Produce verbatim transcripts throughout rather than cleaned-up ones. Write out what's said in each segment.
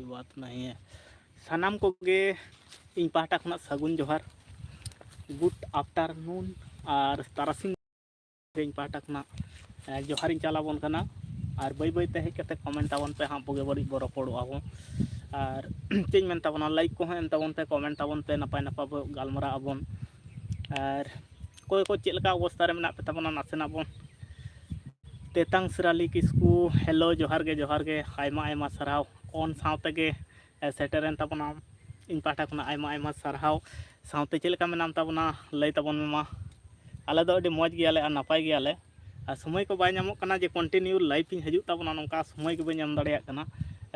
बात नहीं है। ᱥᱟᱱᱟᱢ ᱠᱚᱜᱮ ᱤᱧ ᱯᱟᱦᱴᱟ ᱠᱷᱚᱱᱟᱜ ᱥᱟᱹᱜᱩᱱ ᱡᱚᱦᱟᱨ, good afternoon, ᱟᱨ ᱛᱟᱨᱟᱥᱤᱧ ᱤᱧ ᱯᱟᱦᱴᱟ ᱠᱷᱚᱱᱟᱜ ᱡᱚᱦᱟᱨᱤᱧ ᱪᱟᱞ ᱟᱵᱚᱱ ᱠᱟᱱᱟ᱾ ᱟᱨ ᱵᱟᱹᱭ ᱵᱟᱹᱭ ᱛᱮ ᱦᱮᱡ ᱠᱟᱛᱮ comment ᱛᱟᱵᱚᱱ ᱯᱮ ᱦᱟᱸᱜ, ᱵᱩᱜᱤ ᱵᱟᱹᱲᱤᱡ ᱵᱚ ᱨᱚᱯᱚᱲᱚᱜᱼᱟ ᱵᱚᱱ᱾ ᱟᱨ ᱪᱮᱫ ᱤᱧ ᱢᱮᱱ ᱛᱟᱵᱚᱱᱟ, like ᱠᱚᱦᱚᱸ ᱮᱢ ᱛᱟᱵᱚᱱ ᱯᱮ, comment ᱛᱟᱵᱚᱱ ᱯᱮ, ᱱᱟᱯᱟᱭ ᱱᱟᱯᱟᱭ ᱵᱚ ᱜᱟᱞᱢᱟᱨᱟᱜ ᱟᱵᱚᱱ᱾ ᱟᱨ ᱚᱠᱚᱭ ᱠᱚ ᱪᱮᱫ ᱞᱮᱠᱟ ᱚᱵᱚᱥᱛᱟ ᱨᱮ ᱢᱮᱱᱟᱜ ᱯᱮ ᱛᱟᱵᱚᱱᱟ, ᱱᱟᱥᱮᱱᱟᱜ ᱵᱚᱱ᱾ ᱛᱮᱛᱟᱝ ᱥᱤᱨᱟᱞᱤ ᱠᱤᱥᱠᱩ, hello, ᱡᱚᱦᱟᱨ ᱜᱮ, ᱡᱚᱦᱟᱨ ᱜᱮ, ᱟᱭᱢᱟ ᱟᱭᱢᱟ ᱥᱟᱨᱦᱟᱣ᱾ On ᱥᱟᱶ ᱛᱮᱜᱮ ᱥᱮᱴᱮᱨᱮᱱ ᱛᱟᱵᱚᱱᱟᱢ᱾ ᱤᱧ ᱯᱟᱦᱴᱟ ᱠᱷᱚᱱᱟᱜ ᱟᱭᱢᱟ ᱟᱭᱢᱟ ᱥᱟᱨᱦᱟᱣ᱾ ᱥᱟᱶᱛᱮ ᱪᱮᱫ ᱞᱮᱠᱟ ᱢᱮᱱᱟᱢ ᱛᱟᱵᱚᱱᱟ, ᱞᱟᱹᱭ ᱛᱟᱵᱚᱱ ᱢᱮ ᱢᱟ᱾ ᱟᱞᱮ ᱫᱚ ᱟᱹᱰᱤ ᱢᱚᱡᱽ ᱜᱮᱭᱟᱞᱮ ᱟᱨ ᱱᱟᱯᱟᱭ ᱜᱮᱭᱟᱞᱮ᱾ ᱟᱨ ᱥᱚᱢᱚᱭ ᱠᱚ ᱵᱟᱭ ᱧᱟᱢᱚᱜ ᱠᱟᱱᱟ ᱡᱮ continue live ᱤᱧ ᱦᱤᱡᱩᱜ ᱛᱟᱵᱚᱱᱟ, ᱱᱚᱝᱠᱟ ᱥᱚᱢᱚᱭ ᱜᱮ ᱵᱟᱹᱧ ᱧᱟᱢ ᱫᱟᱲᱮᱭᱟᱜ ᱠᱟᱱᱟ᱾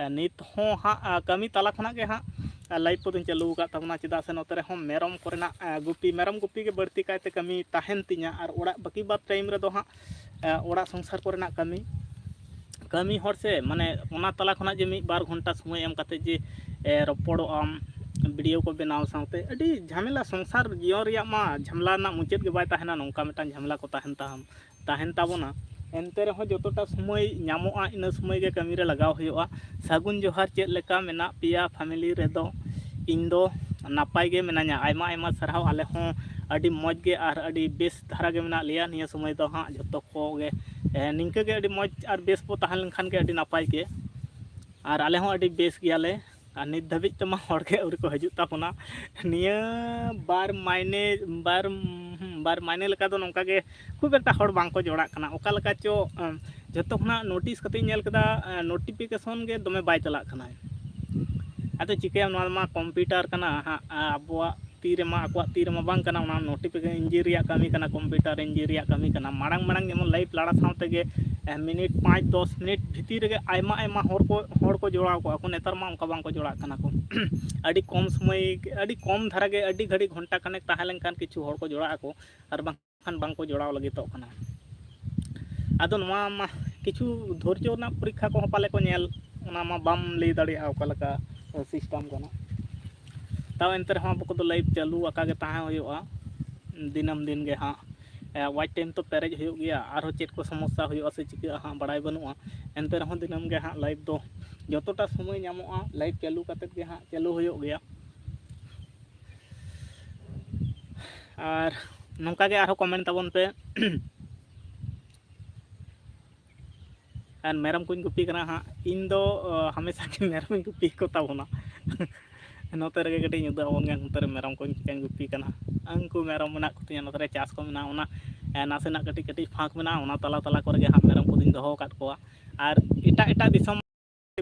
ᱱᱤᱛ ᱦᱚᱸ ᱦᱟᱸᱜ ᱠᱟᱹᱢᱤ ᱛᱟᱞᱟ ᱠᱷᱚᱱᱟᱜ ᱜᱮ ᱦᱟᱸᱜ live ᱠᱚᱫᱚᱧ ᱪᱟᱹᱞᱩ ᱟᱠᱟᱫ ᱛᱟᱵᱚᱱᱟ, ᱪᱮᱫᱟᱜ ᱥᱮ ᱱᱚᱛᱮ ᱨᱮᱦᱚᱸ ᱢᱮᱨᱚᱢ ᱠᱚᱨᱮᱱᱟᱜ ᱜᱩᱯᱤ, ᱢᱮᱨᱚᱢ ᱜᱩᱯᱤ ᱜᱮ ᱵᱟᱹᱲᱛᱤ ᱠᱟᱭᱛᱮ ᱠᱟᱹᱢᱤ ᱛᱟᱦᱮᱱ ᱛᱤᱧᱟ᱾ ᱟᱨ ᱚᱲᱟᱜ ᱵᱟᱹᱠᱤ ᱵᱟᱫᱽ time ᱨᱮᱫᱚ ᱦᱟᱸᱜ ᱚᱲᱟᱜ ᱥᱚᱝᱥᱟᱨ ᱠᱚᱨᱮᱱᱟᱜ ᱠᱟᱹᱢᱤ, ᱠᱟᱹᱢᱤ ᱦᱚᱲ ᱥᱮ, ᱢᱟᱱᱮ, ᱚᱱᱟ ᱛᱟᱞᱟ ᱠᱷᱚᱱᱟᱜ ᱡᱮ ᱢᱤᱫ ᱵᱟᱨ ᱜᱷᱚᱱᱴᱟ ᱥᱚᱢᱚᱭ ᱮᱢ ᱠᱟᱛᱮ ᱡᱮ ᱨᱚᱯᱚᱲᱚᱜ ᱟᱢ, video ᱠᱚ ᱵᱮᱱᱟᱣ ᱥᱟᱶᱛᱮ ᱟᱹᱰᱤ ᱡᱷᱟᱢᱮᱞᱟ᱾ ᱥᱚᱝᱥᱟᱨ ᱡᱤᱭᱚᱱ ᱨᱮᱭᱟᱜ ᱢᱟ ᱡᱷᱟᱢᱮᱞᱟ ᱨᱮᱱᱟᱜ ᱢᱩᱪᱟᱹᱫ ᱜᱮ ᱵᱟᱭ ᱛᱟᱦᱮᱱᱟ, ᱱᱚᱝᱠᱟ ᱢᱤᱫᱴᱟᱝ ᱡᱷᱟᱢᱮᱞᱟ ᱠᱚ ᱛᱟᱦᱮᱱ ᱛᱟᱦᱮᱱ ᱛᱟᱦᱮᱱ ᱛᱟᱵᱚᱱᱟ᱾ ᱮᱱᱛᱮ ᱨᱮᱦᱚᱸ ᱡᱚᱛᱚᱴᱟ ᱥᱚᱢᱚᱭ ᱧᱟᱢᱚᱜᱼᱟ, ᱤᱱᱟᱹ ᱥᱚᱢᱚᱭ ᱜᱮ ᱠᱟᱹᱢᱤ ᱨᱮ ᱞᱟᱜᱟᱣ ᱦᱩᱭᱩᱜᱼᱟ᱾ ᱥᱟᱹᱜᱩᱱ ᱡᱚᱦᱟᱨ, ᱪᱮᱫ ᱞᱮᱠᱟ ᱢᱮᱱᱟᱜ ᱯᱮᱭᱟ family ᱨᱮᱫᱚ? ᱤᱧ ᱫᱚ ᱱᱟᱯᱟᱭ ᱜᱮ ᱢᱮᱱᱟᱧᱟ᱾ ᱟᱭᱢᱟ ᱟᱭᱢᱟ ᱥᱟᱨᱦᱟᱣ, ᱟᱞᱮ ᱦᱚᱸ ᱟᱹᱰᱤ ᱢᱚᱡᱽ ᱜᱮ ᱟᱨ ᱟᱹᱰᱤ ᱵᱮᱥ ᱫᱷᱟᱨᱟ ᱜᱮ ᱢᱮᱱᱟᱜ ᱞᱮᱭᱟ ᱱᱤᱭᱟᱹ ᱥᱚᱢᱚᱭ ᱫᱚ ᱦᱟᱸᱜ ᱡᱚᱛᱚ ᱠᱚᱜᱮ᱾ ᱮ, ᱱᱤᱝᱠᱟᱹ ᱜᱮ ᱟᱹᱰᱤ ᱢᱚᱡᱽ ᱟᱨ ᱵᱮᱥ ᱵᱚ ᱛᱟᱦᱮᱸ ᱞᱮᱱᱠᱷᱟᱱ ᱜᱮ ᱟᱹᱰᱤ ᱱᱟᱯᱟᱭ ᱜᱮ᱾ ᱟᱨ ᱟᱞᱮ ᱦᱚᱸ ᱟᱹᱰᱤ ᱵᱮᱥ ᱜᱮᱭᱟᱞᱮ᱾ ᱟᱨ ᱱᱤᱛ ᱫᱷᱟᱹᱵᱤᱡ ᱛᱮᱢᱟ ᱦᱚᱲ ᱜᱮ ᱟᱹᱣᱨᱤ ᱠᱚ ᱦᱤᱡᱩᱜ ᱛᱟᱵᱚᱱᱟ᱾ ᱱᱤᱭᱟᱹ ᱵᱟᱨ ᱢᱟᱭᱱᱮ, ᱵᱟᱨ, ᱦᱩᱸ, ᱵᱟᱨ ᱢᱟᱭᱱᱮ ᱞᱮᱠᱟ ᱫᱚ ᱱᱚᱝᱠᱟ ᱜᱮ ᱠᱷᱩᱵ ᱮᱠᱴᱟ ᱦᱚᱲ ᱵᱟᱝ ᱠᱚ ᱡᱚᱲᱟᱜ ᱠᱟᱱᱟ᱾ ᱚᱠᱟ ᱞᱮᱠᱟ ᱪᱚ, ᱮᱸ, ᱡᱚᱛᱚ ᱠᱷᱚᱱᱟᱜ notice ᱠᱟᱛᱮᱧ ᱧᱮᱞ ᱠᱮᱫᱟ, ᱮᱸ, notification ᱜᱮ ᱫᱚᱢᱮ ᱵᱟᱭ ᱪᱟᱞᱟᱜ ᱠᱟᱱᱟ᱾ ᱟᱫᱚ ᱪᱤᱠᱟᱹᱭᱟᱢ, ᱱᱚᱣᱟ ᱢᱟ computer ᱠᱟᱱᱟ ᱦᱟᱸᱜ, ᱟᱵᱚᱣᱟᱜ ᱛᱤ ᱨᱮᱢᱟ, ᱟᱠᱚᱣᱟᱜ ᱛᱤ ᱨᱮᱢᱟ ᱵᱟᱝ ᱠᱟᱱᱟ, ᱚᱱᱟ notification engine ᱨᱮᱭᱟᱜ ᱠᱟᱹᱢᱤ ᱠᱟᱱᱟ, computer engine ᱨᱮᱭᱟᱜ ᱠᱟᱹᱢᱤ ᱠᱟᱱᱟ᱾ ᱢᱟᱲᱟᱝ ᱢᱟᱲᱟᱝ ᱡᱮᱢᱚᱱ live ᱞᱟᱲᱟ ᱥᱟᱶ ᱛᱮᱜᱮ, ᱮ, ᱢᱤᱱᱤᱴ ᱯᱟᱸᱪ ᱫᱚᱥ ᱢᱤᱱᱤᱴ ᱵᱷᱤᱛᱤᱨ ᱨᱮᱜᱮ ᱟᱭᱢᱟ ᱟᱭᱢᱟ ᱦᱚᱲ ᱠᱚ, ᱦᱚᱲ ᱠᱚ ᱡᱚᱲᱟᱣ ᱠᱚᱜᱼᱟ ᱠᱚ᱾ ᱱᱮᱛᱟᱨ ᱢᱟ ᱚᱱᱠᱟ ᱵᱟᱝ ᱠᱚ ᱡᱚᱲᱟᱜ ᱠᱟᱱᱟ ᱠᱚ᱾ ᱟᱹᱰᱤ ᱠᱚᱢ ᱥᱚᱢᱚᱭ, ᱟᱹᱰᱤ ᱠᱚᱢ ᱫᱷᱟᱨᱟ ᱜᱮ, ᱟᱹᱰᱤ ᱜᱷᱟᱹᱲᱤᱡ ᱜᱷᱚᱱᱴᱟ ᱠᱷᱟᱱᱮᱠ ᱛᱟᱦᱮᱸ ᱞᱮᱱᱠᱷᱟᱱ ᱠᱤᱪᱷᱩ ᱦᱚᱲ ᱠᱚ ᱡᱚᱲᱟᱜ ᱟᱠᱚ, ᱟᱨ ᱵᱟᱝ ᱠᱷᱟᱱ ᱵᱟᱝ ᱠᱚ ᱡᱚᱲᱟᱣ ᱞᱟᱹᱜᱤᱫᱚᱜ ᱠᱟᱱᱟ᱾ ᱟᱫᱚ ᱱᱚᱣᱟ ᱢᱟ ᱠᱤᱪᱷᱩ ᱫᱷᱳᱨᱡᱚ ᱨᱮᱱᱟᱜ ᱯᱚᱨᱤᱠᱠᱷᱟ ᱠᱚᱦᱚᱸ ᱯᱟᱞᱮ ᱠᱚ ᱧᱮᱞ, ᱚᱱᱟ ᱢᱟ ᱵᱟᱢ ᱞᱟᱹᱭ ᱫᱟᱲᱮᱭᱟᱜᱼᱟ ᱚᱠᱟ ᱞᱮᱠᱟ system ᱠᱟᱱᱟ᱾ ᱛᱟᱣ ᱮᱱᱛᱮ ᱨᱮᱦᱚᱸ ᱟᱵᱚ ᱠᱚᱫᱚ live ᱪᱟᱹᱞᱩ ᱟᱠᱟ ᱜᱮ ᱛᱟᱦᱮᱸ ᱦᱩᱭᱩᱜᱼᱟ᱾ ᱫᱤᱱᱟᱹᱢ ᱫᱤᱱ ᱜᱮ ᱦᱟᱸᱜ, ᱮ, watch time ᱛᱚ ᱯᱮᱨᱮᱡ ᱦᱩᱭᱩᱜ ᱜᱮᱭᱟ, ᱟᱨᱦᱚᱸ ᱪᱮᱫ ᱠᱚ ᱥᱚᱢᱚᱥᱥᱟ ᱦᱩᱭᱩᱜᱼᱟ ᱥᱮ ᱪᱤᱠᱟᱹᱜᱼᱟ ᱦᱟᱸᱜ ᱵᱟᱲᱟᱭ ᱵᱟᱹᱱᱩᱜᱼᱟ᱾ ᱮᱱᱛᱮ ᱨᱮᱦᱚᱸ ᱫᱤᱱᱟᱹᱢ ᱜᱮ ᱦᱟᱸᱜ live ᱫᱚ ᱡᱚᱛᱚᱴᱟ ᱥᱚᱢᱚᱭ ᱧᱟᱢᱚᱜᱼᱟ, live ᱪᱟᱹᱞᱩ ᱠᱟᱛᱮᱫ ᱜᱮ ᱦᱟᱸᱜ ᱪᱟᱹᱞᱩ ᱦᱩᱭᱩᱜ ᱜᱮᱭᱟ᱾ ᱟᱨ ᱱᱚᱝᱠᱟ ᱜᱮ ᱟᱨᱦᱚᱸ comment ᱛᱟᱵᱚᱱ ᱯᱮ᱾ ᱟᱨ ᱢᱮᱨᱚᱢ ᱠᱚᱧ ᱜᱩᱯᱤ ᱠᱟᱱᱟ ᱦᱟᱸᱜ᱾ ᱤᱧ ᱫᱚ, ᱚ, ᱦᱟᱢᱮᱥᱟ ᱜᱮ ᱢᱮᱨᱚᱢᱤᱧ ᱜᱩᱯᱤ ᱠᱚ ᱛᱟᱵᱚᱱᱟ᱾ ᱱᱚᱛᱮ ᱨᱮᱜᱮ ᱠᱟᱹᱴᱤᱡ ᱧᱤᱫᱟᱹ ᱟᱵᱚᱱ ᱜᱮ, ᱱᱚᱛᱮ ᱨᱮ ᱢᱮᱨᱚᱢ ᱠᱚᱧ ᱪᱤᱠᱟᱹᱧ ᱜᱩᱯᱤ ᱠᱟᱱᱟ᱾ ᱩᱱᱠᱩ ᱢᱮᱨᱚᱢ ᱢᱮᱱᱟᱜ ᱠᱚᱛᱤᱧᱟ, ᱱᱚᱛᱮ ᱨᱮ ᱪᱟᱥ ᱠᱚ ᱢᱮᱱᱟᱜᱼᱟ, ᱚᱱᱟ, ᱮ, ᱱᱟᱥᱮᱱᱟᱜ ᱠᱟᱹᱴᱤᱡ ᱠᱟᱹᱴᱤᱡ ᱯᱷᱟᱸᱠ ᱢᱮᱱᱟᱜᱼᱟ, ᱚᱱᱟ ᱛᱟᱞᱟ ᱛᱟᱞᱟ ᱠᱚᱨᱮ ᱜᱮ ᱦᱟᱸᱜ ᱢᱮᱨᱚᱢ ᱠᱚᱫᱚᱧ ᱫᱚᱦᱚ ᱟᱠᱟᱫ ᱠᱚᱣᱟ᱾ ᱟᱨ ᱮᱴᱟᱜ ᱮᱴᱟᱜ ᱫᱤᱥᱚᱢ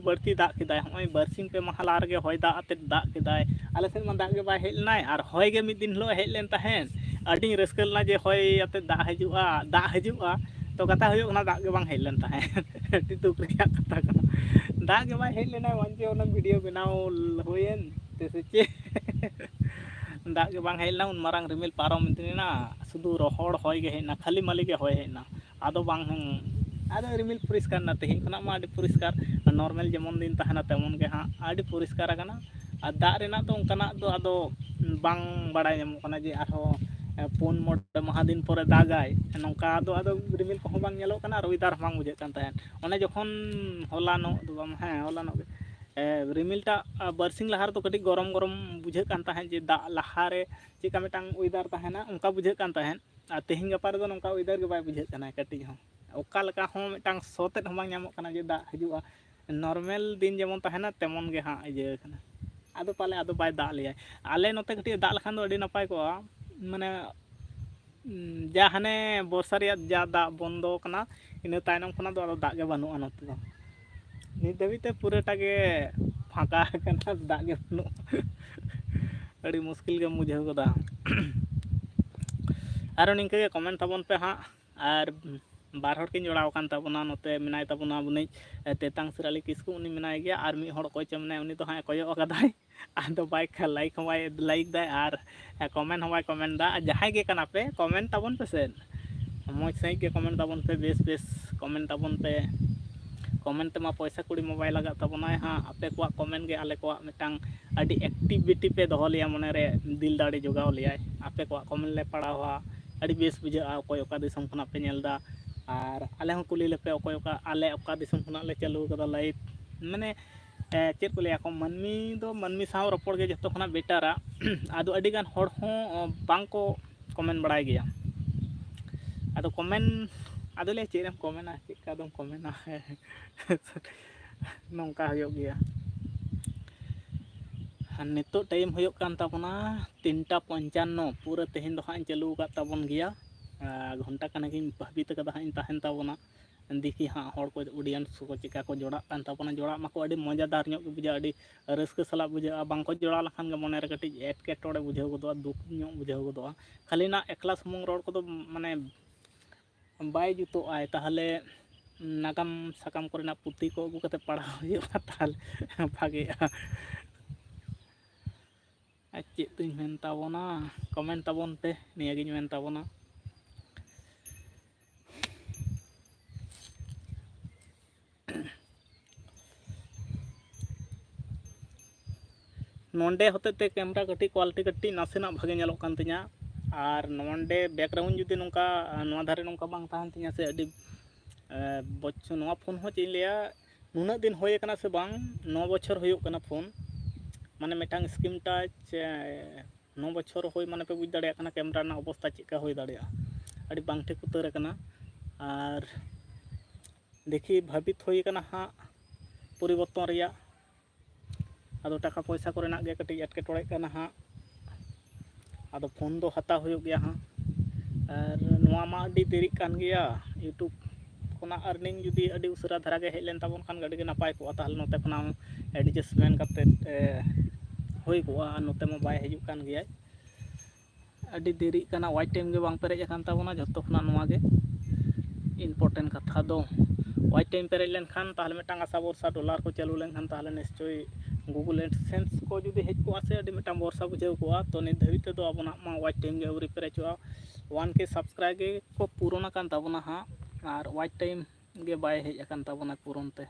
ᱵᱟᱹᱲᱛᱤ ᱫᱟᱜ ᱠᱮᱫᱟᱭ, ᱦᱚᱸᱜᱼᱚᱭ ᱵᱟᱨᱥᱤᱧ ᱯᱮ ᱢᱟᱦᱟ ᱞᱟᱦᱟ ᱨᱮᱜᱮ ᱦᱚᱭ ᱫᱟᱜ ᱟᱛᱮᱫ ᱫᱟᱜ ᱠᱮᱫᱟᱭ᱾ ᱟᱞᱮ ᱥᱮᱫ ᱢᱟ ᱫᱟᱜ ᱜᱮ ᱵᱟᱭ ᱦᱮᱡ ᱞᱮᱱᱟᱭ, ᱟᱨ ᱦᱚᱭ ᱜᱮ ᱢᱤᱫ ᱫᱤᱱ ᱦᱤᱞᱳᱜ ᱦᱮᱡ ᱞᱮᱱ ᱛᱟᱦᱮᱸᱫ᱾ ᱟᱹᱰᱤᱧ ᱨᱟᱹᱥᱠᱟᱹ ᱞᱮᱱᱟ ᱡᱮ ᱦᱚᱭ ᱟᱛᱮᱫ ᱫᱟᱜ ᱦᱤᱡᱩᱜᱼᱟ, ᱫᱟᱜ ᱦᱤᱡᱩᱜᱼᱟ᱾ ᱛᱚ ᱠᱟᱛᱷᱟ ᱦᱩᱭᱩᱜ ᱠᱟᱱᱟ, ᱫᱟᱜ ᱜᱮ ᱵᱟᱝ ᱦᱮᱡ ᱞᱮᱱ ᱛᱟᱦᱮᱸᱫ᱾ ᱟᱹᱰᱤ ᱫᱩᱠ ᱨᱮᱭᱟᱜ ᱠᱟᱛᱷᱟ ᱠᱟᱱᱟ, ᱫᱟᱜ ᱜᱮ ᱵᱟᱭ ᱦᱮᱡ ᱞᱮᱱᱟ᱾ ᱢᱟᱱᱮ ᱚᱱᱟ video ᱵᱮᱱᱟᱣ ᱦᱩᱭᱮᱱ ᱛᱮ ᱥᱮ ᱪᱮᱫ? ᱫᱟᱜ ᱜᱮ ᱵᱟᱝ ᱦᱮᱡ ᱞᱮᱱᱟ, ᱩᱱ ᱢᱟᱨᱟᱝ ᱨᱤᱢᱤᱞ ᱯᱟᱨᱚᱢ ᱤᱫᱤᱭᱮᱱᱟ, ᱥᱩᱫᱷᱩ ᱨᱚᱦᱚᱲ ᱦᱚᱭ ᱜᱮ ᱦᱮᱡ ᱮᱱᱟ, ᱠᱷᱟᱹᱞᱤ ᱢᱟᱹᱞᱤ ᱜᱮ ᱦᱚᱭ ᱦᱮᱡ ᱮᱱᱟ᱾ ᱟᱫᱚ ᱵᱟᱝ, ᱟᱫᱚ ᱨᱤᱢᱤᱞ ᱯᱚᱨᱤᱥᱠᱟᱨ ᱮᱱᱟ, ᱛᱮᱦᱮᱧ ᱠᱷᱚᱱᱟᱜ ᱢᱟ ᱟᱹᱰᱤ ᱯᱚᱨᱤᱥᱠᱟᱨ, normal ᱡᱮᱢᱚᱱ ᱫᱤᱱ ᱛᱟᱦᱮᱱᱟ ᱛᱮᱢᱚᱱ ᱜᱮ ᱦᱟᱸᱜ ᱟᱹᱰᱤ ᱯᱚᱨᱤᱥᱠᱟᱨ ᱟᱠᱟᱱᱟ᱾ ᱟᱨ ᱫᱟᱜ ᱨᱮᱱᱟᱜ ᱫᱚ ᱚᱱᱠᱟᱱᱟᱜ ᱫᱚ ᱟᱫᱚ ᱵᱟᱝ ᱵᱟᱲᱟᱭ ᱧᱟᱢᱚᱜ ᱠᱟᱱᱟ ᱡᱮ ᱟᱨᱦᱚᱸ ᱯᱩᱱ ᱢᱚᱬᱮ ᱢᱟᱦᱟ ᱫᱤᱱ ᱯᱚᱨᱮ ᱫᱟᱜᱟᱭ, ᱱᱚᱝᱠᱟ ᱫᱚ ᱟᱫᱚ ᱨᱤᱢᱤᱞ ᱠᱚᱦᱚᱸ ᱵᱟᱝ ᱧᱮᱞᱚᱜ ᱠᱟᱱᱟ ᱟᱨ weather ᱦᱚᱸ ᱵᱟᱝ ᱵᱩᱡᱷᱟᱹᱜ ᱠᱟᱱ ᱛᱟᱦᱮᱸᱫ᱾ ᱚᱱᱮ ᱡᱚᱠᱷᱚᱱ ᱦᱚᱞᱟᱱᱚᱜ ᱫᱚ ᱵᱟᱝ, ᱦᱮᱸ, ᱦᱚᱞᱟᱱᱚᱜ ᱜᱮ, ᱮ, ᱨᱤᱢᱤᱞᱴᱟᱜ, ᱟ, ᱵᱟᱨᱥᱤᱧ ᱞᱟᱦᱟ ᱨᱮᱫᱚ ᱠᱟᱹᱴᱤᱡ ᱜᱚᱨᱚᱢ ᱜᱚᱨᱚᱢ ᱵᱩᱡᱷᱟᱹᱜ ᱠᱟᱱ ᱛᱟᱦᱮᱸᱫ ᱡᱮ ᱫᱟᱜ ᱞᱟᱦᱟᱨᱮ ᱪᱮᱫᱠᱟ ᱢᱤᱫᱴᱟᱝ weather ᱛᱟᱦᱮᱱᱟ, ᱚᱱᱠᱟ ᱵᱩᱡᱷᱟᱹᱜ ᱠᱟᱱ ᱛᱟᱦᱮᱸᱫ᱾ ᱟᱨ ᱛᱮᱦᱮᱧ ᱜᱟᱯᱟ ᱨᱮᱫᱚ ᱱᱚᱝᱠᱟ weather ᱜᱮ ᱵᱟᱭ ᱵᱩᱡᱷᱟᱹᱜ ᱠᱟᱱᱟ ᱠᱟᱹᱴᱤᱡ ᱦᱚᱸ᱾ ᱚᱠᱟ ᱞᱮᱠᱟ ᱦᱚᱸ ᱢᱤᱫᱴᱟᱝ ᱥᱚ ᱛᱮᱫ ᱦᱚᱸ ᱵᱟᱝ ᱧᱟᱢᱚᱜ ᱠᱟᱱᱟ ᱡᱮ ᱫᱟᱜ ᱦᱤᱡᱩᱜᱼᱟ᱾ Normal ᱫᱤᱱ ᱡᱮᱢᱚᱱ ᱛᱟᱦᱮᱱᱟ, ᱛᱮᱢᱚᱱ ᱜᱮ ᱦᱟᱸᱜ ᱤᱭᱟᱹ ᱠᱟᱱᱟ᱾ ᱟᱫᱚ ᱯᱟᱞᱮ ᱟᱫᱚ ᱵᱟᱭ ᱫᱟᱜ ᱞᱮᱭᱟᱭ᱾ ᱟᱞᱮ ᱱᱚᱛᱮ ᱠᱟᱹᱴᱤᱡ ᱫᱟᱜ ᱞᱮᱠᱷᱟᱱ ᱫᱚ ᱟᱹᱰᱤ ᱱᱟᱯᱟᱭ ᱠᱚᱜᱼᱟ᱾ ᱢᱟᱱᱮ, ᱩᱸ, ᱡᱟ ᱦᱟᱱᱮ ᱵᱚᱨᱥᱟ ᱨᱮᱭᱟᱜ ᱡᱟ ᱫᱟᱜ ᱵᱚᱱᱫᱚ ᱠᱟᱱᱟ, ᱤᱱᱟᱹ ᱛᱟᱭᱱᱚᱢ ᱠᱷᱚᱱᱟᱜ ᱫᱚ ᱟᱫᱚ ᱫᱟᱜ ᱜᱮ ᱵᱟᱹᱱᱩᱜᱼᱟ ᱱᱚᱛᱮ ᱫᱚ᱾ ᱱᱤᱛ ᱫᱷᱟᱹᱵᱤᱡ ᱛᱮ ᱯᱩᱨᱟᱹᱴᱟ ᱜᱮ ᱯᱷᱟᱸᱠᱟ ᱟᱠᱟᱱᱟ, ᱫᱟᱜ ᱜᱮ ᱵᱟᱹᱱᱩᱜᱼᱟ᱾ ᱟᱹᱰᱤ ᱢᱩᱥᱠᱤᱞ ᱜᱮᱢ ᱵᱩᱡᱷᱟᱹᱣ ᱜᱚᱫᱟ᱾ ᱟᱨᱚ ᱱᱤᱝᱠᱟᱹ ᱜᱮ comment ᱛᱟᱵᱚᱱ ᱯᱮ ᱦᱟᱸᱜ᱾ ᱟᱨ ᱵᱟᱨ ᱦᱚᱲ ᱠᱤᱱ ᱡᱚᱲᱟᱣ ᱟᱠᱟᱱ ᱛᱟᱵᱚᱱᱟ, ᱱᱚᱛᱮ ᱢᱮᱱᱟᱭ ᱛᱟᱵᱚᱱᱟ ᱵᱚᱱᱤᱡ, ᱮ, ᱛᱮᱛᱟᱝ ᱥᱤᱨ ᱟᱞᱤ ᱠᱤᱥᱠᱩ, ᱩᱱᱤ ᱢᱮᱱᱟᱭ ᱜᱮᱭᱟ, ᱟᱨ ᱢᱤᱫ ᱦᱚᱲ ᱚᱠᱚᱭ ᱪᱚ ᱢᱮᱱᱟᱭᱟ, ᱩᱱᱤ ᱫᱚ ᱦᱟᱸᱜ ᱮ ᱠᱚᱭᱚᱜ ᱟᱠᱟᱫᱟᱭ᱾ ᱟᱫᱚ ᱵᱟᱭ ᱠᱷᱟ-, like ᱦᱚᱸ ᱵᱟᱭ like ᱫᱟᱭ ᱟᱨ comment ᱦᱚᱸ ᱵᱟᱭ comment ᱫᱟ᱾ ᱟᱨ ᱡᱟᱦᱟᱸᱭ ᱜᱮ ᱠᱟᱱᱟ ᱯᱮ, comment ᱛᱟᱵᱚᱱ ᱯᱮᱥᱮ, ᱢᱚᱡᱽ ᱥᱟᱺᱦᱤᱡ ᱜᱮ comment ᱛᱟᱵᱚᱱ ᱯᱮ, ᱵᱮᱥ ᱵᱮᱥ comment ᱛᱟᱵᱚᱱ ᱯᱮ᱾ Comment ᱛᱮᱢᱟ ᱯᱚᱭᱥᱟ ᱠᱩᱲᱤ ᱢᱟ ᱵᱟᱭ ᱞᱟᱜᱟᱜ ᱛᱟᱵᱚᱱᱟᱭ ᱦᱟᱸᱜ᱾ ᱟᱯᱮ ᱠᱚᱣᱟᱜ comment ᱜᱮ ᱟᱞᱮ ᱠᱚᱣᱟᱜ ᱢᱤᱫᱴᱟᱝ ᱟᱹᱰᱤ activity ᱯᱮ ᱫᱚᱦᱚ ᱞᱮᱭᱟ, ᱢᱚᱱᱮᱨᱮ ᱫᱤᱞ ᱫᱟᱲᱮ ᱡᱚᱜᱟᱣ ᱞᱮᱭᱟᱭ᱾ ᱟᱯᱮ ᱠᱚᱣᱟᱜ comment ᱞᱮ ᱯᱟᱲᱦᱟᱣᱟ, ᱟᱹᱰᱤ ᱵᱮᱥ ᱵᱩᱡᱷᱟᱹᱜᱼᱟ ᱚᱠᱚᱭ ᱚᱠᱟ ᱫᱤᱥᱚᱢ ᱠᱷᱚᱱᱟᱜ ᱯᱮ ᱧᱮᱞ ᱮᱫᱟ᱾ ᱟᱨ ᱟᱞᱮ ᱦᱚᱸ ᱠᱩᱞᱤ ᱞᱮᱯᱮ ᱚᱠᱚᱭ ᱚᱠᱟ, ᱟᱞᱮ ᱚᱠᱟ ᱫᱤᱥᱚᱢ ᱠᱷᱚᱱᱟᱜ ᱞᱮ ᱪᱟᱹᱞᱩ ᱠᱟᱫᱟ live᱾ ᱢᱟᱱᱮ ᱪᱮᱫ ᱠᱚ ᱞᱟᱹᱭᱟ ᱠᱚ, ᱢᱟᱹᱱᱢᱤ ᱫᱚ ᱢᱟᱹᱱᱢᱤ ᱥᱟᱶ ᱨᱚᱯᱚᱲ ᱜᱮ ᱡᱚᱛᱚ ᱠᱷᱚᱱᱟᱜ ᱵᱮᱴᱟᱨᱟ᱾ ᱟᱫᱚ ᱟᱹᱰᱤᱜᱟᱱ ᱦᱚᱲ ᱦᱚᱸ ᱵᱟᱝ ᱠᱚ ᱠᱚᱢᱮᱱᱴ ᱵᱟᱲᱟᱭ ᱜᱮᱭᱟ᱾ ᱟᱫᱚ ᱠᱚᱢᱮᱱᱴ, ᱟᱫᱚ ᱞᱮ ᱪᱮᱫ ᱮᱢ ᱠᱚᱢᱮᱱᱟ, ᱪᱮᱫ ᱠᱟ ᱫᱚᱢ ᱠᱚᱢᱮᱱᱟ? ᱱᱚᱝᱠᱟ ᱦᱩᱭᱩᱜ ᱜᱮᱭᱟ᱾ ᱟᱨ ᱱᱤᱛᱚᱜ ᱴᱟᱭᱤᱢ ᱦᱩᱭᱩᱜ ᱠᱟᱱ ᱛᱟᱵᱚᱱᱟ ᱛᱤᱱᱴᱟ ᱯᱚᱧᱪᱟᱱᱱᱚ᱾ ᱯᱩᱨᱟᱹ ᱛᱮᱦᱮᱧ ᱫᱚ ᱦᱟᱸᱜ ᱤᱧ ᱪᱟᱹᱞᱩ ᱟᱠᱟᱫ ᱛᱟᱵᱚᱱ ᱜᱮᱭᱟ᱾ ᱟᱨ ᱜᱷᱚᱱᱴᱟ ᱠᱷᱟᱱᱮᱠ ᱤᱧ ᱵᱷᱟᱹᱵᱤᱛ ᱟᱠᱟᱫᱟ ᱦᱟᱸᱜ ᱤᱧ ᱛᱟᱦᱮᱱ ᱛᱟᱵᱚᱱᱟ᱾ ᱫᱮᱠᱷᱤ ᱦᱟᱸᱜ ᱦᱚᱲ ᱠᱚ, ᱚᱰᱤᱭᱮᱱᱥ ᱠᱚ ᱪᱮᱠᱟ ᱠᱚ ᱡᱚᱲᱟᱜ ᱠᱟᱱ ᱛᱟᱵᱚᱱᱟ᱾ ᱡᱚᱲᱟᱜ ᱢᱟᱠᱚ, ᱟᱹᱰᱤ ᱢᱚᱡᱟᱫᱟᱨ ᱧᱚᱜ ᱜᱮ ᱵᱩᱡᱷᱟᱹᱜᱼᱟ, ᱟᱹᱰᱤ ᱨᱟᱹᱥᱠᱟᱹ ᱥᱟᱞᱟᱜ ᱵᱩᱡᱷᱟᱹᱜᱼᱟ᱾ ᱵᱟᱝ ᱠᱚ ᱡᱚᱲᱟᱣ ᱞᱮᱠᱷᱟᱱ ᱜᱮ ᱢᱚᱱᱮ ᱨᱮ ᱠᱟᱹᱴᱤᱡ ᱮᱴᱠᱮᱴᱚᱬᱮ ᱵᱩᱡᱷᱟᱹᱣ ᱜᱚᱫᱚᱜᱼᱟ, ᱫᱩᱠ ᱧᱚᱜ ᱵᱩᱡᱷᱟᱹᱣ ᱜᱚᱫᱚᱜᱼᱟ᱾ ᱠᱷᱟᱹᱞᱤ ᱱᱟᱜ ᱮᱠᱞᱟ ᱥᱩᱢᱩᱝ ᱨᱚᱲ ᱠᱚᱫᱚ ᱢᱟᱱᱮ ᱵᱟᱭ ᱡᱩᱛᱩᱜᱼᱟᱭ, ᱛᱟᱦᱚᱞᱮ ᱱᱟᱜᱟᱢ ᱥᱟᱠᱟᱢ ᱠᱚᱨᱮᱱᱟᱜ ᱯᱩᱛᱷᱤ ᱠᱚ ᱟᱹᱜᱩ ᱠᱟᱛᱮ ᱯᱟᱲᱦᱟᱣ ᱦᱩᱭᱩᱜᱼᱟ, ᱛᱟᱦᱚᱞᱮ ᱵᱷᱟᱜᱮᱜᱼᱟ᱾ ᱟᱨ ᱪᱮᱫ ᱫᱩᱧ ᱢᱮᱱ ᱛᱟᱵᱚᱱᱟ, ᱠᱚᱢᱮᱱᱴ ᱛᱟᱵᱚᱱ ᱯᱮ, ᱱᱤᱭᱟᱹᱜᱤᱧ ᱢᱮᱱ ᱛᱟᱵᱚᱱᱟ᱾ ᱱᱚᱰᱮ ᱦᱚᱛᱮᱡ ᱛᱮ ᱠᱮᱢᱨᱟ ᱠᱟᱹᱴᱤᱡ ᱠᱳᱣᱟᱞᱤᱴᱤ ᱠᱟᱹᱴᱤᱡ ᱱᱟᱥᱮᱱᱟᱜ ᱵᱷᱟᱜᱮ ᱧᱮᱞᱚᱜ ᱠᱟᱱ ᱛᱤᱧᱟ, ᱟᱨ ᱱᱚᱰᱮ ᱵᱮᱠᱜᱨᱟᱣᱩᱱᱰ ᱡᱩᱫᱤ ᱱᱚᱝᱠᱟ, ᱱᱚᱣᱟ ᱫᱷᱟᱨᱮ ᱱᱚᱝᱠᱟ ᱵᱟᱝ ᱛᱟᱦᱮᱱ ᱛᱤᱧᱟ ᱥᱮ, ᱟᱹᱰᱤ ᱵᱚᱪᱷᱚᱨ ᱱᱚᱣᱟ ᱯᱷᱳᱱ ᱦᱚᱸ ᱪᱮᱫ ᱤᱧ ᱞᱟᱹᱭᱟ, ᱱᱩᱱᱟᱹᱜ ᱫᱤᱱ ᱦᱩᱭ ᱟᱠᱟᱱᱟ ᱥᱮ ᱵᱟᱝ, ᱱᱚ ᱵᱚᱪᱷᱚᱨ ᱦᱩᱭᱩᱜ ᱠᱟᱱᱟ ᱯᱷᱳᱱ, ᱢᱟᱱᱮ ᱢᱤᱫᱴᱟᱝ ᱥᱠᱨᱤᱱ ᱴᱟᱪ ᱱᱚ ᱵᱚᱪᱷᱚᱨ ᱦᱩᱭ, ᱢᱟᱱᱮ ᱯᱮ ᱵᱩᱡᱽ ᱫᱟᱲᱮᱭᱟᱜ ᱠᱟᱱᱟ ᱠᱮᱢᱨᱟ ᱨᱮᱱᱟᱜ ᱚᱵᱚᱥᱛᱟ ᱪᱮᱫ ᱞᱮᱠᱟ ᱦᱩᱭ ᱫᱟᱲᱮᱭᱟᱜᱼᱟ, ᱟᱹᱰᱤ ᱵᱟᱝ ᱴᱷᱤᱠ ᱩᱛᱟᱹᱨ ᱟᱠᱟᱱᱟ᱾ ᱟᱨ ᱫᱮᱠᱷᱤ ᱵᱷᱟᱵᱤᱛ ᱦᱩᱭ ᱟᱠᱟᱱᱟ ᱦᱟᱸᱜ ᱯᱚᱨᱤᱵᱚᱨᱛᱚᱱ ᱨᱮᱭᱟᱜ, ᱟᱫᱚ ᱴᱟᱠᱟ ᱯᱚᱭᱥᱟ ᱠᱚᱨᱮᱱᱟᱜ ᱜᱮ ᱠᱟᱹᱴᱤᱡ ᱮᱴᱠᱮᱴᱚᱬᱮᱜ ᱠᱟᱱᱟ ᱦᱟᱸᱜ᱾ ᱟᱫᱚ ᱯᱷᱳᱱ ᱫᱚ ᱦᱟᱛᱟᱣ ᱦᱩᱭᱩᱜ ᱜᱮᱭᱟ ᱦᱟᱸᱜ᱾ ᱟᱨ ᱱᱚᱣᱟ ᱢᱟ ᱟᱹᱰᱤ ᱫᱮᱨᱤᱜ ᱠᱟᱱ ᱜᱮᱭᱟ, YouTube ᱠᱷᱚᱱᱟᱜ earning ᱡᱩᱫᱤ ᱟᱹᱰᱤ ᱩᱥᱟᱹᱨᱟ ᱫᱷᱟᱨᱟ ᱜᱮ ᱦᱮᱡ ᱞᱮᱱ ᱛᱟᱵᱚᱱ ᱠᱷᱟᱱ ᱟᱹᱰᱤ ᱜᱮ ᱱᱟᱯᱟᱭ ᱠᱚᱜᱼᱟ, ᱛᱟᱦᱚᱞᱮ ᱱᱚᱛᱮ ᱠᱷᱚᱱᱟᱜ adjustment ᱠᱟᱛᱮᱫ ᱦᱩᱭ ᱠᱚᱜᱼᱟ᱾ ᱟᱨ ᱱᱚᱛᱮ ᱢᱟ ᱵᱟᱭ ᱦᱤᱡᱩᱜ ᱠᱟᱱ ᱜᱮᱭᱟᱭ᱾ ᱟᱹᱰᱤ ᱫᱮᱨᱤᱜ ᱠᱟᱱᱟ, watch time ᱜᱮ ᱵᱟᱝ ᱯᱮᱨᱮᱡ ᱟᱠᱟᱱ ᱛᱟᱵᱚᱱᱟ᱾ ᱡᱷᱚᱛᱚ ᱠᱷᱚᱱᱟᱜ ᱱᱚᱣᱟ ᱜᱮ important ᱠᱟᱛᱷᱟ ᱫᱚ, watch time ᱯᱮᱨᱮᱡ ᱞᱮᱱᱠᱷᱟᱱ ᱛᱟᱦᱚᱞᱮ ᱢᱤᱫᱴᱟᱝ ᱟᱥᱟ ᱵᱷᱚᱨᱥᱟ ᱰᱚᱞᱟᱨ ᱠᱚ ᱪᱟᱹᱞᱩ ᱞᱮᱱᱠᱷᱟᱱ ᱛᱟᱦᱚᱞᱮ ᱱᱤᱥᱪᱳᱭ Google AdSense ᱠᱚ ᱡᱩᱫᱤ ᱦᱮᱡ ᱠᱚᱜᱼᱟ ᱥᱮ, ᱟᱹᱰᱤ ᱢᱤᱫᱴᱟᱝ ᱵᱷᱚᱨᱥᱟ ᱵᱩᱡᱷᱟᱹᱣ ᱠᱚᱜᱼᱟ᱾ ᱛᱚ ᱱᱤᱛ ᱫᱷᱟᱹᱵᱤᱡ ᱛᱮᱫᱚ ᱟᱵᱚᱱᱟᱜ ᱢᱟ watch time ᱜᱮ ᱟᱹᱣᱨᱤ ᱯᱮᱨᱮᱡᱚᱜᱼᱟ᱾ One K subscribe ᱜᱮ ᱠᱚ ᱯᱩᱨᱚᱱ ᱟᱠᱟᱱ ᱛᱟᱵᱚᱱᱟ ᱦᱟᱸᱜ, ᱟᱨ watch time ᱜᱮ ᱵᱟᱭ ᱦᱮᱡ ᱟᱠᱟᱱ ᱛᱟᱵᱚᱱᱟ ᱯᱩᱨᱚᱱ ᱛᱮ᱾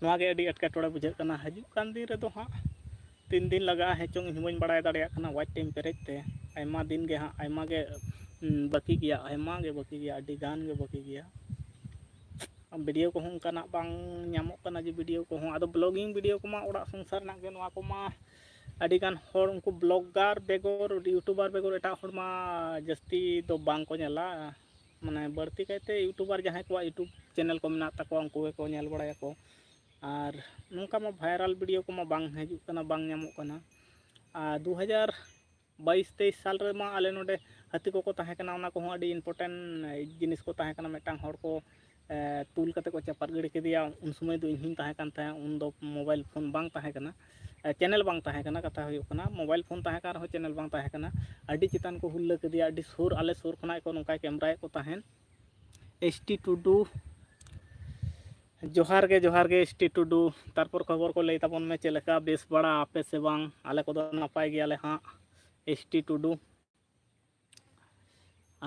ᱱᱚᱣᱟ ᱜᱮ ᱟᱹᱰᱤ ᱮᱴᱠᱮᱴᱚᱬᱮ ᱵᱩᱡᱷᱟᱹᱜ ᱠᱟᱱᱟ᱾ ᱦᱤᱡᱩᱜ ᱠᱟᱱ ᱫᱤᱱ ᱨᱮᱫᱚ ᱦᱟᱸᱜ ᱛᱤᱱ ᱫᱤᱱ ᱞᱟᱜᱟᱜᱼᱟ ᱦᱮᱸ ᱪᱚᱝ, ᱤᱧ ᱦᱚᱸ ᱵᱟᱹᱧ ᱵᱟᱲᱟᱭ ᱫᱟᱲᱮᱭᱟᱜ ᱠᱟᱱᱟ᱾ Watch time ᱯᱮᱨᱮᱡ ᱛᱮ ᱟᱭᱢᱟ ᱫᱤᱱ ᱜᱮ ᱦᱟᱸᱜ, ᱟᱭᱢᱟ ᱜᱮ, ᱩᱸ, ᱵᱟᱹᱠᱤ ᱜᱮᱭᱟ, ᱟᱭᱢᱟ ᱜᱮ ᱵᱟᱹᱠᱤ ᱜᱮᱭᱟ, ᱟᱹᱰᱤ ᱜᱟᱱ ᱜᱮ ᱵᱟᱹᱠᱤ ᱜᱮᱭᱟ᱾ ᱵᱷᱤᱰᱤᱭᱳ ᱠᱚᱦᱚᱸ ᱚᱱᱠᱟᱱᱟᱜ ᱵᱟᱝ ᱧᱟᱢᱚᱜ ᱠᱟᱱᱟ ᱡᱮ ᱵᱷᱤᱰᱤᱭᱳ ᱠᱚᱦᱚᱸ᱾ ᱟᱫᱚ ᱵᱞᱚᱜᱤᱝ ᱵᱷᱤᱰᱤᱭᱳ ᱠᱚᱢᱟ ᱚᱲᱟᱜ ᱥᱚᱝᱥᱟᱨ ᱨᱮᱱᱟᱜ ᱜᱮ, ᱱᱚᱣᱟ ᱠᱚᱢᱟ ᱟᱹᱰᱤᱜᱟᱱ ᱦᱚᱲ ᱩᱱᱠᱩ ᱵᱞᱚᱜᱟᱨ ᱵᱮᱜᱚᱨ, ᱤᱭᱩᱴᱩᱵᱟᱨ ᱵᱮᱜᱚᱨ ᱮᱴᱟᱜ ᱦᱚᱲ ᱢᱟ ᱡᱟᱹᱥᱛᱤ ᱫᱚ ᱵᱟᱝ ᱠᱚ ᱧᱮᱞᱟ᱾ ᱢᱟᱱᱮ ᱵᱟᱹᱲᱛᱤ ᱠᱟᱭᱛᱮ ᱤᱭᱩᱴᱩᱵᱟᱨ ᱡᱟᱦᱟᱸᱭ ᱠᱚᱣᱟᱜ ᱤᱭᱩᱴᱩᱵᱽ ᱪᱮᱱᱮᱞ ᱠᱚ ᱢᱮᱱᱟᱜ ᱛᱟᱠᱚᱣᱟ, ᱩᱱᱠᱩ ᱜᱮᱠᱚ ᱧᱮᱞ ᱵᱟᱲᱟᱭᱟᱠᱚ᱾ ᱟᱨ ᱱᱚᱝᱠᱟ ᱢᱟ ᱵᱷᱟᱭᱨᱟᱞ ᱵᱷᱤᱰᱤᱭᱳ ᱠᱚᱢᱟ ᱵᱟᱝ ᱦᱤᱡᱩᱜ ᱠᱟᱱᱟ, ᱵᱟᱝ ᱧᱟᱢᱚᱜ ᱠᱟᱱᱟ᱾ ᱟᱨ ᱫᱩ ᱦᱟᱡᱟᱨ ᱵᱟᱭᱤᱥ ᱛᱮᱭᱤᱥ ᱥᱟᱞ ᱨᱮᱢᱟ ᱟᱞᱮ ᱱᱚᱰᱮ ᱦᱟᱹᱛᱤ ᱠᱚᱠᱚ ᱛᱟᱦᱮᱸ ᱠᱟᱱᱟ, ᱚᱱᱟ ᱠᱚᱦᱚᱸ ᱟᱹᱰᱤ ᱤᱢᱯᱚᱨᱴᱮᱱᱴ ᱡᱤᱱᱤᱥ ᱠᱚ ᱛᱟᱦᱮᱸ ᱠᱟᱱᱟ᱾ ᱢᱤᱫᱴᱟᱝ ᱦᱚᱲ ᱠᱚ, ᱮ, ᱛᱩᱞ ᱠᱟᱛᱮ ᱠᱚ ᱪᱟᱯᱟᱫ ᱜᱤᱰᱤ ᱠᱮᱫᱮᱭᱟ᱾ ᱩᱱ ᱥᱚᱢᱚᱭ ᱫᱚ ᱤᱧ ᱦᱚᱸᱧ ᱛᱟᱦᱮᱸ ᱠᱟᱱ ᱛᱟᱦᱮᱸᱫ, ᱩᱱᱫᱚ ᱢᱳᱵᱟᱭᱤᱞ ᱯᱷᱳᱱ ᱵᱟᱝ ᱛᱟᱦᱮᱸ ᱠᱟᱱᱟ, ᱮ, ᱪᱮᱱᱮᱞ ᱵᱟᱝ ᱛᱟᱦᱮᱸ ᱠᱟᱱᱟ, ᱠᱟᱛᱷᱟ ᱦᱩᱭᱩᱜ ᱠᱟᱱᱟ ᱢᱳᱵᱟᱭᱤᱞ ᱯᱷᱳᱱ ᱛᱟᱦᱮᱸ ᱠᱟᱱ ᱨᱮᱦᱚᱸ ᱪᱮᱱᱮᱞ ᱵᱟᱝ ᱛᱟᱦᱮᱸ ᱠᱟᱱᱟ᱾ ᱟᱹᱰᱤ ᱪᱮᱛᱟᱱ ᱠᱚ ᱦᱩᱞᱞᱟᱹ ᱠᱮᱫᱮᱭᱟ, ᱟᱹᱰᱤ ᱥᱩᱨ, ᱟᱞᱮ ᱥᱩᱨ ᱠᱷᱚᱱᱟᱜ ᱠᱚ ᱱᱚᱝᱠᱟᱭ ᱠᱮᱢᱨᱟᱭᱮᱫ ᱠᱚ ᱛᱟᱦᱮᱸᱫ᱾ ᱮᱥ ᱴᱤ ᱴᱩᱰᱩ, ᱡᱚᱦᱟᱨ ᱜᱮ, ᱡᱚᱦᱟᱨ ᱜᱮ ᱮᱥ ᱴᱤ ᱴᱩᱰᱩ᱾ ᱛᱟᱨᱯᱚᱨ ᱠᱷᱚᱵᱚᱨ ᱠᱚ ᱞᱟᱹᱭ ᱛᱟᱵᱚᱱ ᱢᱮ, ᱪᱮᱫ ᱞᱮᱠᱟ, ᱵᱮᱥ ᱵᱟᱲᱟ ᱟᱯᱮ ᱥᱮ ᱵᱟᱝ? ᱟᱞᱮ ᱠᱚᱫᱚ ᱱᱟᱯᱟᱭ ᱜᱮᱭᱟᱞᱮ ᱦᱟᱸᱜ, ᱮᱥ ᱴᱤ ᱴᱩᱰᱩ᱾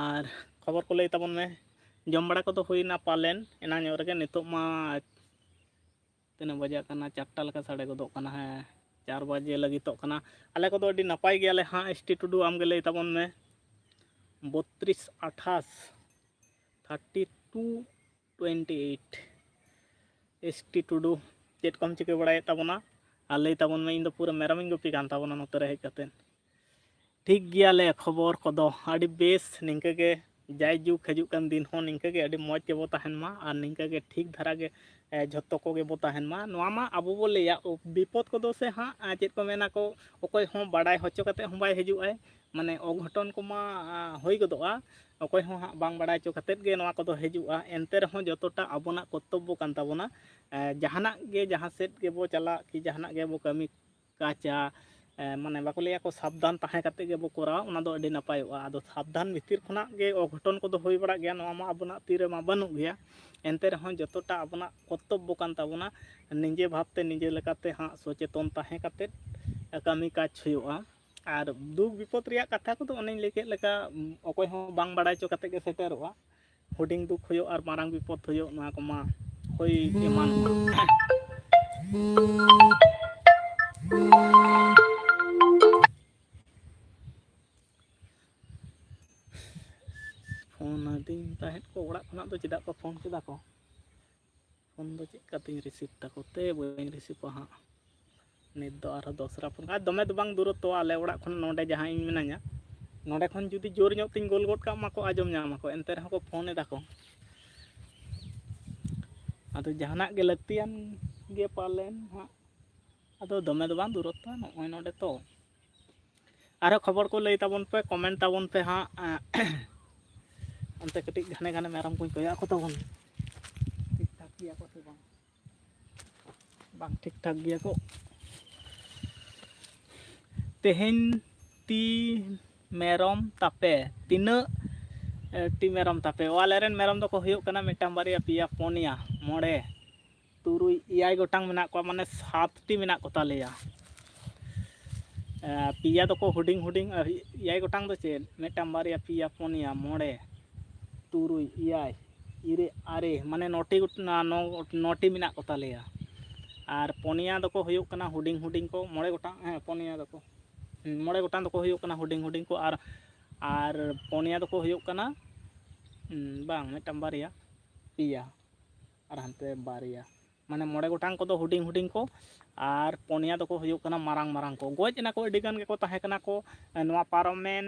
ᱟᱨ ᱠᱷᱚᱵᱚᱨ ᱠᱚ ᱞᱟᱹᱭ ᱛᱟᱵᱚᱱ ᱢᱮ, ᱡᱚᱢ ᱵᱟᱲᱟ ᱠᱚᱫᱚ ᱦᱩᱭᱱᱟ ᱯᱟᱞᱮᱱ? ᱮᱱᱟᱝ ᱧᱚᱜ ᱨᱮᱜᱮ, ᱱᱤᱛᱚᱜ ᱢᱟ ᱛᱤᱱᱟᱹᱜ ᱵᱟᱡᱟᱜ ᱠᱟᱱᱟ? ᱪᱟᱨᱴᱟ ᱞᱮᱠᱟ ᱥᱟᱰᱮ ᱜᱚᱫᱚᱜ ᱠᱟᱱᱟ᱾ ᱦᱮᱸ, ᱪᱟᱨ ᱵᱟᱡᱮ ᱞᱟᱹᱜᱤᱫᱚᱜ ᱠᱟᱱᱟ᱾ ᱟᱞᱮ ᱠᱚᱫᱚ ᱟᱹᱰᱤ ᱱᱟᱯᱟᱭ ᱜᱮᱭᱟᱞᱮ ᱦᱟᱸᱜ᱾ ᱮᱥ ᱴᱤ ᱴᱩᱰᱩ, ᱟᱢᱜᱮ ᱞᱟᱹᱭ ᱛᱟᱵᱚᱱ ᱢᱮ, ᱵᱚᱛᱨᱤᱥ ᱟᱴᱷᱟᱥ thirty two twenty eight. S T Tudu, ᱪᱮᱫ ᱠᱚᱢ ᱪᱤᱠᱟᱹ ᱵᱟᱲᱟᱭᱮᱫ ᱛᱟᱵᱚᱱᱟ? ᱟᱨ ᱞᱟᱹᱭ ᱛᱟᱵᱚᱱ ᱢᱮ, ᱤᱧ ᱫᱚ ᱯᱩᱨᱟᱹ ᱢᱮᱨᱚᱢᱤᱧ ᱜᱩᱯᱤ ᱠᱟᱱ ᱛᱟᱵᱚᱱᱟ ᱱᱚᱛᱮ ᱨᱮ ᱦᱮᱡ ᱠᱟᱛᱮᱫ᱾ ᱴᱷᱤᱠ ᱜᱮᱭᱟᱞᱮ, ᱠᱷᱚᱵᱚᱨ ᱠᱚᱫᱚ ᱟᱹᱰᱤ ᱵᱮᱥ᱾ ᱱᱤᱝᱠᱟᱹ ᱜᱮ ᱡᱟᱭᱡᱩᱜᱽ ᱦᱤᱡᱩᱜ ᱠᱟᱱ ᱫᱤᱱ ᱦᱚᱸ ᱱᱤᱝᱠᱟᱹ ᱜᱮ ᱟᱹᱰᱤ ᱢᱚᱡᱽ ᱜᱮᱵᱚ ᱛᱟᱦᱮᱱ ᱢᱟ, ᱟᱨ ᱱᱤᱝᱠᱟᱹ ᱜᱮ ᱴᱷᱤᱠ ᱫᱷᱟᱨᱟ ᱜᱮ, ᱮ, ᱡᱷᱚᱛᱚ ᱠᱚᱜᱮ ᱵᱚ ᱛᱟᱦᱮᱱ ᱢᱟ᱾ ᱱᱚᱣᱟ ᱢᱟ ᱟᱵᱚ ᱵᱚ ᱞᱟᱹᱭᱟ, ᱵᱤᱯᱚᱫ ᱠᱚᱫᱚ ᱥᱮ ᱦᱟᱸᱜ, ᱟ, ᱪᱮᱫ ᱠᱚ ᱢᱮᱱᱟ ᱠᱚ, ᱚᱠᱚᱭ ᱦᱚᱸ ᱵᱟᱲᱟᱭ ᱦᱚᱪᱚ ᱠᱟᱛᱮᱫ ᱦᱚᱸ ᱵᱟᱭ ᱦᱤᱡᱩᱜ ᱟᱭ᱾ ᱢᱟᱱᱮ ᱚᱜᱷᱚᱴᱚᱱ ᱠᱚᱢᱟ, ᱟ, ᱦᱩᱭ ᱜᱚᱫᱚᱜᱼᱟ, ᱚᱠᱚᱭ ᱦᱚᱸ ᱦᱟᱸᱜ ᱵᱟᱝ ᱵᱟᱲᱟᱭ ᱦᱚᱪᱚ ᱠᱟᱛᱮᱫ ᱜᱮ ᱱᱚᱣᱟ ᱠᱚᱫᱚ ᱦᱤᱡᱩᱜᱼᱟ᱾ ᱮᱱᱛᱮ ᱨᱮᱦᱚᱸ ᱡᱚᱛᱚᱴᱟ ᱟᱵᱚᱱᱟᱜ ᱠᱚᱨᱛᱚᱵᱵᱚ ᱠᱟᱱ ᱛᱟᱵᱚᱱᱟ, ᱮ, ᱡᱟᱦᱟᱱᱟᱜ ᱜᱮ, ᱡᱟᱦᱟᱸ ᱥᱮᱫ ᱜᱮᱵᱚ ᱪᱟᱞᱟᱜ ᱠᱤ ᱡᱟᱦᱟᱱᱟᱜ ᱜᱮᱵᱚ ᱠᱟᱹᱢᱤ ᱠᱟᱡᱟ, ᱮ, ᱢᱟᱱᱮ ᱵᱟᱠᱚ ᱞᱟᱹᱭᱟ ᱠᱚ ᱥᱟᱵᱫᱷᱟᱱ ᱛᱟᱦᱮᱸ ᱠᱟᱛᱮᱫ ᱜᱮᱵᱚ ᱠᱚᱨᱟᱣᱟ, ᱚᱱᱟ ᱫᱚ ᱟᱹᱰᱤ ᱱᱟᱯᱟᱭᱚᱜᱼᱟ᱾ ᱟᱫᱚ ᱥᱟᱵᱫᱷᱟᱱ ᱵᱷᱤᱛᱤᱨ ᱠᱷᱚᱱᱟᱜ ᱜᱮ ᱚᱜᱷᱚᱴᱚᱱ ᱠᱚᱫᱚ ᱦᱩᱭ ᱵᱟᱲᱟᱜ ᱜᱮᱭᱟ, ᱱᱚᱣᱟ ᱢᱟ ᱟᱵᱚᱱᱟᱜ ᱛᱤ ᱨᱮᱢᱟ ᱵᱟᱹᱱᱩᱜ ᱜᱮᱭᱟ᱾ ᱮᱱᱛᱮ ᱨᱮᱦᱚᱸ ᱡᱚᱛᱚᱴᱟ ᱟᱵᱚᱱᱟᱜ ᱠᱚᱨᱛᱚᱵᱵᱚ ᱠᱟᱱ ᱛᱟᱵᱚᱱᱟ, ᱱᱤᱡᱮ ᱵᱷᱟᱵᱽᱛᱮ ᱱᱤᱡᱮ ᱞᱮᱠᱟᱛᱮ ᱦᱟᱸᱜ ᱥᱚᱪᱮᱛᱚᱱ ᱛᱟᱦᱮᱸ ᱠᱟᱛᱮᱫ ᱠᱟᱹᱢᱤ ᱠᱟᱡᱽ ᱦᱩᱭᱩᱜᱼᱟ᱾ ᱟᱨ ᱫᱩᱠ ᱵᱤᱯᱚᱫ ᱨᱮᱭᱟᱜ ᱠᱟᱛᱷᱟ ᱠᱚᱫᱚ ᱚᱱᱮᱧ ᱞᱟᱹᱭ ᱠᱮᱫ ᱞᱮᱠᱟ, ᱚᱠᱚᱭ ᱦᱚᱸ ᱵᱟᱝ ᱵᱟᱲᱟᱭ ᱦᱚᱪᱚ ᱠᱟᱛᱮᱫ ᱜᱮ ᱥᱮᱴᱮᱨᱚᱜᱼᱟ᱾ ᱦᱩᱰᱤᱧ ᱫᱩᱠ ᱦᱩᱭᱩᱜ ᱟᱨ ᱢᱟᱨᱟᱝ ᱵᱤᱯᱚᱫ ᱦᱩᱭᱩᱜ, ᱱᱚᱣᱟ ᱠᱚᱢᱟ ᱦᱩᱭ ᱮᱢᱟᱱ᱾ ᱯᱷᱳᱱ ᱟᱹᱫᱤᱧ ᱛᱟᱦᱮᱸᱫ ᱠᱚ ᱚᱲᱟᱜ ᱠᱷᱚᱱᱟᱜ ᱫᱚ, ᱪᱮᱫᱟᱜ ᱠᱚ ᱯᱷᱳᱱ ᱠᱮᱫᱟ ᱠᱚ? ᱯᱷᱳᱱ ᱫᱚ ᱪᱮᱫ ᱠᱟᱛᱮᱧ ᱨᱤᱥᱤᱵᱷ ᱛᱟᱠᱚ ᱛᱮ? ᱵᱟᱹᱧ ᱨᱤᱥᱤᱵᱷᱟ ᱦᱟᱸᱜ᱾ ᱱᱤᱛ ᱫᱚ ᱟᱨᱦᱚᱸ ᱫᱚᱥᱨᱟ ᱯᱷᱳᱱ, ᱟᱨ ᱫᱚᱢᱮ ᱫᱚ ᱵᱟᱝ ᱫᱩᱨᱚᱛᱛᱚ ᱟᱞᱮ ᱚᱲᱟᱜ ᱠᱷᱚᱱ ᱱᱚᱰᱮ ᱡᱟᱦᱟᱸ ᱤᱧ ᱢᱤᱱᱟᱹᱧᱟ, ᱱᱚᱰᱮ ᱠᱷᱚᱱ ᱡᱩᱫᱤ ᱡᱳᱨ ᱧᱚᱜ ᱛᱤᱧ ᱜᱳᱞ ᱜᱚᱫ ᱠᱟᱜ ᱢᱟᱠᱚ, ᱟᱸᱡᱚᱢ ᱧᱟᱢᱟᱠᱚ, ᱮᱱᱛᱮ ᱨᱮᱦᱚᱸ ᱠᱚ ᱯᱷᱳᱱ ᱮᱫᱟ ᱠᱚ᱾ ᱟᱫᱚ ᱡᱟᱦᱟᱱᱟᱜ ᱜᱮ ᱞᱟᱹᱠᱛᱤᱭᱟᱱ ᱜᱮ ᱯᱟᱞᱮᱱ ᱦᱟᱸᱜ᱾ ᱟᱫᱚ ᱫᱚᱢᱮ ᱫᱚ ᱵᱟᱝ ᱫᱩᱨᱚᱛᱛᱚ, ᱱᱚᱜᱼᱚᱭ ᱱᱚᱰᱮ ᱛᱚ᱾ ᱟᱨᱦᱚᱸ ᱠᱷᱚᱵᱚᱨ ᱠᱚ ᱞᱟᱹᱭ ᱛᱟᱵᱚᱱ ᱯᱮ, ᱠᱚᱢᱮᱱᱴ ᱛᱟᱵᱚᱱ ᱯᱮ ᱦᱟᱸᱜ᱾ ᱚᱱᱛᱮ ᱠᱟᱹᱴᱤᱡ ᱜᱷᱟᱱᱮ ᱜᱷᱟᱱᱮ ᱢᱮᱨᱚᱢ ᱠᱚᱧ ᱠᱚᱭᱚᱜ ᱟᱠᱚ ᱛᱟᱵᱚᱱ, ᱴᱷᱤᱠ ᱴᱷᱟᱠ ᱜᱮᱭᱟ ᱠᱚ ᱥᱮ ᱵᱟᱝ? ᱵᱟᱝ ᱴᱷᱤᱠ ᱴᱷᱟᱠ ᱜᱮᱭᱟ ᱠᱚ᱾ ᱛᱮᱦᱮᱧ ᱛᱤ ᱢᱮᱨᱚᱢ ᱛᱟᱯᱮ ᱛᱤᱱᱟᱹᱜ? ᱮ, ᱴᱤ ᱢᱮᱨᱚᱢ ᱛᱟᱯᱮ? ᱚ, ᱟᱞᱮᱨᱮᱱ ᱢᱮᱨᱚᱢ ᱫᱚᱠᱚ ᱦᱩᱭᱩᱜ ᱠᱟᱱᱟ ᱢᱤᱫᱴᱟᱝ, ᱵᱟᱨᱭᱟ, ᱯᱮᱭᱟ, ᱯᱩᱱᱭᱟ, ᱢᱚᱬᱮ, ᱛᱩᱨᱩᱭ, ᱮᱭᱟᱭ ᱜᱚᱴᱟᱝ ᱢᱮᱱᱟᱜ ᱠᱚᱣᱟ, ᱢᱟᱱᱮ ᱥᱟᱛᱴᱤ ᱢᱮᱱᱟᱜ ᱠᱚ ᱛᱟᱞᱮᱭᱟ᱾ ᱮ, ᱯᱮᱭᱟ ᱫᱚᱠᱚ ᱦᱩᱰᱤᱧ ᱦᱩᱰᱤᱧ, ᱟᱨ ᱮᱭᱟᱭ ᱜᱚᱴᱟᱝ ᱫᱚ ᱪᱮᱫ? ᱢᱤᱫᱴᱟᱝ, ᱵᱟᱨᱭᱟ, ᱯᱮᱭᱟ, ᱯᱩᱱᱭᱟ, ᱢᱚᱬᱮ, ᱛᱩᱨᱩᱭ, ᱮᱭᱟᱭ, ᱤᱨᱟᱹᱞ, ᱟᱨᱮ, ᱢᱟᱱᱮ ᱱᱚᱴᱤ ᱜᱚᱴ-, ᱱᱟ-, ᱱᱚ-, ᱱᱚᱴᱤ ᱢᱮᱱᱟᱜ ᱠᱚ ᱛᱟᱞᱮᱭᱟ᱾ ᱟᱨ ᱯᱩᱱᱭᱟ ᱫᱚᱠᱚ ᱦᱩᱭᱩᱜ ᱠᱟᱱᱟ ᱦᱩᱰᱤᱧ ᱦᱩᱰᱤᱧ ᱠᱚ, ᱢᱚᱬᱮ ᱜᱚᱴᱟᱝ, ᱦᱮᱸ, ᱯᱩᱱᱭᱟ ᱫᱚᱠᱚ, ᱦᱩᱸ, ᱢᱚᱬᱮ ᱜᱚᱴᱟᱝ ᱫᱚᱠᱚ ᱦᱩᱭᱩᱜ ᱠᱟᱱᱟ ᱦᱩᱰᱤᱧ ᱦᱩᱰᱤᱧ ᱠᱚ, ᱟᱨ, ᱟᱨ ᱯᱩᱱᱭᱟ ᱫᱚᱠᱚ ᱦᱩᱭᱩᱜ ᱠᱟᱱᱟ, ᱦᱩᱸ, ᱵᱟᱝ, ᱢᱤᱫᱴᱟᱝ, ᱵᱟᱨᱭᱟ, ᱯᱮᱭᱟ, ᱟᱨ ᱦᱟᱱᱛᱮ ᱵᱟᱨᱭᱟ, ᱢᱟᱱᱮ ᱢᱚᱬᱮ ᱜᱚᱴᱟᱝ ᱠᱚᱫᱚ ᱦᱩᱰᱤᱧ ᱦᱩᱰᱤᱧ ᱠᱚ, ᱟᱨ ᱯᱩᱱᱭᱟ ᱫᱚᱠᱚ ᱦᱩᱭᱩᱜ ᱠᱟᱱᱟ ᱢᱟᱨᱟᱝ ᱢᱟᱨᱟᱝ ᱠᱚ᱾ ᱜᱚᱡ ᱮᱱᱟ ᱠᱚ, ᱟᱹᱰᱤ ᱜᱟᱱ ᱜᱮᱠᱚ ᱛᱟᱦᱮᱸ ᱠᱟᱱᱟ ᱠᱚ, ᱮ, ᱱᱚᱣᱟ ᱯᱟᱨᱚᱢᱮᱱ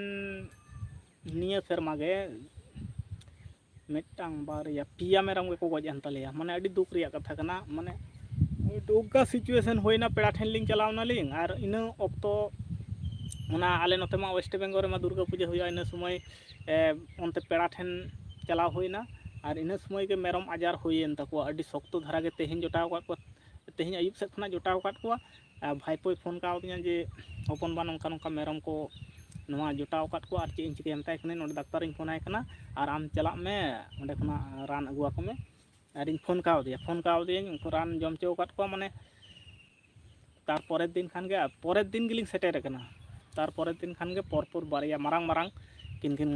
ᱱᱤᱭᱟᱹ ᱥᱮᱨᱢᱟ ᱜᱮ ᱢᱤᱫᱴᱟᱝ, ᱵᱟᱨᱭᱟ, ᱯᱮᱭᱟ ᱢᱮᱨᱚᱢ ᱜᱮᱠᱚ ᱜᱚᱡ ᱮᱱ ᱛᱟᱞᱮᱭᱟ᱾ ᱢᱟᱱᱮ ᱟᱹᱰᱤ ᱫᱩᱠ ᱨᱮᱭᱟᱜ ᱠᱟᱛᱷᱟ ᱠᱟᱱᱟ᱾ ᱢᱟᱱᱮ ᱱᱚᱝᱠᱟ situation ᱦᱩᱭᱱᱟ, ᱯᱮᱲᱟ ᱴᱷᱮᱱ ᱞᱤᱧ ᱪᱟᱞᱟᱣ ᱱᱟᱞᱤᱧ, ᱟᱨ ᱤᱱᱟᱹ ᱚᱠᱛᱚ ᱚᱱᱟ ᱟᱞᱮ ᱱᱚᱛᱮ ᱢᱟ ᱳᱭᱮᱥᱴ ᱵᱮᱝᱜᱚᱞ ᱨᱮᱢᱟ ᱫᱩᱨᱜᱟᱹ ᱯᱩᱡᱟᱹ ᱦᱩᱭᱩᱜᱼᱟ, ᱤᱱᱟᱹ ᱥᱚᱢᱚᱭ, ᱮ, ᱚᱱᱛᱮ ᱯᱮᱲᱟ ᱴᱷᱮᱱ ᱪᱟᱞᱟᱣ ᱦᱩᱭᱱᱟ, ᱟᱨ ᱤᱱᱟᱹ ᱥᱚᱢᱚᱭ ᱜᱮ ᱢᱮᱨᱚᱢ ᱟᱡᱟᱨ ᱦᱩᱭᱮᱱ ᱛᱟᱠᱚᱣᱟ᱾ ᱟᱹᱰᱤ ᱥᱚᱠᱛᱚ ᱫᱷᱟᱨᱟ ᱜᱮ ᱛᱮᱦᱮᱧ ᱡᱚᱴᱟᱣ ᱟᱠᱟᱫ ᱠᱚᱣᱟ, ᱛᱮᱦᱮᱧ ᱟᱹᱭᱩᱵ ᱥᱮᱫ ᱠᱷᱚᱱᱟᱜ ᱡᱚᱴᱟᱣ ᱟᱠᱟᱫ ᱠᱚᱣᱟ᱾ ᱟᱨ ᱵᱷᱟᱭᱯᱳᱭ ᱯᱷᱳᱱ ᱠᱟᱣᱫᱤᱧᱟ ᱡᱮ, "ᱦᱚᱯᱚᱱ ᱵᱟ, ᱱᱚᱝᱠᱟ ᱱᱚᱝᱠᱟ ᱢᱮᱨᱚᱢ ᱠᱚ ᱱᱚᱣᱟ ᱡᱚᱴᱟᱣ ᱟᱠᱟᱫ ᱠᱚᱣᱟ, ᱟᱨ ᱪᱮᱫ ᱤᱧ ᱪᱤᱠᱟᱹᱭᱟ?" ᱢᱮᱛᱟᱭ ᱠᱟᱹᱱᱟᱹᱧ, "ᱱᱚᱰᱮ ᱰᱟᱠᱛᱟᱨᱤᱧ ᱯᱷᱳᱱ ᱟᱭ ᱠᱟᱱᱟ, ᱟᱨ ᱟᱢ ᱪᱟᱞᱟᱜ ᱢᱮ, ᱚᱸᱰᱮ ᱠᱷᱚᱱᱟᱜ ᱨᱟᱱ ᱟᱹᱜᱩᱣᱟᱠᱚ ᱢᱮ᱾" ᱟᱨᱤᱧ ᱯᱷᱳᱱ ᱠᱟᱣᱫᱮᱭᱟ, ᱯᱷᱳᱱ ᱠᱟᱣᱫᱤᱭᱟᱹᱧ, ᱩᱱᱠᱩ ᱨᱟᱱ ᱡᱚᱢ ᱦᱚᱪᱚ ᱟᱠᱟᱫ ᱠᱚᱣᱟ, ᱢᱟᱱᱮ ᱛᱟᱨ ᱯᱚᱨᱮᱨ ᱫᱤᱱ ᱠᱷᱟᱱ ᱜᱮ, ᱯᱚᱨᱮᱨ ᱫᱤᱱ ᱜᱮᱞᱤᱧ ᱥᱮᱴᱮᱨ ᱟᱠᱟᱱᱟ᱾ ᱛᱟᱨ ᱯᱚᱨᱮᱨ ᱫᱤᱱ ᱠᱷᱟᱱ ᱜᱮ ᱯᱚᱨ ᱯᱚᱨ ᱵᱟᱨᱭᱟ ᱢᱟᱨᱟᱝ ᱢᱟᱨᱟᱝ ᱠᱤᱱ ᱠᱤᱱ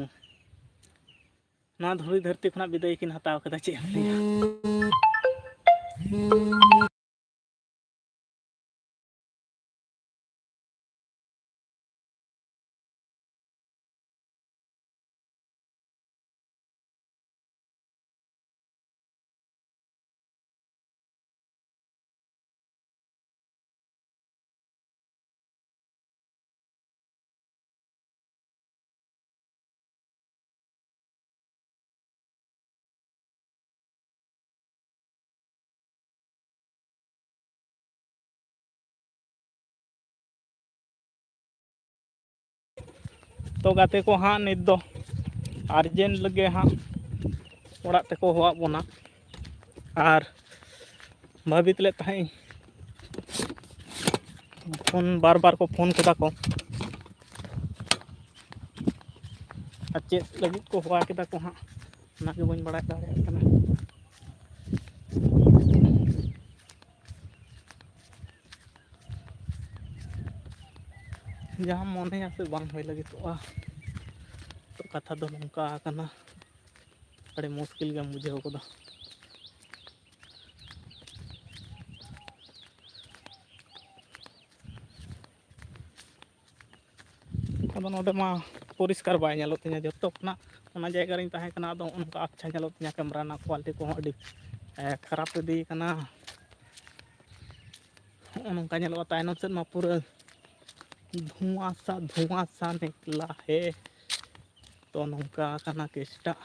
ᱱᱚᱣᱟ ᱫᱷᱩᱲᱤ ᱫᱷᱟᱹᱨᱛᱤ ᱠᱷᱚᱱᱟᱜ ᱵᱤᱫᱟᱹᱭ ᱠᱤᱱ ᱦᱟᱛᱟᱣ ᱠᱮᱫᱟ, ᱪᱮᱫ ᱮᱢ ᱞᱟᱹᱭᱟ? ᱛᱚ ᱜᱟᱛᱮ ᱠᱚ ᱦᱟᱸᱜ, ᱱᱤᱛ ᱫᱚ ᱟᱨᱡᱮᱱᱴ ᱞᱟᱹᱜᱤᱫ ᱦᱟᱸᱜ ᱚᱲᱟᱜ ᱛᱮᱠᱚ ᱦᱚᱦᱚᱣᱟᱫ ᱵᱚᱱᱟ᱾ ᱟᱨ ᱵᱷᱟᱹᱵᱤᱛ ᱞᱮᱫ ᱛᱟᱦᱮᱸᱫ ᱤᱧ ᱯᱷᱳᱱ, ᱵᱟᱨ ᱵᱟᱨ ᱠᱚ ᱯᱷᱳᱱ ᱠᱮᱫᱟ ᱠᱚ, ᱟᱨ ᱪᱮᱫ ᱞᱟᱹᱜᱤᱫ ᱠᱚ ᱦᱚᱦᱚ ᱠᱮᱫᱟ ᱠᱚ ᱦᱟᱸᱜ, ᱚᱱᱟᱜᱮ ᱵᱟᱹᱧ ᱵᱟᱲᱟᱭ ᱫᱟᱲᱮᱭᱟᱜ ᱠᱟᱱᱟ᱾ ᱡᱟᱦᱟᱸ ᱢᱚᱱᱮᱭᱟ ᱥᱮ ᱵᱟᱝ ᱦᱩᱭ ᱞᱟᱹᱜᱤᱫᱚᱜᱼᱟ᱾ ᱛᱚ ᱠᱟᱛᱷᱟ ᱫᱚ ᱱᱚᱝᱠᱟ ᱠᱟᱱᱟ, ᱟᱹᱰᱤ ᱢᱩᱥᱠᱤᱞ ᱜᱮᱢ ᱵᱩᱡᱷᱟᱹᱣ ᱜᱚᱫᱟ᱾ ᱟᱫᱚ ᱱᱚᱰᱮ ᱢᱟ ᱯᱚᱨᱤᱥᱠᱟᱨ ᱵᱟᱭ ᱧᱮᱞᱚᱜ ᱛᱤᱧᱟᱹ, ᱡᱚᱛᱚ ᱠᱷᱚᱱᱟᱜ ᱚᱱᱟ ᱡᱟᱭᱜᱟ ᱨᱤᱧ ᱛᱟᱦᱮᱸ ᱠᱟᱱᱟ, ᱟᱫᱚ ᱚᱱᱠᱟ ᱟᱪᱪᱷᱟ ᱧᱮᱞᱚᱜ ᱛᱤᱧᱟᱹ ᱠᱮᱢᱨᱟ ᱨᱮᱱᱟᱜ ᱠᱳᱣᱟᱞᱤᱴᱤ ᱠᱚᱦᱚᱸ ᱟᱹᱰᱤ ᱠᱷᱟᱨᱟᱯ ᱤᱫᱤ ᱠᱟᱱᱟ᱾ ᱱᱚᱜᱼᱚ ᱱᱚᱝᱠᱟ ᱧᱮᱞᱚᱜᱼᱟ, ᱛᱟᱭᱱᱚᱢ ᱥᱮᱫ ᱢᱟ ᱯᱩᱨᱟᱹ ᱫᱷᱩᱣᱟᱥᱟ ᱫᱷᱩᱣᱟᱥᱟ ᱱᱤᱠᱞᱟ ᱦᱮ᱾ ᱛᱚ ᱱᱚᱝᱠᱟ ᱠᱟᱱᱟ ᱠᱮᱥᱴᱟᱜ᱾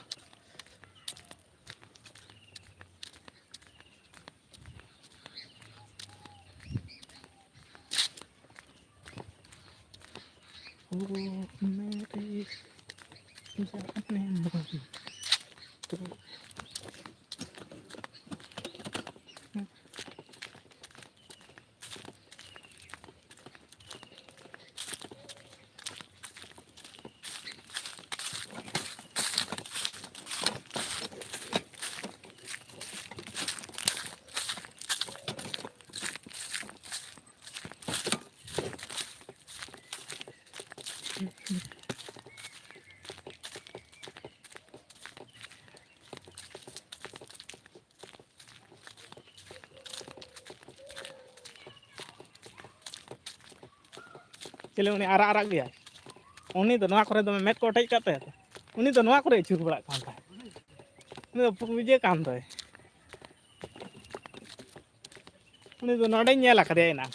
ᱳ ᱢᱮᱨᱮ ᱡᱟᱱᱮ ᱢᱟᱱ, ᱛᱚ ᱪᱮᱞᱮ ᱩᱱᱤ ᱟᱨᱟᱜ ᱟᱨᱟᱜ ᱜᱮᱭᱟᱭ? ᱩᱱᱤ ᱫᱚ ᱱᱚᱣᱟ ᱠᱚᱨᱮ ᱫᱚᱢᱮ ᱢᱮᱫ ᱠᱚ ᱚᱴᱮᱡ ᱠᱟᱜ ᱛᱟᱭᱟ ᱛᱚ᱾ ᱩᱱᱤ ᱫᱚ ᱱᱚᱣᱟ ᱠᱚᱨᱮ ᱟᱹᱪᱩᱨ ᱵᱟᱲᱟᱜ ᱠᱟᱱ ᱛᱟᱦᱮᱸᱫ᱾ ᱩᱱᱤ ᱫᱚ ᱯᱩ-, ᱤᱭᱟᱹ ᱠᱟᱱ ᱫᱚᱭ᱾ ᱩᱱᱤ ᱫᱚ ᱱᱚᱰᱮᱧ ᱧᱮᱞ ᱟᱠᱟᱫᱮᱭᱟ ᱮᱱᱟᱝ᱾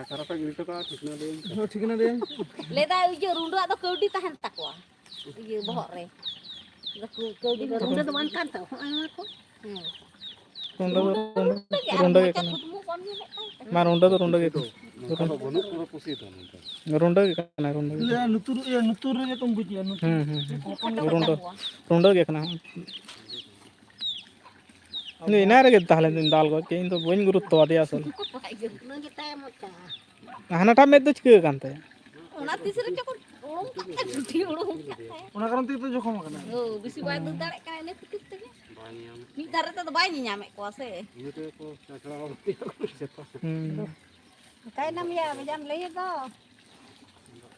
ᱚᱠᱟᱨᱮ ᱯᱮ ᱜᱤᱰᱤ ᱦᱚᱴᱚ ᱠᱟᱜᱼᱟ, ᱴᱷᱤᱠᱟᱹᱱᱟ ᱞᱟᱹᱭᱟᱹᱧ ᱯᱮ᱾ ᱦᱚᱸ, ᱴᱷᱤᱠᱟᱹᱱᱟ ᱞᱟᱹᱭᱟᱹᱧ ᱯᱮ᱾ ᱞᱟᱹᱭᱫᱟᱭ, ᱤᱭᱟᱹ, ᱨᱩᱸᱰᱟᱹᱣᱟᱜ ᱫᱚ ᱠᱟᱹᱣᱰᱤ ᱛᱟᱦᱮᱱ ᱛᱟᱠᱚᱣᱟ᱾ ᱤᱭᱟᱹ, ᱵᱚᱦᱚᱜ ᱨᱮ᱾ ᱨᱩᱸᱰᱟᱹ ᱫᱚ ᱵᱟᱝ ᱠᱟᱱ ᱛᱟᱠᱚᱣᱟ, ᱦᱚᱸᱜᱼᱚᱭ ᱱᱚᱣᱟ ᱠᱚ᱾ ᱦᱮᱸ᱾ ᱨᱩᱸᱰᱟᱹ ᱫᱚ ᱨᱩᱸᱰᱟᱹ, ᱨᱩᱸᱰᱟᱹ ᱜᱮ ᱟᱨ ᱨᱩᱸᱰᱟᱹ ᱜᱮ ᱢᱚᱪᱟ ᱠᱟᱱᱟ᱾ ᱛᱷᱩᱛᱢᱩ ᱠᱚᱢ ᱧᱚᱜ ᱢᱤᱫᱴᱟᱝ ᱛᱟᱦᱮᱸ᱾ ᱢᱟ, ᱨᱩᱸᱰᱟᱹ ᱫᱚ ᱨᱩᱸᱰᱟᱹ ᱜᱮ ᱠᱟᱱᱟ᱾ ᱱᱚᱝᱠᱟ ᱫᱚ ᱵᱟᱹᱱᱩᱜ ᱠᱚᱣᱟ ᱯᱩᱥᱤ ᱫᱚ ᱱᱚᱝᱠᱟ᱾ ᱨᱩᱸᱰᱟᱹ ᱜᱮ ᱠᱟᱱᱟ, ᱨᱩᱸᱰᱟᱹ ᱜᱮ᱾ ᱞᱟᱹᱭᱟ ᱞᱩᱛᱩᱨ, ᱤᱭᱟᱹ, ᱞᱩᱛᱩᱨ ᱨᱮᱜᱮ ᱛᱚᱢ ᱵᱩᱡᱽ ᱮᱭᱟ, ᱞᱩᱛᱩᱨ᱾ ᱦᱩᱸ, ᱦᱩᱸ, ᱦᱩᱸ᱾ ᱯᱷᱳᱴᱳ ᱨᱩᱸᱰᱟᱹ, ᱠᱟᱛᱮ ᱠᱚᱣᱟ᱾ ᱨᱩᱸᱰᱟᱹ ᱜᱮ ᱠᱟᱱᱟ᱾ ᱤᱧ ᱫᱚ ᱮᱱᱟᱱ ᱨᱮᱜᱮ ᱛᱟᱦᱞᱮ ᱫᱚᱧ ᱫᱟᱞ ᱜᱚᱡ ᱠᱮᱫ, ᱤᱧ ᱫᱚ ᱵᱟᱹᱧ ᱜᱩᱨᱩᱛᱛᱚ ᱟᱫᱮᱭᱟ ᱟᱥᱚᱞ᱾ ᱩᱱᱟᱹᱜ ᱜᱮ ᱛᱟᱭ ᱢᱚᱪᱟ᱾ ᱦᱟᱱᱟᱴᱟᱜ ᱢᱮᱫ ᱫᱚ ᱪᱤᱠᱟᱹ ᱟᱠᱟᱱ ᱛᱟᱭᱟ? ᱚᱱᱟ ᱛᱤᱥ ᱨᱮᱪᱚ ᱠᱚ ᱩᱰᱩᱝ ᱠᱟᱜ ᱛᱟᱭᱟ, ᱜᱩᱴᱷᱤ ᱩᱰᱩᱝ ᱠᱟᱜ ᱛᱟᱭᱟ᱾ ᱚᱱᱟ ᱠᱟᱨᱚᱱ ᱛᱮᱜᱮ ᱛᱚ ᱡᱚᱠᱷᱚᱢ ᱟᱠᱟᱱᱟ᱾ ᱦᱳᱭ, ᱵᱮᱥᱤ ᱵᱟᱭ ᱫᱟᱹᱲ ᱫᱟᱲᱮᱭᱟᱜ ᱠᱟᱱᱟ ᱤᱱᱟᱹ ᱠᱷᱟᱹᱛᱤᱨ ᱛᱮᱜᱮ᱾ ᱢᱤᱫ ᱫᱷᱟᱨᱮ ᱛᱮᱫᱚ ᱵᱟᱭ ᱧᱮᱧᱟᱢᱮᱫ ᱠᱚᱣᱟ ᱥᱮ᱾ ᱤᱱᱟᱹ ᱛᱮᱜᱮ ᱠᱚ ᱪᱟᱪᱲᱟᱣ ᱟᱠᱟᱱᱟ᱾ ᱦᱩᱸ᱾ ᱚᱠᱟᱭᱱᱟᱢ ᱭᱟ, ᱵᱟᱡᱟᱢ ᱞᱟᱹᱭ ᱫᱚ?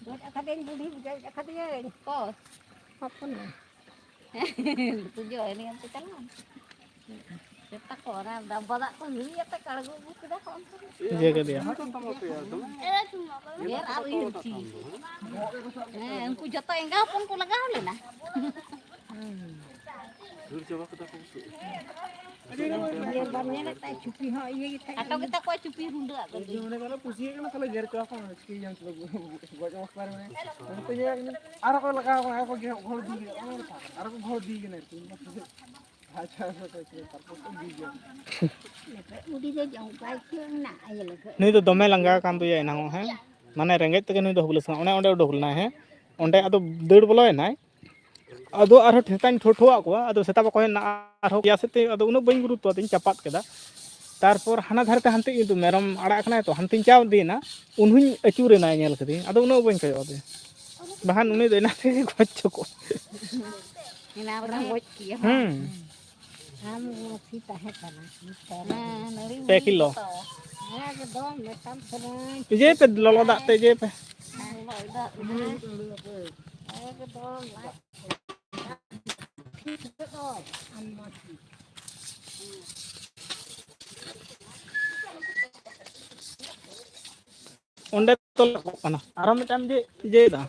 ᱜᱚᱡ ᱟᱠᱟᱫᱟᱹᱧ, ᱵᱩᱰᱷᱤ ᱜᱚᱡ ᱟᱠᱟᱫᱮᱭᱟᱹᱧ᱾ ᱚᱠᱚᱭ? ᱦᱚᱯᱚᱱ ᱮ᱾ ᱯᱩᱡᱟᱹ ᱮᱱᱮᱡ ᱮᱢ ᱪᱟᱞᱟᱜᱼᱟ? ᱥᱮᱛᱟ ᱠᱚ, ᱚᱱᱟ ᱰᱟᱵᱵᱟ ᱫᱟᱜ ᱠᱚ ᱦᱤᱨᱤᱡ ᱟᱛᱮ ᱠᱟᱲᱜᱚ ᱟᱹᱜᱩ ᱠᱮᱫᱟ ᱠᱚ ᱚᱱᱛᱮ ᱨᱮ᱾ ᱤᱭᱟᱹ ᱠᱮᱫᱮᱭᱟ᱾ ᱰᱷᱮᱨ ᱟᱨ ᱤᱭᱟᱹ ᱪᱮᱫ? ᱦᱮᱸ, ᱩᱱᱠᱩ ᱡᱚᱛᱚ ᱮᱸᱜᱟ ᱦᱚᱯᱚᱱ ᱠᱚ ᱞᱟᱜᱟᱣ ᱞᱮᱱᱟ᱾ ᱫᱟᱹᱲ ᱪᱟᱵᱟ ᱠᱮᱫᱟ ᱠᱚ ᱵᱩᱥᱩᱵ᱾ ᱤᱭᱟᱹ ᱵᱟᱢ ᱧᱮᱞᱮᱫ ᱛᱟᱭ? ᱪᱩᱯᱤ ᱦᱚᱸ ᱤᱭᱟᱹ ᱜᱮᱛᱟᱭ᱾ ᱠᱷᱟᱴᱚ ᱜᱮᱛᱟ ᱠᱚᱣᱟ ᱪᱩᱯᱤ ᱨᱩᱸᱰᱟᱹ ᱟᱜ ᱫᱚ᱾ ᱡᱩᱫᱤ ᱚᱸᱰᱮ ᱠᱚ ᱯᱩᱥᱤᱭᱮᱫ ᱠᱟᱱᱟ, ᱛᱟᱦᱞᱮ ᱜᱮᱨ ᱪᱟᱵᱟ ᱠᱚᱣᱟ, ᱪᱤᱠᱟᱹᱭᱟᱢ? ᱜᱚᱡ ᱚᱵᱚᱥᱛᱟ ᱨᱮ ᱢᱮᱱᱟᱭᱟ᱾ ᱚᱱᱟᱛᱮ ᱧᱮᱞ ᱠᱟᱱᱟ, ᱟᱨᱦᱚᱸ ᱠᱚ ᱞᱟᱜᱟᱣ ᱠᱟᱱᱟ, ᱟᱨᱦᱚᱸ ᱠᱚ ᱜᱮ-, ᱜᱷᱚᱲ ᱤᱫᱤ ᱠᱟᱱᱟ, ᱟᱨᱦᱚᱸ ᱠᱚ ᱜᱷᱚᱲ ᱤᱫᱤ ᱠᱟᱱᱟ ᱟᱨᱠᱤ᱾ ᱟᱪᱪᱷᱟ, ᱟᱪᱪᱷᱟ, ᱟᱪᱪᱷᱟ, ᱛᱟᱨᱯᱚᱨ ᱠᱚ ᱤᱫᱤ ᱠᱟᱱᱟ᱾ ᱩᱰᱤ ᱫᱚ ᱡᱚᱢ ᱠᱟᱭ ᱪᱮᱫ ᱢᱮᱱᱟᱜᱼᱟ, ᱤᱭᱟᱹ ᱞᱮᱠᱟ᱾ ᱱᱩᱭ ᱫᱚ ᱫᱚᱢᱮ ᱞᱟᱸᱜᱟ ᱠᱟᱱ ᱫᱚᱭᱟ ᱮᱱᱟᱝ ᱦᱚᱸ, ᱦᱮᱸ? ᱢᱟᱱᱮ ᱨᱮᱸᱜᱮᱡ ᱛᱮᱜᱮ ᱱᱩᱭ ᱫᱚ ᱦᱩᱞᱟᱹᱥ ᱠᱟᱱᱟ᱾ ᱚᱱᱮ ᱚᱸᱰᱮ ᱩᱰᱩᱠ ᱞᱮᱱᱟᱭ, ᱦᱮᱸ? ᱚᱸᱰᱮ ᱟᱫᱚ ᱫᱟᱹᱲ ᱵᱚᱞᱚᱭᱮᱱᱟᱭ᱾ ᱟᱫᱚ ᱟᱨᱦᱚᱸ ᱴᱷᱮᱥᱟᱧ ᱴᱷᱚᱴᱷᱚᱣᱟᱜ ᱠᱚᱣᱟ, ᱟᱫᱚ ᱥᱮᱛᱟ ᱵᱟᱠᱚ ᱦᱮᱡ ᱞᱮᱱᱟ, ᱟᱨᱦᱚᱸ ᱜᱮᱭᱟ ᱥᱮᱫ ᱛᱮ, ᱟᱫᱚ ᱩᱱᱟᱹᱜ ᱵᱟᱹᱧ ᱜᱩᱨᱩᱛᱛᱚ ᱟᱫᱟᱧ, ᱪᱟᱯᱟᱫ ᱠᱮᱫᱟ᱾ ᱛᱟᱨᱯᱚᱨ ᱦᱟᱱᱟ ᱫᱷᱟᱨᱮ ᱛᱮ ᱦᱟᱱᱛᱮ ᱠᱤᱱᱛᱩ ᱢᱮᱨᱚᱢ ᱟᱲᱟᱜ ᱠᱟᱱᱟᱭ ᱛᱚ, ᱦᱟᱱᱛᱮᱧ ᱪᱟᱣ ᱤᱫᱤᱭᱮᱱᱟ, ᱩᱱ ᱦᱚᱸᱧ ᱟᱹᱪᱩᱨᱮᱱᱟ ᱧᱮᱞ ᱠᱮᱫᱤᱧ, ᱟᱫᱚ ᱩᱱᱟᱹᱜ ᱵᱟᱹᱧ ᱠᱚᱭᱚᱜ ᱟᱫᱮᱭᱟ, ᱵᱟᱠᱷᱟᱱ ᱩᱱᱤ ᱫᱚ ᱮᱱᱟᱝ ᱨᱮᱜᱮ ᱜᱚᱡ ᱦᱚᱪᱚ ᱠᱚᱜᱼᱟ᱾ ᱮᱱᱟᱝ ᱨᱮᱜᱮ ᱜᱚᱡ ᱠᱮᱭᱟ᱾ ᱦᱩᱸ᱾ ᱟᱢ ᱢᱟᱹᱥᱤ ᱛᱟᱦᱮᱸ ᱠᱟᱱᱟ, ᱱᱤᱛᱚᱜ ᱦᱮᱸ, ᱱᱟᱹᱲᱤ ᱯᱮ ᱢᱩᱲᱤ ᱠᱤᱞᱳ᱾ ᱡᱚᱛᱚ᱾ ᱮᱠᱫᱚᱢ ᱢᱮᱛᱟᱢ ᱠᱟᱹᱱᱟᱹᱧ᱾ ᱤᱭᱟᱹᱭ ᱯᱮ, ᱞᱚᱞᱚ ᱫᱟᱜ ᱛᱮ ᱤᱭᱟᱹᱭ ᱯᱮ᱾ ᱞᱚᱞᱚ ᱫᱟᱜ ᱛᱮ᱾ ᱮᱠᱫᱚᱢ ᱞᱟᱡ ᱯᱷᱤᱴ ᱜᱚᱫᱚᱜ ᱟᱢ ᱢᱟᱹᱥᱤ᱾ ᱚᱸᱰᱮ ᱛᱚᱞᱚᱜ ᱠᱟᱱᱟ᱾ ᱟᱨᱦᱚᱸ ᱢᱤᱫᱴᱟᱝ ᱡᱮ ᱤᱭᱟᱹᱭᱮᱫᱟ᱾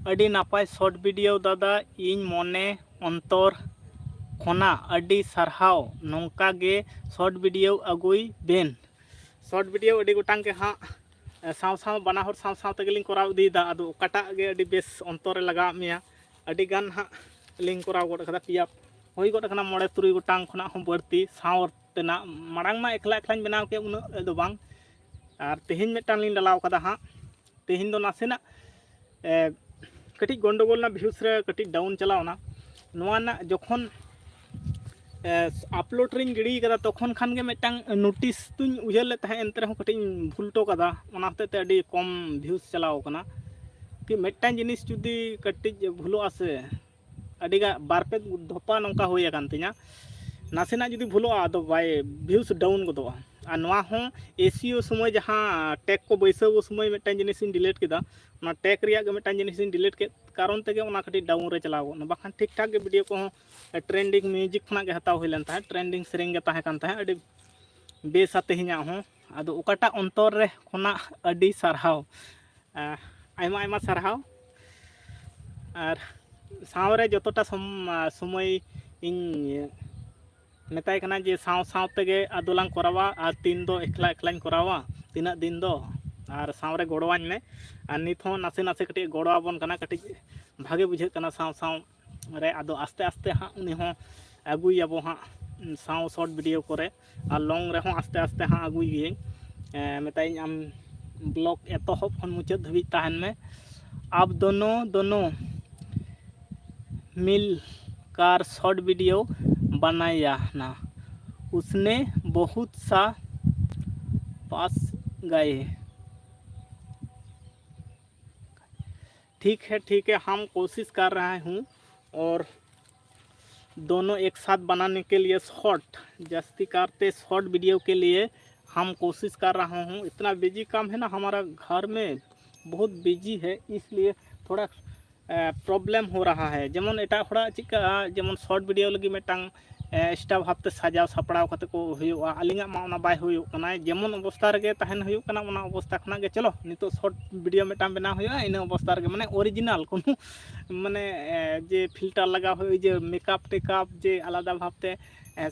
ᱟᱹᱰᱤ ᱱᱟᱯᱟᱭ short video ᱫᱟᱫᱟ, ᱤᱧ ᱢᱚᱱᱮ ᱚᱱᱛᱚᱨ ᱠᱷᱚᱱᱟᱜ ᱟᱹᱰᱤ ᱥᱟᱨᱦᱟᱣ, ᱱᱚᱝᱠᱟ ᱜᱮ short video ᱟᱹᱜᱩᱭ ᱵᱮᱱ᱾ Short video ᱟᱹᱰᱤ ᱜᱚᱴᱟᱝ ᱜᱮ ᱦᱟᱸᱜ, ᱮ, ᱥᱟᱶ ᱥᱟᱶ, ᱵᱟᱱᱟ ᱦᱚᱲ ᱥᱟᱶ ᱥᱟᱶ ᱛᱮᱜᱮᱞᱤᱧ ᱠᱚᱨᱟᱣ ᱤᱫᱤᱭᱮᱫᱟ᱾ ᱟᱫᱚ ᱚᱠᱟᱴᱟᱜ ᱜᱮ ᱟᱹᱰᱤ ᱵᱮᱥ ᱚᱱᱛᱚᱨ ᱨᱮ ᱞᱟᱜᱟᱣ ᱢᱮᱭᱟ, ᱟᱹᱰᱤ ᱜᱟᱱ ᱦᱟᱸᱜ ᱞᱤᱧ ᱠᱚᱨᱟᱣ ᱜᱚᱫ ᱠᱟᱫᱟ, ᱯᱮᱭᱟ ᱦᱩᱭ ᱜᱚᱫ ᱠᱟᱱᱟ, ᱢᱚᱬᱮ ᱛᱩᱨᱩᱭ ᱜᱚᱴᱟᱝ ᱠᱷᱚᱱᱟᱜ ᱦᱚᱸ ᱵᱟᱹᱲᱛᱤ ᱥᱟᱶ ᱛᱮᱱᱟᱜ᱾ ᱢᱟᱲᱟᱝ ᱢᱟ ᱮᱠᱞᱟ ᱮᱠᱞᱟᱧ ᱵᱮᱱᱟᱣ ᱠᱮᱫ, ᱩᱱᱟᱹᱜ ᱫᱚ ᱵᱟᱝ᱾ ᱟᱨ ᱛᱮᱦᱮᱧ ᱢᱤᱫᱴᱟᱝ ᱞᱤᱧ ᱰᱟᱞᱟᱣ ᱠᱟᱫᱟ ᱦᱟᱸᱜ᱾ ᱛᱮᱦᱮᱧ ᱫᱚ ᱱᱟᱥᱮᱱᱟᱜ, ᱮ, ᱠᱟᱹᱴᱤᱡ ᱜᱚᱱᱰᱚᱜᱳᱞ ᱨᱮᱱᱟᱜ views ᱨᱮ ᱠᱟᱹᱴᱤᱡ down ᱪᱟᱞᱟᱣ ᱮᱱᱟ᱾ ᱱᱚᱣᱟ ᱨᱮᱱᱟᱜ ᱡᱚᱠᱷᱚᱱ, ᱮ, upload ᱨᱤᱧ ᱜᱤᱰᱤ ᱠᱟᱫᱟ, ᱛᱚᱠᱷᱚᱱ ᱠᱷᱟᱱ ᱜᱮ ᱢᱤᱫᱴᱟᱝ notice ᱫᱩᱧ ᱩᱭᱦᱟᱹᱨ ᱞᱮᱫ ᱛᱟᱦᱮᱸᱫ, ᱮᱱᱛᱮ ᱨᱮᱦᱚᱸ ᱠᱟᱹᱴᱤᱡ ᱤᱧ ᱵᱷᱩᱞ ᱦᱚᱴᱚ ᱠᱟᱫᱟ, ᱚᱱᱟ ᱦᱚᱛᱮᱡ ᱛᱮ ᱟᱹᱰᱤ ᱠᱚᱢ views ᱪᱟᱞᱟᱣ ᱠᱟᱱᱟ᱾ ᱠᱤ ᱢᱤᱫᱴᱟᱝ ᱡᱤᱱᱤᱥ ᱡᱩᱫᱤ ᱠᱟᱹᱴᱤᱡ ᱵᱷᱩᱞᱚᱜᱼᱟ ᱥᱮ, ᱟᱹᱰᱤ ᱜᱟ-, ᱵᱟᱨ ᱯᱮ ᱫᱷᱚᱯᱟ ᱱᱚᱝᱠᱟ ᱦᱩᱭ ᱟᱠᱟᱱ ᱛᱤᱧᱟ᱾ ᱱᱟᱥᱮᱱᱟᱜ ᱡᱩᱫᱤ ᱵᱷᱩᱞᱚᱜᱼᱟ, ᱟᱫᱚ ᱵᱟᱭ, views down ᱜᱚᱫᱚᱜᱼᱟ᱾ ᱟᱨ ᱱᱚᱣᱟ ᱦᱚᱸ S E O ᱥᱚᱢᱚᱭ ᱡᱟᱦᱟᱸ tag ᱠᱚ ᱵᱟᱹᱭᱥᱟᱹᱣ ᱥᱚᱢᱚᱭ ᱢᱤᱫᱴᱟᱝ ᱡᱤᱱᱤᱥᱤᱧ delete ᱠᱮᱫᱟ, ᱚᱱᱟ tag ᱨᱮᱭᱟᱜ ᱜᱮ ᱢᱤᱫᱴᱟᱝ ᱡᱤᱱᱤᱥᱤᱧ delete ᱠᱮᱫ ᱠᱟᱨᱚᱱ ᱛᱮᱜᱮ ᱚᱱᱟ ᱠᱟᱹᱴᱤᱡ down ᱨᱮ ᱪᱟᱞᱟᱣ ᱜᱚᱫ ᱮᱱᱟ᱾ ᱵᱟᱠᱷᱟᱱ ᱴᱷᱤᱠ ᱴᱷᱟᱠ ᱜᱮ video ᱠᱚᱦᱚᱸ trending music ᱠᱷᱚᱱᱟᱜ ᱜᱮ ᱦᱟᱛᱟᱣ ᱦᱩᱭ ᱞᱮᱱ ᱛᱟᱦᱮᱸᱫ, trending ᱥᱮᱨᱮᱧ ᱜᱮ ᱛᱟᱦᱮᱸ ᱠᱟᱱ ᱛᱟᱦᱮᱸᱫ, ᱟᱹᱰᱤ ᱵᱮᱥᱟ ᱛᱮᱦᱮᱧᱟᱜ ᱦᱚᱸ᱾ ᱟᱫᱚ ᱚᱠᱟᱴᱟᱜ ᱚᱱᱛᱚᱨ ᱨᱮ ᱠᱷᱚᱱᱟᱜ ᱟᱹᱰᱤ ᱥᱟᱨᱦᱟᱣ, ᱟ, ᱟᱭᱢᱟ ᱟᱭᱢᱟ ᱥᱟᱨᱦᱟᱣ᱾ ᱟᱨ ᱥᱟᱶᱨᱮ ᱡᱚᱛᱚᱴᱟ ᱥᱚᱢ-, ᱟ, ᱥᱚᱢᱚᱭ ᱤᱧ ᱢᱮᱛᱟᱭ ᱠᱟᱱᱟ ᱡᱮ ᱥᱟᱶ ᱥᱟᱶ ᱛᱮᱜᱮ ᱟᱫᱚᱞᱟᱝ ᱠᱚᱨᱟᱣᱟ, ᱟᱨ ᱛᱤᱱ ᱫᱚ ᱮᱠᱞᱟ ᱮᱠᱞᱟᱧ ᱠᱚᱨᱟᱣᱟ, ᱛᱤᱱᱟᱹᱜ ᱫᱤᱱ ᱫᱚ, ᱟᱨ ᱥᱟᱶᱨᱮ ᱜᱚᱲᱚᱣᱟᱹᱧ ᱢᱮ᱾ ᱟᱨ ᱱᱤᱛ ᱦᱚᱸ ᱱᱟᱥᱮ ᱱᱟᱥᱮ ᱠᱟᱹᱴᱤᱡ ᱜᱚᱲᱚ ᱟᱵᱚᱱ ᱠᱟᱱᱟ, ᱠᱟᱹᱴᱤᱡ ᱵᱷᱟᱜᱮ ᱵᱩᱡᱷᱟᱹᱜ ᱠᱟᱱᱟ ᱥᱟᱶ ᱥᱟᱶ ᱨᱮ᱾ ᱟᱫᱚ ᱟᱥᱛᱮ ᱟᱥᱛᱮ ᱦᱟᱸᱜ ᱩᱱᱤ ᱦᱚᱸ ᱟᱹᱜᱩᱭᱟᱵᱚ ᱦᱟᱸᱜ ᱥᱟᱶ short video ᱠᱚᱨᱮ, ᱟᱨ long ᱨᱮᱦᱚᱸ ᱟᱥᱛᱮ ᱟᱥᱛᱮ ᱦᱟᱸᱜ ᱟᱹᱜᱩᱭ ᱜᱤᱭᱟᱹᱧ᱾ ᱮ, ᱢᱮᱛᱟᱭᱟᱹᱧ ᱟᱢ vlog ᱮᱛᱚᱦᱚᱵ ᱠᱷᱚᱱ ᱢᱩᱪᱟᱹᱫ ᱫᱷᱟᱹᱵᱤᱡ ᱛᱟᱦᱮᱱ ᱢᱮ᱾ आप दोनों, दोनों मिलकर short video बनाया ना, उसने बहुत सा पास गए। ठीक है, ठीक है, हम कोशिश कर रहे हूँ। और दोनों एक साथ बनाने के लिए short, जास्ती करते short video के लिए हम कोशिश कर रहा हूँ। इतना बिजी काम है ना हमारा, घर में बहुत बिजी है, इसलिए थोड़ा, ᱮ, problem ᱦᱳ ᱨᱟᱦᱟ ᱦᱮ᱾ ᱡᱮᱢᱚᱱ ᱮᱴᱟᱜ ᱦᱚᱲᱟᱜ ᱪᱮᱫᱠᱟ, ᱡᱮᱢᱚᱱ short video ᱞᱟᱹᱜᱤᱫ ᱢᱤᱫᱴᱟᱝ extra ᱵᱷᱟᱵᱽᱛᱮ ᱥᱟᱡᱟᱣ ᱥᱟᱯᱲᱟᱣ ᱠᱟᱛᱮ ᱠᱚ ᱦᱩᱭᱩᱜᱼᱟ᱾ ᱟᱹᱞᱤᱧᱟᱜ ᱢᱟ ᱚᱱᱟ ᱵᱟᱭ ᱦᱩᱭᱩᱜ ᱠᱟᱱᱟ, ᱡᱮᱢᱚᱱ ᱚᱵᱚᱥᱛᱟ ᱨᱮᱜᱮ ᱛᱟᱦᱮᱱ ᱦᱩᱭᱩᱜ ᱠᱟᱱᱟ, ᱚᱱᱟ ᱚᱵᱚᱥᱛᱟ ᱠᱷᱚᱱᱟᱜ ᱜᱮ ᱪᱚᱞᱚ ᱱᱤᱛᱚᱜ short video ᱢᱤᱫᱴᱟᱝ ᱵᱮᱱᱟᱣ ᱦᱩᱭᱩᱜᱼᱟ, ᱤᱱᱟᱹ ᱚᱵᱚᱥᱛᱟ ᱨᱮᱜᱮ, ᱢᱟᱱᱮ original ᱠᱳᱱᱳ ᱢᱟᱱᱮ ᱡᱮ filter ᱞᱟᱜᱟᱣ ᱦᱩᱭᱩᱜᱼᱟ, ᱡᱮ makeup ᱴᱮᱠᱟᱯ ᱡᱮ ᱟᱞᱟᱫᱟ ᱵᱷᱟᱵᱽᱛᱮ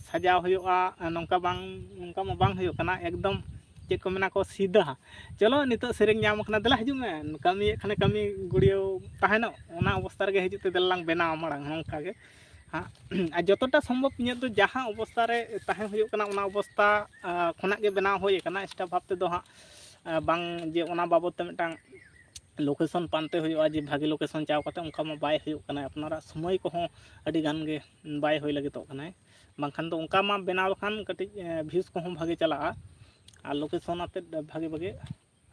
ᱥᱟᱡᱟᱣ ᱦᱩᱭᱩᱜᱼᱟ, ᱱᱚᱝᱠᱟ ᱵᱟᱝ, ᱱᱚᱝᱠᱟ ᱢᱟ ᱵᱟᱝ ᱦᱩᱭᱩᱜ ᱠᱟᱱᱟ᱾ ᱮᱠᱫᱚᱢ ᱪᱮᱫ ᱠᱚ ᱢᱮᱱᱟ ᱠᱚ ᱥᱤᱫᱷᱟ, ᱪᱚᱞᱚ ᱱᱤᱛᱚᱜ ᱥᱮᱨᱮᱧ ᱧᱟᱢ ᱠᱟᱱᱟ, ᱫᱮᱞᱟ ᱦᱤᱡᱩᱜ ᱢᱮ, ᱠᱟᱹᱢᱤᱭᱮᱫ ᱠᱷᱟᱱᱮ ᱠᱟᱹᱢᱤ ᱜᱩᱲᱭᱟᱹᱣ ᱛᱟᱦᱮᱱᱚᱜ, ᱚᱱᱟ ᱚᱵᱚᱥᱛᱟ ᱨᱮᱜᱮ ᱦᱤᱡᱩᱜ ᱛᱮ ᱫᱮᱞᱟ ᱞᱟᱝ ᱵᱮᱱᱟᱣᱟ ᱢᱟᱲᱟᱝ ᱱᱚᱝᱠᱟ ᱜᱮ ᱦᱟᱸᱜ᱾ ᱟᱨ ᱡᱚᱛᱚᱴᱟ ᱥᱚᱢᱵᱷᱚᱵ ᱤᱧᱟᱹᱜ ᱫᱚ ᱡᱟᱦᱟᱸ ᱚᱵᱚᱥᱛᱟ ᱨᱮ ᱛᱟᱦᱮᱸ ᱦᱩᱭᱩᱜ ᱠᱟᱱᱟ, ᱚᱱᱟ ᱚᱵᱚᱥᱛᱟ ᱠᱷᱚᱱᱟᱜ ᱜᱮ ᱵᱮᱱᱟᱣ ᱦᱩᱭ ᱟᱠᱟᱱᱟ᱾ extra ᱵᱷᱟᱵᱽ ᱛᱮᱫᱚ ᱦᱟᱸᱜ ᱵᱟᱝ ᱡᱮ ᱚᱱᱟ ᱵᱟᱵᱚᱫ ᱛᱮ ᱢᱤᱫᱴᱟᱝ location ᱯᱟᱱᱛᱮ ᱦᱩᱭᱩᱜᱼᱟ ᱡᱮ ᱵᱷᱟᱜᱮ location ᱪᱟᱣ ᱠᱟᱛᱮ, ᱚᱱᱠᱟ ᱢᱟ ᱵᱟᱭ ᱦᱩᱭᱩᱜ ᱠᱟᱱᱟ᱾ ᱟᱯᱱᱟᱨᱟᱜ ᱥᱚᱢᱚᱭ ᱠᱚᱦᱚᱸ ᱟᱹᱰᱤ ᱜᱟᱱ ᱜᱮ ᱵᱟᱭ ᱦᱩᱭ ᱞᱟᱹᱜᱤᱫᱚᱜ ᱠᱟᱱᱟᱭ, ᱵᱟᱝᱠᱷᱟᱱ ᱫᱚ ᱚᱱᱠᱟ ᱢᱟ ᱵᱮᱱᱟᱣ ᱞᱮᱠᱷᱟᱱ ᱠᱟᱹᱴᱤᱡ views ᱠᱚᱦᱚᱸ ᱵᱷᱟᱜᱮ ᱪᱟᱞᱟᱜᱼᱟ ᱟᱨ location ᱟᱛᱮᱫ ᱵᱷᱟᱜᱮ ᱵᱷᱟᱜᱮ᱾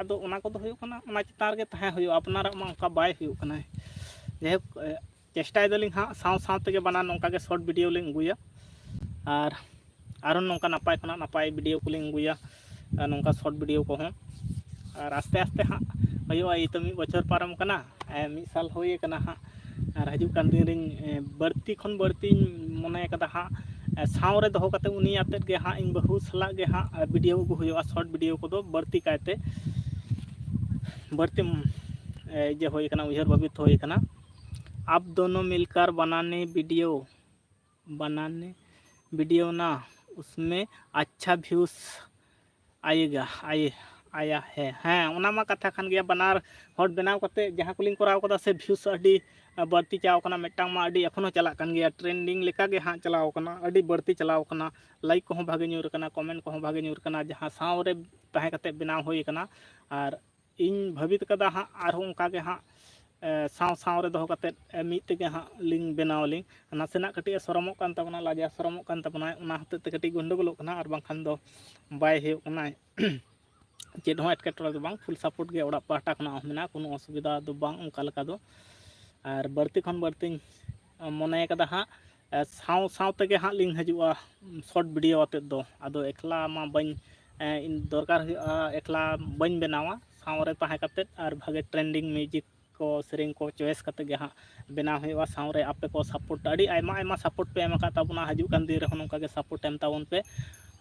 ᱟᱫᱚ ᱚᱱᱟ ᱠᱚᱫᱚ ᱦᱩᱭᱩᱜ ᱠᱟᱱᱟ, ᱚᱱᱟ ᱪᱮᱛᱟᱱ ᱨᱮᱜᱮ ᱛᱟᱦᱮᱸ ᱦᱩᱭᱩᱜᱼᱟ, ᱟᱯᱱᱟᱨᱟᱜ ᱢᱟ ᱚᱱᱠᱟ ᱵᱟᱭ ᱦᱩᱭᱩᱜ ᱠᱟᱱᱟ᱾ ᱡᱟᱭᱦᱳᱠ, ᱪᱮᱥᱴᱟᱭ ᱫᱟᱞᱤᱧ ᱦᱟᱸᱜ ᱥᱟᱶ ᱥᱟᱶ ᱛᱮᱜᱮ ᱵᱟᱱᱟᱨ ᱱᱚᱝᱠᱟ ᱜᱮ short video ᱞᱤᱧ ᱟᱹᱜᱩᱭᱟ, ᱟᱨ ᱟᱨᱚ ᱱᱚᱝᱠᱟ ᱱᱟᱯᱟᱭ ᱠᱷᱚᱱᱟᱜ ᱱᱟᱯᱟᱭ video ᱠᱚᱞᱤᱧ ᱟᱹᱜᱩᱭᱟ, ᱟᱨ ᱱᱚᱝᱠᱟ short video ᱠᱚᱦᱚᱸ᱾ ᱟᱨ ᱟᱥᱛᱮ ᱟᱥᱛᱮ ᱦᱟᱸᱜ ᱦᱩᱭᱩᱜᱼᱟ, ᱮᱭ ᱛᱚ ᱢᱤᱫ ᱵᱚᱪᱷᱚᱨ ᱯᱟᱨᱚᱢ ᱠᱟᱱᱟ, ᱢᱤᱫ ᱥᱟᱞ ᱦᱩᱭ ᱟᱠᱟᱱᱟ ᱦᱟᱸᱜ᱾ ᱟᱨ ᱦᱤᱡᱩᱜ ᱠᱟᱱ ᱫᱤᱱ ᱨᱤᱧ ᱵᱟᱹᱲᱛᱤ ᱠᱷᱚᱱ ᱵᱟᱹᱲᱛᱤᱧ ᱢᱚᱱᱮ ᱠᱟᱫᱟ ᱦᱟᱸᱜ ᱥᱟᱶ ᱨᱮ ᱫᱚᱦᱚ ᱠᱟᱛᱮ ᱩᱱᱤ ᱟᱛᱮᱫ ᱜᱮ ᱦᱟᱸᱜ ᱤᱧ ᱵᱟᱹᱦᱩ ᱥᱟᱞᱟᱜ ᱜᱮ ᱦᱟᱸᱜ video ᱟᱹᱜᱩ ᱦᱩᱭᱩᱜᱼᱟ, short video ᱠᱚᱫᱚ ᱵᱟᱹᱲᱛᱤ ᱠᱟᱭᱛᱮ ᱵᱟᱹᱲᱛᱤ ᱤᱭᱟᱹ ᱦᱩᱭ ᱠᱟᱱᱟ, ᱩᱭᱦᱟᱹᱨ ᱵᱷᱟᱵᱤᱛ ᱦᱩᱭ ᱠᱟᱱᱟ᱾ आप दोनों मिलकर बनाने वीडियो बनाने वीडियो ना, उसमें अच्छा व्यूज आएगा, आए आया है। ᱦᱮᱸ, ᱚᱱᱟ ᱢᱟ ᱠᱟᱛᱷᱟ ᱠᱟᱱ ᱜᱮᱭᱟ, ᱵᱟᱱᱟᱨ ᱦᱚᱲ ᱵᱮᱱᱟᱣ ᱠᱟᱛᱮ ᱡᱟᱦᱟᱸ ᱠᱚᱞᱤᱧ ᱠᱚᱨᱟᱣ ᱠᱟᱫᱟ ᱥᱮ, views ᱟᱹᱰᱤ ᱵᱟᱹᱲᱛᱤ ᱪᱟᱣ ᱠᱟᱱᱟ᱾ ᱢᱤᱫᱴᱟᱝ ᱢᱟ ᱟᱹᱰᱤ ᱮᱠᱷᱚᱱᱳ ᱪᱟᱞᱟᱜ ᱠᱟᱱ ᱜᱮᱭᱟ, trending ᱞᱮᱠᱟ ᱜᱮ ᱦᱟᱸᱜ ᱪᱟᱞᱟᱣ ᱠᱟᱱᱟ, ᱟᱹᱰᱤ ᱵᱟᱹᱲᱛᱤ ᱪᱟᱞᱟᱣ ᱠᱟᱱᱟ, like ᱠᱚᱦᱚᱸ ᱵᱷᱟᱜᱮ ᱧᱩᱨ ᱠᱟᱱᱟ, comment ᱠᱚᱦᱚᱸ ᱵᱷᱟᱜᱮ ᱧᱩᱨ ᱠᱟᱱᱟ, ᱡᱟᱦᱟᱸ ᱥᱟᱶ ᱨᱮ ᱛᱟᱦᱮᱸ ᱠᱟᱛᱮ ᱵᱮᱱᱟᱣ ᱦᱩᱭ ᱠᱟᱱᱟ᱾ ᱟᱨ ᱤᱧ ᱵᱷᱟᱹᱵᱤᱛ ᱠᱟᱫᱟ ᱦᱟᱸᱜ ᱟᱨᱦᱚᱸ ᱚᱱᱠᱟ ᱜᱮ ᱦᱟᱸᱜ ᱥᱟᱶ ᱥᱟᱶ ᱨᱮ ᱫᱚᱦᱚ ᱠᱟᱛᱮ ᱢᱤᱫ ᱛᱮᱜᱮ ᱦᱟᱸᱜ ᱞᱤᱧ ᱵᱮᱱᱟᱣ ᱟᱹᱞᱤᱧ᱾ ᱱᱟᱥᱮᱱᱟᱜ ᱠᱟᱹᱴᱤᱡ ᱮ ᱥᱚᱨᱚᱢᱚᱜ ᱠᱟᱱ ᱛᱟᱵᱚᱱᱟ, ᱞᱟᱡᱟ ᱥᱚᱨᱚᱢᱚᱜ ᱠᱟᱱ ᱛᱟᱵᱚᱱᱟᱭ, ᱚᱱᱟ ᱦᱚᱛᱮᱡ ᱛᱮ ᱠᱟᱹᱴᱤᱡ ᱜᱚᱱᱰᱚᱜᱳᱞᱚᱜ ᱠᱟᱱᱟ, ᱟᱨ ᱵᱟᱝᱠᱷᱟᱱ ᱫᱚ ᱵᱟᱭ ᱦᱩᱭᱩᱜ ᱠᱟᱱᱟ᱾ ᱪᱮᱫ ᱦᱚᱸ ᱮᱴᱠᱮᱴᱚᱬᱮ ᱫᱚ ᱵᱟᱝ, full support ᱜᱮ ᱚᱲᱟᱜ ᱯᱟᱦᱴᱟ ᱠᱷᱚᱱᱟᱜ ᱦᱚᱸ ᱢᱮᱱᱟᱜᱼᱟ, ᱠᱳᱱᱳ ᱚᱥᱩᱵᱤᱫᱷᱟ ᱫᱚ ᱵᱟᱝ ᱚᱱᱠᱟ ᱞᱮᱠᱟ ᱫᱚ᱾ ᱟᱨ ᱵᱟᱹᱲᱛᱤ ᱠᱷᱚᱱ ᱵᱟᱹᱲᱛᱤᱧ ᱢᱚᱱᱮ ᱠᱟᱫᱟ ᱦᱟᱸᱜ ᱥᱟᱶ ᱥᱟᱶ ᱛᱮᱜᱮ ᱦᱟᱸᱜ ᱞᱤᱧ ᱦᱤᱡᱩᱜᱼᱟ short video ᱟᱛᱮᱫ ᱫᱚ᱾ ᱟᱫᱚ ᱮᱠᱞᱟ ᱢᱟ ᱵᱟᱹᱧ ᱫᱚᱨᱠᱟᱨ ᱦᱩᱭᱩᱜᱼᱟ, ᱮᱠᱞᱟ ᱵᱟᱹᱧ ᱵᱮᱱᱟᱣᱟ, ᱥᱟᱶ ᱨᱮ ᱛᱟᱦᱮᱸ ᱠᱟᱛᱮᱫ ᱟᱨ ᱵᱷᱟᱜᱮ trending music ᱥᱮᱨᱮᱧ ᱠᱚ choice ᱠᱟᱛᱮ ᱜᱮ ᱦᱟᱸᱜ ᱵᱮᱱᱟᱣ ᱦᱩᱭᱩᱜᱼᱟ᱾ ᱥᱟᱶᱨᱮ ᱟᱯᱮ ᱠᱚ support, ᱟᱹᱰᱤ ᱟᱭᱢᱟ ᱟᱭᱢᱟ support ᱯᱮ ᱮᱢ ᱟᱠᱟᱫ ᱛᱟᱵᱚᱱᱟ, ᱦᱤᱡᱩᱜ ᱠᱟᱱ ᱫᱤᱱ ᱨᱮᱦᱚᱸ ᱱᱚᱝᱠᱟ ᱜᱮ support ᱮᱢ ᱛᱟᱵᱚᱱ ᱯᱮ᱾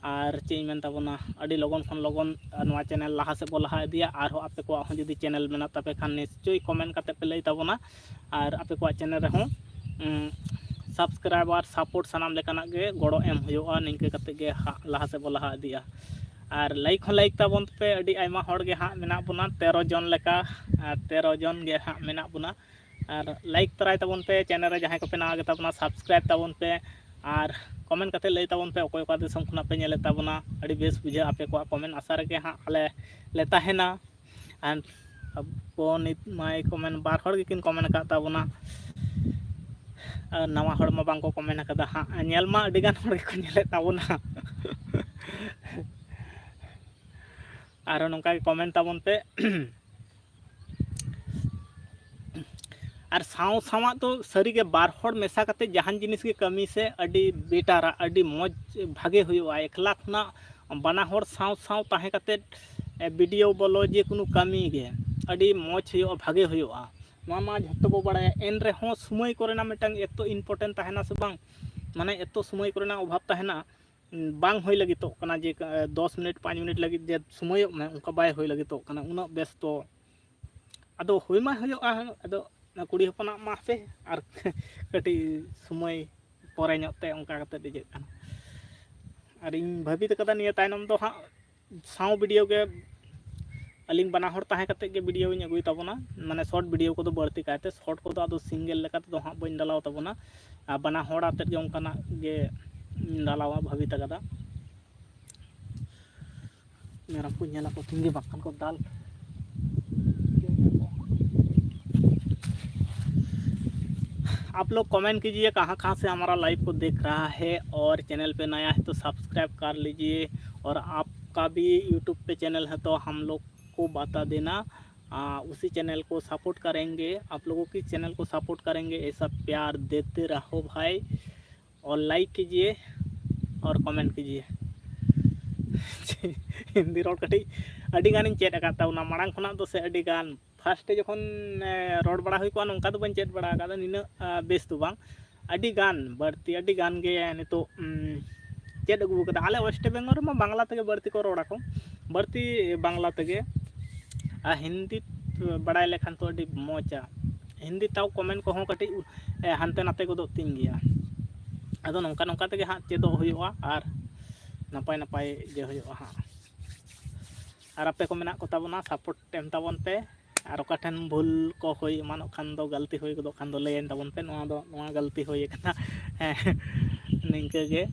ᱟᱨ ᱪᱮᱫ ᱤᱧ ᱢᱮᱱ ᱛᱟᱵᱚᱱᱟ, ᱟᱹᱰᱤ ᱞᱚᱜᱚᱱ ᱠᱷᱚᱱ ᱞᱚᱜᱚᱱ ᱱᱚᱣᱟ channel ᱞᱟᱦᱟ ᱥᱮᱫ ᱵᱚ ᱞᱟᱦᱟ ᱤᱫᱤᱭᱟ᱾ ᱟᱨᱦᱚᱸ ᱟᱯᱮ ᱠᱚᱣᱟᱜ ᱦᱚᱸ ᱡᱩᱫᱤ channel ᱢᱮᱱᱟᱜ ᱛᱟᱯᱮ ᱠᱷᱟᱱ ᱱᱤᱥᱪᱳᱭ comment ᱠᱟᱛᱮ ᱯᱮ ᱞᱟᱹᱭ ᱛᱟᱵᱚᱱᱟ᱾ ᱟᱨ ᱟᱯᱮ ᱠᱚᱣᱟᱜ channel ᱨᱮᱦᱚᱸ subscribe ᱟᱨ support ᱥᱟᱱᱟᱢ ᱞᱮᱠᱟᱱᱟᱜ ᱜᱮ ᱜᱚᱲᱚ ᱮᱢ ᱦᱩᱭᱩᱜᱼᱟ᱾ ᱱᱤᱝᱠᱟᱹ ᱠᱟᱛᱮ ᱜᱮ ᱦᱟᱸᱜ ᱞᱟᱦᱟ ᱥᱮᱫ ᱵᱚ ᱞᱟᱦᱟ ᱤᱫᱤᱜᱼᱟ᱾ ᱟᱨ like ᱦᱚᱸ like ᱛᱟᱵᱚᱱ ᱯᱮ᱾ ᱟᱹᱰᱤ ᱟᱭᱢᱟ ᱦᱚᱲ ᱜᱮ ᱦᱟᱸᱜ ᱢᱮᱱᱟᱜ ᱵᱚᱱᱟ, ᱛᱮᱨᱚ ᱡᱚᱱ ᱞᱮᱠᱟ, ᱟᱨ ᱛᱮᱨᱚ ᱡᱚᱱ ᱜᱮ ᱦᱟᱸᱜ ᱢᱮᱱᱟᱜ ᱵᱚᱱᱟ᱾ ᱟᱨ like ᱛᱟᱨᱟᱭ ᱛᱟᱵᱚᱱ ᱯᱮ, channel ᱨᱮ ᱡᱟᱦᱟᱸᱭ ᱠᱚᱯᱮ ᱱᱟᱣᱟ ᱜᱮᱛᱟ ᱵᱚᱱᱟ subscribe ᱛᱟᱵᱚᱱ ᱯᱮ᱾ ᱟᱨ comment ᱠᱟᱛᱮ ᱞᱟᱹᱭ ᱛᱟᱵᱚᱱ ᱯᱮ ᱚᱠᱚᱭ ᱚᱠᱟ ᱫᱤᱥᱚᱢ ᱠᱷᱚᱱᱟᱜ ᱯᱮ ᱧᱮᱞᱮᱫ ᱛᱟᱵᱚᱱᱟ᱾ ᱟᱹᱰᱤ ᱵᱮᱥ ᱵᱩᱡᱷᱟᱹᱜᱼᱟ ᱟᱯᱮ ᱠᱚᱣᱟᱜ comment ᱟᱥᱟ ᱨᱮᱜᱮ ᱦᱟᱸᱜ ᱟᱞᱮ ᱞᱮ ᱛᱟᱦᱮᱱᱟ᱾ ᱟᱨ ᱟᱵᱚ ᱱᱤᱛ ᱢᱟᱭ comment, ᱵᱟᱨ ᱦᱚᱲ ᱜᱮᱠᱤᱱ comment ᱟᱠᱟᱫ ᱛᱟᱵᱚᱱᱟ᱾ ᱟᱨ ᱱᱟᱣᱟ ᱦᱚᱲ ᱢᱟ ᱵᱟᱝ ᱠᱚ comment ᱟᱠᱟᱫᱟ ᱦᱟᱸᱜ, ᱧᱮᱞ ᱢᱟ ᱟᱹᱰᱤ ᱜᱟᱱ ᱦᱚᱲ ᱜᱮᱠᱚ ᱧᱮᱞᱮᱫ ᱛᱟᱵᱚᱱᱟ᱾ ᱟᱨᱦᱚᱸ ᱱᱚᱝᱠᱟ ᱜᱮ comment ᱛᱟᱵᱚᱱ ᱯᱮ᱾ ᱟᱨ ᱥᱟᱶ ᱥᱟᱶᱟᱜ ᱫᱚ ᱥᱟᱹᱨᱤᱜᱮ ᱵᱟᱨ ᱦᱚᱲ ᱢᱮᱥᱟ ᱠᱟᱛᱮ ᱡᱟᱦᱟᱱ ᱡᱤᱱᱤᱥ ᱜᱮ ᱠᱟᱹᱢᱤ ᱥᱮ ᱟᱹᱰᱤ ᱵᱮᱴᱟᱨᱟ, ᱟᱹᱰᱤ ᱢᱚᱡᱽ, ᱵᱷᱟᱜᱮ ᱦᱩᱭᱩᱜᱼᱟ᱾ ᱮᱠᱞᱟ ᱠᱷᱚᱱᱟᱜ ᱵᱟᱱᱟ ᱦᱚᱲ ᱥᱟᱶ ᱥᱟᱶ ᱛᱟᱦᱮᱸ ᱠᱟᱛᱮ video ᱵᱚᱞᱚ, ᱡᱮ ᱠᱳᱱᱳ ᱠᱟᱹᱢᱤ ᱜᱮ ᱟᱹᱰᱤ ᱢᱚᱡᱽ ᱦᱩᱭᱩᱜᱼᱟ, ᱵᱷᱟᱜᱮ ᱦᱩᱭᱩᱜᱼᱟ, ᱱᱚᱣᱟ ᱢᱟ ᱡᱷᱚᱛᱚ ᱵᱚ ᱵᱟᱲᱟᱭᱟ᱾ ᱮᱱ ᱨᱮᱦᱚᱸ ᱥᱚᱢᱚᱭ ᱠᱚᱨᱮᱱᱟᱜ ᱢᱤᱫᱴᱟᱝ ᱮᱛᱚ important ᱛᱟᱦᱮᱱᱟ ᱥᱮ ᱵᱟᱝ, ᱢᱟᱱᱮ ᱮᱛᱚ ᱥᱚᱢᱚᱭ ᱠᱚᱨᱮᱱᱟᱜ ᱚᱵᱷᱟᱵᱽ ᱛᱟᱦᱮᱱᱟ, ᱵᱟᱝ ᱦᱩᱭ ᱞᱟᱹᱜᱤᱫᱚᱜ ᱠᱟᱱᱟ ᱡᱮ ᱫᱚᱥ ᱢᱤᱱᱤᱴ ᱯᱟᱸᱪ ᱢᱤᱱᱤᱴ ᱞᱟᱹᱜᱤᱫ ᱡᱮ ᱥᱚᱢᱚᱭᱚᱜ ᱢᱮ, ᱚᱱᱠᱟ ᱵᱟᱭ ᱦᱩᱭ ᱞᱟᱹᱜᱤᱫᱚᱜ ᱠᱟᱱᱟ᱾ ᱩᱱᱟᱹᱜ ᱵᱮᱥᱛᱚ ᱟᱫᱚ ᱦᱩᱭ ᱢᱟ ᱦᱩᱭᱩᱜᱼᱟ, ᱟᱫᱚ ᱠᱩᱲᱤ ᱦᱚᱯᱚᱱᱟᱜ ᱢᱟ ᱦᱟᱯᱮ ᱟᱨ ᱠᱟᱹᱴᱤᱡ ᱥᱚᱢᱚᱭ ᱯᱚᱨᱮ ᱧᱚᱜ ᱛᱮ ᱚᱱᱠᱟ ᱠᱟᱛᱮ ᱤᱭᱟᱹᱜ ᱠᱟᱱᱟ᱾ ᱟᱨ ᱤᱧ ᱵᱷᱟᱹᱵᱤᱛ ᱠᱟᱫᱟ ᱱᱤᱭᱟᱹ ᱛᱟᱭᱱᱚᱢ ᱫᱚ ᱦᱟᱸᱜ ᱥᱟᱶ video ᱜᱮ, ᱟᱹᱞᱤᱧ ᱵᱟᱱᱟ ᱦᱚᱲ ᱛᱟᱦᱮᱸ ᱠᱟᱛᱮ ᱜᱮ videoᱧ ᱟᱹᱜᱩᱭ ᱛᱟᱵᱚᱱᱟ, ᱢᱟᱱᱮ short video ᱠᱚᱫᱚ ᱵᱟᱹᱲᱛᱤ ᱠᱟᱭᱛᱮ᱾ Short ᱠᱚᱫᱚ ᱟᱫᱚ single ᱞᱮᱠᱟ ᱛᱮᱫᱚ ᱦᱟᱸᱜ ᱵᱟᱹᱧ ᱰᱟᱞᱟᱣ ᱛᱟᱵᱚᱱᱟ, ᱟᱨ ᱵᱟᱱᱟ ᱦᱚᱲ ᱟᱛᱮᱫ ᱜᱮ ᱚᱱᱠᱟᱱᱟᱜ ᱜᱮ ᱰᱟᱞᱟᱣᱟ ᱵᱷᱟᱹᱵᱤᱛ ᱟᱠᱟᱫᱟ᱾ ᱢᱮᱨᱚᱢ ᱠᱚ ᱧᱮᱞ ᱟᱠᱚ ᱛᱤᱧ ᱜᱮ ᱵᱟᱝᱠᱷᱟᱱ ᱠᱚ ᱫᱟᱞ᱾ आप लोग comment कीजिए कहाँ कहाँ से हमारा live को देख रहा है, और channel पे नया है तो subscribe कर लीजिए, और आपका भी YouTube पे channel है तो हम लोग को बता देना। आ, उसी channel को support करेंगे, आप लोगों की channel को support करेंगे। ऐसा प्यार देते रहो भाई, और like कीजिए और comment कीजिए। ᱦᱤᱱᱫᱤ ᱨᱚᱲ ᱠᱟᱹᱴᱤᱡ ᱟᱹᱰᱤ ᱜᱟᱱᱤᱧ ᱪᱮᱫ ᱟᱠᱟᱫ ᱛᱟᱵᱚᱱᱟ, ᱢᱟᱲᱟᱝ ᱠᱷᱚᱱᱟᱜ ᱫᱚ ᱥᱮ ᱟᱹᱰᱤ ᱜᱟᱱ ᱯᱷᱟᱥᱴ ᱨᱮ ᱡᱚᱠᱷᱚᱱ ᱨᱚᱲ ᱵᱟᱲᱟ ᱦᱩᱭ ᱠᱚᱜᱼᱟ, ᱱᱚᱝᱠᱟ ᱫᱚ ᱵᱟᱹᱧ ᱪᱮᱫ ᱵᱟᱲᱟ ᱟᱠᱟᱫᱟ ᱱᱤᱱᱟᱹᱜ ᱵᱮᱥ ᱫᱚ ᱵᱟᱝ᱾ ᱟᱹᱰᱤ ᱜᱟᱱ ᱵᱟᱹᱲᱛᱤ ᱟᱹᱰᱤ ᱜᱟᱱ ᱜᱮ ᱱᱤᱛᱚᱜ ᱪᱮᱫ ᱟᱹᱜᱩ ᱟᱠᱟᱫᱟ᱾ ᱟᱞᱮ ᱳᱭᱮᱥᱴ ᱵᱮᱝᱜᱚᱞ ᱨᱮᱢᱟ ᱵᱟᱝᱞᱟ ᱛᱮᱜᱮ ᱵᱟᱹᱲᱛᱤ ᱠᱚ ᱨᱚᱲ ᱟᱠᱚ, ᱵᱟᱹᱲᱛᱤ ᱵᱟᱝᱞᱟ ᱛᱮᱜᱮ᱾ ᱟᱨ ᱦᱤᱱᱫᱤ ᱵᱟᱲᱟᱭ ᱞᱮᱠᱷᱟᱱ ᱛᱚ ᱟᱹᱰᱤ ᱢᱚᱡᱟ᱾ ᱦᱤᱱᱫᱤ ᱛᱟᱣ ᱠᱚᱢᱮᱱᱴ ᱠᱚᱦᱚᱸ ᱠᱟᱹᱴᱤᱡ ᱦᱟᱱᱛᱮ ᱱᱟᱛᱮ ᱜᱚᱫᱚᱜ ᱛᱤᱧ ᱜᱮᱭᱟ᱾ ᱟᱫᱚ ᱱᱚᱝᱠᱟ ᱱᱚᱝᱠᱟ ᱛᱮᱜᱮ ᱦᱟᱸᱜ ᱪᱮᱫᱚᱜ ᱦᱩᱭᱩᱜᱼᱟ ᱟᱨ ᱱᱟᱯᱟᱭ ᱱᱟᱯᱟᱭ ᱤᱭᱟᱹ ᱦᱩᱭᱩᱜᱼᱟ ᱦᱟᱸᱜ᱾ ᱟᱨ ᱟᱯᱮ ᱠᱚ ᱢᱮᱱᱟᱜ ᱠᱚ ᱛᱟᱵᱚᱱᱟ, ᱥᱟᱯᱳᱨᱴ ᱮᱢ ᱛᱟᱵᱚᱱ ᱯᱮ᱾ ᱟᱨ ᱚᱠᱟ ᱴᱷᱮᱱ ᱵᱷᱩᱞ ᱠᱚ ᱦᱩᱭ ᱮᱢᱟᱱᱚᱜ ᱠᱷᱟᱱ ᱫᱚ, ᱜᱟᱹᱞᱛᱤ ᱦᱩᱭ ᱜᱚᱫᱚᱜ ᱠᱷᱟᱱ ᱫᱚ ᱞᱟᱹᱭᱟᱹᱧ ᱛᱟᱵᱚᱱ ᱯᱮ, ᱱᱚᱣᱟ ᱫᱚ ᱱᱚᱣᱟ ᱜᱟᱹᱞᱛᱤ ᱦᱩᱭ ᱟᱠᱟᱱᱟ᱾ ᱦᱮᱸ, ᱱᱤᱝᱠᱟᱹ ᱜᱮ᱾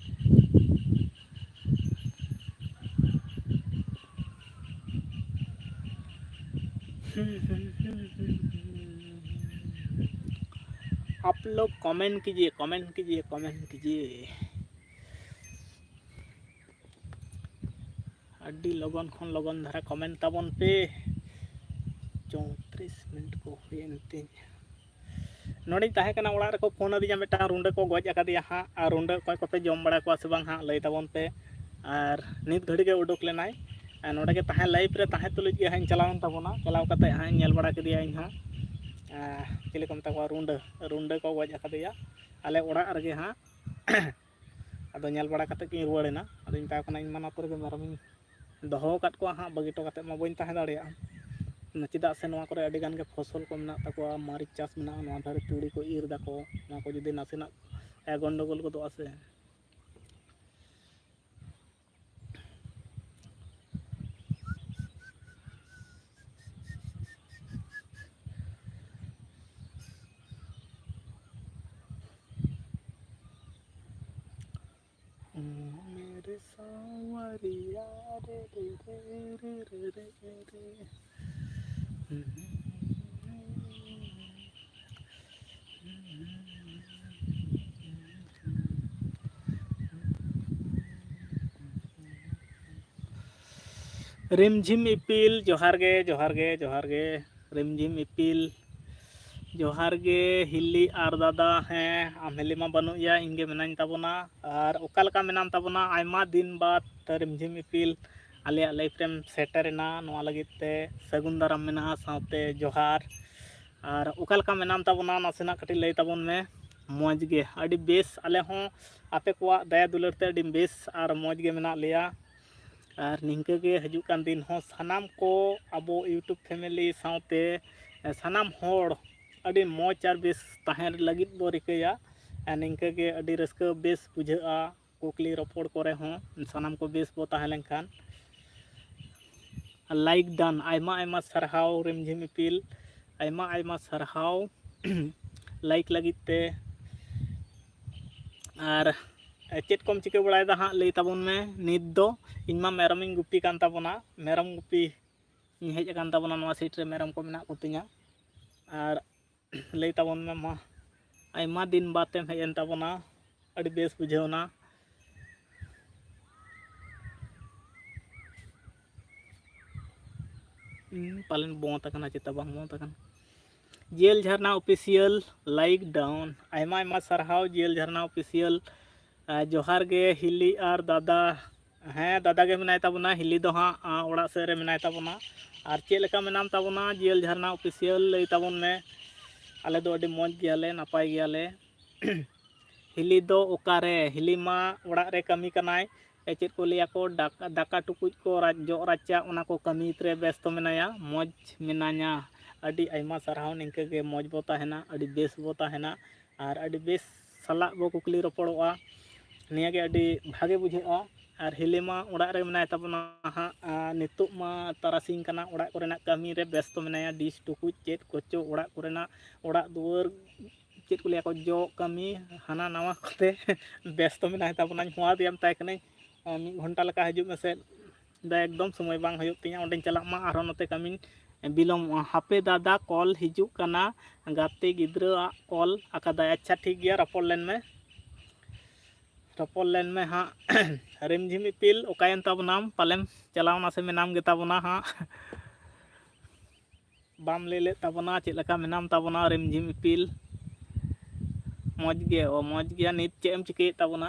आप लोग कमेंट कीजिए, कमेंट कीजिए, कमेंट कीजिए। ᱟᱹᱰᱤ ᱞᱚᱜᱚᱱ ᱠᱷᱚᱱ ᱞᱚᱜᱚᱱ ᱫᱷᱟᱨᱟ ᱠᱚᱢᱮᱱᱴ ᱛᱟᱵᱚᱱ ᱯᱮ᱾ ᱪᱳᱭᱛᱨᱤᱥ ᱢᱤᱱᱤᱴ ᱠᱚ ᱦᱩᱭᱮᱱ ᱛᱤᱧ᱾ ᱱᱚᱰᱮᱧ ᱛᱟᱦᱮᱸ ᱠᱟᱱᱟ, ᱚᱲᱟᱜ ᱨᱮᱠᱚ ᱯᱷᱳᱱ ᱟᱹᱫᱤᱧᱟ, ᱢᱤᱫᱴᱟᱝ ᱨᱩᱸᱰᱟᱹ ᱠᱚ ᱜᱚᱡ ᱟᱠᱟᱫᱮᱭᱟ ᱦᱟᱸᱜ᱾ ᱟᱨ ᱨᱩᱸᱰᱟᱹ ᱚᱠᱚᱭ ᱠᱚᱯᱮ ᱡᱚᱢ ᱵᱟᱲᱟ ᱠᱚᱣᱟ ᱥᱮ ᱵᱟᱝ ᱦᱟᱸᱜ, ᱞᱟᱹᱭ ᱛᱟᱵᱚᱱ ᱯᱮ᱾ ᱟᱨ ᱱᱤᱛ ᱜᱷᱟᱹᱲᱤ ᱜᱮ ᱩᱰᱩᱠ ᱞᱮᱱᱟᱭ᱾ ᱟᱨ ᱱᱚᱰᱮ ᱜᱮ ᱛᱟᱦᱮᱸ, ᱞᱟᱭᱤᱵᱷ ᱨᱮ ᱛᱟᱦᱮᱸ ᱛᱩᱞᱩᱡ ᱜᱮ ᱦᱟᱸᱜ ᱤᱧ ᱪᱟᱞᱟᱣᱮᱱ ᱛᱟᱵᱚᱱᱟ᱾ ᱪᱟᱞᱟᱣ ᱠᱟᱛᱮ ᱦᱟᱸᱜ ᱤᱧ ᱧᱮᱞ ᱵᱟᱲᱟ ᱠᱮᱫᱮᱭᱟ ᱤᱧ ᱦᱚᱸ᱾ ᱟᱨ ᱪᱤᱞᱤ ᱠᱚ ᱢᱮᱛᱟ ᱠᱚᱣᱟ, ᱨᱩᱸᱰᱟᱹ, ᱨᱩᱸᱰᱟᱹ ᱠᱚ ᱜᱚᱡ ᱟᱠᱟᱫᱮᱭᱟ ᱟᱞᱮ ᱚᱲᱟᱜ ᱨᱮᱜᱮ ᱦᱟᱸᱜ᱾ ᱟᱫᱚ ᱧᱮᱞ ᱵᱟᱲᱟ ᱠᱟᱛᱮ ᱜᱤᱧ ᱨᱩᱣᱟᱹᱲᱮᱱᱟ᱾ ᱟᱫᱚᱧ ᱢᱮᱛᱟ ᱠᱚ ᱠᱟᱱᱟ, ᱤᱧ ᱢᱟ ᱱᱚᱛᱮ ᱨᱮᱜᱮ ᱢᱮᱨᱚᱢᱤᱧ ᱫᱚᱦᱚ ᱟᱠᱟᱫ ᱠᱚᱣᱟ ᱦᱟᱸᱜ, ᱵᱟᱹᱜᱤ ᱦᱚᱴᱚ ᱠᱟᱛᱮ ᱢᱟ ᱵᱟᱹᱧ ᱛᱟᱦᱮᱸ ᱫᱟᱲᱮᱭᱟᱜᱼᱟ᱾ ᱪᱮᱫᱟᱜ ᱥᱮ ᱱᱚᱣᱟ ᱠᱚᱨᱮ ᱟᱹᱰᱤ ᱜᱟᱱ ᱜᱮ ᱯᱷᱚᱥᱚᱞ ᱠᱚ ᱢᱮᱱᱟᱜ ᱛᱟᱠᱚᱣᱟ, ᱢᱟᱹᱨᱤᱪ ᱪᱟᱥ ᱢᱮᱱᱟᱜᱼᱟ, ᱱᱚᱣᱟ ᱫᱷᱟᱨᱮ ᱛᱩᱲᱤ ᱠᱚ ᱤᱨ ᱫᱟᱠᱚ, ᱱᱚᱣᱟ ᱠᱚ ᱡᱩᱫᱤ ᱱᱟᱥᱮᱱᱟᱜ ᱮ, ᱜᱚᱱᱰᱚᱜᱳᱞ ᱜᱚᱫᱚᱜᱼᱟ ᱥᱮ᱾ ओ मेरे सांवरिया रे रे रे। ᱨᱤᱢᱡᱷᱤᱢ ᱤᱯᱤᱞ, ᱡᱚᱦᱟᱨ ᱜᱮ, ᱡᱚᱦᱟᱨ ᱜᱮ, ᱡᱚᱦᱟᱨ ᱜᱮ᱾ ᱨᱤᱢᱡᱷᱤᱢ ᱤᱯᱤᱞ, ᱡᱚᱦᱟᱨ ᱜᱮ᱾ ᱦᱤᱞᱤ ᱟᱨ ᱫᱟᱫᱟ, ᱦᱮᱸ, ᱟᱢ ᱦᱤᱞᱤ ᱢᱟ ᱵᱟᱹᱱᱩᱜ ᱭᱟ, ᱤᱧ ᱜᱮ ᱢᱮᱱᱟᱹᱧ ᱛᱟᱵᱚᱱᱟ᱾ ᱟᱨ ᱚᱠᱟ ᱞᱮᱠᱟ ᱢᱮᱱᱟᱢ ᱛᱟᱵᱚᱱᱟ? ᱟᱭᱢᱟ ᱫᱤᱱ ᱵᱟᱫ ᱨᱤᱢᱡᱷᱤᱢ ᱤᱯᱤᱞ᱾ ᱟᱞᱮᱭᱟᱜ ᱞᱟᱭᱤᱯᱷ ᱨᱮᱢ ᱥᱮᱴᱮᱨᱮᱱᱟ, ᱱᱚᱣᱟ ᱞᱟᱹᱜᱤᱫ ᱛᱮ ᱥᱟᱹᱜᱩᱱ ᱫᱟᱨᱟᱢ ᱢᱮᱱᱟᱜᱼᱟ, ᱥᱟᱶᱛᱮ ᱡᱚᱦᱟᱨ᱾ ᱟᱨ ᱚᱠᱟ ᱞᱮᱠᱟ ᱢᱮᱱᱟᱢ ᱛᱟᱵᱚᱱᱟ, ᱱᱟᱥᱮᱱᱟᱜ ᱠᱟᱹᱴᱤᱡ ᱞᱟᱹᱭ ᱛᱟᱵᱚᱱ ᱢᱮ᱾ ᱢᱚᱡᱽ ᱜᱮ, ᱟᱹᱰᱤ ᱵᱮᱥ᱾ ᱟᱞᱮ ᱦᱚᱸ ᱟᱯᱮ ᱠᱚᱣᱟᱜ ᱫᱟᱭᱟ ᱫᱩᱞᱟᱹᱲ ᱛᱮ ᱟᱹᱰᱤ ᱵᱮᱥ ᱟᱨ ᱢᱚᱡᱽ ᱜᱮ ᱢᱮᱱᱟᱜ ᱞᱮᱭᱟ᱾ ᱟᱨ ᱱᱤᱝᱠᱟᱹ ᱜᱮ ᱦᱤᱡᱩᱜ ᱠᱟᱱ ᱫᱤᱱ ᱦᱚᱸ ᱥᱟᱱᱟᱢ ᱠᱚ ᱟᱵᱚ YouTube family ᱥᱟᱶᱛᱮ ᱥᱟᱱᱟᱢ ᱦᱚᱲ ᱟᱹᱰᱤ ᱢᱚᱡᱽ ᱟᱨ ᱵᱮᱥ ᱛᱟᱦᱮᱸ ᱞᱟᱹᱜᱤᱫ ᱵᱚ ᱨᱤᱠᱟᱹᱭᱟ᱾ ᱟᱨ ᱱᱤᱝᱠᱟᱹ ᱜᱮ ᱟᱹᱰᱤ ᱨᱟᱹᱥᱠᱟᱹ ᱵᱮᱥ ᱵᱩᱡᱷᱟᱹᱜᱼᱟ᱾ ᱠᱩᱠᱞᱤ ᱨᱚᱯᱚᱲ ᱠᱚᱨᱮ ᱦᱚᱸ ᱥᱟᱱᱟᱢ ᱠᱚ ᱵᱮᱥ ᱵᱚ ᱛᱟᱦᱮᱸ ᱞᱮᱱᱠᱷᱟᱱ᱾ Like done, ᱟᱭᱢᱟ ᱟᱭᱢᱟ ᱥᱟᱨᱦᱟᱣ ᱨᱤᱢᱡᱷᱤᱢ ᱤᱯᱤᱞ, ᱟᱭᱢᱟ ᱟᱭᱢᱟ ᱥᱟᱨᱦᱟᱣ like ᱞᱟᱹᱜᱤᱫ ᱛᱮ᱾ ᱟᱨ ᱪᱮᱫ ᱠᱚᱢ ᱪᱤᱠᱟᱹ ᱵᱟᱲᱟᱭᱮᱫᱟ ᱦᱟᱸᱜ, ᱞᱟᱹᱭ ᱛᱟᱵᱚᱱ ᱢᱮ᱾ ᱱᱤᱛ ᱫᱚ ᱤᱧ ᱢᱟ ᱢᱮᱨᱚᱢᱤᱧ ᱜᱩᱯᱤ ᱠᱟᱱ ᱛᱟᱵᱚᱱᱟ, ᱢᱮᱨᱚᱢ ᱜᱩᱯᱤ ᱤᱧ ᱦᱮᱡ ᱟᱠᱟᱱ ᱛᱟᱵᱚᱱᱟ᱾ ᱱᱚᱣᱟ ᱥᱤᱴ ᱨᱮ ᱢᱮᱨᱚᱢ ᱠᱚ ᱢᱮᱱᱟᱜ ᱠᱚᱛᱤᱧᱟ᱾ ᱟᱨ ᱞᱟᱹᱭ ᱛᱟᱵᱚᱱ ᱢᱮ ᱢᱟ, ᱟᱭᱢᱟ ᱫᱤᱱ ᱵᱟᱫ ᱮᱢ ᱦᱮᱡ ᱮᱱ ᱛᱟᱵᱚᱱᱟ, ᱟᱹᱰᱤ ᱵᱮᱥ ᱵᱩᱡᱷᱟᱹᱣ ᱮᱱᱟ᱾ ᱦᱩᱸ, ᱯᱟᱞᱮᱱ ᱵᱚᱸᱫ ᱟᱠᱟᱱᱟ, ᱪᱮᱛᱟ ᱵᱟᱝ ᱵᱚᱸᱫ ᱟᱠᱟᱱᱟ᱾ ᱡᱤᱭᱮᱞ ᱡᱷᱟᱨᱱᱟ ᱚᱯᱷᱤᱥᱤᱭᱟᱞ, like done, ᱟᱭᱢᱟ ᱟᱭᱢᱟ ᱥᱟᱨᱦᱟᱣ ᱡᱤᱭᱮᱞ ᱡᱷᱟᱨᱱᱟ ᱚᱯᱷᱤᱥᱤᱭᱟᱞ᱾ ᱟᱨ ᱡᱚᱦᱟᱨ ᱜᱮ ᱦᱤᱞᱤ ᱟᱨ ᱫᱟᱫᱟ᱾ ᱦᱮᱸ, ᱫᱟᱫᱟ ᱜᱮ ᱢᱮᱱᱟᱭ ᱛᱟᱵᱚᱱᱟ, ᱦᱤᱞᱤ ᱫᱚ ᱦᱟᱸᱜ, ᱟᱸ, ᱚᱲᱟᱜ ᱥᱮᱫ ᱨᱮ ᱢᱮᱱᱟᱭ ᱛᱟᱵᱚᱱᱟ᱾ ᱟᱨ ᱪᱮᱫ ᱞᱮᱠᱟ ᱢᱮᱱᱟᱢ ᱛᱟᱵᱚᱱᱟ ᱡᱤᱭᱮᱞ ᱡᱷᱟᱨᱱᱟ ᱚᱯᱷᱤᱥᱤᱭᱟᱞ? ᱞᱟᱹᱭ ᱛᱟᱵᱚᱱ ᱢᱮ᱾ ᱟᱞᱮ ᱫᱚ ᱟᱹᱰᱤ ᱢᱚᱡᱽ ᱜᱮᱭᱟᱞᱮ, ᱱᱟᱯᱟᱭ ᱜᱮᱭᱟᱞᱮ᱾ ᱦᱤᱞᱤ ᱫᱚ ᱚᱠᱟᱨᱮ? ᱦᱤᱞᱤ ᱢᱟ ᱚᱲᱟᱜ ᱨᱮ ᱠᱟᱹᱢᱤ ᱠᱟᱱᱟᱭ᱾ ᱮ, ᱪᱮᱫ ᱠᱚ ᱞᱟᱹᱭᱟ ᱠᱚ, ᱰᱟᱠ-, ᱫᱟᱠᱟ ᱴᱩᱠᱩᱡ ᱠᱚ ᱨᱟᱡ-, ᱡᱚᱜ ᱨᱟᱪᱟ, ᱚᱱᱟ ᱠᱚ ᱠᱟᱹᱢᱤ ᱨᱮ ᱵᱮᱥᱛᱚ ᱢᱮᱱᱟᱭᱟ᱾ ᱢᱚᱡᱽ ᱢᱮᱱᱟᱧᱟ, ᱟᱹᱰᱤ ᱟᱭᱢᱟ ᱥᱟᱨᱦᱟᱣ᱾ ᱱᱤᱝᱠᱟᱹ ᱜᱮ ᱢᱚᱡᱽ ᱵᱚ ᱛᱟᱦᱮᱱᱟ, ᱟᱹᱰᱤ ᱵᱮᱥ ᱵᱚ ᱛᱟᱦᱮᱱᱟ᱾ ᱟᱨ ᱟᱹᱰᱤ ᱵᱮᱥ ᱥᱟᱞᱟᱜ ᱵᱚ ᱠᱩᱠᱞᱤ ᱨᱚᱯᱚᱲᱚᱜᱼᱟ᱾ ᱱᱤᱭᱟᱹ ᱜᱮ ᱟᱹᱰᱤ ᱵᱷᱟᱜᱮ ᱵᱩᱡᱷᱟᱹᱜᱼᱟ᱾ ᱟᱨ ᱦᱤᱞᱤ ᱢᱟ ᱚᱲᱟᱜ ᱨᱮ ᱢᱮᱱᱟᱭ ᱛᱟᱵᱚᱱᱟ ᱦᱟᱸᱜ, ᱟᱨ ᱱᱤᱛᱚᱜ ᱢᱟ ᱛᱟᱨᱟᱥᱤᱧ ᱠᱟᱱᱟ, ᱚᱲᱟᱜ ᱠᱚᱨᱮᱱᱟᱜ ᱠᱟᱹᱢᱤ ᱨᱮ ᱵᱮᱥᱛᱚ ᱢᱮᱱᱟᱭᱟ᱾ ᱰᱤᱥ ᱴᱩᱠᱩᱡ ᱪᱮᱫ ᱠᱚᱪᱚ ᱚᱲᱟᱜ ᱠᱚᱨᱮᱱᱟᱜ, ᱚᱲᱟᱜ ᱫᱩᱣᱟᱹᱨ ᱪᱮᱫ ᱠᱚ ᱞᱟᱹᱭᱟ ᱠᱚ, ᱡᱚᱜ ᱠᱟᱹᱢᱤ ᱦᱟᱱᱟ ᱱᱟᱣᱟ ᱠᱚᱛᱮ ᱵᱮᱥᱛᱚ ᱢᱮᱱᱟᱭ ᱛᱟᱵᱚᱱᱟᱧ᱾ ᱦᱚᱦᱚ ᱟᱫᱮᱭᱟ, ᱢᱮᱛᱟᱭ ᱠᱟᱹᱱᱟᱹᱧ, ᱟᱨ ᱢᱤᱫ ᱜᱷᱚᱱᱴᱟ ᱞᱮᱠᱟ ᱦᱤᱡᱩᱜ ᱢᱮᱥᱮ᱾ ᱫᱟ, ᱮᱠᱫᱚᱢ ᱥᱚᱢᱚᱭ ᱵᱟᱝ ᱦᱩᱭᱩᱜ ᱛᱤᱧᱟᱹ, ᱚᱸᱰᱮᱧ ᱪᱟᱞᱟᱜ ᱢᱟ, ᱟᱨᱦᱚᱸ ᱱᱚᱛᱮ ᱠᱟᱹᱢᱤᱧ ᱵᱤᱞᱚᱢᱚᱜᱼᱟ᱾ ᱦᱟᱯᱮ ᱫᱟᱫᱟ, ᱠᱚᱞ ᱦᱤᱡᱩᱜ ᱠᱟᱱᱟ, ᱜᱟᱛᱮ ᱜᱤᱫᱽᱨᱟᱹᱣᱟᱜ ᱠᱚᱞ ᱟᱠᱟᱫᱟᱭ᱾ ᱟᱪᱪᱷᱟ, ᱴᱷᱤᱠ ᱜᱮᱭᱟ, ᱨᱚᱯᱚᱲ ᱞᱮᱱ ᱢᱮ, ᱨᱚᱯᱚᱲ ᱞᱮᱱ ᱢᱮ ᱦᱟᱸᱜ᱾ ᱨᱤᱢᱡᱷᱤᱢ ᱤᱯᱤᱞ, ᱚᱠᱟᱭᱮᱱ ᱛᱟᱵᱚᱱᱟᱢ? ᱯᱟᱞᱮᱢ ᱪᱟᱞᱟᱣᱱᱟ ᱥᱮ ᱢᱮᱱᱟᱢ ᱜᱮ ᱛᱟᱵᱚᱱᱟ ᱦᱟᱸᱜ? ᱵᱟᱢ ᱞᱟᱹᱭ ᱞᱮᱫ ᱛᱟᱵᱚᱱᱟ, ᱪᱮᱫ ᱞᱮᱠᱟ ᱢᱮᱱᱟᱢ ᱛᱟᱵᱚᱱᱟ ᱨᱤᱢᱡᱷᱤᱢ ᱤᱯᱤᱞ? ᱢᱚᱡᱽ ᱜᱮ, ᱚ, ᱢᱚᱡᱽ ᱜᱮᱭᱟ᱾ ᱱᱤᱛ ᱪᱮᱫ ᱮᱢ ᱪᱤᱠᱟᱹᱭᱮᱫ ᱛᱟᱵᱚᱱᱟ?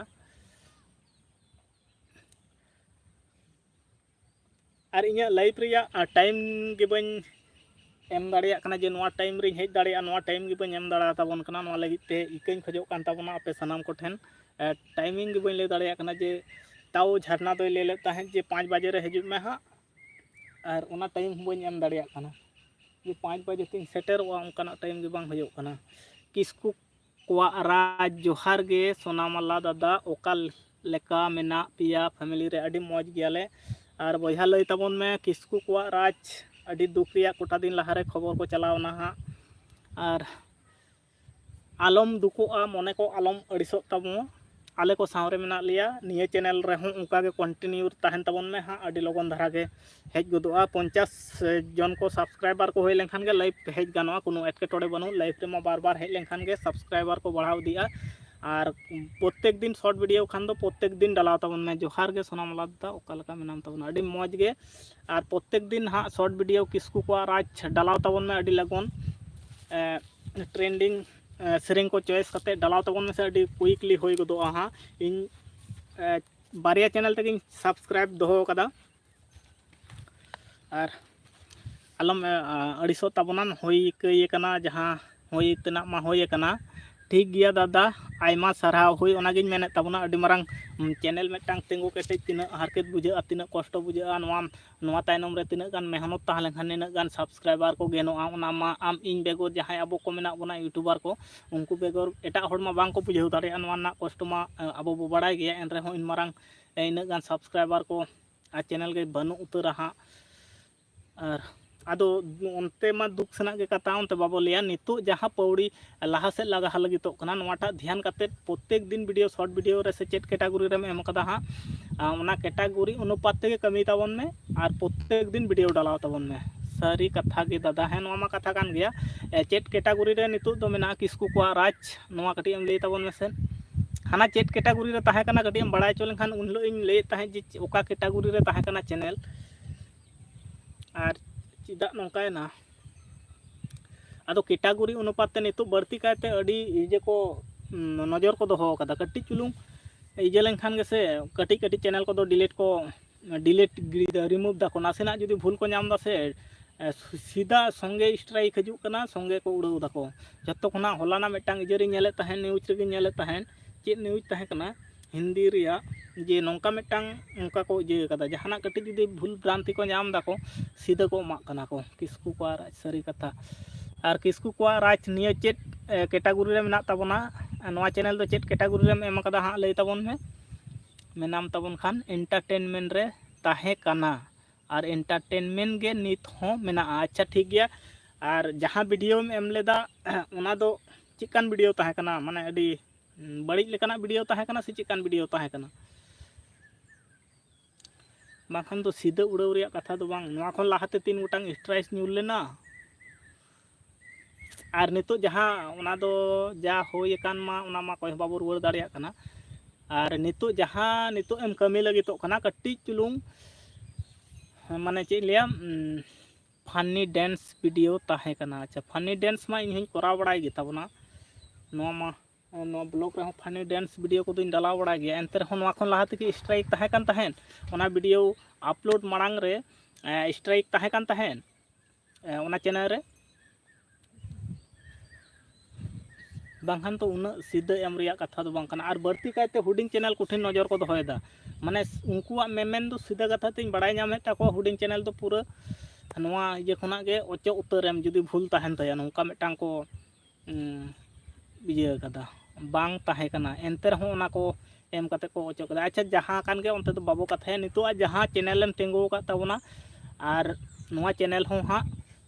ᱟᱨ ᱤᱧᱟᱹᱜ ᱞᱟᱭᱤᱵᱷ ᱨᱮᱭᱟᱜ ᱴᱟᱭᱤᱢ ᱜᱮ ᱵᱟᱹᱧ ᱮᱢ ᱫᱟᱲᱮᱭᱟᱜ ᱠᱟᱱᱟ, ᱡᱮ ᱱᱚᱣᱟ ᱴᱟᱭᱤᱢ ᱨᱤᱧ ᱦᱮᱡ ᱫᱟᱲᱮᱭᱟᱜᱼᱟ, ᱱᱚᱣᱟ ᱴᱟᱭᱤᱢ ᱜᱮ ᱵᱟᱹᱧ ᱮᱢ ᱫᱟᱲᱮᱭᱟᱛᱟᱵᱚᱱ ᱠᱟᱱᱟ᱾ ᱱᱚᱣᱟ ᱞᱟᱹᱜᱤᱫ ᱛᱮ ᱤᱠᱟᱹᱧ ᱠᱷᱚᱡᱚᱜ ᱠᱟᱱ ᱛᱟᱵᱚᱱᱟ ᱟᱯᱮ ᱥᱟᱱᱟᱢ ᱠᱚᱴᱷᱮᱱ, ᱴᱟᱭᱢᱤᱝ ᱜᱮ ᱵᱟᱹᱧ ᱞᱟᱹᱭ ᱫᱟᱲᱮᱭᱟᱜ ᱠᱟᱱᱟ᱾ ᱡᱮ ᱛᱟᱣ ᱡᱷᱟᱨᱱᱟ ᱫᱚᱭ ᱞᱟᱹᱭ ᱞᱮᱫ ᱛᱟᱦᱮᱸᱫ ᱡᱮ ᱯᱟᱸᱪ ᱵᱟᱡᱮ ᱨᱮ ᱦᱤᱡᱩᱜ ᱢᱮ ᱦᱟᱸᱜ, ᱟᱨ ᱚᱱᱟ ᱴᱟᱭᱤᱢ ᱦᱚᱸ ᱵᱟᱹᱧ ᱮᱢ ᱫᱟᱲᱮᱭᱟᱜ ᱠᱟᱱᱟ᱾ ᱡᱮ ᱯᱟᱸᱪ ᱵᱟᱡᱮ ᱛᱤᱧ ᱥᱮᱴᱮᱨᱚᱜᱼᱟ, ᱚᱱᱠᱟᱱᱟᱜ ᱴᱟᱭᱤᱢ ᱜᱮ ᱵᱟᱝ ᱦᱩᱭᱩᱜ ᱠᱟᱱᱟ᱾ ᱠᱤᱥᱠᱩ ᱠᱚᱣᱟᱜ ᱨᱟᱡᱽ, ᱡᱚᱦᱟᱨ ᱜᱮ ᱥᱳᱱᱟᱢᱟᱞᱟ ᱫᱟᱫᱟ, ᱚᱠᱟ ᱞᱮᱠᱟ ᱢᱮᱱᱟᱜ ᱯᱮᱭᱟ? ᱯᱷᱮᱢᱮᱞᱤ ᱨᱮ ᱟᱹᱰᱤ ᱢᱚᱡᱽ ᱜᱮᱭᱟᱞᱮ᱾ ᱟᱨ ᱵᱚᱭᱦᱟ, ᱞᱟᱹᱭ ᱛᱟᱵᱚᱱ ᱢᱮ, ᱠᱤᱥᱠᱩ ᱠᱚᱣᱟᱜ ᱨᱟᱡᱽ, ᱟᱹᱰᱤ ᱫᱩᱠ ᱨᱮᱭᱟᱜ ᱠᱚᱴᱟ ᱫᱤᱱ ᱞᱟᱦᱟᱨᱮ ᱠᱷᱚᱵᱚᱨ ᱠᱚ ᱪᱟᱞᱟᱣ ᱮᱱᱟ ᱦᱟᱸᱜ᱾ ᱟᱨ ᱟᱞᱚᱢ ᱫᱩᱠᱚᱜᱼᱟ, ᱢᱚᱱᱮ ᱠᱚ ᱟᱞᱚᱢ ᱟᱹᱲᱤᱥᱚᱜ ᱛᱟᱵᱚᱱ᱾ ᱟᱞᱮ ᱠᱚ ᱥᱟᱶ ᱨᱮ ᱢᱮᱱᱟᱜ ᱞᱮᱭᱟ, ᱱᱤᱭᱟᱹ ᱪᱮᱱᱮᱞ ᱨᱮᱦᱚᱸ ᱚᱱᱠᱟ ᱜᱮ ᱠᱚᱱᱴᱤᱱᱤᱭᱩ ᱛᱟᱦᱮᱱ ᱛᱟᱵᱚᱱ ᱢᱮ ᱦᱟᱸᱜ᱾ ᱟᱹᱰᱤ ᱞᱚᱜᱚᱱ ᱫᱷᱟᱨᱟ ᱜᱮ ᱦᱮᱡ ᱜᱚᱫᱚᱜᱼᱟ᱾ ᱯᱚᱧᱪᱟᱥ ᱡᱚᱱ ᱠᱚ ᱥᱟᱵᱥᱠᱨᱟᱭᱵᱟᱨ ᱠᱚ ᱦᱩᱭ ᱞᱮᱱᱠᱷᱟᱱ ᱜᱮ ᱞᱟᱭᱤᱵᱷ ᱦᱮᱡ ᱜᱟᱱᱚᱜᱼᱟ, ᱠᱳᱱᱳ ᱮᱴᱠᱮᱴᱚᱬᱮ ᱵᱟᱹᱱᱩᱜ᱾ ᱞᱟᱭᱤᱵᱷ ᱨᱮᱢᱟ ᱵᱟᱨ ᱵᱟᱨ ᱦᱮᱡ ᱞᱮᱱᱠᱷᱟᱱ ᱜᱮ ᱥᱟᱵᱥᱠᱨᱟᱭᱵᱟᱨ ᱠᱚ ᱵᱟᱲᱦᱟᱣ ᱤᱫᱤᱜᱼᱟ᱾ ᱟᱨ ᱯᱨᱚᱛᱮᱠ ᱫᱤᱱ ᱥᱚᱨᱴ ᱵᱷᱤᱰᱤᱭᱳ ᱠᱷᱟᱱ ᱫᱚ ᱯᱨᱚᱛᱮᱠ ᱫᱤᱱ ᱰᱟᱞᱟᱣ ᱛᱟᱵᱚᱱ ᱢᱮ᱾ ᱡᱚᱦᱟᱨ ᱜᱮ ᱥᱳᱱᱟᱢᱟᱞᱟ ᱫᱟ, ᱚᱠᱟ ᱞᱮᱠᱟ ᱢᱮᱱᱟᱢ ᱛᱟᱵᱚᱱᱟ? ᱟᱹᱰᱤ ᱢᱚᱡᱽ ᱜᱮ᱾ ᱟᱨ ᱯᱨᱚᱛᱮᱠ ᱫᱤᱱ ᱦᱟᱸᱜ ᱥᱚᱨᱴ ᱵᱷᱤᱰᱤᱭᱳ ᱠᱤᱥᱠᱩ ᱠᱚᱣᱟᱜ ᱨᱟᱡᱽ ᱰᱟᱞᱟᱣ ᱛᱟᱵᱚᱱ ᱢᱮ ᱟᱹᱰᱤ ᱞᱚᱜᱚᱱ᱾ ᱴᱨᱮᱱᱰᱤᱝ ᱥᱮᱨᱮᱧ ᱠᱚ ᱪᱚᱭᱮᱥ ᱠᱟᱛᱮ ᱰᱟᱞᱟᱣ ᱛᱟᱵᱚᱱ ᱢᱮᱥᱮ, ᱟᱹᱰᱤ ᱠᱩᱭᱤᱠᱞᱤ ᱦᱩᱭ ᱜᱚᱫᱚᱜᱼᱟ ᱦᱟᱸᱜ᱾ ᱤᱧ ᱮ, ᱵᱟᱨᱭᱟ ᱪᱮᱱᱮᱞ ᱛᱮᱜᱮᱧ ᱥᱟᱵᱥᱠᱨᱟᱭᱤᱵ ᱫᱚᱦᱚ ᱟᱠᱟᱫᱟ᱾ ᱟᱨ ᱟᱞᱚᱢ ᱮ, ᱟ, ᱟᱹᱲᱤᱥᱚᱜ ᱛᱟᱵᱚᱱᱟ, ᱦᱩᱭ ᱠᱟᱹᱭ ᱟᱠᱟᱱᱟ, ᱡᱟᱦᱟᱸ ᱦᱩᱭ ᱛᱮᱱᱟᱜ ᱢᱟ ᱦᱩᱭ ᱟᱠᱟᱱᱟ᱾ ᱴᱷᱤᱠ ᱜᱮᱭᱟ ᱫᱟᱫᱟ, ᱟᱭᱢᱟ ᱥᱟᱨᱦᱟᱣ᱾ ᱦᱳᱭ, ᱚᱱᱟᱜᱤᱧ ᱢᱮᱱᱮᱫ ᱛᱟᱵᱚᱱᱟ, ᱟᱹᱰᱤ ᱢᱟᱨᱟᱝ ᱩᱢ, ᱪᱮᱱᱮᱞ ᱢᱤᱫᱴᱟᱝ ᱛᱤᱸᱜᱩ ᱠᱮᱴᱮᱡ, ᱛᱤᱱᱟᱹᱜ ᱦᱟᱨᱠᱮᱛ ᱵᱩᱡᱷᱟᱹᱜᱼᱟ, ᱛᱤᱱᱟᱹᱜ ᱠᱚᱥᱴᱚ ᱵᱩᱡᱷᱟᱹᱜᱼᱟ, ᱱᱚᱣᱟ ᱱᱚᱣᱟ ᱛᱟᱭᱱᱚᱢ ᱨᱮ ᱛᱤᱱᱟᱹᱜ ᱜᱟᱱ ᱢᱮᱦᱱᱚᱛ ᱛᱟᱦᱮᱸ ᱞᱮᱱᱠᱷᱟᱱ ᱱᱤᱱᱟᱹᱜ ᱜᱟᱱ ᱥᱟᱵᱥᱠᱨᱟᱭᱵᱟᱨ ᱠᱚ ᱜᱮᱱᱚᱜᱼᱟ, ᱚᱱᱟ ᱢᱟ ᱟᱢ ᱤᱧ ᱵᱮᱜᱚᱨ ᱡᱟᱦᱟᱸᱭ ᱟᱵᱚ ᱠᱚ ᱢᱮᱱᱟᱜ ᱵᱚᱱᱟ ᱤᱭᱩᱴᱩᱵᱟᱨ ᱠᱚ, ᱩᱱᱠᱩ ᱵᱮᱜᱚᱨ ᱮᱴᱟᱜ ᱦᱚᱲ ᱢᱟ ᱵᱟᱝ ᱠᱚ ᱵᱩᱡᱷᱟᱹᱣ ᱫᱟᱲᱮᱭᱟᱜᱼᱟ᱾ ᱱᱚᱣᱟ ᱨᱮᱱᱟᱜ ᱠᱚᱥᱴᱚ ᱢᱟ ᱮ, ᱟᱵᱚ ᱵᱚ ᱵᱟᱲᱟᱭ ᱜᱮᱭᱟ, ᱮᱱ ᱨᱮᱦᱚᱸ ᱤᱱ ᱢᱟᱨᱟᱝ ᱮ, ᱤᱱᱟᱹᱜ ᱜᱟᱱ ᱥᱟᱵᱥᱠᱨᱟᱭᱵᱟᱨ ᱠᱚ ᱟᱨ ᱪᱮᱱᱮᱞ ᱜᱮ ᱵᱟᱹᱱᱩᱜ ᱩᱛᱟᱹᱨᱟ ᱦᱟᱸᱜ᱾ ᱟᱨ ᱟᱫᱚ ᱚᱱᱛᱮ ᱢᱟ ᱫᱩᱠ ᱥᱮᱱᱟᱜ ᱜᱮ ᱠᱟᱛᱷᱟ, ᱚᱱᱛᱮ ᱵᱟᱵᱚ ᱞᱟᱹᱭᱟ᱾ ᱱᱤᱛᱚᱜ ᱡᱟᱦᱟᱸ ᱯᱟᱹᱣᱲᱤ ᱞᱟᱦᱟ ᱥᱮᱫ ᱞᱟᱜᱟ ᱞᱟᱹᱜᱤᱫᱚᱜ ᱠᱟᱱᱟ, ᱱᱚᱣᱟᱴᱟᱜ ᱫᱷᱮᱭᱟᱱ ᱠᱟᱛᱮᱫ ᱯᱨᱚᱛᱮᱠ ᱫᱤᱱ ᱵᱷᱤᱰᱤᱭᱳ, ᱥᱚᱨᱴ ᱵᱷᱤᱰᱤᱭᱳ ᱨᱮ ᱥᱮ ᱪᱮᱫ ᱠᱮᱴᱟᱜᱚᱨᱤ ᱨᱮᱢ ᱮᱢ ᱠᱟᱫᱟ ᱦᱟᱸᱜ, ᱟ, ᱚᱱᱟ ᱠᱮᱴᱟᱜᱚᱨᱤ ᱚᱱᱩᱯᱟᱛ ᱛᱮᱜᱮ ᱠᱟᱹᱢᱤ ᱛᱟᱵᱚᱱ ᱢᱮ᱾ ᱟᱨ ᱯᱨᱚᱛᱮᱠ ᱫᱤᱱ ᱵᱷᱤᱰᱤᱭᱳ ᱰᱟᱞᱟᱣ ᱛᱟᱵᱚᱱ ᱢᱮ᱾ ᱥᱟᱹᱨᱤ ᱠᱟᱛᱷᱟ ᱜᱮ ᱫᱟᱫᱟ, ᱦᱮᱸ, ᱱᱚᱣᱟ ᱢᱟ ᱠᱟᱛᱷᱟ ᱠᱟᱱ ᱜᱮᱭᱟ᱾ ᱮ, ᱪᱮᱫ ᱠᱮᱴᱟᱜᱚᱨᱤ ᱨᱮ ᱱᱤᱛᱚᱜ ᱫᱚ ᱢᱮᱱᱟᱜᱼᱟ ᱠᱤᱥᱠᱩ ᱠᱚᱣᱟᱜ ᱨᱟᱡᱽ, ᱱᱚᱣᱟ ᱠᱟᱹᱴᱤᱡ ᱮᱢ ᱞᱟᱹᱭ ᱛᱟᱵᱚᱱ ᱢᱮᱥᱮ᱾ ᱦᱟᱱᱟ ᱪᱮᱫ ᱠᱮᱴᱟᱜᱚᱨᱤ ᱨᱮ ᱛᱟᱦᱮᱸ ᱠᱟᱱᱟ, ᱠᱟᱹᱴᱤᱡ ᱮᱢ ᱵᱟᱲᱟᱭ ᱦᱚᱪᱚ ᱞᱮᱱᱠᱷᱟᱱ᱾ ᱩᱱ ᱦᱤᱞᱳᱜ ᱤᱧ ᱞᱟᱹᱭᱮᱫ ᱛᱟᱦᱮᱸᱫ ᱡᱮ ᱚᱠᱟ ᱠᱮᱴᱟᱜᱚᱨᱤ ᱨᱮ ᱛᱟᱦᱮᱸ ᱠᱟᱱᱟ ᱪᱮᱱᱮᱞ, ᱟᱨ ᱪᱮᱫᱟᱜ ᱱᱚᱝᱠᱟᱭᱮᱱᱟ? ᱟᱫᱚ ᱠᱮᱴᱟᱜᱚᱨᱤ ᱚᱱᱩᱯᱟᱛ ᱛᱮ ᱱᱤᱛᱚᱜ ᱵᱟᱹᱲᱛᱤ ᱠᱟᱭᱛᱮ ᱟᱹᱰᱤ ᱤᱭᱟᱹ ᱠᱚ, ᱩᱸ, ᱱᱚᱡᱚᱨ ᱠᱚ ᱫᱚᱦᱚ ᱟᱠᱟᱫᱟ᱾ ᱠᱟᱹᱴᱤᱡ ᱪᱩᱞᱩᱝ ᱤᱭᱟᱹ ᱞᱮᱱᱠᱷᱟᱱ ᱜᱮᱥᱮ ᱠᱟᱹᱴᱤᱡ ᱠᱟᱹᱴᱤᱡ ᱪᱮᱱᱮᱞ ᱠᱚᱫᱚ ᱰᱤᱞᱤᱴ ᱠᱚ delete ᱜᱤᱰᱤ ᱫᱟ, remove ᱫᱟᱠᱚ᱾ ᱱᱟᱥᱮᱱᱟᱜ ᱡᱩᱫᱤ ᱵᱷᱩᱞ ᱠᱚ ᱧᱟᱢ ᱫᱟ ᱥᱮ, ᱮ, ᱥᱤᱫᱷᱟ ᱥᱚᱸᱜᱮ strike ᱦᱤᱡᱩᱜ ᱠᱟᱱᱟ, ᱥᱚᱸᱜᱮ ᱠᱚ ᱩᱲᱟᱹᱣ ᱫᱟᱠᱚ᱾ ᱡᱚᱛᱚ ᱠᱷᱚᱱᱟᱜ ᱦᱚᱞᱟᱱᱟᱜ ᱢᱤᱫᱴᱟᱝ ᱤᱭᱟᱹ ᱨᱤᱧ ᱧᱮᱞᱮᱫ ᱛᱟᱦᱮᱸᱫ, news ᱨᱮᱜᱮᱧ ᱧᱮᱞᱮᱫ ᱛᱟᱦᱮᱸᱫ, ᱪᱮᱫ news ᱛᱟᱦᱮᱸ ᱠᱟᱱᱟ ᱦᱤᱱᱫᱤ ᱨᱮᱭᱟᱜ, ᱡᱮ ᱱᱚᱝᱠᱟ ᱢᱤᱫᱴᱟᱝ ᱚᱱᱠᱟ ᱠᱚ ᱤᱭᱟᱹ ᱠᱟᱫᱟ, ᱡᱟᱦᱟᱱᱟᱜ ᱠᱟᱹᱴᱤᱡ ᱡᱩᱫᱤ ᱵᱷᱩᱞ ᱵᱷᱨᱟᱱᱛᱤ ᱠᱚ ᱧᱟᱢ ᱫᱟᱠᱚ, ᱥᱤᱫᱷᱟᱹ ᱠᱚ ᱮᱢᱟᱜ ᱠᱟᱱᱟ ᱠᱚ᱾ ᱠᱤᱥᱠᱩ ᱠᱚᱣᱟᱜ ᱨᱟᱡᱽ, ᱥᱟᱹᱨᱤ ᱠᱟᱛᱷᱟ᱾ ᱟᱨ ᱠᱤᱥᱠᱩ ᱠᱚᱣᱟᱜ ᱨᱟᱡᱽ ᱱᱤᱭᱟᱹ ᱪᱮᱫ, ᱮ, category ᱨᱮ ᱢᱮᱱᱟᱜ ᱛᱟᱵᱚᱱᱟ? ᱱᱚᱣᱟ channel ᱫᱚ ᱪᱮᱫ category ᱨᱮᱢ ᱮᱢ ᱠᱟᱫᱟ ᱦᱟᱸᱜ, ᱞᱟᱹᱭ ᱛᱟᱵᱚᱱ ᱢᱮ᱾ ᱢᱮᱱᱟᱢ ᱛᱟᱵᱚᱱ ᱠᱷᱟᱱ entertainment ᱨᱮ ᱛᱟᱦᱮᱸ ᱠᱟᱱᱟ, ᱟᱨ entertainment ᱜᱮ ᱱᱤᱛ ᱦᱚᱸ ᱢᱮᱱᱟᱜᱼᱟ᱾ ᱟᱪᱪᱷᱟ, ᱴᱷᱤᱠ ᱜᱮᱭᱟ᱾ ᱟᱨ ᱡᱟᱦᱟᱸ videoᱢ ᱮᱢ ᱞᱮᱫᱟ, ᱚᱱᱟ ᱫᱚ ᱪᱮᱫᱠᱟᱱ video ᱛᱟᱦᱮᱸ ᱠᱟᱱᱟ? ᱢᱟᱱᱮ ᱟᱹᱰᱤ, ᱩᱸ, ᱵᱟᱹᱲᱤᱡ ᱞᱮᱠᱟᱱᱟᱜ video ᱛᱟᱦᱮᱸ ᱠᱟᱱᱟ ᱥᱮ ᱪᱮᱫᱠᱟᱱ video ᱛᱟᱦᱮᱸ ᱠᱟᱱᱟ? ᱵᱟᱝᱠᱷᱟᱱ ᱫᱚ ᱥᱤᱫᱷᱟᱹ ᱩᱲᱟᱹᱣ ᱨᱮᱭᱟᱜ ᱠᱟᱛᱷᱟ ᱫᱚ ᱵᱟᱝ᱾ ᱱᱚᱣᱟ ᱠᱷᱚᱱ ᱞᱟᱦᱟᱛᱮ ᱛᱤᱱ ᱜᱚᱴᱟᱝ strike ᱧᱩᱨ ᱞᱮᱱᱟ᱾ ᱟᱨ ᱱᱤᱛᱚᱜ ᱡᱟᱦᱟᱸ ᱚᱱᱟ ᱫᱚ ᱡᱟ ᱦᱩᱭ ᱟᱠᱟᱱ ᱢᱟ, ᱚᱱᱟ ᱢᱟ ᱚᱠᱚᱭ ᱦᱚᱸ ᱵᱟᱵᱚ ᱨᱩᱣᱟᱹᱲ ᱫᱟᱲᱮᱭᱟᱜ ᱠᱟᱱᱟ᱾ ᱟᱨ ᱱᱤᱛᱚᱜ ᱡᱟᱦᱟᱸ ᱱᱤᱛᱚᱜ ᱮᱢ ᱠᱟᱹᱢᱤ ᱞᱟᱹᱜᱤᱫᱚᱜ ᱠᱟᱱᱟ, ᱠᱟᱹᱴᱤᱡ ᱪᱩᱞᱩᱝ, ᱢᱟᱱᱮ ᱪᱮᱫ ᱤᱧ ᱞᱟᱹᱭᱟ, ᱩᱸ, funny dance video ᱛᱟᱦᱮᱸ ᱠᱟᱱᱟ᱾ ᱟᱪᱪᱷᱟ, funny dance ᱢᱟ ᱤᱧ ᱦᱚᱸᱧ ᱠᱚᱨᱟᱣ ᱵᱟᱲᱟᱭ ᱜᱮ ᱛᱟᱵᱚᱱᱟ᱾ ᱱᱚᱣᱟ ᱢᱟ, ᱱᱚᱣᱟ blog ᱨᱮᱦᱚᱸ funny dance video ᱠᱚᱫᱚᱧ ᱰᱟᱞᱟᱣ ᱵᱟᱲᱟᱭ ᱜᱮᱭᱟ᱾ ᱮᱱᱛᱮ ᱨᱮᱦᱚᱸ ᱱᱚᱣᱟ ᱠᱷᱚᱱ ᱞᱟᱦᱟ ᱛᱮᱜᱮ strike ᱛᱟᱦᱮᱸ ᱠᱟᱱ ᱛᱟᱦᱮᱸᱫ᱾ ᱚᱱᱟ video upload ᱢᱟᱲᱟᱝ ᱨᱮ, ᱮ, strike ᱛᱟᱦᱮᱸ ᱠᱟᱱ ᱛᱟᱦᱮᱸᱫ, ᱮ, ᱚᱱᱟ channel ᱨᱮ᱾ ᱵᱟᱝᱠᱷᱟᱱ ᱛᱚ ᱩᱱᱟᱹᱜ ᱥᱤᱫᱷᱟᱹ ᱮᱢ ᱨᱮᱭᱟᱜ ᱠᱟᱛᱷᱟ ᱫᱚ ᱵᱟᱝ ᱠᱟᱱᱟ᱾ ᱟᱨ ᱵᱟᱹᱲᱛᱤ ᱠᱟᱭᱛᱮ ᱦᱩᱰᱤᱧ channel ᱠᱚᱴᱷᱮᱱ ᱱᱚᱡᱚᱨ ᱠᱚ ᱫᱚᱦᱚᱭᱮᱫᱟ᱾ ᱢᱟᱱᱮ ᱩᱱᱠᱩᱣᱟᱜ ᱢᱮᱢᱮᱱ ᱫᱚ ᱥᱤᱫᱷᱟᱹ ᱠᱟᱛᱷᱟ ᱛᱤᱧ ᱵᱟᱲᱟᱭ ᱧᱟᱢᱮᱫ ᱛᱟᱠᱚᱣᱟ, ᱦᱩᱰᱤᱧ channel ᱫᱚ ᱯᱩᱨᱟᱹ ᱱᱚᱣᱟ ᱤᱭᱟᱹ ᱠᱷᱚᱱᱟᱜ ᱜᱮ ᱚᱪᱚᱜ ᱩᱛᱟᱹᱨ ᱮᱢ, ᱡᱩᱫᱤ ᱵᱷᱩᱞ ᱛᱟᱦᱮᱱ ᱛᱟᱭᱟ, ᱱᱚᱝᱠᱟ ᱢᱤᱫᱴᱟᱝ ᱠᱚ, ᱩᱸ, ᱤᱭᱟᱹ ᱠᱟᱫᱟ, ᱵᱟᱝ ᱛᱟᱦᱮᱸ ᱠᱟᱱᱟ᱾ ᱮᱱᱛᱮ ᱨᱮᱦᱚᱸ ᱚᱱᱟ ᱠᱚ ᱮᱢ ᱠᱟᱛᱮ ᱠᱚ ᱚᱪᱚᱜ ᱠᱮᱫᱟ᱾ ᱟᱪᱪᱷᱟ, ᱡᱟᱦᱟᱸ ᱠᱟᱱ ᱜᱮ, ᱚᱱᱛᱮ ᱫᱚ ᱵᱟᱵᱚ ᱠᱟᱛᱷᱟᱭᱟ᱾ ᱱᱤᱛᱚᱜ ᱟᱜ ᱡᱟᱦᱟᱸ channel ᱮᱢ ᱛᱤᱸᱜᱩ ᱟᱠᱟᱫ ᱛᱟᱵᱚᱱᱟ, ᱟᱨ ᱱᱚᱣᱟ channel ᱦᱚᱸ ᱦᱟᱸᱜ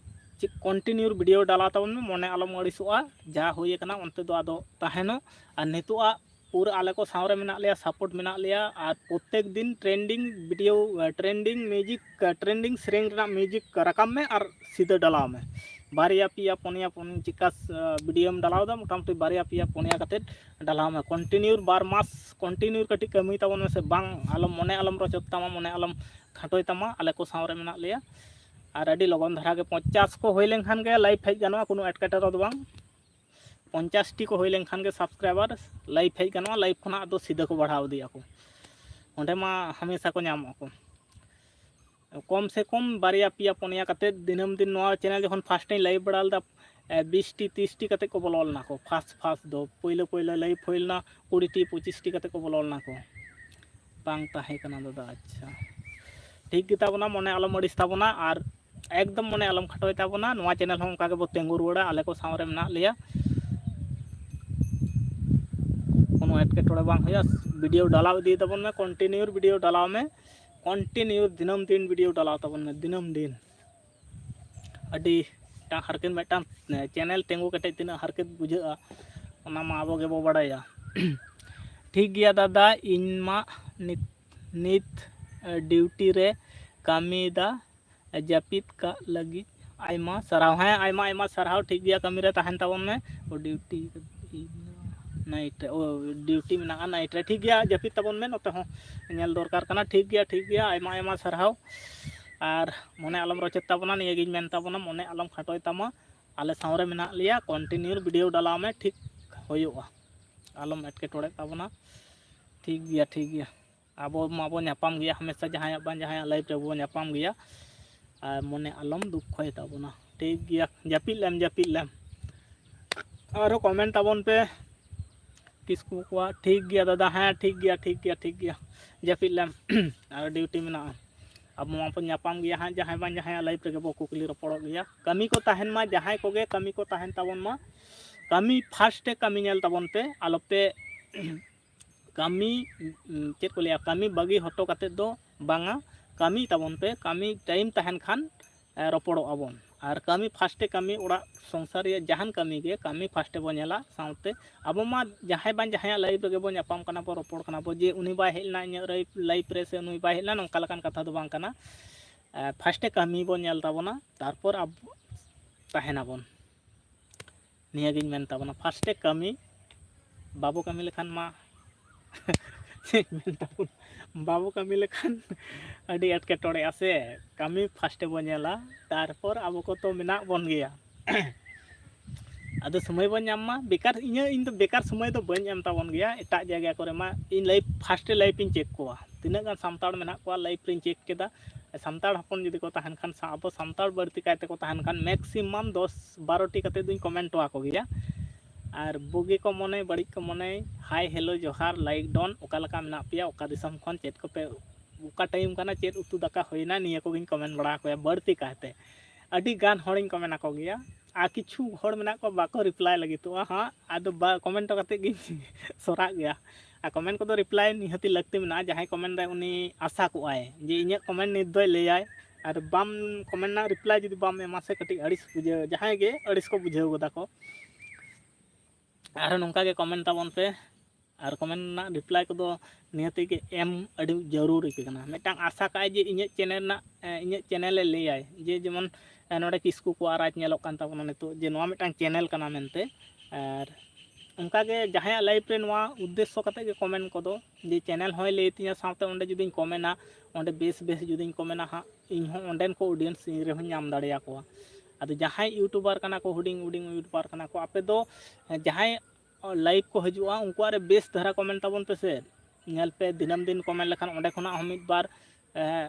ᱪᱮᱫ continue video ᱰᱟᱞᱟᱣ ᱛᱟᱵᱚᱱ ᱢᱮ, ᱢᱚᱱᱮ ᱟᱞᱚᱢ ᱟᱹᱲᱤᱥᱚᱜᱼᱟ᱾ ᱡᱟ ᱦᱩᱭ ᱟᱠᱟᱱᱟ ᱚᱱᱛᱮ ᱫᱚ ᱟᱫᱚ ᱛᱟᱦᱮᱱᱚᱜ᱾ ᱟᱨ ᱱᱤᱛᱚᱜ ᱟᱜ ᱯᱩᱨᱟᱹ ᱟᱞᱮ ᱠᱚ ᱥᱟᱶ ᱨᱮ ᱢᱮᱱᱟᱜ ᱞᱮᱭᱟ, support ᱢᱮᱱᱟᱜ ᱞᱮᱭᱟ᱾ ᱟᱨ ᱯᱨᱚᱛᱮᱠ ᱫᱤᱱ trending video, trending music, trending ᱥᱮᱨᱮᱧ ᱨᱮᱱᱟᱜ music ᱨᱟᱠᱟᱵ ᱢᱮ ᱟᱨ ᱥᱤᱫᱷᱟᱹ ᱰᱟᱞᱟᱣ ᱢᱮ᱾ ᱵᱟᱨᱭᱟ ᱯᱮᱭᱟ ᱯᱩᱱᱭᱟ ᱯᱩᱱ ᱪᱤᱠᱟ, ᱮ, videoᱢ ᱰᱟᱞᱟᱣ ᱮᱫᱟ, ᱢᱚᱴᱟᱢᱩᱴᱤ ᱵᱟᱨᱭᱟ ᱯᱮᱭᱟ ᱯᱩᱱᱭᱟ ᱠᱟᱛᱮᱫ ᱰᱟᱞᱟᱣ ᱢᱮ᱾ continue ᱵᱟᱨ ᱢᱟᱥ continue ᱠᱟᱹᱴᱤᱡ ᱠᱟᱹᱢᱤ ᱛᱟᱵᱚᱱ ᱢᱮᱥᱮ᱾ ᱵᱟᱝ, ᱟᱞᱚᱢ, ᱢᱚᱱᱮ ᱟᱞᱚᱢ ᱨᱚᱪᱚᱫ ᱛᱟᱢᱟ, ᱢᱚᱱᱮ ᱟᱞᱚᱢ ᱠᱷᱟᱴᱚᱭ ᱛᱟᱢᱟ᱾ ᱟᱞᱮ ᱠᱚ ᱥᱟᱶ ᱨᱮ ᱢᱮᱱᱟᱜ ᱞᱮᱭᱟ᱾ ᱟᱨ ᱟᱹᱰᱤ ᱞᱚᱜᱚᱱ ᱫᱷᱟᱨᱟ ᱜᱮ ᱯᱚᱧᱪᱟᱥ ᱠᱚ ᱦᱩᱭ ᱞᱮᱱᱠᱷᱟᱱ ᱜᱮ live ᱦᱮᱡ ᱜᱟᱱᱚᱜᱼᱟ, ᱠᱳᱱᱳ ᱮᱴᱠᱮᱴᱚᱬᱮ ᱫᱚ ᱵᱟᱝ᱾ ᱯᱚᱧᱪᱟᱥ ᱴᱤ ᱠᱚ ᱦᱩᱭ ᱞᱮᱱᱠᱷᱟᱱ ᱜᱮ subscriber live ᱦᱮᱡ ᱜᱟᱱᱚᱜᱼᱟ, live ᱠᱷᱚᱱᱟᱜ ᱟᱫᱚ ᱥᱤᱫᱷᱟᱹ ᱠᱚ ᱵᱟᱲᱦᱟᱣ ᱤᱫᱤᱭᱟ ᱠᱚ, ᱚᱸᱰᱮ ᱢᱟ ᱦᱟᱢᱮᱥᱟ ᱠᱚ ᱧᱟᱢᱚᱜ ᱟᱠᱚ᱾ ᱠᱚᱢ ᱥᱮ ᱠᱚᱢ ᱵᱟᱨᱭᱟ ᱯᱮᱭᱟ ᱯᱩᱱᱭᱟ ᱠᱟᱛᱮ ᱫᱤᱱᱟᱹᱢ ᱫᱤᱱ ᱱᱚᱣᱟ ᱪᱮᱱᱮᱞ ᱡᱚᱠᱷᱚᱱ ᱯᱷᱟᱥᱴ ᱤᱧ ᱞᱟᱭᱤᱵᱷ ᱵᱟᱲᱟ ᱞᱮᱫᱟ, ᱵᱤᱥ ᱴᱤ ᱛᱤᱨᱤᱥ ᱴᱤ ᱠᱟᱛᱮ ᱠᱚ ᱵᱚᱞᱚ ᱞᱮᱱᱟ ᱠᱚ᱾ ᱯᱷᱟᱥᱴ ᱯᱷᱟᱥᱴ ᱫᱚ ᱯᱳᱭᱞᱳ ᱯᱳᱭᱞᱳ ᱞᱟᱭᱤᱵᱷ ᱦᱩᱭ ᱞᱮᱱᱟ ᱠᱩᱲᱤ ᱴᱤ ᱯᱚᱸᱪᱤᱥ ᱴᱤ ᱠᱟᱛᱮ ᱠᱚ ᱵᱚᱞᱚ ᱞᱮᱱᱟ ᱠᱚ᱾ ᱵᱟᱝ ᱛᱟᱦᱮᱸ ᱠᱟᱱᱟ ᱫᱟᱫᱟ᱾ ᱟᱪᱪᱷᱟ, ᱴᱷᱤᱠ ᱜᱮ ᱛᱟᱵᱚᱱᱟ, ᱢᱚᱱᱮ ᱟᱞᱚᱢ ᱟᱹᱲᱤᱥ ᱛᱟᱵᱚᱱᱟ ᱟᱨ ᱮᱠᱫᱚᱢ ᱢᱚᱱᱮ ᱟᱞᱚᱢ ᱠᱷᱟᱴᱚᱭ ᱛᱟᱵᱚᱱᱟ᱾ ᱱᱚᱣᱟ ᱪᱮᱱᱮᱞ ᱦᱚᱸ ᱚᱱᱠᱟ ᱜᱮᱵᱚ ᱛᱤᱸᱜᱩ ᱨᱩᱣᱟᱹᱲᱟ, ᱟᱞᱮ ᱠᱚ ᱥᱟᱶᱨᱮ ᱢᱮᱱᱟᱜ ᱞᱮᱭᱟ, ᱠᱳᱱᱳ ᱮᱴᱠᱮᱴᱚᱬᱮ ᱵᱟᱝ ᱦᱩᱭᱩᱜᱼᱟ᱾ ᱵᱷᱤᱰᱤᱭᱳ ᱰᱟᱞᱟᱣ ᱤᱫᱤᱭ ᱛᱟᱵᱚᱱ ᱢᱮ, ᱠᱚᱱᱴᱤᱱᱤᱭᱩ ᱵᱷᱤᱰᱤᱭᱳ ᱰᱟᱞᱟᱣ ᱢᱮ, ᱠᱚᱱᱴᱤᱱᱤᱭᱩ ᱫᱤᱱᱟᱹᱢ ᱫᱤᱱ ᱵᱷᱤᱰᱤᱭᱳ ᱰᱟᱞᱟᱣ ᱛᱟᱵᱚᱱ ᱢᱮ, ᱫᱤᱱᱟᱹᱢ ᱫᱤᱱ᱾ ᱟᱹᱰᱤ ᱢᱤᱫᱴᱟᱝ ᱦᱟᱨᱠᱮᱛ, ᱢᱤᱫᱴᱟᱝ ᱪᱮᱱᱮᱞ ᱛᱤᱸᱜᱩ ᱠᱮᱴᱮᱡ ᱛᱤᱱᱟᱹᱜ ᱦᱟᱨᱠᱮᱛ ᱵᱩᱡᱷᱟᱹᱜᱼᱟ, ᱚᱱᱟ ᱢᱟ ᱟᱵᱚ ᱜᱮᱵᱚ ᱵᱟᱲᱟᱭᱟ᱾ ᱴᱷᱤᱠ ᱜᱮᱭᱟ ᱫᱟᱫᱟ, ᱤᱧ ᱢᱟ ᱱᱤᱛ, ᱱᱤᱛ ᱰᱤᱭᱩᱴᱤ ᱨᱮ ᱠᱟᱹᱢᱤᱭᱮᱫᱟ, ᱡᱟᱹᱯᱤᱫ ᱠᱟᱜ ᱞᱟᱹᱜᱤᱫ ᱟᱭᱢᱟ ᱥᱟᱨᱦᱟᱣ᱾ ᱦᱮᱸ, ᱟᱭᱢᱟ ᱟᱭᱢᱟ ᱥᱟᱨᱦᱟᱣ᱾ ᱴᱷᱤᱠ ᱜᱮᱭᱟ, ᱠᱟᱹᱢᱤ ᱨᱮ ᱛᱟᱦᱮᱱ ᱛᱟᱵᱚᱱ ᱢᱮ᱾ ᱚ, ᱰᱤᱭᱩᱴᱤ ᱱᱟᱭᱤᱴ ᱨᱮ, ᱚ, ᱰᱤᱭᱩᱴᱤ ᱢᱮᱱᱟᱜᱼᱟ ᱱᱟᱭᱤᱴ ᱨᱮ᱾ ᱴᱷᱤᱠ ᱜᱮᱭᱟ, ᱡᱟᱹᱯᱤᱫ ᱛᱟᱵᱚᱱ ᱢᱮ, ᱱᱚᱛᱮ ᱦᱚᱸ ᱧᱮᱞ ᱫᱚᱨᱠᱟᱨ ᱠᱟᱱᱟ᱾ ᱴᱷᱤᱠ ᱜᱮᱭᱟ, ᱴᱷᱤᱠ ᱜᱮᱭᱟ, ᱟᱭᱢᱟ ᱟᱭᱢᱟ ᱥᱟᱨᱦᱟᱣ᱾ ᱟᱨ ᱢᱚᱱᱮ ᱟᱞᱚᱢ ᱨᱚᱪᱮᱫ ᱛᱟᱵᱚᱱᱟ, ᱱᱤᱭᱟᱹᱜᱤᱧ ᱢᱮᱱ ᱛᱟᱵᱚᱱᱟ, ᱢᱚᱱᱮ ᱟᱞᱚᱢ ᱠᱷᱟᱴᱚᱭ ᱛᱟᱢᱟ᱾ ᱟᱞᱮ ᱥᱟᱶᱨᱮ ᱢᱮᱱᱟᱜ ᱞᱮᱭᱟ, ᱠᱚᱱᱴᱤᱱᱤᱭᱩ ᱵᱷᱤᱰᱤᱭᱳ ᱰᱟᱞᱟᱣ ᱢᱮ, ᱴᱷᱤᱠ ᱦᱩᱭᱩᱜᱼᱟ, ᱟᱞᱚᱢ ᱮᱴᱠᱮᱴᱚᱬᱮᱜ ᱛᱟᱵᱚᱱᱟ᱾ ᱴᱷᱤᱠ ᱜᱮᱭᱟ, ᱴᱷᱤᱠ ᱜᱮᱭᱟ, ᱟᱵᱚ ᱢᱟᱵᱚ ᱧᱟᱯᱟᱢ ᱜᱮᱭᱟ ᱦᱟᱢᱮᱥᱟ, ᱡᱟᱦᱟᱸᱭᱟᱜ ᱵᱟᱝ ᱡᱟᱦᱟᱸᱭᱟᱜ ᱞᱟᱭᱤᱵᱷ ᱨᱮᱵᱚ ᱧᱟᱯᱟᱢ ᱜᱮᱭᱟ᱾ ᱟᱨ ᱢᱚᱱᱮ ᱟᱞᱚᱢ ᱫᱩᱠᱠᱷᱚᱭ ᱛᱟᱵᱚᱱᱟ, ᱴᱷᱤᱠ ᱜᱮᱭᱟ? ᱡᱟᱹᱯᱤᱫ ᱞᱮᱢ, ᱡᱟᱹᱯᱤᱫ ᱞᱮᱢ, ᱟᱨᱦᱚᱸ ᱠᱚᱢᱮᱱᱴ ᱛᱟᱵᱚᱱ ᱯᱮ᱾ ᱠᱤᱥᱠᱩ ᱠᱚᱣᱟᱜ ᱴᱷᱤᱠ ᱜᱮᱭᱟ ᱫᱟᱫᱟ, ᱦᱮᱸ ᱴᱷᱤᱠ ᱜᱮᱭᱟ, ᱴᱷᱤᱠ ᱜᱮᱭᱟ, ᱴᱷᱤᱠ ᱜᱮᱭᱟ, ᱡᱟᱹᱯᱤᱫ ᱞᱮᱢ᱾ ᱟᱨ ᱰᱤᱭᱩᱴᱤ ᱢᱮᱱᱟᱜᱼᱟ, ᱟᱵᱚ ᱢᱟᱵᱚ ᱧᱟᱯᱟᱢ ᱜᱮᱭᱟ ᱦᱟᱸᱜ, ᱡᱟᱦᱟᱸᱭ ᱵᱟᱝ ᱡᱟᱦᱟᱸᱭᱟᱜ ᱞᱟᱭᱤᱵᱷ ᱨᱮᱜᱮ ᱵᱚ ᱠᱩᱠᱞᱤ ᱨᱚᱯᱚᱲᱚᱜ ᱜᱮᱭᱟ᱾ ᱠᱟᱹᱢᱤ ᱠᱚ ᱛᱟᱦᱮᱱ ᱢᱟ, ᱡᱟᱦᱟᱸᱭ ᱠᱚᱜᱮ ᱠᱟᱹᱢᱤ ᱠᱚ ᱛᱟᱦᱮᱱ ᱛᱟᱵᱚᱱ ᱢᱟ, ᱠᱟᱹᱢᱤ ᱯᱷᱟᱥᱴ ᱨᱮ ᱠᱟᱹᱢᱤ ᱧᱮᱞ ᱛᱟᱵᱚᱱ ᱯᱮ, ᱟᱞᱚᱯᱮ ᱠᱟᱹᱢᱤ, ᱩᱸ, ᱪᱮᱫ ᱠᱚ ᱞᱟᱹᱭᱟ, ᱠᱟᱹᱢᱤ ᱵᱟᱹᱜᱤ ᱦᱚᱴᱚ ᱠᱟᱛᱮᱫ ᱫᱚ ᱵᱟᱝᱟ, ᱠᱟᱹᱢᱤ ᱛᱟᱵᱚᱱ ᱯᱮ, ᱠᱟᱹᱢᱤ ᱴᱟᱭᱤᱢ ᱛᱟᱦᱮᱱ ᱠᱷᱟᱱ, ᱮ, ᱨᱚᱯᱚᱲᱚᱜ ᱟᱵᱚᱱ᱾ ᱟᱨ ᱠᱟᱹᱢᱤ ᱯᱷᱟᱥᱴᱮ ᱠᱟᱹᱢᱤ, ᱚᱲᱟᱜ ᱥᱚᱝᱥᱟᱨ ᱨᱮᱭᱟᱜ ᱡᱟᱦᱟᱱ ᱠᱟᱹᱢᱤ ᱜᱮ, ᱠᱟᱹᱢᱤ ᱯᱷᱟᱥᱴᱮ ᱵᱚᱱ ᱧᱮᱞᱟ᱾ ᱥᱟᱶᱛᱮ ᱟᱵᱚ ᱢᱟ ᱡᱟᱦᱟᱸᱭ ᱵᱟᱝ ᱡᱟᱦᱟᱸᱭᱟᱜ ᱞᱟᱭᱤᱯᱷ ᱨᱮᱜᱮ ᱵᱚᱱ ᱧᱟᱯᱟᱢ ᱠᱟᱱᱟ ᱵᱚᱱ, ᱨᱚᱯᱚᱲ ᱠᱟᱱᱟ ᱵᱚᱱ, ᱡᱮ ᱩᱱᱤ ᱵᱟᱭ ᱦᱮᱡ ᱞᱮᱱᱟ ᱤᱧᱟᱹᱜ ᱞᱟᱭᱤᱯᱷ, ᱞᱟᱭᱤᱯᱷ ᱨᱮ, ᱥᱮ ᱱᱩᱭ ᱵᱟᱭ ᱦᱮᱡ ᱞᱮᱱᱟ, ᱱᱚᱝᱠᱟ ᱞᱮᱠᱟᱱ ᱠᱟᱛᱷᱟ ᱫᱚ ᱵᱟᱝ ᱠᱟᱱᱟ᱾ ᱮ, ᱯᱷᱟᱥᱴᱮ ᱠᱟᱹᱢᱤ ᱵᱚᱱ ᱧᱮᱞ ᱛᱟᱵᱚᱱᱟ, ᱛᱟᱨᱯᱚᱨ ᱟᱵᱚ ᱛᱟᱦᱮᱱᱟᱵᱚᱱ᱾ ᱱᱤᱭᱟᱹᱜᱤᱧ ᱢᱮᱱ ᱛᱟᱵᱚᱱᱟ, ᱯᱷᱟᱥᱴᱮ ᱠᱟᱹᱢᱤ, ᱵᱟᱵᱚ ᱠᱟᱹᱢᱤ ᱞᱮᱠᱷᱟᱱ ᱢᱟ ᱪᱮᱫ ᱢᱮᱱ ᱛᱟᱵᱚᱱ, ᱵᱟᱵᱚ ᱠᱟᱹᱢᱤ ᱞᱮᱠᱷᱟᱱ ᱟᱹᱰᱤ ᱮᱴᱠᱮᱴᱚᱬᱮᱜᱼᱟ ᱥᱮ᱾ ᱠᱟᱹᱢᱤ ᱯᱷᱟᱥᱴᱮ ᱵᱚ ᱧᱮᱞᱟ, ᱛᱟᱨᱯᱚᱨ ᱟᱵᱚ ᱠᱚᱛᱚ ᱢᱮᱱᱟᱜ ᱵᱚᱱ ᱜᱮᱭᱟ᱾ ᱟᱫᱚ ᱥᱚᱢᱚᱭ ᱵᱚᱱ ᱧᱟᱢ ᱢᱟ᱾ ᱵᱮᱠᱟᱨ, ᱤᱧᱟᱹᱜ, ᱤᱧ ᱫᱚ ᱵᱮᱠᱟᱨ ᱥᱚᱢᱚᱭ ᱫᱚ ᱵᱟᱹᱧ ᱮᱢ ᱛᱟᱵᱚᱱ ᱜᱮᱭᱟ᱾ ᱮᱴᱟᱜ ᱡᱟᱭᱜᱟ ᱠᱚᱨᱮ ᱢᱟ ᱤᱧ live first ᱨᱮ live ᱤᱧ check ᱠᱚᱣᱟ, ᱛᱤᱱᱟᱹᱜ ᱜᱟᱱ ᱥᱟᱱᱛᱟᱲ ᱢᱮᱱᱟᱜ ᱠᱚᱣᱟ, live ᱨᱤᱧ check ᱠᱮᱫᱟ᱾ ᱥᱟᱱᱛᱟᱲ ᱦᱚᱯᱚᱱ ᱡᱩᱫᱤ ᱠᱚ ᱛᱟᱦᱮᱱ ᱠᱷᱟᱱ, ᱥᱟ-, ᱟᱵᱚ ᱥᱟᱱᱛᱟᱲ ᱵᱟᱹᱲᱛᱤ ᱠᱟᱭᱛᱮ ᱠᱚ ᱛᱟᱦᱮᱱ ᱠᱷᱟᱱ, maximum ᱫᱚᱥ ᱵᱟᱨᱚ ᱴᱤ ᱠᱟᱛᱮ ᱫᱩᱧ comment ᱦᱚᱣᱟ ᱠᱚ ᱜᱮᱭᱟ᱾ ᱟᱨ ᱵᱩᱜᱤ ᱠᱚ ᱢᱚᱱᱮ, ᱵᱟᱹᱲᱤᱡ ᱠᱚ ᱢᱚᱱᱮ, hi, hello, ᱡᱚᱦᱟᱨ, like, done, ᱚᱠᱟ ᱞᱮᱠᱟ ᱢᱮᱱᱟᱜ ᱯᱮᱭᱟ, ᱚᱠᱟ ᱫᱤᱥᱚᱢ ᱠᱷᱚᱱ, ᱪᱮᱫ ᱠᱚᱯᱮ, ᱚᱠᱟ time ᱠᱟᱱᱟ, ᱪᱮᱫ ᱩᱛᱩ ᱫᱟᱠᱟ ᱦᱩᱭᱱᱟ, ᱱᱤᱭᱟᱹ ᱠᱚᱜᱮᱧ comment ᱵᱟᱲᱟ ᱟᱠᱚᱣᱟ ᱵᱟᱹᱲᱛᱤ ᱠᱟᱭᱛᱮ᱾ ᱟᱹᱰᱤ ᱜᱟᱱ ᱦᱚᱲᱤᱧ comment ᱟᱠᱚ ᱜᱮᱭᱟ᱾ ᱟᱨ ᱠᱤᱪᱷᱩ ᱦᱚᱲ ᱢᱮᱱᱟᱜ ᱠᱚᱣᱟ ᱵᱟᱠᱚ reply ᱞᱟᱹᱜᱤᱫᱚᱜᱼᱟ ᱦᱟᱸᱜ, ᱟᱫᱚ ᱵᱟ-, comment ᱦᱚᱴᱚ ᱠᱟᱛᱮᱫ ᱜᱤᱧ ᱥᱚᱨᱟᱜ ᱜᱮᱭᱟ᱾ ᱟᱨ comment ᱠᱚᱫᱚ reply ᱱᱤᱦᱟᱹᱛᱤ ᱞᱟᱹᱠᱛᱤ ᱢᱮᱱᱟᱜᱼᱟ᱾ ᱡᱟᱦᱟᱸᱭ comment ᱫᱟᱭ ᱩᱱᱤ ᱟᱥᱟ ᱠᱚᱜᱼᱟᱭ ᱡᱮ ᱤᱧᱟᱹᱜ comment ᱱᱤᱛ ᱫᱚᱭ ᱞᱟᱹᱭᱟᱭ, ᱟᱨ ᱵᱟᱢ comment ᱨᱮᱱᱟᱜ reply ᱡᱩᱫᱤ ᱵᱟᱢ ᱮᱢᱟ ᱥᱮ, ᱠᱟᱹᱴᱤᱡ ᱟᱹᱲᱤᱥ ᱵᱩᱡᱷᱟᱹᱣ, ᱡᱟᱦᱟᱸᱭ ᱜᱮ ᱟᱹᱲᱤᱥ ᱠᱚ ᱵᱩᱡᱷᱟᱹᱣ ᱜᱚᱫᱟ ᱠᱚ᱾ ᱟᱨᱦᱚᱸ ᱱᱚᱝᱠᱟ ᱜᱮ comment ᱛᱟᱵᱚᱱ ᱯᱮ, ᱟᱨ comment ᱨᱮᱱᱟᱜ reply ᱠᱚᱫᱚ ᱱᱤᱦᱟᱹᱛᱤ ᱜᱮ ᱮᱢ ᱟᱹᱰᱤ ᱡᱟᱹᱨᱩᱨᱤ ᱜᱮ ᱠᱟᱱᱟ᱾ ᱢᱤᱫᱴᱟᱝ ᱟᱥᱟ ᱠᱟᱜᱼᱟᱭ ᱡᱮ ᱤᱧᱟᱹᱜ channel ᱨᱮᱱᱟᱜ, ᱮ, ᱤᱧᱟᱹᱜ channel ᱮ ᱞᱟᱹᱭᱟᱭ ᱡᱮ ᱡᱮᱢᱚᱱ, ᱮ, ᱱᱚᱰᱮ ᱠᱤᱥᱠᱩ ᱠᱚᱣᱟᱜ ᱨᱟᱡᱽ ᱧᱮᱞᱚᱜ ᱠᱟᱱ ᱛᱟᱵᱚᱱᱟ ᱱᱤᱛᱚᱜ, ᱡᱮ ᱱᱚᱣᱟ ᱢᱤᱫᱴᱟᱝ channel ᱠᱟᱱᱟ ᱢᱮᱱᱛᱮ᱾ ᱟᱨ ᱚᱱᱠᱟᱜᱮ ᱡᱟᱦᱟᱸᱭᱟᱜ live ᱨᱮ ᱱᱚᱣᱟ ᱩᱫᱽᱫᱮᱥᱥᱚ ᱠᱟᱛᱮ ᱜᱮ comment ᱠᱚᱫᱚ, ᱡᱮ channel ᱦᱚᱸᱭ ᱞᱟᱹᱭ ᱛᱤᱧᱟ, ᱥᱟᱶᱛᱮ ᱚᱸᱰᱮ ᱡᱩᱫᱤᱧ comment ᱟ, ᱚᱸᱰᱮ ᱵᱮᱥ ᱵᱮᱥ ᱡᱩᱫᱤᱧ comment ᱟ ᱦᱟᱸᱜ, ᱤᱧ ᱦᱚᱸ ᱚᱸᱰᱮᱱ ᱠᱚ audience ᱤᱧ ᱨᱮᱦᱚᱸᱧ ᱧᱟᱢ ᱫᱟᱲᱮᱭᱟᱠᱚᱣᱟ᱾ ᱟᱫᱚ ᱡᱟᱦᱟᱸᱭ YouTuber ᱠᱟᱱᱟ ᱠᱚ, ᱦᱩᱰᱤᱧ ᱦᱩᱰᱤᱧ YouTuber ᱠᱟᱱᱟ ᱠᱚ, ᱟᱯᱮ ᱫᱚ, ᱮ, ᱡᱟᱦᱟᱸᱭ live ᱠᱚ ᱦᱤᱡᱩᱜᱼᱟ, ᱩᱱᱠᱩᱣᱟᱜ ᱨᱮ ᱵᱮᱥ ᱫᱷᱟᱨᱟ comment ᱛᱟᱵᱚᱱ ᱯᱮ ᱥᱮ᱾ ᱧᱮᱞ ᱯᱮ, ᱫᱤᱱᱟᱹᱢ ᱫᱤᱱ comment ᱞᱮᱠᱷᱟᱱ ᱚᱸᱰᱮ ᱠᱷᱚᱱᱟᱜ ᱦᱚᱸ ᱢᱤᱫ ᱵᱟᱨ, ᱮ,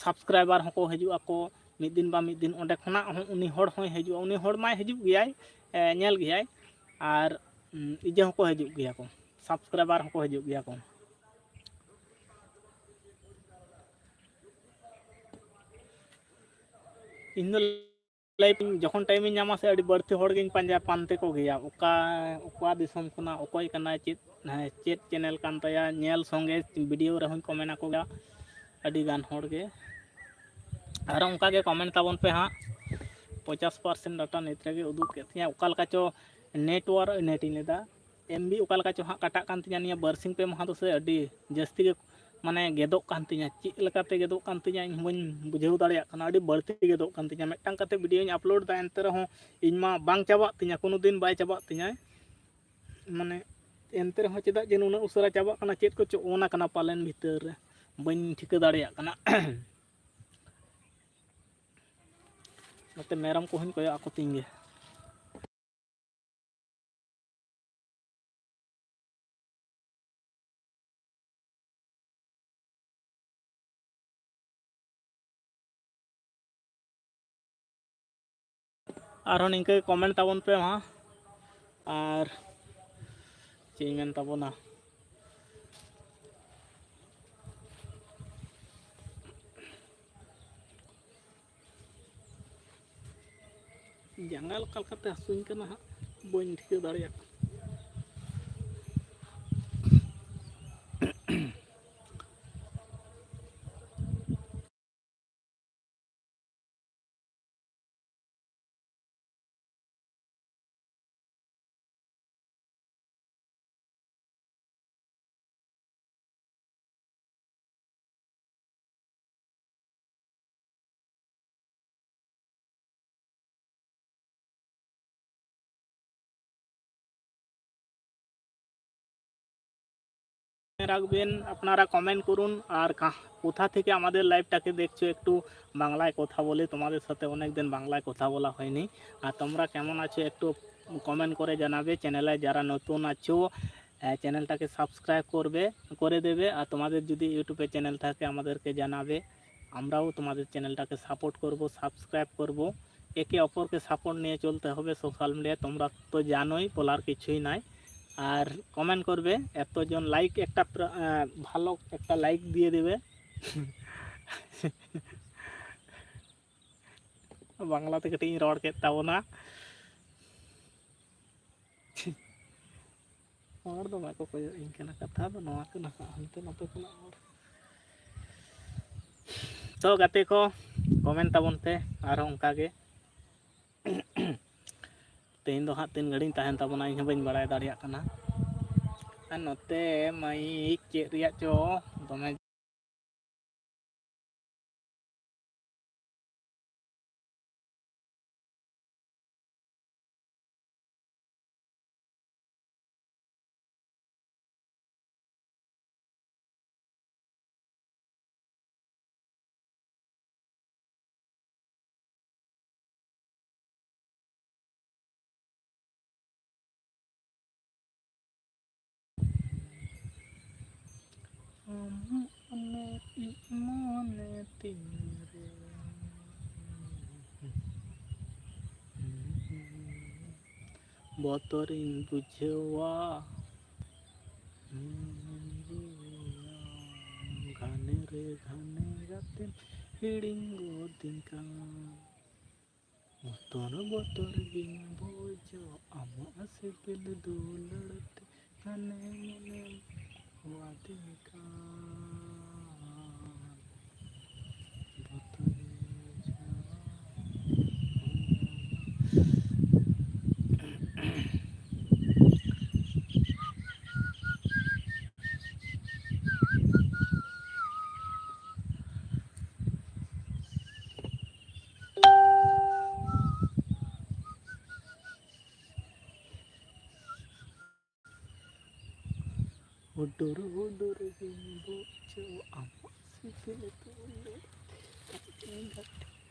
subscriber ᱦᱚᱸᱠᱚ ᱦᱤᱡᱩᱜ ᱟᱠᱚ᱾ ᱢᱤᱫ ᱫᱤᱱ ᱵᱟ ᱢᱤᱫ ᱫᱤᱱ ᱚᱸᱰᱮ ᱠᱷᱚᱱᱟᱜ ᱦᱚᱸ ᱩᱱᱤ ᱦᱚᱲ ᱦᱚᱸᱭ ᱦᱤᱡᱩᱜᱼᱟ, ᱩᱱᱤ ᱦᱚᱲ ᱢᱟᱭ ᱦᱤᱡᱩᱜ ᱜᱮᱭᱟᱭ, ᱮ, ᱧᱮᱞ ᱜᱮᱭᱟᱭ᱾ ᱟᱨ, ᱩᱢ, ᱤᱭᱟᱹ ᱦᱚᱸᱠᱚ ᱦᱤᱡᱩᱜ ᱜᱮᱭᱟ ᱠᱚ, subscriber ᱦᱚᱸᱠᱚ ᱦᱤᱡᱩᱜ ᱜᱮᱭᱟ ᱠᱚ᱾ ᱤᱧ ᱫᱚ live ᱤᱧ ᱡᱚᱠᱷᱚᱱ time ᱤᱧ ᱧᱟᱢᱟ ᱥᱮ, ᱟᱹᱰᱤ ᱵᱟᱹᱲᱛᱤ ᱦᱚᱲ ᱜᱤᱧ ᱯᱟᱸᱡᱟ ᱯᱟᱱᱛᱮ ᱠᱚᱜᱮᱭᱟ, ᱚᱠᱟ, ᱚᱠᱟ ᱫᱤᱥᱚᱢ ᱠᱷᱚᱱᱟᱜ, ᱚᱠᱚᱭ ᱠᱟᱱᱟᱭ, ᱪᱮᱫ, ᱦᱮᱸ, ᱪᱮᱫ channel ᱠᱟᱱ ᱛᱟᱭᱟ, ᱧᱮᱞ ᱥᱚᱸᱜᱮ video ᱨᱮᱦᱚᱸᱧ comment ᱟᱠᱚ ᱜᱮᱭᱟ ᱟᱹᱰᱤ ᱜᱟᱱ ᱦᱚᱲ ᱜᱮ᱾ ᱟᱨ ᱚᱱᱠᱟ ᱜᱮ comment ᱛᱟᱵᱚᱱ ᱯᱮ ᱦᱟᱸᱜ᱾ ᱯᱚᱧᱪᱟᱥ percent data ᱱᱤᱛ ᱨᱮᱜᱮ ᱩᱫᱩᱜ ᱠᱮᱫ ᱛᱤᱧᱟᱹ, ᱚᱠᱟ ᱞᱮᱠᱟ ᱪᱚ network, net ᱤᱧ ᱞᱟᱹᱭᱫᱟ, MB ᱚᱠᱟ ᱞᱮᱠᱟ ᱪᱚ ᱦᱟᱸᱜ ᱠᱟᱴᱟᱜ ᱠᱟᱱ ᱛᱤᱧᱟᱹ ᱱᱤᱭᱟᱹ ᱵᱟᱨᱥᱤᱧ ᱯᱮ ᱢᱟᱦᱟ ᱫᱚ ᱥᱮ, ᱟᱹᱰᱤ ᱡᱟᱹᱥᱛᱤ ᱜᱮ ᱢᱟᱱᱮ ᱜᱮᱫᱚᱜ ᱠᱟᱱ ᱛᱤᱧᱟᱹ᱾ ᱪᱮᱫ ᱞᱮᱠᱟᱛᱮ ᱜᱮᱫᱚᱜ ᱠᱟᱱ ᱛᱤᱧᱟᱹ ᱤᱧ ᱦᱚᱸ ᱵᱟᱹᱧ ᱵᱩᱡᱷᱟᱹᱣ ᱫᱟᱲᱮᱭᱟᱜ ᱠᱟᱱᱟ, ᱟᱹᱰᱤ ᱵᱟᱹᱲᱛᱤ ᱜᱮᱫᱚᱜ ᱠᱟᱱ ᱛᱤᱧᱟᱹ᱾ ᱢᱤᱫᱴᱟᱝ ᱠᱟᱛᱮ videoᱧ upload ᱮᱫᱟ, ᱮᱱᱛᱮ ᱨᱮᱦᱚᱸ ᱤᱧ ᱢᱟ ᱵᱟᱝ ᱪᱟᱵᱟᱜ ᱛᱤᱧᱟᱹ, ᱠᱳᱱᱳ ᱫᱤᱱ ᱵᱟᱭ ᱪᱟᱵᱟᱜ ᱛᱤᱧᱟᱹ᱾ ᱢᱟᱱᱮ ᱮᱱᱛᱮ ᱨᱮᱦᱚᱸ ᱪᱮᱫᱟᱜ ᱡᱮ ᱱᱩᱱᱟᱹᱜ ᱩᱥᱟᱹᱨᱟ ᱪᱟᱵᱟᱜ ᱠᱟᱱᱟ, ᱪᱮᱫ ᱠᱚᱪᱚ on ᱟᱠᱟᱱᱟ ᱯᱟᱞᱮᱱ ᱵᱷᱤᱛᱟᱹᱨ ᱨᱮ, ᱵᱟᱹᱧ ᱴᱷᱤᱠᱟᱹ ᱫᱟᱲᱮᱭᱟᱜ ᱠᱟᱱᱟ᱾ ᱱᱚᱛᱮ ᱢᱮᱨᱚᱢ ᱠᱚᱦᱚᱸᱧ ᱠᱚᱭᱚᱜ ᱟᱠᱚ ᱛᱤᱧ ᱜᱮ᱾ ᱟᱨᱦᱚᱸ ᱱᱤᱝᱠᱟᱹ ᱜᱮ comment ᱛᱟᱵᱚᱱ ᱯᱮ ᱢᱟ᱾ ᱟᱨ ᱪᱮᱫ ᱤᱧ ᱢᱮᱱ ᱛᱟᱵᱚᱱᱟ, ᱡᱟᱸᱜᱟ ᱚᱠᱟ ᱞᱮᱠᱟᱛᱮ ᱦᱟᱹᱥᱩᱧ ᱠᱟᱱᱟ ᱦᱟᱸᱜ, ᱵᱟᱹᱧ ᱴᱷᱤᱠᱟᱹ ᱫᱟᱲᱮᱭᱟᱜ ᱠᱟᱱᱟ᱾ রাখবেন, আপনারা comment করুন। আর কা-, কোথা থেকে আমাদের লাইভটাকে দেখছো, একটু বাংলায় কথা বলে, তোমাদের সাথে অনেক দিন বাংলায় কথা বলা হয়নি। আর তোমরা কেমন আছো একটু comment করে জানাবে। চ্যানেলে যারা নতুন আছো, আহ, চ্যানেলটাকে সাবস্ক্রাইব করবে, করে দেবে। আর তোমাদের যদি ইউটিউবে চ্যানেল থাকে আমাদেরকে জানাবে, আমরাও তোমাদের চ্যানেলটাকে সাপোর্ট করব, সাবস্ক্রাইব করব। একে অপরকে সাপোর্ট নিয়ে চলতে হবে সোশ্যাল মিডিয়ায়, তোমরা তো জানোই, বলার কিছুই নাই। আর কমেন্ট করবে, এতজন লাইক একটা প্র-, আহ, ভালো একটা লাইক দিয়ে দেবে। বাংলাতে ᱠᱟᱹᱴᱤᱡ ᱤᱧ ᱨᱚᱲ ᱠᱮᱫ ᱛᱟᱵᱚᱱᱟ᱾ ᱦᱚᱲ ᱫᱚ ᱵᱟᱠᱚ ᱠᱚᱭᱚᱜ ᱤᱧ ᱠᱟᱱᱟ, ᱠᱟᱛᱷᱟ ᱫᱚ ᱱᱚᱣᱟ ᱠᱟᱱᱟ, ᱦᱟᱱᱛᱮ ᱱᱟᱛᱮ ᱠᱷᱚᱱᱟᱜ ᱦᱚᱲ᱾ ᱛᱚ ᱜᱟᱛᱮ ᱠᱚ, ᱠᱚᱢᱮᱱᱴ ᱛᱟᱵᱚᱱ ᱯᱮ ᱟᱨᱦᱚᱸ ᱚᱱᱠᱟ ᱜᱮ᱾ ᱛᱮᱦᱮᱧ ᱫᱚ ᱦᱟᱸᱜ ᱛᱤᱱ ᱜᱷᱟᱹᱲᱤᱡ ᱤᱧ ᱛᱟᱦᱮᱱ ᱛᱟᱵᱚᱱᱟ, ᱤᱧ ᱦᱚᱸ ᱵᱟᱹᱧ ᱵᱟᱲᱟᱭ ᱫᱟᱲᱮᱭᱟᱜ ᱠᱟᱱᱟ᱾ ᱟᱨ ᱱᱚᱛᱮ ᱢᱟᱭᱤᱠ ᱪᱮᱫ ᱨᱮᱭᱟᱜ ᱪᱚ ᱫᱚᱢᱮ ᱟᱢᱟᱜ ᱢᱮᱫ ᱤᱡ ᱢᱚᱱᱮ ᱛᱤᱧ ᱨᱮ᱾ ᱵᱚᱛᱚᱨᱤᱧ ᱵᱩᱡᱷᱟᱹᱣᱟ᱾ ᱜᱷᱟᱱᱮ ᱨᱮ ᱜᱷᱟᱱᱮ ᱜᱟᱛᱮᱢ ᱦᱤᱲᱤᱧ ᱜᱚᱫᱤᱧ ᱠᱟᱱ᱾ ᱵᱚᱛᱚᱨ ᱵᱚᱛᱚᱨ ᱜᱤᱧ ᱵᱩᱡᱷᱟᱹᱣᱟ ᱟᱢᱟᱜ ᱥᱤᱵᱤᱞ ᱫᱩᱞᱟᱹᱲ ᱛᱮ᱾ ᱜᱷᱟᱱᱮ ᱢᱚᱱᱮᱢ ᱦᱚᱣᱟᱫᱤᱧ ᱠᱷᱟᱱ ᱵᱚᱛᱚᱨᱤᱧ ᱵᱩᱡᱷᱟᱹᱣᱟ᱾ ᱦᱩᱰᱩᱨ ᱦᱩᱰᱩᱨ ᱜᱤᱧ ᱵᱩᱡᱷᱟᱹᱣ ᱟᱢᱟᱜ ᱥᱤᱵᱤᱞ ᱫᱩᱞᱟᱹᱲ᱾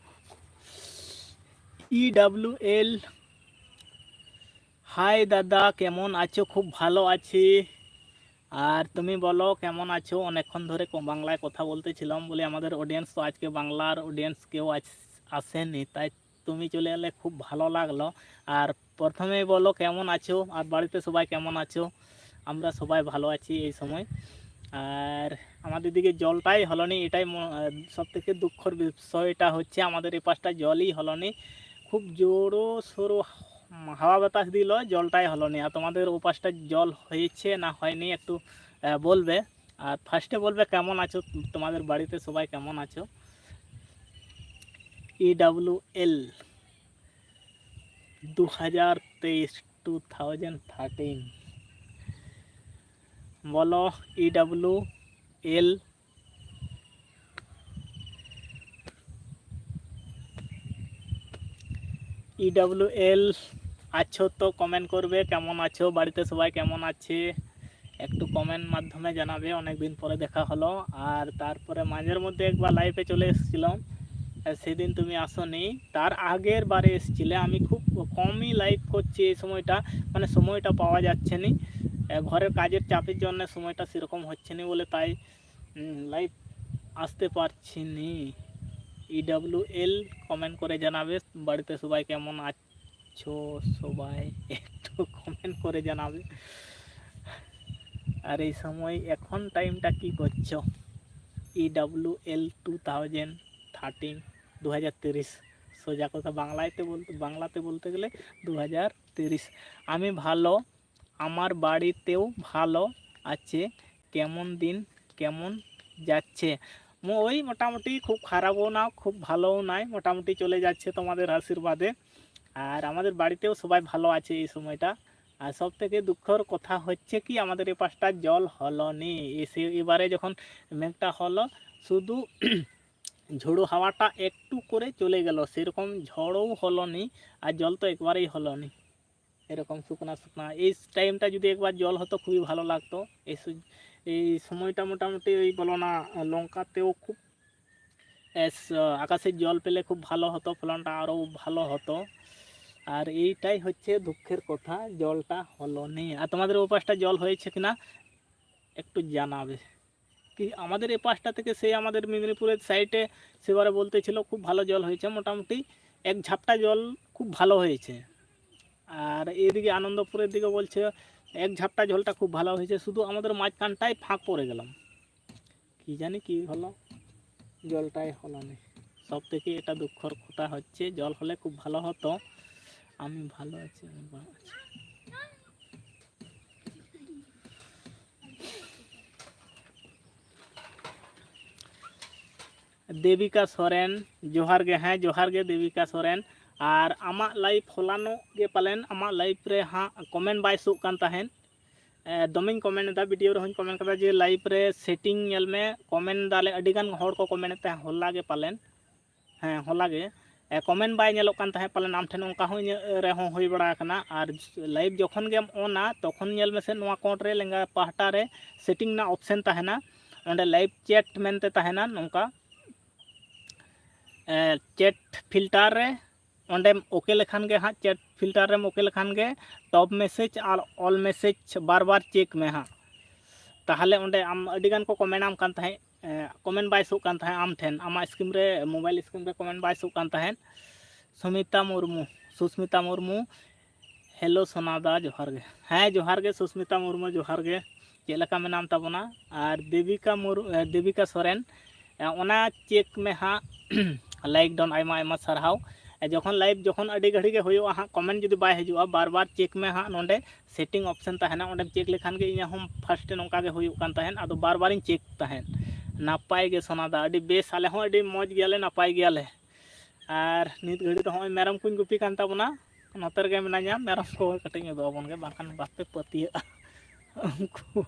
ই ডাব্লিউ এল। হাই দাদা, কেমন আছো? খুব ভালো আছি। আর তুমি বলো, কেমন আছো? অনেকক্ষণ ধরে ক-, বাংলায় কথা বলতেছিলাম, বলে আমাদের অডিয়েন্স তো আজকে বাংলার অডিয়েন্স কেউ আস-, আসেনি, তাই তুমি চলে এলে খুব ভালো লাগলো। আর প্রথমেই বলো, কেমন আছো? আর বাড়িতে সবাই কেমন আছো? আমরা সবাই ভালো আছি এই সময়। আর আমাদের দিকে জলটাই হলো নি, এটাই ম-, আহ, সব থেকে দুঃখর বিষয়টা হচ্ছে আমাদের এই পাশটা জলই হলো নি। খুব জোরো সোরো হাওয়া বাতাস দিল, জলটাই হলো নি। আর তোমাদের ও পাশটা জল হয়েছে না হয়নি একটু, আহ, বলবে। আর ফার্স্টে বলবে কেমন আছো, তোমাদের বাড়িতে সবাই কেমন আছো। ই ডাব্লিউ এল দু হাজার তেইশ, টু থাউজেন্ড থার্টিন। বলো, ই ডাব্লিউ এল, ই ডাব্লিউ এল আছো তো কমেন্ট করবে, কেমন আছো, বাড়িতে সবাই কেমন আছে, একটু কমেন্ট মাধ্যমে জানাবে। অনেক দিন পরে দেখা হলো। আর তারপরে মাঝের মধ্যে একবার লাইভে চলে এসেছিলাম, আহ, সেদিন তুমি আসোনি। তার আগের বারে এসেছিলে। আমি খুব কমই লাইভ করছি এই সময়টা, মানে সময়টা পাওয়া যাচ্ছে নি। আহ, ঘরের কাজের চাপের জন্য সময়টা সেরকম হচ্ছে নি বলে তাই, উম, লাইভ আসতে পারছি নি। ই ডাব্লিউ এল কমেন্ট করে জানাবে বাড়িতে সবাই কেমন আছ-, করছো সবাই? একটু কমেন্ট করে জানাবে। আর এই সময় এখন টাইমটা কি করছো? E W L two thousand thirteen, দু হাজার তিরিশ। সোজা কথা বাংলাতে বলতে, বাংলাতে বলতে গেলে দু হাজার তিরিশ। আমি ভালো, আমার বাড়িতেও ভালো আছে। কেমন দিন কেমন যাচ্ছে? ম-, ওই মোটামুটি, খুব খারাপও না, খুব ভালোও নাই, মোটামুটি চলে যাচ্ছে তোমাদের আশীর্বাদে। আর আমাদের বাড়িতেও সবাই ভালো আছে এই সময়টা। আর সব থেকে দুঃখর কথা হচ্ছে কি, আমাদের এ পাশটা জল হলো নি। এসে এবারে যখন মেঘটা হলো, শুধু ঝোড়ো হাওয়াটা একটু করে চলে গেল, সেরকম ঝড়ও হলো নি, আর জল তো একবারেই হলো নি। এরকম শুকনা শুকনা। এই টাইমটা যদি একবার জল হতো, খুবই ভালো লাগতো। এই সু-, এই সময়টা মোটামুটি ওই বলো না, লঙ্কাতেও খুব এস-, আকাশের জল পেলে খুব ভালো হতো, ফলনটা আরও ভালো হতো। আর এইটাই হচ্ছে দুঃখের কথা, জলটা হলো নি। আর তোমাদের ও পাশটা জল হয়েছে কিনা একটু জানাবে। কি, আমাদের এ পাশটা থেকে সেই আমাদের মেদিনীপুরের সাইডে সেবারে বলতেছিল খুব ভালো জল হয়েছে, মোটামুটি এক ঝাপটা জল খুব ভালো হয়েছে। আর এইদিকে আনন্দপুরের দিকে বলছে এক ঝাপটা জলটা খুব ভালো হয়েছে, শুধু আমাদের মাঝখানটায় ফাঁক পড়ে গেলাম। কি জানি কি হলো, জলটাই হলো না। সব থেকে এটা দুঃখর কথা হচ্ছে, জল হলে খুব ভালো হতো। আমি ভালো আছি, আমি ভালো আছি। ᱫᱮᱵᱤᱠᱟ ᱥᱚᱨᱮᱱ, ᱡᱚᱦᱟᱨ ᱜᱮ᱾ ᱦᱮᱸ, ᱡᱚᱦᱟᱨ ᱜᱮ ᱫᱮᱵᱤᱠᱟ ᱥᱚᱨᱮᱱ᱾ ᱟᱨ ᱟᱢᱟᱜ ᱞᱟᱭᱤᱵᱷ ᱦᱚᱞᱟᱱᱚᱜ ᱜᱮ ᱯᱟᱞᱮᱱ ᱟᱢᱟᱜ ᱞᱟᱭᱤᱵᱷ ᱨᱮ ᱦᱟᱸᱜ ᱠᱚᱢᱮᱱᱴ ᱵᱟᱭ ᱥᱳᱜ ᱠᱟᱱ ᱛᱟᱦᱮᱸᱫ᱾ ᱮ, ᱫᱚᱢᱮᱧ ᱠᱚᱢᱮᱱᱴ ᱮᱫᱟ, ᱵᱷᱤᱰᱤᱭᱳ ᱨᱮᱦᱚᱸᱧ ᱠᱚᱢᱮᱱᱴ ᱠᱟᱫᱟ ᱡᱮ ᱞᱟᱭᱤᱵᱷ ᱨᱮ ᱥᱮᱴᱤᱝ ᱧᱮᱞ ᱢᱮ, ᱠᱚᱢᱮᱱᱴ ᱫᱟᱞᱮ ᱟᱹᱰᱤ ᱜᱟᱱ ᱦᱚᱲ ᱠᱚ ᱠᱚᱢᱮᱱᱴ ᱮᱫ ᱛᱟᱦᱮᱸᱫ ᱦᱚᱞᱟ ᱜᱮ ᱯᱟᱞᱮᱱ᱾ ᱦᱮᱸ, ᱦᱚᱞᱟ ᱜᱮ᱾ ᱮ, ᱠᱚᱢᱮᱱᱴ ᱵᱟᱭ ᱧᱮᱞᱚᱜ ᱠᱟᱱ ᱛᱟᱦᱮᱸᱫ ᱯᱟᱞᱮᱱ ᱟᱢ ᱴᱷᱮᱱ, ᱚᱱᱠᱟ ᱦᱚᱸ ᱤᱧᱟᱹᱜ ᱨᱮᱦᱚᱸ ᱦᱩᱭ ᱵᱟᱲᱟ ᱟᱠᱟᱱᱟ᱾ ᱟᱨ ᱞᱟᱭᱤᱵᱷ ᱡᱚᱠᱷᱚᱱ ᱜᱮᱢ ᱚᱱᱟ, ᱛᱚᱠᱷᱚᱱ ᱧᱮᱞ ᱢᱮᱥᱮ ᱱᱚᱣᱟ ᱠᱚᱬ ᱨᱮ ᱞᱮᱸᱜᱟ ᱯᱟᱦᱴᱟ ᱨᱮ ᱥᱮᱴᱤᱝ ᱨᱮᱱᱟᱜ ᱚᱯᱥᱮᱱ ᱛᱟᱦᱮᱱᱟ, ᱚᱸᱰᱮ ᱞᱟᱭᱤᱵᱷ ᱪᱮᱴ ᱢᱮᱱᱛᱮ ᱛᱟᱦᱮᱱᱟ ᱱᱚᱝᱠᱟ᱾ ᱮ, ᱪᱮᱴ ᱯᱷᱤᱞᱴᱟᱨ ᱨᱮ ᱚᱸᱰᱮᱢ ᱳᱠᱮ ᱞᱮᱠᱷᱟᱱ ᱜᱮ ᱦᱟᱸᱜ, ᱪᱮᱴ ᱯᱷᱤᱞᱴᱟᱨ ᱨᱮᱢ ᱳᱠᱮ ᱞᱮᱠᱷᱟᱱ ᱜᱮ ᱴᱚᱯ ᱢᱮᱥᱮᱡᱽ ᱟᱨ ᱚᱞ ᱢᱮᱥᱮᱡᱽ ᱵᱟᱨ ᱵᱟᱨ ᱪᱮᱠ ᱢᱮ ᱦᱟᱸᱜ᱾ ᱛᱟᱦᱚᱞᱮ ᱚᱸᱰᱮ ᱟᱢ ᱟᱹᱰᱤ ᱜᱟᱱ ᱠᱚ ᱠᱚᱢᱮᱱᱴ ᱟᱢ ᱠᱟᱱ ᱛᱟᱦᱮᱸᱫ, ᱮ, ᱠᱚᱢᱮᱱᱴ ᱵᱟᱭ ᱥᱳᱜ ᱠᱟᱱ ᱛᱟᱦᱮᱸᱫ ᱟᱢ ᱴᱷᱮᱱ, ᱟᱢᱟᱜ ᱥᱠᱨᱤᱱ ᱨᱮ, ᱢᱳᱵᱟᱭᱤᱞ ᱥᱠᱨᱤᱱ ᱨᱮ ᱠᱚᱢᱮᱱᱴ ᱵᱟᱭ ᱥᱳᱜ ᱠᱟᱱ ᱛᱟᱦᱮᱸᱫ᱾ ᱥᱩᱢᱤᱛᱟ ᱢᱩᱨᱢᱩ, ᱥᱩᱥᱢᱤᱛᱟ ᱢᱩᱨᱢᱩ, ᱦᱮᱞᱳ ᱥᱳᱱᱟ ᱫᱟ, ᱡᱚᱦᱟᱨ ᱜᱮ᱾ ᱦᱮᱸ, ᱡᱚᱦᱟᱨ ᱜᱮ ᱥᱩᱥᱢᱤᱛᱟ ᱢᱩᱨᱢᱩ, ᱡᱚᱦᱟᱨ ᱜᱮ᱾ ᱪᱮᱫ ᱞᱮᱠᱟ ᱢᱮᱱᱟᱢ ᱛᱟᱵᱚᱱᱟ? ᱟᱨ ᱫᱮᱵᱤᱠᱟ ᱢᱩᱨ-, ᱮ, ᱫᱮᱵᱤᱠᱟ ᱥᱚᱨᱮᱱ, ᱮ, ᱚᱱᱟ ᱪᱮᱠ ᱢᱮ ᱦᱟᱸᱜ᱾ ᱞᱟᱭᱤᱠ ᱰᱚᱱ, ᱟᱭᱢᱟ ᱟᱭᱢᱟ ᱥᱟᱨᱦᱟᱣ᱾ ᱮ, ᱡᱚᱠᱷᱚᱱ ᱞᱟᱭᱤᱵᱷ ᱡᱚᱠᱷᱚᱱ ᱟᱹᱰᱤ ᱜᱷᱟᱹᱲᱤ ᱜᱮ ᱦᱩᱭᱩᱜᱼᱟ ᱦᱟᱸᱜ, ᱠᱚᱢᱮᱱᱴ ᱡᱩᱫᱤ ᱵᱟᱭ ᱦᱤᱡᱩᱜᱼᱟ, ᱵᱟᱨ ᱵᱟᱨ ᱪᱮᱠ ᱢᱮ ᱦᱟᱸᱜ᱾ ᱱᱚᱰᱮ ᱥᱮᱴᱤᱝ ᱚᱯᱥᱮᱱ ᱛᱟᱦᱮᱱᱟ, ᱚᱸᱰᱮᱢ ᱪᱮᱠ ᱞᱮᱠᱷᱟᱱ ᱜᱮ ᱤᱧᱟᱹᱜ ᱦᱚᱸ ᱯᱷᱟᱥᱴᱮ ᱱᱚᱝᱠᱟ ᱜᱮ ᱦᱩᱭᱩᱜ ᱠᱟᱱ ᱛᱟᱦᱮᱸᱫ, ᱟᱫᱚ ᱵᱟᱨ ᱵᱟᱨᱤᱧ ᱪᱮᱠ ᱛᱟᱦᱮᱸᱫ᱾ ᱱᱟᱯᱟᱭ ᱜᱮ ᱥᱳᱱᱟ ᱫᱟ, ᱟᱹᱰᱤ ᱵᱮᱥ, ᱟᱞᱮ ᱦᱚᱸ ᱟᱹᱰᱤ ᱢᱚᱡᱽ ᱜᱮᱭᱟᱞᱮ, ᱱᱟᱯᱟᱭ ᱜᱮᱭᱟᱞᱮ᱾ ᱟᱨ ᱱᱤᱛ ᱜᱷᱟᱹᱲᱤᱡ ᱫᱚ ᱦᱚᱸᱜᱼᱚᱭ ᱢᱮᱨᱚᱢ ᱠᱚᱧ ᱜᱩᱯᱤ ᱠᱟᱱ ᱛᱟᱵᱚᱱᱟ, ᱱᱚᱛᱮ ᱨᱮᱜᱮ ᱢᱮᱱᱟᱧᱟ, ᱢᱮᱨᱚᱢ ᱠᱚ ᱠᱟᱹᱴᱤᱡ ᱤᱧ ᱩᱫᱩᱜ ᱟᱵᱚᱱ ᱜᱮ, ᱵᱟᱝᱠᱷᱟᱱ ᱵᱟᱯᱮ ᱯᱟᱹᱛᱭᱟᱹᱜᱼᱟ᱾ ᱩᱱᱠᱩ,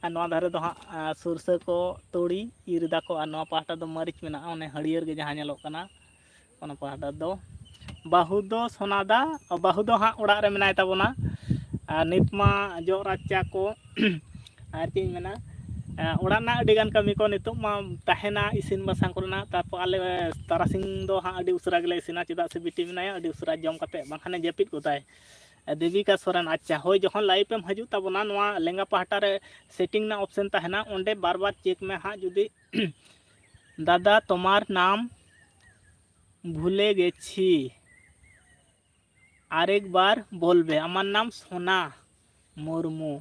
ᱟᱨ ᱱᱚᱣᱟ ᱫᱷᱟᱨᱮ ᱫᱚ ᱦᱟᱸᱜ, ᱟᱨ, ᱥᱩᱨᱥᱟᱹ ᱠᱚ ᱛᱩᱲᱤ ᱤᱨ ᱫᱟᱠᱚ, ᱟᱨ ᱱᱚᱣᱟ ᱯᱟᱦᱴᱟ ᱫᱚ ᱢᱟᱹᱨᱤᱪ ᱢᱮᱱᱟᱜᱼᱟ, ᱚᱱᱮ ᱦᱟᱹᱨᱭᱟᱹᱲ ᱜᱮ ᱡᱟᱦᱟᱸ ᱧᱮᱞᱚᱜ ᱠᱟᱱᱟ, ᱚᱱᱟ ᱯᱟᱦᱴᱟ ᱫᱚ᱾ ᱵᱟᱹᱦᱩ ᱫᱚ ᱥᱳᱱᱟ ᱫᱟ, ᱵᱟᱹᱦᱩ ᱫᱚ ᱦᱟᱸᱜ ᱚᱲᱟᱜ ᱨᱮ ᱢᱮᱱᱟᱭ ᱛᱟᱵᱚᱱᱟ᱾ ᱟᱨ ᱱᱤᱛ ᱢᱟ ᱡᱚᱜ ᱨᱟᱪᱟ ᱠᱚ, ᱟᱨ ᱪᱮᱫ ᱤᱧ ᱢᱮᱱᱟ, ᱮᱸ, ᱚᱲᱟᱜ ᱨᱮᱱᱟᱜ ᱟᱹᱰᱤ ᱜᱟᱱ ᱠᱟᱹᱢᱤ ᱠᱚ ᱱᱤᱛᱚᱜ ᱢᱟ ᱛᱟᱦᱮᱱᱟ, ᱤᱥᱤᱱ ᱵᱟᱥᱟᱝ ᱠᱚᱨᱮᱱᱟᱜ᱾ ᱛᱟᱨᱯᱚᱨ ᱟᱞᱮ, ᱮ, ᱛᱟᱨᱟᱥᱤᱧ ᱫᱚ ᱦᱟᱸᱜ ᱟᱹᱰᱤ ᱩᱥᱟᱹᱨᱟ ᱜᱮᱞᱮ ᱤᱥᱤᱱᱟ, ᱪᱮᱫᱟᱜ ᱥᱮ ᱵᱤᱴᱤ ᱢᱮᱱᱟᱭᱟ, ᱟᱹᱰᱤ ᱩᱥᱟᱹᱨᱟ ᱡᱚᱢ ᱠᱟᱛᱮ ᱵᱟᱝᱠᱷᱟᱱᱮ ᱡᱟᱹᱯᱤᱫ ᱜᱚᱫᱟᱭ᱾ ᱮ, ᱫᱮᱵᱤᱠᱟ ᱥᱚᱨᱮᱱ, ᱟᱪᱪᱷᱟ, ᱦᱳᱭ, ᱡᱚᱠᱷᱚᱱ ᱞᱟᱭᱤᱵᱷ ᱮᱢ ᱦᱤᱡᱩᱜ ᱛᱟᱵᱚᱱᱟ, ᱱᱚᱣᱟ ᱞᱮᱸᱜᱟ ᱯᱟᱦᱴᱟ ᱨᱮ ᱥᱮᱴᱤᱝ ᱨᱮᱱᱟᱜ ᱚᱯᱥᱮᱱ ᱛᱟᱦᱮᱱᱟ, ᱚᱸᱰᱮ ᱵᱟᱨ ᱵᱟᱨ ᱪᱮᱠ ᱢᱮ ᱦᱟᱸᱜ᱾ ᱡᱩᱫᱤ ᱫᱟᱫᱟ ᱛᱳᱢᱟᱨ ᱱᱟᱢ ᱵᱷᱩᱞᱮ ᱜᱮᱪᱷᱤ, ᱟᱨᱮᱠ ᱵᱟᱨ ᱵᱚᱞᱵᱮ, ᱟᱢᱟᱨ ᱱᱟᱢ ᱥᱳᱱᱟ ᱢᱩᱨᱢᱩ,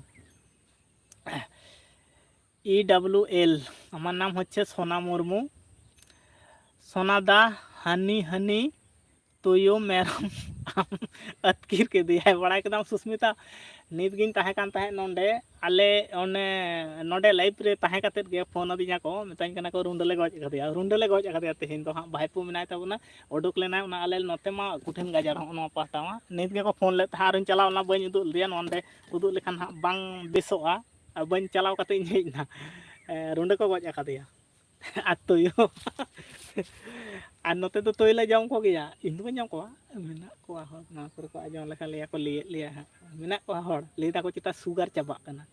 ᱤ ᱰᱟᱵᱞᱤᱭᱩ ᱮᱞ, ᱟᱢᱟᱨ ᱱᱟᱢ ᱦᱚᱪᱪᱷᱮ ᱥᱳᱱᱟ ᱢᱩᱨᱢᱩ᱾ ᱥᱳᱱᱟ ᱫᱟ, ᱦᱟᱹᱱᱤ ᱦᱟᱹᱱᱤ ᱛᱩᱭᱩ ᱢᱮᱨᱚᱢ ᱟᱢ ᱟᱹᱛᱠᱤᱨ ᱠᱮᱫᱮᱭᱟᱭ, ᱵᱟᱲᱟᱭ ᱠᱮᱫᱟᱢ ᱥᱩᱥᱢᱤᱛᱟ? ᱱᱤᱛ ᱜᱤᱧ ᱛᱟᱦᱮᱸ ᱠᱟᱱ ᱛᱟᱦᱮᱸᱫ ᱱᱚᱰᱮ, ᱟᱞᱮ ᱚᱱᱮ ᱱᱚᱰᱮ ᱞᱟᱭᱤᱵᱷ ᱨᱮ ᱛᱟᱦᱮᱸ ᱠᱟᱛᱮᱫ ᱜᱮ ᱯᱷᱳᱱ ᱟᱹᱫᱤᱧᱟ ᱠᱚ, ᱢᱮᱛᱟᱧ ᱠᱟᱱᱟ ᱠᱚ, "ᱨᱩᱸᱰᱟᱹ ᱞᱮ ᱜᱚᱡ ᱟᱠᱟᱫᱮᱭᱟ, ᱨᱩᱸᱰᱟᱹ ᱞᱮ ᱜᱚᱡ ᱟᱠᱟᱫᱮᱭᱟ ᱛᱮᱦᱮᱧ ᱫᱚ ᱦᱟᱸᱜ, ᱵᱷᱟᱭᱯᱳ ᱢᱮᱱᱟᱭ ᱛᱟᱵᱚᱱᱟ, ᱩᱰᱩᱠ ᱞᱮᱱᱟᱭ ᱚᱱᱟ ᱟᱞᱮ ᱱᱚᱛᱮ ᱢᱟ ᱠᱚᱴᱷᱤᱱ ᱜᱟᱡᱟᱲ ᱦᱚᱸᱜᱼᱚ ᱱᱚᱣᱟ ᱯᱟᱦᱴᱟ ᱢᱟ᱾" ᱱᱤᱛ ᱜᱮᱠᱚ ᱯᱷᱳᱱ ᱞᱮᱫ ᱛᱟᱦᱮᱸᱫ, ᱟᱨᱤᱧ ᱪᱟᱞᱟᱣ ᱞᱮᱱᱟ, ᱵᱟᱹᱧ ᱩᱫᱩᱜ ᱞᱮᱫᱮᱭᱟ, ᱱᱚᱰᱮ ᱩᱫᱩᱜ ᱞᱮᱠᱷᱟᱱ ᱦᱟᱸᱜ ᱵᱟᱝ ᱵᱮᱥᱚᱜᱼᱟ, ᱟᱨ ᱵᱟᱹᱧ ᱪᱟᱞᱟᱣ ᱠᱟᱛᱮ ᱤᱧ ᱦᱮᱡ ᱮᱱᱟ᱾ ᱮ, ᱨᱩᱸᱰᱟᱹ ᱠᱚ ᱜᱚᱡ ᱟᱠᱟᱫᱮᱭᱟ᱾ ᱟᱨ ᱛᱩᱭᱩ᱾ ᱟᱨ ᱱᱚᱛᱮ ᱫᱚ ᱛᱩᱭᱩ ᱞᱮ ᱡᱚᱢ ᱠᱚᱜᱮᱭᱟ᱾ ᱤᱧ ᱫᱚ ᱵᱟᱹᱧ ᱡᱚᱢ ᱠᱚᱣᱟ᱾ ᱢᱮᱱᱟᱜ ᱠᱚᱣᱟ ᱦᱚᱲ, ᱱᱚᱣᱟ ᱠᱚᱨᱮ ᱠᱚ ᱟᱸᱡᱚᱢ ᱞᱮᱠᱷᱟᱱ ᱞᱟᱹᱭᱟᱠᱚ, ᱞᱟᱹᱭᱮᱫ ᱞᱮᱭᱟ ᱦᱟᱸᱜ᱾ ᱢᱮᱱᱟᱜ ᱠᱚᱣᱟ ᱦᱚᱲ, ᱞᱟᱹᱭ ᱫᱟᱠᱚ ᱪᱮᱛᱟ ᱥᱩᱜᱟᱨ ᱪᱟᱵᱟᱜ ᱠᱟᱱᱟ᱾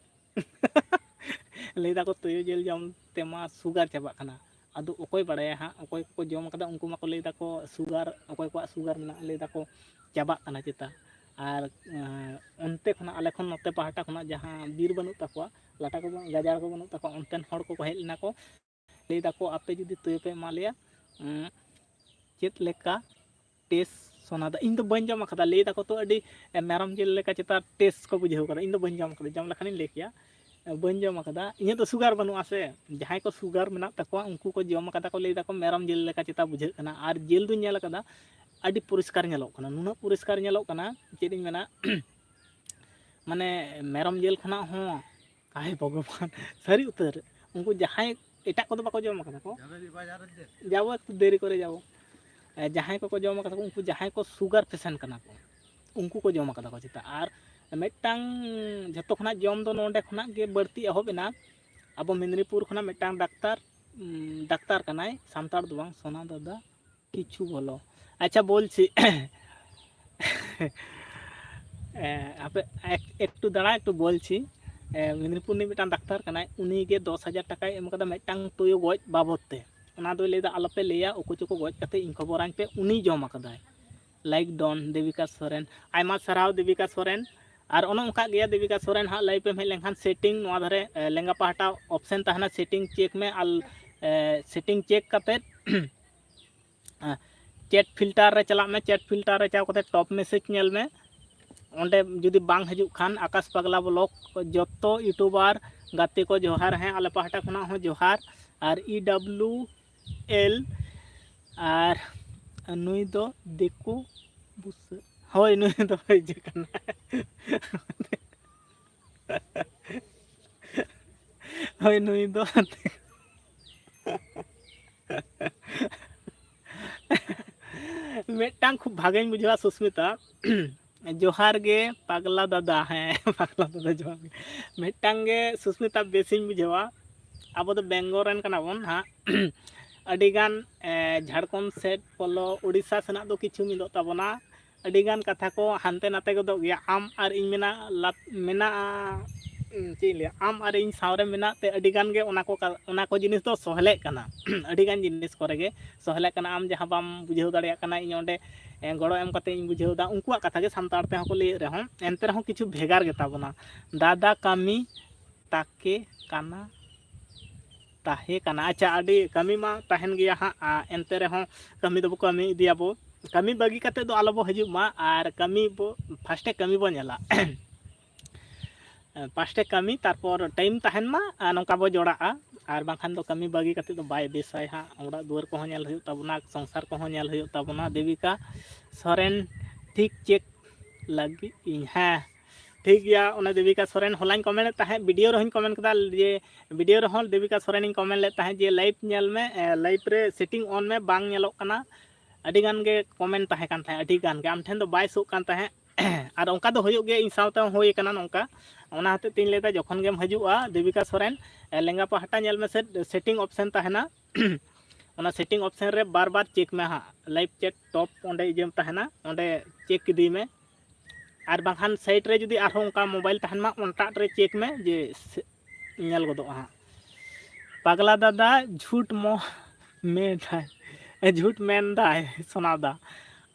ᱞᱟᱹᱭ ᱫᱟᱠᱚ ᱛᱩᱭᱩ ᱡᱤᱞ ᱡᱚᱢ ᱛᱮᱢᱟ ᱥᱩᱜᱟᱨ ᱪᱟᱵᱟᱜ ᱠᱟᱱᱟ᱾ ᱟᱫᱚ ᱚᱠᱚᱭ ᱵᱟᱲᱟᱭᱟ ᱦᱟᱸᱜ, ᱚᱠᱚᱭ ᱠᱚᱠᱚ ᱡᱚᱢ ᱠᱟᱫᱟ ᱩᱱᱠᱩ ᱢᱟᱠᱚ ᱞᱟᱹᱭ ᱫᱟᱠᱚ ᱥᱩᱜᱟᱨ, ᱚᱠᱚᱭ ᱠᱚᱣᱟᱜ ᱥᱩᱜᱟᱨ ᱢᱮᱱᱟᱜᱼᱟ ᱞᱟᱹᱭ ᱫᱟᱠᱚ ᱪᱟᱵᱟᱜ ᱠᱟᱱᱟ ᱪᱮᱛᱟ᱾ ᱟᱨ, ᱮᱸ, ᱚᱱᱛᱮ ᱠᱷᱚᱱᱟᱜ, ᱟᱞᱮ ᱠᱷᱚᱱ ᱱᱚᱛᱮ ᱯᱟᱦᱴᱟ ᱠᱷᱚᱱᱟᱜ ᱡᱟᱦᱟᱸ ᱵᱤᱨ ᱵᱟᱹᱱᱩᱜ ᱛᱟᱠᱚᱣᱟ, ᱞᱟᱴᱟ ᱠᱚ ᱵᱟᱹᱱᱩᱜ, ᱜᱟᱡᱟᱲ ᱠᱚ ᱵᱟᱹᱱᱩᱜ ᱛᱟᱠᱚᱣᱟ, ᱚᱱᱛᱮᱱ ᱦᱚᱲ ᱠᱚᱠᱚ ᱦᱮᱡ ᱞᱮᱱᱟ ᱠᱚ, ᱞᱟᱹᱭ ᱫᱟᱠᱚ, "ᱟᱯᱮ ᱡᱩᱫᱤ ᱛᱩᱭᱩ ᱯᱮ ᱮᱢᱟ ᱞᱮᱭᱟ, ᱩᱸ, ᱪᱮᱫ ᱞᱮᱠᱟ ᱴᱮᱥᱴ ᱥᱚᱱᱟ ᱫᱚ ᱤᱧ ᱫᱚ ᱵᱟᱹᱧ ᱡᱚᱢ ᱟᱠᱟᱫᱟ, ᱞᱟᱹᱭ ᱫᱟᱠᱚ ᱛᱚ ᱟᱹᱰᱤ ᱢᱮᱨᱚᱢ ᱡᱤᱞ ᱞᱮᱠᱟ ᱪᱮᱛᱟ ᱴᱮᱥᱴ ᱠᱚ ᱵᱩᱡᱷᱟᱹᱣ ᱠᱟᱫᱟ᱾ ᱤᱧ ᱫᱚ ᱵᱟᱹᱧ ᱡᱚᱢ ᱟᱠᱟᱫᱟ, ᱡᱚᱢ ᱞᱮᱠᱷᱟᱱᱤᱧ ᱞᱟᱹᱭ ᱠᱮᱭᱟ᱾ ᱵᱟᱹᱧ ᱡᱚᱢ ᱟᱠᱟᱫᱟ, ᱤᱧᱟᱹᱜ ᱫᱚ ᱥᱩᱜᱟᱨ ᱵᱟᱹᱱᱩᱜᱼᱟ ᱥᱮ᱾ ᱡᱟᱦᱟᱸᱭ ᱠᱚ ᱥᱩᱜᱟᱨ ᱢᱮᱱᱟᱜ ᱛᱟᱠᱚᱣᱟ ᱩᱱᱠᱩ ᱠᱚ ᱡᱚᱢ ᱟᱠᱟᱫᱟ ᱠᱚ, ᱞᱟᱹᱭ ᱫᱟᱠᱚ ᱢᱮᱨᱚᱢ ᱡᱤᱞ ᱞᱮᱠᱟ ᱪᱮᱛᱟ ᱵᱩᱡᱷᱟᱹᱜ ᱠᱟᱱᱟ᱾ ᱟᱨ ᱡᱤᱞ ᱫᱩᱧ ᱧᱮᱞ ᱟᱠᱟᱫᱟ, ᱟᱹᱰᱤ ᱯᱚᱨᱤᱥᱠᱟᱨ ᱧᱮᱞᱚᱜ ᱠᱟᱱᱟ, ᱱᱩᱱᱟᱹᱜ ᱯᱚᱨᱤᱥᱠᱟᱨ ᱧᱮᱞᱚᱜ ᱠᱟᱱᱟ, ᱪᱮᱫ ᱤᱧ ᱢᱮᱱᱟ, ᱢᱟᱱᱮ ᱢᱮᱨᱚᱢ ᱡᱤᱞ ᱠᱷᱚᱱᱟᱜ ᱦᱚᱸ, ᱦᱟᱭ ᱵᱷᱚᱜᱚᱵᱟᱱ, ᱥᱟᱹᱨᱤ ᱩᱛᱟᱹᱨ᱾ ᱩᱱᱠᱩ ᱡᱟᱦᱟᱸᱭ, ᱮᱴᱟᱜ ᱠᱚᱫᱚ ᱵᱟᱠᱚ ᱡᱚᱢ ᱟᱠᱟᱫᱟ ᱠᱚ, ᱡᱟᱵᱚ ᱮᱠᱴᱩ ᱫᱮᱨᱤ ᱠᱚᱨᱮ ᱡᱟᱵᱚ᱾ ᱮ, ᱡᱟᱦᱟᱸᱭ ᱠᱚᱠᱚ ᱡᱚᱢ ᱟᱠᱟᱫᱟ ᱠᱚ, ᱩᱱᱠᱩ ᱡᱟᱦᱟᱸᱭ ᱠᱚ ᱥᱩᱜᱟᱨ ᱯᱮᱥᱮᱱᱴ ᱠᱟᱱᱟ ᱠᱚ, ᱩᱱᱠᱩ ᱠᱚ ᱡᱚᱢ ᱟᱠᱟᱫᱟ ᱠᱚ ᱪᱮᱛᱟ᱾ ᱟᱨ ᱢᱤᱫᱴᱟᱝ ᱡᱷᱚᱛᱚ ᱠᱷᱚᱱᱟᱜ ᱡᱚᱢ ᱫᱚ ᱱᱚᱰᱮ ᱠᱷᱚᱱᱟᱜ ᱜᱮ ᱵᱟᱹᱲᱛᱤ ᱮᱦᱚᱵ ᱮᱱᱟ᱾ ᱟᱵᱚ ᱢᱮᱫᱽᱱᱤᱯᱩᱨ ᱠᱷᱚᱱᱟᱜ ᱢᱤᱫᱴᱟᱝ ᱰᱟᱠᱛᱟᱨ, ᱩᱢ, ᱰᱟᱠᱛᱟᱨ ᱠᱟᱱᱟᱭ, ᱥᱟᱱᱛᱟᱲ ᱫᱚ ᱵᱟᱝ, ᱥᱳᱱᱟ ᱫᱟᱫᱟ ᱠᱤᱪᱷᱩ ᱵᱚᱞᱚ᱾ ᱟᱪᱪᱷᱟ, ᱵᱚᱞᱪᱤ᱾ ᱮ, ᱟᱯᱮ ᱮᱠ-, ᱮᱠᱴᱩ ᱫᱟᱲᱟ, ᱮᱠᱴᱩ ᱵᱚᱞᱪᱤ᱾ ᱮ, ᱢᱮᱫᱽᱱᱤᱯᱩᱨ ᱨᱤᱱᱤᱡ ᱢᱤᱫᱴᱟᱝ ᱰᱟᱠᱛᱟᱨ ᱠᱟᱱᱟᱭ, ᱩᱱᱤ ᱜᱮ ᱫᱚᱥ ᱦᱟᱡᱟᱨ ᱴᱟᱠᱟᱭ ᱮᱢ ᱠᱟᱫᱟ ᱢᱤᱫᱴᱟᱝ ᱛᱩᱭᱩ ᱜᱚᱡ ᱵᱟᱵᱚᱫ ᱛᱮ᱾ ᱚᱱᱟ ᱫᱚᱭ ᱞᱟᱹᱭᱫᱟ, "ᱟᱞᱚᱯᱮ ᱞᱟᱹᱭᱟ, ᱚᱠᱚᱭ ᱪᱚᱠᱚ ᱜᱚᱡ ᱠᱟᱛᱮ ᱤᱧ ᱠᱷᱚᱵᱚᱨᱟᱹᱧ ᱯᱮ, ᱩᱱᱤ ᱡᱚᱢ ᱟᱠᱟᱫᱟᱭ᱾" ᱞᱟᱭᱤᱠ ᱰᱚᱱ, ᱫᱮᱵᱤᱠᱟ ᱥᱚᱨᱮᱱ᱾ ᱟᱭᱢᱟ ᱥᱟᱨᱦᱟᱣ, ᱫᱮᱵᱤᱠᱟ ᱥᱚᱨᱮᱱ᱾ ᱟᱨ ᱚᱱᱮ ᱚᱱᱠᱟ ᱜᱮᱭᱟ, ᱫᱮᱵᱤᱠᱟ ᱥᱚᱨᱮᱱ ᱦᱟᱸᱜ ᱞᱟᱭᱤᱵᱷ ᱮᱢ ᱦᱮᱡ ᱞᱮᱱᱠᱷᱟᱱ ᱥᱮᱴᱤᱝ, ᱱᱚᱣᱟ ᱫᱷᱟᱨᱮ, ᱮ, ᱞᱮᱸᱜᱟ ᱯᱟᱦᱴᱟ ᱚᱯᱥᱮᱱ ᱛᱟᱦᱮᱱᱟ, ᱥᱮᱴᱤᱝ ᱪᱮᱠ ᱢᱮ᱾ ᱟᱨ, ᱮ, ᱥᱮᱴᱤᱝ ᱪᱮᱠ ᱠᱟᱛᱮᱫ ᱪᱮᱴ ᱯᱷᱤᱞᱴᱟᱨ ᱨᱮ ᱪᱟᱞᱟᱜ ᱢᱮ᱾ ᱪᱮᱴ ᱯᱷᱤᱞᱴᱟᱨ ᱨᱮ ᱪᱟᱞᱟᱣ ᱠᱟᱛᱮ ᱴᱚᱯ ᱢᱮᱥᱮᱡᱽ ᱧᱮᱞ ᱢᱮ᱾ ᱚᱸᱰᱮ ᱡᱩᱫᱤ ᱵᱟᱝ ᱦᱤᱡᱩᱜ ᱠᱷᱟᱱ, ᱟᱠᱟᱥ ᱯᱟᱜᱽᱞᱟ ᱵᱞᱚᱜ, ᱡᱚᱛᱚ ᱤᱭᱩᱴᱩᱵᱟᱨ ᱜᱟᱛᱮ ᱠᱚ ᱡᱚᱦᱟᱨ᱾ ᱦᱮᱸ, ᱟᱞᱮ ᱯᱟᱦᱴᱟ ᱠᱷᱚᱱᱟᱜ ᱦᱚᱸ ᱡᱚᱦᱟᱨ᱾ ᱟᱨ ᱤ ᱰᱟᱵᱽᱞᱤᱭᱩ ᱮᱞ, ᱟᱨ ᱱᱩᱭ ᱫᱚ ᱫᱤᱠᱩ ᱵᱩᱥᱟᱹᱜ᱾ ᱦᱳᱭ, ᱱᱩᱭ ᱫᱚ ᱤᱭᱟᱹ ᱠᱟᱱᱟᱭ᱾ ᱦᱳᱭ, ᱱᱩᱭ ᱫᱚ ᱢᱤᱫᱴᱟᱝ ᱠᱷᱩᱵ ᱵᱷᱟᱜᱮᱧ ᱵᱩᱡᱷᱟᱹᱣᱟ, ᱥᱩᱥᱢᱤᱛᱟ᱾ ᱡᱚᱦᱟᱨ ᱜᱮ ᱯᱟᱜᱽᱞᱟ ᱫᱟᱫᱟ᱾ ᱦᱮᱸ, ᱯᱟᱜᱽᱞᱟ ᱫᱟᱫᱟ ᱡᱚᱦᱟᱨ ᱜᱮ᱾ ᱢᱤᱫᱴᱟᱝ ᱜᱮ ᱥᱩᱥᱢᱤᱛᱟ ᱵᱮᱥᱤᱧ ᱵᱩᱡᱷᱟᱹᱣᱟ᱾ ᱟᱵᱚ ᱫᱚ ᱵᱮᱝᱜᱚᱞ ᱨᱮᱱ ᱠᱟᱱᱟ ᱵᱚᱱ ᱦᱟᱸᱜ᱾ ᱟᱹᱰᱤᱜᱟᱱ, ᱮ, ᱡᱷᱟᱲᱠᱷᱚᱸᱰ ᱥᱮᱫ ᱵᱚᱞᱚ, ᱩᱲᱤᱥᱥᱟ ᱥᱮᱱᱟᱜ ᱫᱚ ᱠᱤᱪᱷᱩ ᱢᱤᱫᱚᱜ ᱛᱟᱵᱚᱱᱟ᱾ ᱟᱹᱰᱤᱜᱟᱱ ᱠᱟᱛᱷᱟ ᱠᱚ ᱦᱟᱱᱛᱮ ᱱᱟᱛᱮ ᱜᱚᱫᱚᱜ ᱜᱮᱭᱟ᱾ ᱟᱢ ᱟᱨ ᱤᱧ ᱢᱮᱱᱟᱜ ᱞᱟ-, ᱢᱮᱱᱟᱜᱼᱟ, ᱩᱸ, ᱪᱮᱫ ᱤᱧ ᱞᱟᱹᱭᱟ, ᱟᱢ ᱟᱨ ᱤᱧ ᱥᱟᱶᱨᱮ ᱢᱮᱱᱟᱜ ᱛᱮ ᱟᱹᱰᱤᱜᱟᱱ ᱜᱮ ᱚᱱᱟ ᱠᱚ ᱠᱟ-, ᱚᱱᱟ ᱠᱚ ᱡᱤᱱᱤᱥ ᱫᱚ ᱥᱚᱦᱞᱮᱜ ᱠᱟᱱᱟ᱾ ᱟᱹᱰᱤᱜᱟᱱ ᱡᱤᱱᱤᱥ ᱠᱚᱨᱮ ᱜᱮ ᱥᱚᱦᱞᱮᱜ ᱠᱟᱱᱟ᱾ ᱟᱢ ᱡᱟᱦᱟᱸ ᱵᱟᱢ ᱵᱩᱡᱷᱟᱹᱣ ᱫᱟᱲᱮᱭᱟᱜ ᱠᱟᱱᱟ, ᱤᱧ ᱚᱸᱰᱮ, ᱮ, ᱜᱚᱲᱚ ᱮᱢ ᱠᱟᱛᱮ ᱤᱧ ᱵᱩᱡᱷᱟᱹᱣ ᱮᱫᱟ᱾ ᱩᱱᱠᱩᱣᱟᱜ ᱠᱟᱛᱷᱟ ᱜᱮ ᱥᱟᱱᱛᱟᱲ ᱛᱮᱦᱚᱸ ᱠᱚ ᱞᱟᱹᱭᱮᱫ ᱨᱮᱦᱚᱸ, ᱮᱱᱛᱮ ᱨᱮᱦᱚᱸ ᱠᱤᱪᱷᱩ ᱵᱷᱮᱜᱟᱨ ᱜᱮᱛᱟ ᱵᱚᱱᱟ᱾ ᱫᱟᱫᱟ ᱠᱟᱹᱢᱤ ᱛᱟᱠᱮ ᱠᱟᱱᱟ, ᱛᱟᱦᱮᱸ ᱠᱟᱱᱟ᱾ ᱟᱪᱪᱷᱟ, ᱟᱹᱰᱤ ᱠᱟᱹᱢᱤ ᱢᱟ ᱛᱟᱦᱮᱱ ᱜᱮᱭᱟ ᱦᱟᱸᱜ, ᱟ, ᱮᱱᱛᱮ ᱨᱮᱦᱚᱸ ᱠᱟᱹᱢᱤ ᱫᱚᱵᱚ ᱠᱟᱹᱢᱤ ᱤᱫᱤᱭᱟᱵᱚ᱾ ᱠᱟᱹᱢᱤ ᱵᱟᱹᱜᱤ ᱠᱟᱛᱮ ᱫᱚ ᱟᱞᱚ ᱵᱚ ᱦᱤᱡᱩᱜ ᱢᱟ, ᱟᱨ ᱠᱟᱹᱢᱤ ᱵᱚ, ᱯᱷᱟᱥᱴᱮ ᱠᱟᱹᱢᱤ ᱵᱚ ᱧᱮᱞᱟ᱾ ᱯᱷᱟᱥᱴᱮ ᱠᱟᱹᱢᱤ, ᱛᱟᱨᱯᱚᱨ ᱴᱟᱭᱤᱢ ᱛᱟᱦᱮᱱ ᱢᱟ, ᱟᱨ ᱱᱚᱝᱠᱟ ᱵᱚ ᱡᱚᱲᱟᱜᱼᱟ᱾ ᱟᱨ ᱵᱟᱝᱠᱷᱟᱱ ᱫᱚ ᱠᱟᱹᱢᱤ ᱵᱟᱹᱜᱤ ᱠᱟᱛᱮ ᱫᱚ ᱵᱟᱭ ᱵᱮᱥᱟᱭ ᱦᱟᱸᱜ᱾ ᱚᱲᱟᱜ ᱫᱩᱣᱟᱹᱨ ᱠᱚᱦᱚᱸ ᱧᱮᱞ ᱦᱩᱭᱩᱜ ᱛᱟᱵᱚᱱᱟ, ᱥᱚᱝᱥᱟᱨ ᱠᱚᱦᱚᱸ ᱧᱮᱞ ᱦᱩᱭᱩᱜ ᱛᱟᱵᱚᱱᱟ᱾ ᱫᱮᱵᱤᱠᱟ ᱥᱚᱨᱮᱱ, ᱴᱷᱤᱠ ᱪᱮᱠ ᱞᱟᱹᱜᱤᱫ ᱤᱧ, ᱦᱮᱸ, ᱴᱷᱤᱠ ᱜᱮᱭᱟ᱾ ᱚᱱᱮ ᱫᱮᱵᱤᱠᱟ ᱥᱚᱨᱮᱱ ᱦᱚᱞᱟᱧ ᱠᱚᱢᱮᱱᱴ ᱮᱫ ᱛᱟᱦᱮᱸᱫ, ᱵᱷᱤᱰᱤᱭᱳ ᱨᱮᱦᱚᱸᱧ ᱠᱚᱢᱮᱱᱴ ᱠᱮᱫᱟ ᱡᱮ, ᱵᱷᱤᱰᱤᱭᱳ ᱨᱮᱦᱚᱸ ᱫᱮᱵᱤᱠᱟ ᱥᱚᱨᱮᱱᱤᱧ ᱠᱚᱢᱮᱱᱴ ᱞᱮᱫ ᱛᱟᱦᱮᱸᱫ ᱡᱮ, ᱞᱟᱭᱤᱵᱷ ᱧᱮᱞ ᱢᱮ, ᱮ, ᱞᱟᱭᱤᱵᱷ ᱨᱮ ᱥᱮᱴᱤᱝ ᱚᱱ ᱢᱮ, ᱵᱟᱝ ᱧᱮᱞᱚᱜ ᱠᱟᱱᱟ᱾ ᱟᱹᱰᱤ ᱜᱟᱱ ᱜᱮ ᱠᱚᱢᱮᱱᱴ ᱛᱟᱦᱮᱸ ᱠᱟᱱ ᱛᱟᱦᱮᱸᱫ, ᱟᱹᱰᱤ ᱜᱟᱱ ᱜᱮ, ᱟᱢ ᱴᱷᱮᱱ ᱫᱚ ᱵᱟᱭ ᱥᱳᱜ ᱠᱟᱱ ᱛᱟᱦᱮᱸᱫ᱾ ᱟᱨ ᱚᱱᱠᱟ ᱫᱚ ᱦᱩᱭᱩᱜ ᱜᱮᱭᱟ, ᱤᱧ ᱥᱟᱶᱛᱮ ᱦᱚᱸ ᱦᱩᱭ ᱟᱠᱟᱱᱟ ᱱᱚᱝᱠᱟ᱾ ᱚᱱᱟ ᱦᱚᱛᱮᱡ ᱛᱮᱧ ᱞᱟᱹᱭᱫᱟ, ᱡᱚᱠᱷᱚᱱ ᱜᱮᱢ ᱦᱤᱡᱩᱜᱼᱟ ᱫᱮᱵᱤᱠᱟ ᱥᱚᱨᱮᱱ, ᱮ, ᱞᱮᱸᱜᱟ ᱯᱟᱦᱴᱟ ᱧᱮᱞ ᱢᱮᱥᱮ, ᱥᱮᱴᱤᱝ ᱚᱯᱥᱮᱱ ᱛᱟᱦᱮᱱᱟ᱾ ᱚᱱᱟ ᱥᱮᱴᱤᱝ ᱚᱯᱥᱮᱱ ᱨᱮ ᱵᱟᱨ ᱵᱟᱨ ᱪᱮᱠ ᱢᱮ ᱦᱟᱸᱜ, ᱞᱟᱭᱤᱵᱷ ᱪᱮᱴ ᱴᱚᱯ ᱚᱸᱰᱮ ᱤᱭᱟᱹ ᱛᱟᱦᱮᱱᱟ, ᱚᱸᱰᱮ ᱪᱮᱠ ᱤᱫᱤᱭ ᱢᱮ᱾ ᱟᱨ ᱵᱟᱝᱠᱷᱟᱱ ᱥᱟᱭᱤᱰ ᱨᱮ ᱡᱩᱫᱤ ᱟᱨᱦᱚᱸ ᱚᱱᱠᱟ ᱢᱳᱵᱟᱭᱤᱞ ᱛᱟᱦᱮᱱ ᱢᱟ, ᱚᱱᱴᱟᱜ ᱨᱮ ᱪᱮᱠ ᱢᱮ, ᱡᱮ ᱥᱮ-, ᱧᱮᱞ ᱜᱚᱫᱚᱜᱼᱟ ᱦᱟᱸᱜ᱾ ᱯᱟᱜᱽᱞᱟ ᱫᱟᱫᱟ ᱡᱷᱩᱴ ᱢᱚ-, ᱢᱮᱱᱫᱟᱭ, ᱮ, ᱡᱷᱩᱴ ᱢᱮᱱᱫᱟᱭ ᱥᱳᱱᱟ ᱫᱟ,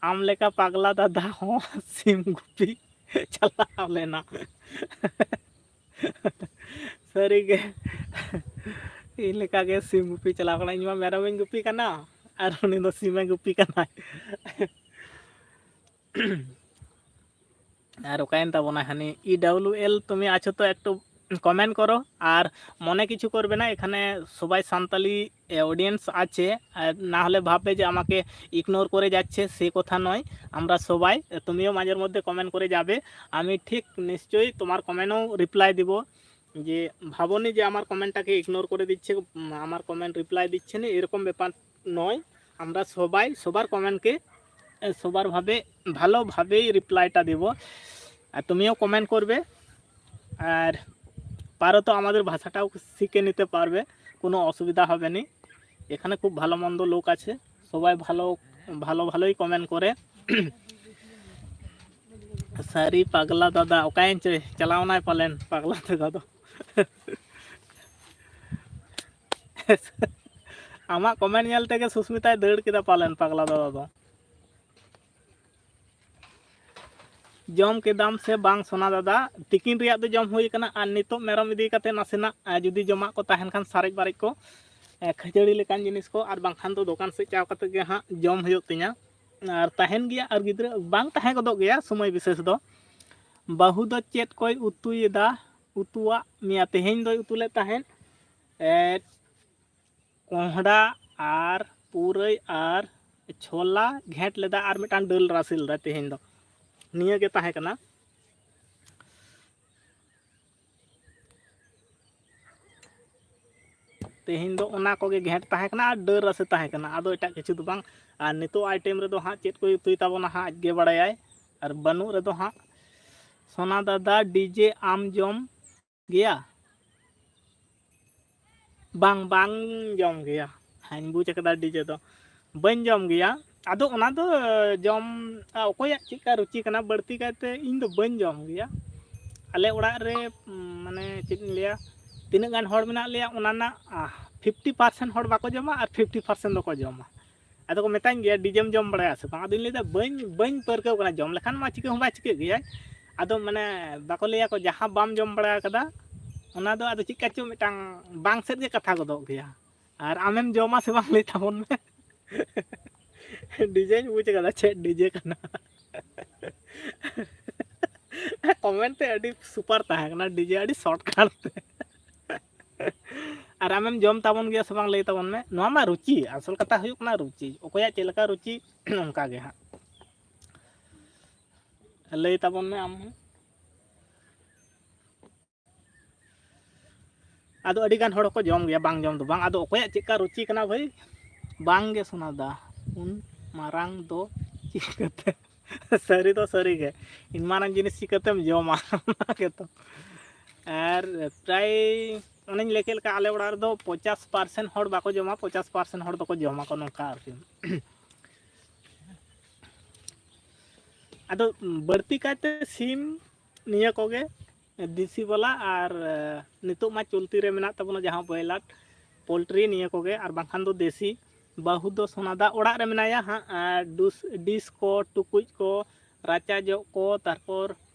ᱟᱢ ᱞᱮᱠᱟ ᱯᱟᱜᱽᱞᱟ ᱫᱟᱫᱟ ᱦᱚᱸ ᱥᱤᱢ ᱜᱩᱯᱤ ᱪᱟᱞᱟᱣ ᱞᱮᱱᱟ᱾ ᱥᱟᱹᱨᱤᱜᱮ, ᱤᱧ ᱞᱮᱠᱟᱜᱮ ᱥᱤᱢ ᱜᱩᱯᱤ ᱪᱟᱞᱟᱣ ᱠᱟᱱᱟ᱾ ᱤᱧ ᱢᱟ ᱢᱮᱨᱚᱢᱤᱧ ᱜᱩᱯᱤ ᱠᱟᱱᱟ, ᱟᱨ ᱩᱱᱤ ᱫᱚ ᱥᱤᱢᱮ ᱜᱩᱯᱤ ᱠᱟᱱᱟᱭ᱾ ᱟᱨ ᱚᱠᱟᱭᱮᱱ ᱛᱟᱵᱚᱱᱟᱭ ᱦᱟᱹᱱᱤ ই ডাব্লিউ এল? তুমি আছো তো একটু কমেন্ট করো। আর মনে কিছু করবে না, এখানে সবাই সান্তালি অডিয়েন্স আছে, আর না হলে ভাববে যে আমাকে ইগনোর করে যাচ্ছে, সে কথা নয়। আমরা সবাই, তুমিও মাঝের মধ্যে কমেন্ট করে যাবে, আমি ঠিক নিশ্চয়ই তোমার কমেন্টও রিপ্লাই দিব। যে ভাবনি যে আমার কমেন্টটাকে ইগনোর করে দিচ্ছে, উম, আমার কমেন্ট রিপ্লাই দিচ্ছে না, এরকম ব্যাপার নয়। আমরা সবাই সবার কমেন্টকে, এ, সবার ভাবে, ভালোভাবেই রিপ্লাইটা দেব। আর তুমিও কমেন্ট করবে, আর পারো তো আমাদের ভাষাটাও শিখে নিতে পারবে, কোনো অসুবিধা হবে না। এখানে খুব ভালো মন্দ লোক আছে, সবাই ভালো, ভালো ভালোই কমেন্ট করে। ᱥᱟᱹᱨᱤ ᱯᱟᱜᱽᱞᱟ ᱫᱟᱫᱟ, ᱚᱠᱟᱭᱮᱱ ᱪᱚᱭ? ᱪᱟᱞᱟᱣᱱᱟᱭ ᱯᱟᱞᱮᱱ ᱯᱟᱜᱽᱞᱟ ᱫᱟᱫᱟ ᱫᱚ᱾ ᱟᱢᱟᱜ ᱠᱚᱢᱮᱱᱴ ᱧᱮᱞ ᱛᱮᱜᱮ ᱥᱩᱥᱢᱤᱛᱟᱭ ᱫᱟᱹᱲ ᱠᱮᱫᱟ ᱯᱟᱞᱮᱱ ᱯᱟᱜᱽᱞᱟ ᱫᱟᱫᱟ ᱫᱚ᱾ ᱡᱚᱢ ᱠᱮᱫᱟᱢ ᱥᱮ ᱵᱟᱝ ᱥᱳᱱᱟ ᱫᱟᱫᱟ? ᱛᱤᱠᱤᱱ ᱨᱮᱭᱟᱜ ᱫᱚ ᱡᱚᱢ ᱦᱩᱭ ᱟᱠᱟᱱᱟ, ᱟᱨ ᱱᱤᱛᱚᱜ ᱢᱮᱨᱚᱢ ᱤᱫᱤ ᱠᱟᱛᱮ ᱱᱟᱥᱮᱱᱟᱜ, ᱟᱨ ᱡᱩᱫᱤ ᱡᱚᱢᱟᱜ ᱠᱚ ᱛᱟᱦᱮᱱ ᱠᱷᱟᱱ, ᱥᱟᱨᱮᱡ ᱵᱟᱨᱮᱡ ᱠᱚ, ᱮ, ᱠᱷᱟᱹᱡᱟᱹᱲᱤ ᱞᱮᱠᱟᱱ ᱡᱤᱱᱤᱥ ᱠᱚ, ᱟᱨ ᱵᱟᱝᱠᱷᱟᱱ ᱫᱚ ᱫᱚᱠᱟᱱ ᱥᱮᱫ ᱪᱟᱣ ᱠᱟᱛᱮ ᱜᱮ ᱦᱟᱸᱜ ᱡᱚᱢ ᱦᱩᱭᱩᱜ ᱛᱤᱧᱟ᱾ ᱟᱨ ᱛᱟᱦᱮᱱ ᱜᱮᱭᱟ, ᱟᱨ ᱜᱤᱫᱽᱨᱟᱹ ᱵᱟᱝ ᱛᱟᱦᱮᱸ ᱜᱚᱫᱚᱜ ᱜᱮᱭᱟ ᱥᱚᱢᱚᱭ ᱵᱤᱥᱮᱥ ᱫᱚ᱾ ᱵᱟᱹᱦᱩ ᱫᱚ ᱪᱮᱫ ᱠᱚᱭ ᱩᱛᱩᱭᱮᱫᱟ? ᱩᱛᱩᱣᱟᱜ ᱢᱮᱭᱟ᱾ ᱛᱮᱦᱮᱧ ᱫᱚᱭ ᱩᱛᱩ ᱞᱮᱫ ᱛᱟᱦᱮᱸᱫ ᱮᱫ ᱠᱚᱸᱦᱰᱟ ᱟᱨ ᱯᱩᱨᱟᱹᱭ ᱟᱨ ᱪᱷᱚᱞᱟ ᱜᱷᱮᱸᱴ ᱞᱮᱫᱟ ᱟᱨ ᱢᱤᱫᱴᱟᱝ ᱰᱟᱹᱞ ᱨᱟᱥᱮ ᱞᱮᱫᱟ ᱛᱮᱦᱮᱧ ᱫᱚ᱾ ᱱᱤᱭᱟᱹ ᱜᱮ ᱛᱟᱦᱮᱸ ᱠᱟᱱᱟ᱾ ᱛᱮᱦᱮᱧ ᱫᱚ ᱚᱱᱟ ᱠᱚᱜᱮ ᱜᱷᱮᱸᱴ ᱛᱟᱦᱮᱸ ᱠᱟᱱᱟ ᱟᱨ ᱰᱟᱹᱞ ᱨᱟᱥᱮ ᱛᱟᱦᱮᱸ ᱠᱟᱱᱟ, ᱟᱫᱚ ᱮᱴᱟᱜ ᱠᱤᱪᱷᱩ ᱫᱚ ᱵᱟᱝ᱾ ᱟᱨ ᱱᱤᱛᱚᱜ ᱟᱭᱴᱮᱢ ᱨᱮᱫᱚ ᱦᱟᱸᱜ ᱪᱮᱫ ᱠᱚᱭ ᱩᱛᱩᱭ ᱛᱟᱵᱚᱱᱟ ᱦᱟᱸᱜ ᱟᱡ ᱜᱮ ᱵᱟᱲᱟᱭᱟᱭ, ᱟᱨ ᱵᱟᱹᱱᱩᱜ ᱨᱮᱫᱚ ᱦᱟᱸᱜ᱾ ᱥᱳᱱᱟ ᱫᱟᱫᱟ, ᱰᱤᱡᱮ ᱟᱢ ᱡᱚᱢ ᱜᱮᱭᱟ? ᱵᱟᱝ, ᱵᱟᱝ ᱡᱚᱢ ᱜᱮᱭᱟ᱾ ᱦᱮᱸᱧ ᱵᱩᱡᱽ ᱟᱠᱟᱫᱟ ᱰᱤᱡᱮ ᱫᱚ ᱵᱟᱹᱧ ᱡᱚᱢ ᱜᱮᱭᱟ᱾ ᱟᱫᱚ ᱚᱱᱟ ᱫᱚ ᱡᱚᱢ, ᱟ, ᱚᱠᱚᱭᱟᱜ ᱪᱮᱫᱠᱟ ᱨᱩᱪᱤ ᱠᱟᱱᱟ, ᱵᱟᱹᱲᱛᱤ ᱠᱟᱭᱛᱮ ᱤᱧ ᱫᱚ ᱵᱟᱹᱧ ᱡᱚᱢ ᱜᱮᱭᱟ᱾ ᱟᱞᱮ ᱚᱲᱟᱜ ᱨᱮ, ᱩᱢ, ᱢᱟᱱᱮ ᱪᱮᱫ ᱤᱧ ᱞᱟᱹᱭᱟ, ᱛᱤᱱᱟᱹᱜ ᱜᱟᱱ ᱦᱚᱲ ᱢᱮᱱᱟᱜ ᱞᱮᱭᱟ, ᱚᱱᱟ ᱨᱮᱱᱟᱜ, ᱟ, ᱯᱷᱤᱯᱴᱤ ᱯᱟᱨᱥᱮᱱᱴ ᱦᱚᱲ ᱵᱟᱠᱚ ᱡᱚᱢᱟ ᱟᱨ ᱯᱷᱤᱯᱴᱤ ᱯᱟᱨᱥᱮᱱᱴ ᱫᱚᱠᱚ ᱡᱚᱢᱟ᱾ ᱟᱫᱚ ᱠᱚ ᱢᱮᱛᱟᱧ ᱜᱮᱭᱟ, "ᱰᱤᱡᱮᱢ ᱡᱚᱢ ᱵᱟᱲᱟᱭᱟ ᱥᱮ ᱵᱟᱝ?" ᱟᱫᱚᱧ ᱞᱟᱹᱭᱫᱟ, "ᱵᱟᱹᱧ, ᱵᱟᱹᱧ ᱯᱟᱹᱨᱠᱟᱹᱣ ᱠᱟᱱᱟ, ᱡᱚᱢ ᱞᱮᱠᱷᱟᱱ ᱢᱟ ᱪᱤᱠᱟᱹ ᱦᱚᱸ ᱵᱟᱭ ᱪᱤᱠᱟᱹᱜ ᱜᱮᱭᱟᱭ᱾" ᱟᱫᱚ ᱢᱟᱱᱮ ᱵᱟᱠᱚ ᱞᱟᱹᱭᱟ ᱠᱚ, ᱡᱟᱦᱟᱸ ᱵᱟᱢ ᱡᱚᱢ ᱵᱟᱲᱟ ᱟᱠᱟᱫᱟ, ᱚᱱᱟ ᱫᱚ ᱟᱫᱚ ᱪᱮᱫᱠᱟ ᱪᱚ ᱢᱤᱫᱴᱟᱝ ᱵᱟᱝ ᱥᱮᱫ ᱜᱮ ᱠᱟᱛᱷᱟ ᱜᱚᱫᱚᱜ ᱜᱮᱭᱟ᱾ ᱟᱨ ᱟᱢᱮᱢ ᱡᱚᱢᱟ ᱥᱮ ᱵᱟᱝ, ᱞᱟᱹᱭ ᱛᱟᱵᱚᱱ ᱢᱮ᱾ ᱰᱤᱡᱮᱧ ᱵᱩᱡᱽ ᱠᱟᱫᱟ ᱪᱮᱫ ᱰᱤᱡᱮ ᱠᱟᱱᱟ᱾ ᱠᱚᱢᱮᱱᱴ ᱛᱮ ᱟᱹᱰᱤ ᱥᱩᱯᱟᱨ ᱛᱟᱦᱮᱸ ᱠᱟᱱᱟ, ᱰᱤᱡᱮ ᱟᱹᱰᱤ ᱥᱚᱨᱴ ᱠᱟᱴ ᱛᱮ᱾ ᱟᱨ ᱟᱢᱮᱢ ᱡᱚᱢ ᱛᱟᱵᱚᱱ ᱜᱮᱭᱟ ᱥᱮ ᱵᱟᱝ, ᱞᱟᱹᱭ ᱛᱟᱵᱚᱱ ᱢᱮ᱾ ᱱᱚᱣᱟ ᱢᱟ ᱨᱩᱪᱤ, ᱟᱥᱚᱞ ᱠᱟᱛᱷᱟ ᱦᱩᱭᱩᱜ ᱠᱟᱱᱟ ᱨᱩᱪᱤ, ᱚᱠᱚᱭᱟᱜ ᱪᱮᱫ ᱞᱮᱠᱟ ᱨᱩᱪᱤ, ᱚᱱᱠᱟ ᱜᱮ ᱦᱟᱸᱜ᱾ ᱞᱟᱹᱭ ᱛᱟᱵᱚᱱ ᱢᱮ ᱟᱢ ᱦᱚᱸ᱾ ᱟᱫᱚ ᱟᱹᱰᱤ ᱜᱟᱱ ᱦᱚᱲ ᱦᱚᱸᱠᱚ ᱡᱚᱢ ᱜᱮᱭᱟ, ᱵᱟᱝ ᱡᱚᱢ ᱫᱚ ᱵᱟᱝ᱾ ᱟᱫᱚ ᱚᱠᱚᱭᱟᱜ ᱪᱮᱫᱠᱟ ᱨᱩᱪᱤ ᱠᱟᱱᱟ ᱵᱷᱟᱹᱭ, ᱵᱟᱝ ᱜᱮ ᱥᱳᱱᱟ ᱫᱟ, ᱩᱱ ᱢᱟᱨᱟᱝ ᱫᱚ ᱪᱤᱠᱟᱹᱛᱮ? ᱥᱟᱹᱨᱤ ᱫᱚ ᱥᱟᱹᱨᱤ ᱜᱮ, ᱤᱱ ᱢᱟᱨᱟᱝ ᱡᱤᱱᱤᱥ ᱪᱤᱠᱟᱹᱛᱮᱢ ᱡᱚᱢᱟ? ᱚᱱᱟ ᱜᱮᱛᱚ᱾ ᱟᱨ ᱯᱨᱟᱭ ᱚᱱᱮᱧ ᱞᱟᱹᱭ ᱠᱮᱫ ᱞᱮᱠᱟ, ᱟᱞᱮ ᱚᱲᱟᱜ ᱨᱮᱫᱚ ᱯᱚᱧᱪᱟᱥ ᱯᱟᱨᱥᱮᱱᱴ ᱦᱚᱲ ᱵᱟᱠᱚ ᱡᱚᱢᱟ, ᱯᱚᱧᱪᱟᱥ ᱯᱟᱨᱥᱮᱱᱴ ᱦᱚᱲ ᱫᱚᱠᱚ ᱡᱚᱢᱟ ᱠᱚ, ᱱᱚᱝᱠᱟ ᱟᱨᱠᱤ᱾ ᱟᱫᱚ ᱵᱟᱹᱲᱛᱤ ᱠᱟᱭᱛᱮ ᱥᱤᱢ ᱱᱤᱭᱟᱹ ᱠᱚᱜᱮ, ᱫᱮᱥᱤ ᱵᱟᱞᱟ᱾ ᱟᱨ, ᱮ, ᱱᱤᱛᱚᱜ ᱢᱟ ᱪᱚᱞᱛᱤ ᱨᱮ ᱢᱮᱱᱟᱜ ᱛᱟᱵᱚᱱᱟ ᱡᱟᱦᱟᱸ ᱵᱚᱭᱞᱟᱨ ᱯᱳᱞᱴᱨᱤ, ᱱᱤᱭᱟᱹ ᱠᱚᱜᱮ, ᱟᱨ ᱵᱟᱝᱠᱷᱟᱱ ᱫᱚ ᱫᱮᱥᱤ᱾ ᱵᱟᱹᱦᱩ ᱫᱚ ᱥᱳᱱᱟᱫᱟ ᱚᱲᱟᱜ ᱨᱮ ᱢᱮᱱᱟᱭᱟ ᱦᱟᱸᱜ, ᱟᱨ ᱰᱩᱥ-, ᱰᱤᱥ ᱠᱚ, ᱴᱩᱠᱩᱡ ᱠᱚ, ᱨᱟᱪᱟ ᱡᱚᱜ ᱠᱚ, ᱛᱟᱨᱯᱚᱨ,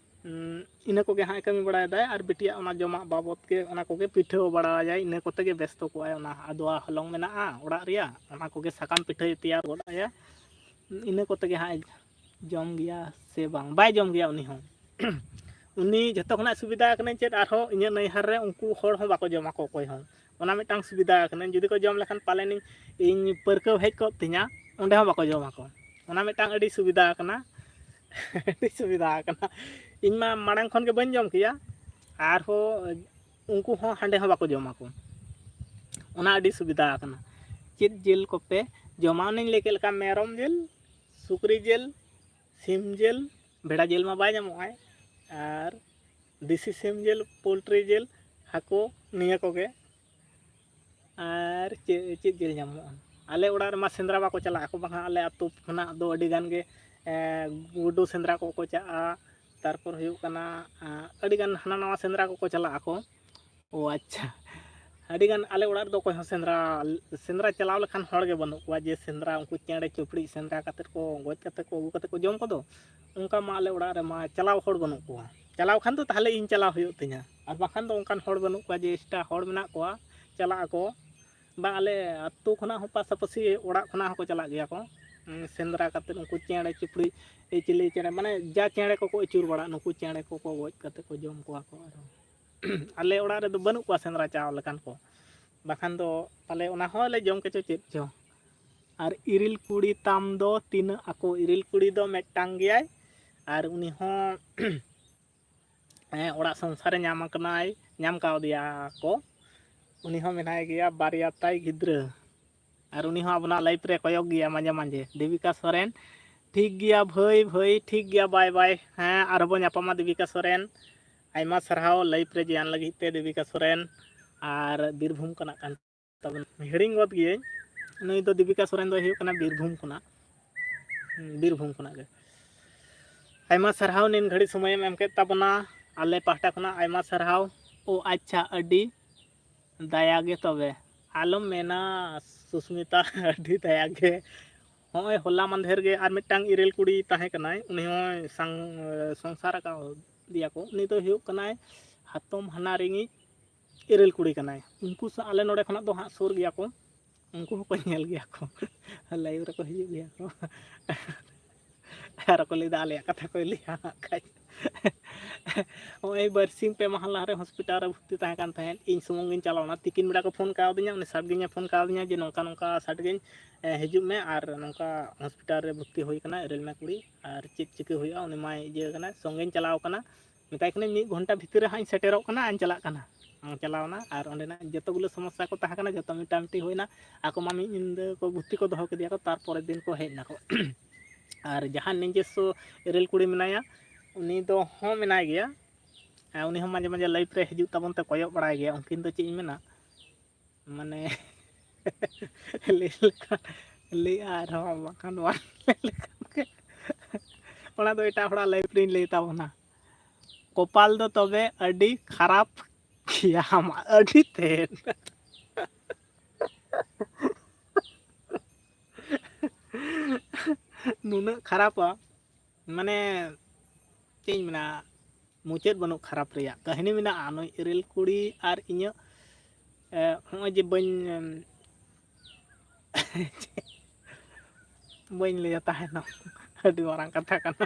ᱩᱸ, ᱤᱱᱟᱹ ᱠᱚᱜᱮ ᱦᱟᱸᱜ ᱮ ᱠᱟᱹᱢᱤ ᱵᱟᱲᱟᱭᱮᱫᱟᱭ᱾ ᱟᱨ ᱵᱤᱴᱤᱭᱟᱜ ᱚᱱᱟ ᱡᱚᱢᱟᱜ ᱵᱟᱵᱚᱫ ᱜᱮ, ᱚᱱᱟ ᱠᱚᱜᱮ ᱯᱤᱴᱷᱟᱹ ᱵᱟᱲᱟᱭᱟᱭ, ᱤᱱᱟᱹ ᱠᱚᱛᱮ ᱜᱮ ᱵᱮᱥᱛᱚ ᱠᱚᱜᱼᱟᱭ᱾ ᱚᱱᱟ ᱟᱫᱽᱣᱟ ᱦᱚᱞᱚᱝ ᱢᱮᱱᱟᱜᱼᱟ ᱚᱲᱟᱜ ᱨᱮᱭᱟᱜ, ᱚᱱᱟ ᱠᱚᱜᱮ ᱥᱟᱠᱟᱢ ᱯᱤᱴᱷᱟᱹᱭ ᱛᱮᱭᱟᱨ ᱜᱚᱫ ᱟᱭᱟ᱾ ᱤᱱᱟᱹ ᱠᱚᱛᱮ ᱜᱮ ᱦᱟᱸᱜ ᱡᱚᱢ ᱜᱮᱭᱟ ᱥᱮ ᱵᱟᱝ, ᱵᱟᱭ ᱡᱚᱢ ᱜᱮᱭᱟ ᱩᱱᱤ ᱦᱚᱸ᱾ ᱩᱱᱤ ᱡᱷᱚᱛᱚ ᱠᱷᱚᱱᱟᱜ ᱥᱩᱵᱤᱫᱷᱟ ᱠᱟᱱᱟᱭ ᱪᱮᱫ, ᱟᱨᱦᱚᱸ ᱤᱧᱟᱹᱜ ᱱᱟᱹᱭᱦᱟᱨ ᱨᱮ ᱩᱱᱠᱩ ᱦᱚᱲ ᱦᱚᱸ ᱵᱟᱠᱚ ᱡᱚᱢᱟ ᱠᱚ ᱚᱠᱚᱭ ᱦᱚᱸ᱾ ᱚᱱᱟ ᱢᱤᱫᱴᱟᱝ ᱥᱩᱵᱤᱫᱷᱟ ᱠᱟᱱᱟ, ᱡᱩᱫᱤ ᱠᱚ ᱡᱚᱢ ᱞᱮᱠᱷᱟᱱ ᱯᱟᱞᱮᱱ ᱤᱧ ᱯᱟᱹᱨᱠᱟᱹᱣ ᱦᱮᱡ ᱠᱚᱜ ᱛᱤᱧᱟ, ᱚᱸᱰᱮ ᱦᱚᱸ ᱵᱟᱠᱚ ᱡᱚᱢᱟ ᱠᱚ᱾ ᱚᱱᱟ ᱢᱤᱫᱴᱟᱝ ᱟᱹᱰᱤ ᱥᱩᱵᱤᱫᱷᱟ ᱠᱟᱱᱟ᱾ ᱟᱹᱰᱤ ᱥᱩᱵᱤᱫᱷᱟ ᱠᱟᱱᱟ᱾ ᱤᱧ ᱢᱟ ᱢᱟᱲᱟᱝ ᱠᱷᱚᱱ ᱜᱮ ᱵᱟᱹᱧ ᱡᱚᱢ ᱠᱮᱭᱟ, ᱟᱨᱦᱚᱸ ᱩᱱᱠᱩ ᱦᱚᱸ ᱦᱟᱸᱰᱮ ᱦᱚᱸ ᱵᱟᱠᱚ ᱡᱚᱢᱟ ᱠᱚ᱾ ᱚᱱᱟ ᱟᱹᱰᱤ ᱥᱩᱵᱤᱫᱷᱟ ᱠᱟᱱᱟ᱾ ᱪᱮᱫ ᱡᱤᱞ ᱠᱚᱯᱮ ᱡᱚᱢᱟ? ᱚᱱᱮᱧ ᱞᱟᱹᱭ ᱠᱮᱫ ᱞᱮᱠᱟ, ᱢᱮᱨᱚᱢ ᱡᱤᱞ, ᱥᱩᱠᱨᱤ ᱡᱤᱞ, ᱥᱤᱢ ᱡᱤᱞ, ᱵᱷᱮᱰᱟ ᱡᱤᱞ ᱢᱟ ᱵᱟᱭ ᱧᱟᱢᱚᱜᱼᱟᱭ, ᱟᱨ ᱫᱮᱥᱤ ᱥᱤᱢ ᱡᱤᱞ, ᱯᱳᱞᱴᱨᱤ ᱡᱤᱞ, ᱦᱟᱹᱠᱩ, ᱱᱤᱭᱟᱹ ᱠᱚᱜᱮ᱾ ᱟᱨ ᱪᱮᱫ, ᱪᱮᱫ ᱡᱤᱞ ᱧᱟᱢᱚᱜᱼᱟ? ᱟᱞᱮ ᱚᱲᱟᱜ ᱨᱮᱢᱟ ᱥᱮᱸᱫᱽᱨᱟ ᱵᱟᱠᱚ ᱪᱟᱞᱟᱜ ᱟᱠᱚ, ᱵᱟᱝᱟ ᱟᱞᱮ ᱟᱹᱛᱩ ᱠᱷᱚᱱᱟᱜ ᱫᱚ ᱟᱹᱰᱤ ᱜᱟᱱ ᱜᱮ, ᱮ, ᱜᱩᱰᱩ ᱥᱮᱸᱫᱽᱨᱟ ᱠᱚᱠᱚ ᱪᱟᱜᱼᱟ᱾ ᱛᱟᱨᱯᱚᱨ ᱦᱩᱭᱩᱜ ᱠᱟᱱᱟ, ᱟ, ᱟᱹᱰᱤ ᱜᱟᱱ ᱦᱟᱱᱟ ᱱᱟᱣᱟ ᱥᱮᱸᱫᱽᱨᱟ ᱠᱚᱠᱚ ᱪᱟᱞᱟᱜ ᱟᱠᱚ᱾ ᱚ, ᱟᱪᱪᱷᱟ᱾ ᱟᱹᱰᱤ ᱜᱟᱱ ᱟᱞᱮ ᱚᱲᱟᱜ ᱨᱮᱫᱚ ᱚᱠᱚᱭ ᱦᱚᱸ ᱥᱮᱸᱫᱽᱨᱟ, ᱥᱮᱸᱫᱽᱨᱟ ᱪᱟᱞᱟᱣ ᱞᱮᱠᱷᱟᱱ ᱦᱚᱲ ᱜᱮ ᱵᱟᱹᱱᱩᱜ ᱠᱚᱣᱟ, ᱡᱮ ᱥᱮᱸᱫᱽᱨᱟ, ᱩᱱᱠᱩ ᱪᱮᱬᱮ ᱪᱤᱯᱲᱩᱡ ᱥᱮᱸᱫᱽᱨᱟ ᱠᱟᱛᱮᱫ ᱠᱚ ᱜᱚᱡ ᱠᱟᱛᱮᱫ ᱠᱚ ᱟᱹᱜᱩ ᱠᱟᱛᱮᱫ ᱠᱚ ᱡᱚᱢ ᱠᱚᱫᱚ, ᱚᱱᱠᱟ ᱢᱟ ᱟᱞᱮ ᱚᱲᱟᱜ ᱨᱮᱢᱟ ᱪᱟᱞᱟᱣ ᱦᱚᱲ ᱵᱟᱹᱱᱩᱜ ᱠᱚᱣᱟ᱾ ᱪᱟᱞᱟᱣ ᱠᱷᱟᱱ ᱫᱚ ᱛᱟᱦᱚᱞᱮ ᱤᱧ ᱪᱟᱞᱟᱣ ᱦᱩᱭᱩᱜ ᱛᱤᱧᱟ, ᱟᱨ ᱵᱟᱠᱷᱟᱱ ᱫᱚ ᱚᱱᱠᱟᱱ ᱦᱚᱲ ᱵᱟᱹᱱᱩᱜ ᱠᱚᱣᱟ ᱡᱮ ᱮᱠᱥᱴᱨᱟ ᱦᱚᱲ ᱢᱮᱱᱟᱜ ᱠᱚᱣᱟ, ᱪᱟᱞᱟᱜ ᱟᱠᱚ᱾ ᱵᱟᱝ, ᱟᱞᱮ ᱟᱹᱛᱩ ᱠᱷᱚᱱᱟᱜ ᱦᱚᱸ ᱯᱟᱥᱟᱯᱟᱹᱥᱤ ᱚᱲᱟᱜ ᱠᱷᱚᱱᱟᱜ ᱦᱚᱸᱠᱚ ᱪᱟᱞᱟᱜ ᱜᱮᱭᱟ ᱠᱚ, ᱩᱸ, ᱥᱮᱸᱫᱽᱨᱟ ᱠᱟᱛᱮᱫ ᱩᱱᱠᱩ ᱪᱮᱬᱮ ᱪᱤᱯᱲᱩᱡ, ᱮ, ᱪᱤᱞᱤ ᱪᱮᱬᱮ, ᱢᱟᱱᱮ ᱡᱟ ᱪᱮᱬᱮ ᱠᱚᱠᱚ ᱟᱹᱪᱩᱨ ᱵᱟᱲᱟᱜ, ᱱᱩᱠᱩ ᱪᱮᱬᱮ ᱠᱚᱠᱚ ᱜᱚᱡ ᱠᱟᱛᱮᱫ ᱠᱚ ᱡᱚᱢ ᱠᱚᱣᱟ ᱠᱚ᱾ ᱟᱨ ᱟᱞᱮ ᱚᱲᱟᱜ ᱨᱮᱫᱚ ᱵᱟᱹᱱᱩᱜ ᱠᱚᱣᱟ ᱥᱮᱸᱫᱽᱨᱟ ᱪᱟᱣ ᱞᱮᱠᱟᱱ ᱠᱚ, ᱵᱟᱠᱷᱟᱱ ᱫᱚ ᱯᱟᱞᱮ ᱚᱱᱟ ᱦᱚᱸᱞᱮ ᱡᱚᱢ ᱠᱮᱪᱚ ᱪᱮᱫ ᱪᱚ᱾ ᱟᱨ ᱤᱨᱤᱞ ᱠᱩᱲᱤ ᱛᱟᱢ ᱫᱚ ᱛᱤᱱᱟᱹᱜ ᱟᱠᱚ? ᱤᱨᱤᱞ ᱠᱩᱲᱤ ᱫᱚ ᱢᱤᱫᱴᱟᱝ ᱜᱮᱭᱟᱭ, ᱟᱨ ᱩᱱᱤ ᱦᱚᱸ ᱦᱮᱸ, ᱚᱲᱟᱜ ᱥᱚᱝᱥᱟᱨᱮ ᱧᱟᱢ ᱟᱠᱟᱱᱟᱭ, ᱧᱟᱢ ᱠᱟᱣᱫᱮᱭᱟ ᱠᱚ᱾ ᱩᱱᱤ ᱦᱚᱸ ᱢᱮᱱᱟᱭ ᱜᱮᱭᱟ, ᱵᱟᱨᱭᱟ ᱛᱟᱭ ᱜᱤᱫᱽᱨᱟᱹ᱾ ᱟᱨ ᱩᱱᱤ ᱦᱚᱸ ᱟᱵᱚᱱᱟᱜ live ᱨᱮ ᱠᱚᱭᱚᱜ ᱜᱮᱭᱟ ᱢᱟᱡᱷᱮ ᱢᱟᱡᱷᱮ᱾ ᱫᱮᱵᱤᱠᱟ ᱥᱚᱨᱮᱱ, ᱴᱷᱤᱠ ᱜᱮᱭᱟ ᱵᱷᱟᱹᱭ, ᱵᱷᱟᱹᱭ, ᱴᱷᱤᱠ ᱜᱮᱭᱟ, bye bye᱾ ᱦᱮᱸ, ᱟᱨᱦᱚᱸ ᱵᱚᱱ ᱧᱟᱯᱟᱢᱟ ᱫᱮᱵᱤᱠᱟ ᱥᱚᱨᱮᱱ᱾ ᱟᱭᱢᱟ ᱥᱟᱨᱦᱟᱣ live ᱨᱮ join ᱞᱟᱹᱜᱤᱫ ᱛᱮ ᱫᱮᱵᱤᱠᱟ ᱥᱚᱨᱮᱱ᱾ ᱟᱨ ᱵᱤᱨᱵᱷᱩᱢ ᱠᱷᱚᱱᱟᱜ ᱠᱟᱱ ᱛᱟᱵᱚᱱ, ᱦᱤᱲᱤᱧ ᱜᱚᱫ ᱜᱤᱭᱟᱹᱧ᱾ ᱱᱩᱭ ᱫᱚ ᱫᱮᱵᱤᱠᱟ ᱥᱚᱨᱮᱱ ᱫᱚᱭ ᱦᱩᱭᱩᱜ ᱠᱟᱱᱟ ᱵᱤᱨᱵᱷᱩᱢ ᱠᱷᱚᱱᱟᱜ᱾ ᱦᱩᱸ, ᱵᱤᱨᱵᱷᱩᱢ ᱠᱷᱚᱱᱟᱜ ᱜᱮ᱾ ᱟᱭᱢᱟ ᱥᱟᱨᱦᱟᱣ ᱱᱤᱱ ᱜᱷᱟᱹᱲᱤᱡ ᱥᱚᱢᱚᱭᱮᱢ ᱮᱢ ᱠᱮᱫ ᱛᱟᱵᱚᱱᱟ᱾ ᱟᱞᱮ ᱯᱟᱦᱴᱟ ᱠᱷᱚᱱᱟᱜ ᱟᱭᱢᱟ ᱥᱟᱨᱦᱟᱣ᱾ ᱳ ᱟᱪᱪᱷᱟ, ᱟᱹᱰᱤ ᱫᱟᱭᱟ ᱜᱮ ᱛᱚᱵᱮ᱾ ᱟᱞᱚᱢ ᱢᱮᱱᱟ ᱥᱩᱥᱢᱤᱛᱟ, ᱟᱹᱰᱤ ᱫᱟᱭᱟ ᱜᱮ᱾ ᱦᱚᱸᱜᱼᱚᱭ ᱦᱚᱞᱟ ᱢᱟᱫᱷᱮᱨ ᱜᱮ ᱟᱨ ᱢᱤᱫᱴᱟᱝ ᱤᱨᱤᱞ ᱠᱩᱲᱤ ᱛᱟᱦᱮᱸ ᱠᱟᱱᱟᱭ, ᱩᱱᱤ ᱦᱚᱸᱭ ᱥᱟᱝ-, ᱥᱚᱝᱥᱟᱨ ᱟᱠᱟᱫᱮᱭᱟ ᱠᱚ᱾ ᱩᱱᱤ ᱫᱚᱭ ᱦᱩᱭᱩᱜ ᱠᱟᱱᱟᱭ ᱦᱟᱛᱚᱢ ᱦᱟᱱᱟ ᱨᱤᱝᱤᱡ ᱤᱨᱤᱞ ᱠᱩᱲᱤ ᱠᱟᱱᱟᱭ᱾ ᱩᱱᱠᱩ ᱥᱟᱶ ᱟᱞᱮ ᱱᱚᱰᱮ ᱠᱷᱚᱱᱟᱜ ᱫᱚ ᱦᱟᱸᱜ ᱥᱩᱨ ᱜᱮᱭᱟ ᱠᱚ᱾ ᱩᱱᱠᱩ ᱦᱚᱸᱠᱚ ᱧᱮᱞ ᱜᱮᱭᱟ ᱠᱚ, ᱞᱟᱭᱤᱵᱷ ᱨᱮᱠᱚ ᱦᱤᱡᱩᱜ ᱜᱮᱭᱟ ᱠᱚ᱾ ᱟᱨ ᱠᱚ ᱞᱟᱹᱭᱫᱟ ᱟᱞᱮᱭᱟᱜ ᱠᱟᱛᱷᱟ ᱠᱚᱭ ᱞᱟᱹᱭᱟ ᱦᱟᱸᱜ ᱠᱷᱟᱡ᱾ ᱱᱚᱜᱼᱚᱭ ᱵᱟᱨᱥᱤᱧ ᱯᱮ ᱢᱟᱦᱟ ᱞᱟᱦᱟᱨᱮ ᱦᱚᱥᱯᱤᱴᱟᱞ ᱨᱮ ᱵᱷᱚᱨᱛᱤ ᱛᱟᱦᱮᱸ ᱠᱟᱱ ᱛᱟᱦᱮᱸᱫ, ᱤᱧ ᱥᱩᱢᱩᱝ ᱜᱤᱧ ᱪᱟᱞᱟᱣᱱᱟ᱾ ᱛᱤᱠᱤᱱ ᱵᱮᱲᱟ ᱠᱚ ᱯᱷᱳᱱ ᱠᱟᱣᱫᱤᱧᱟ, ᱩᱱᱤ ᱥᱟᱨ ᱜᱮᱧ ᱯᱷᱳᱱ ᱠᱟᱣᱫᱤᱧᱟ ᱡᱮ ᱱᱚᱝᱠᱟ ᱱᱚᱝᱠᱟ ᱥᱟᱨ ᱜᱮᱧ, ᱮ, ᱦᱤᱡᱩᱜ ᱢᱮ ᱟᱨ ᱱᱚᱝᱠᱟ ᱦᱚᱥᱯᱤᱴᱟᱞ ᱨᱮ ᱵᱷᱚᱨᱛᱤ ᱦᱩᱭ ᱠᱟᱱᱟ ᱨᱮᱞ ᱢᱮ ᱠᱩᱲᱤ, ᱟᱨ ᱪᱮᱫ ᱪᱤᱠᱟᱹ ᱦᱩᱭᱩᱜᱼᱟ, ᱩᱱᱤ ᱢᱟᱭ ᱤᱭᱟᱹ ᱠᱟᱱᱟ, ᱥᱚᱸᱜᱮᱧ ᱪᱟᱞᱟᱣ ᱠᱟᱱᱟ᱾ ᱢᱮᱛᱟᱭ ᱠᱟᱹᱱᱟᱹᱧ ᱢᱤᱫ ᱜᱷᱚᱱᱴᱟ ᱵᱷᱤᱛᱤᱨ ᱨᱮ ᱦᱟᱸᱜ ᱤᱧ ᱥᱮᱴᱮᱨᱚᱜ ᱠᱟᱱᱟ, ᱟᱨ ᱪᱟᱞᱟᱜ ᱠᱟᱱᱟ᱾ ᱪᱟᱞᱟᱣᱱᱟ ᱟᱨ ᱚᱸᱰᱮᱱᱟᱜ ᱡᱚᱛᱚ ᱜᱩᱞᱳ ᱥᱚᱢᱚᱥᱥᱟ ᱠᱚ ᱛᱟᱦᱮᱸ ᱠᱟᱱᱟ, ᱡᱚᱛᱚ ᱢᱤᱫᱴᱟᱝ ᱢᱤᱫᱴᱤᱡ ᱦᱩᱭᱱᱟ᱾ ᱟᱠᱚ ᱢᱟ ᱢᱤᱫ ᱧᱤᱫᱟᱹ ᱠᱚ ᱵᱷᱚᱨᱛᱤ ᱠᱚ ᱫᱚᱦᱚ ᱠᱮᱫᱮᱭᱟ ᱠᱚ, ᱛᱟᱨᱯᱚᱨᱮᱨ ᱫᱤᱱ ᱠᱚ ᱦᱮᱡ ᱱᱟᱠᱚ᱾ ᱟᱨ ᱡᱟᱦᱟᱸ ᱱᱤᱡᱮᱥᱥᱚ ᱨᱮᱞ ᱠᱩᱲᱤ ᱢᱮᱱᱟᱭᱟ, ᱩᱱᱤ ᱫᱚ ᱦᱚᱸ ᱢᱮᱱᱟᱭ ᱜᱮᱭᱟ᱾ ᱟᱨ ᱩᱱᱤ ᱦᱚᱸ ᱢᱟᱡᱷᱮ ᱢᱟᱡᱷᱮ ᱞᱟᱭᱤᱵᱷ ᱨᱮ ᱦᱤᱡᱩᱜ ᱛᱟᱵᱚᱱ ᱛᱮ ᱠᱚᱭᱚᱜ ᱵᱟᱲᱟᱭ ᱜᱮᱭᱟ᱾ ᱩᱱᱠᱤᱱ ᱫᱚ ᱪᱮᱫ ᱤᱧ ᱢᱮᱱᱟ, ᱢᱟᱱᱮ ᱞᱟᱹᱭ ᱞᱮᱠᱷᱟᱱ ᱞᱟᱹᱭ ᱟᱨᱦᱚᱸ ᱵᱟᱝᱠᱷᱟᱱ ᱵᱟᱝ ᱞᱟᱹᱭ ᱞᱮᱠᱷᱟᱱ ᱜᱮ ᱚᱱᱟ ᱫᱚ ᱮᱴᱟᱜ ᱦᱚᱲᱟᱜ ᱞᱟᱭᱤᱵᱷ ᱨᱤᱧ ᱞᱟᱹᱭ ᱛᱟᱵᱚᱱᱟ᱾ ᱠᱚᱯᱟᱞ ᱫᱚ ᱛᱚᱵᱮ ᱟᱹᱰᱤ ᱠᱷᱟᱨᱟᱯ ᱜᱮᱭᱟ ᱟᱢᱟᱜ, ᱟᱹᱰᱤ ᱛᱮᱫ᱾ ᱱᱩᱱᱟᱹᱜ ᱠᱷᱟᱨᱟᱯᱟ, ᱢᱟᱱᱮ ᱪᱮᱫ ᱤᱧ ᱢᱮᱱᱟ, ᱢᱩᱪᱟᱹᱫ ᱵᱟᱹᱱᱩᱜ ᱠᱷᱟᱨᱟᱯ ᱨᱮᱭᱟᱜ᱾ ᱠᱟᱹᱦᱱᱤ ᱢᱮᱱᱟᱜᱼᱟ ᱱᱩᱭ ᱨᱮᱞ ᱠᱩᱲᱤ ᱟᱨ ᱤᱧᱟᱹᱜ, ᱮ, ᱦᱚᱸᱜᱼᱚᱭ ᱡᱮ ᱵᱟᱹᱧ, ᱮᱢ, ᱵᱟᱹᱧ ᱞᱟᱹᱭᱟ ᱛᱟᱦᱮᱱᱟ, ᱟᱹᱰᱤ ᱢᱟᱨᱟᱝ ᱠᱟᱛᱷᱟ ᱠᱟᱱᱟ᱾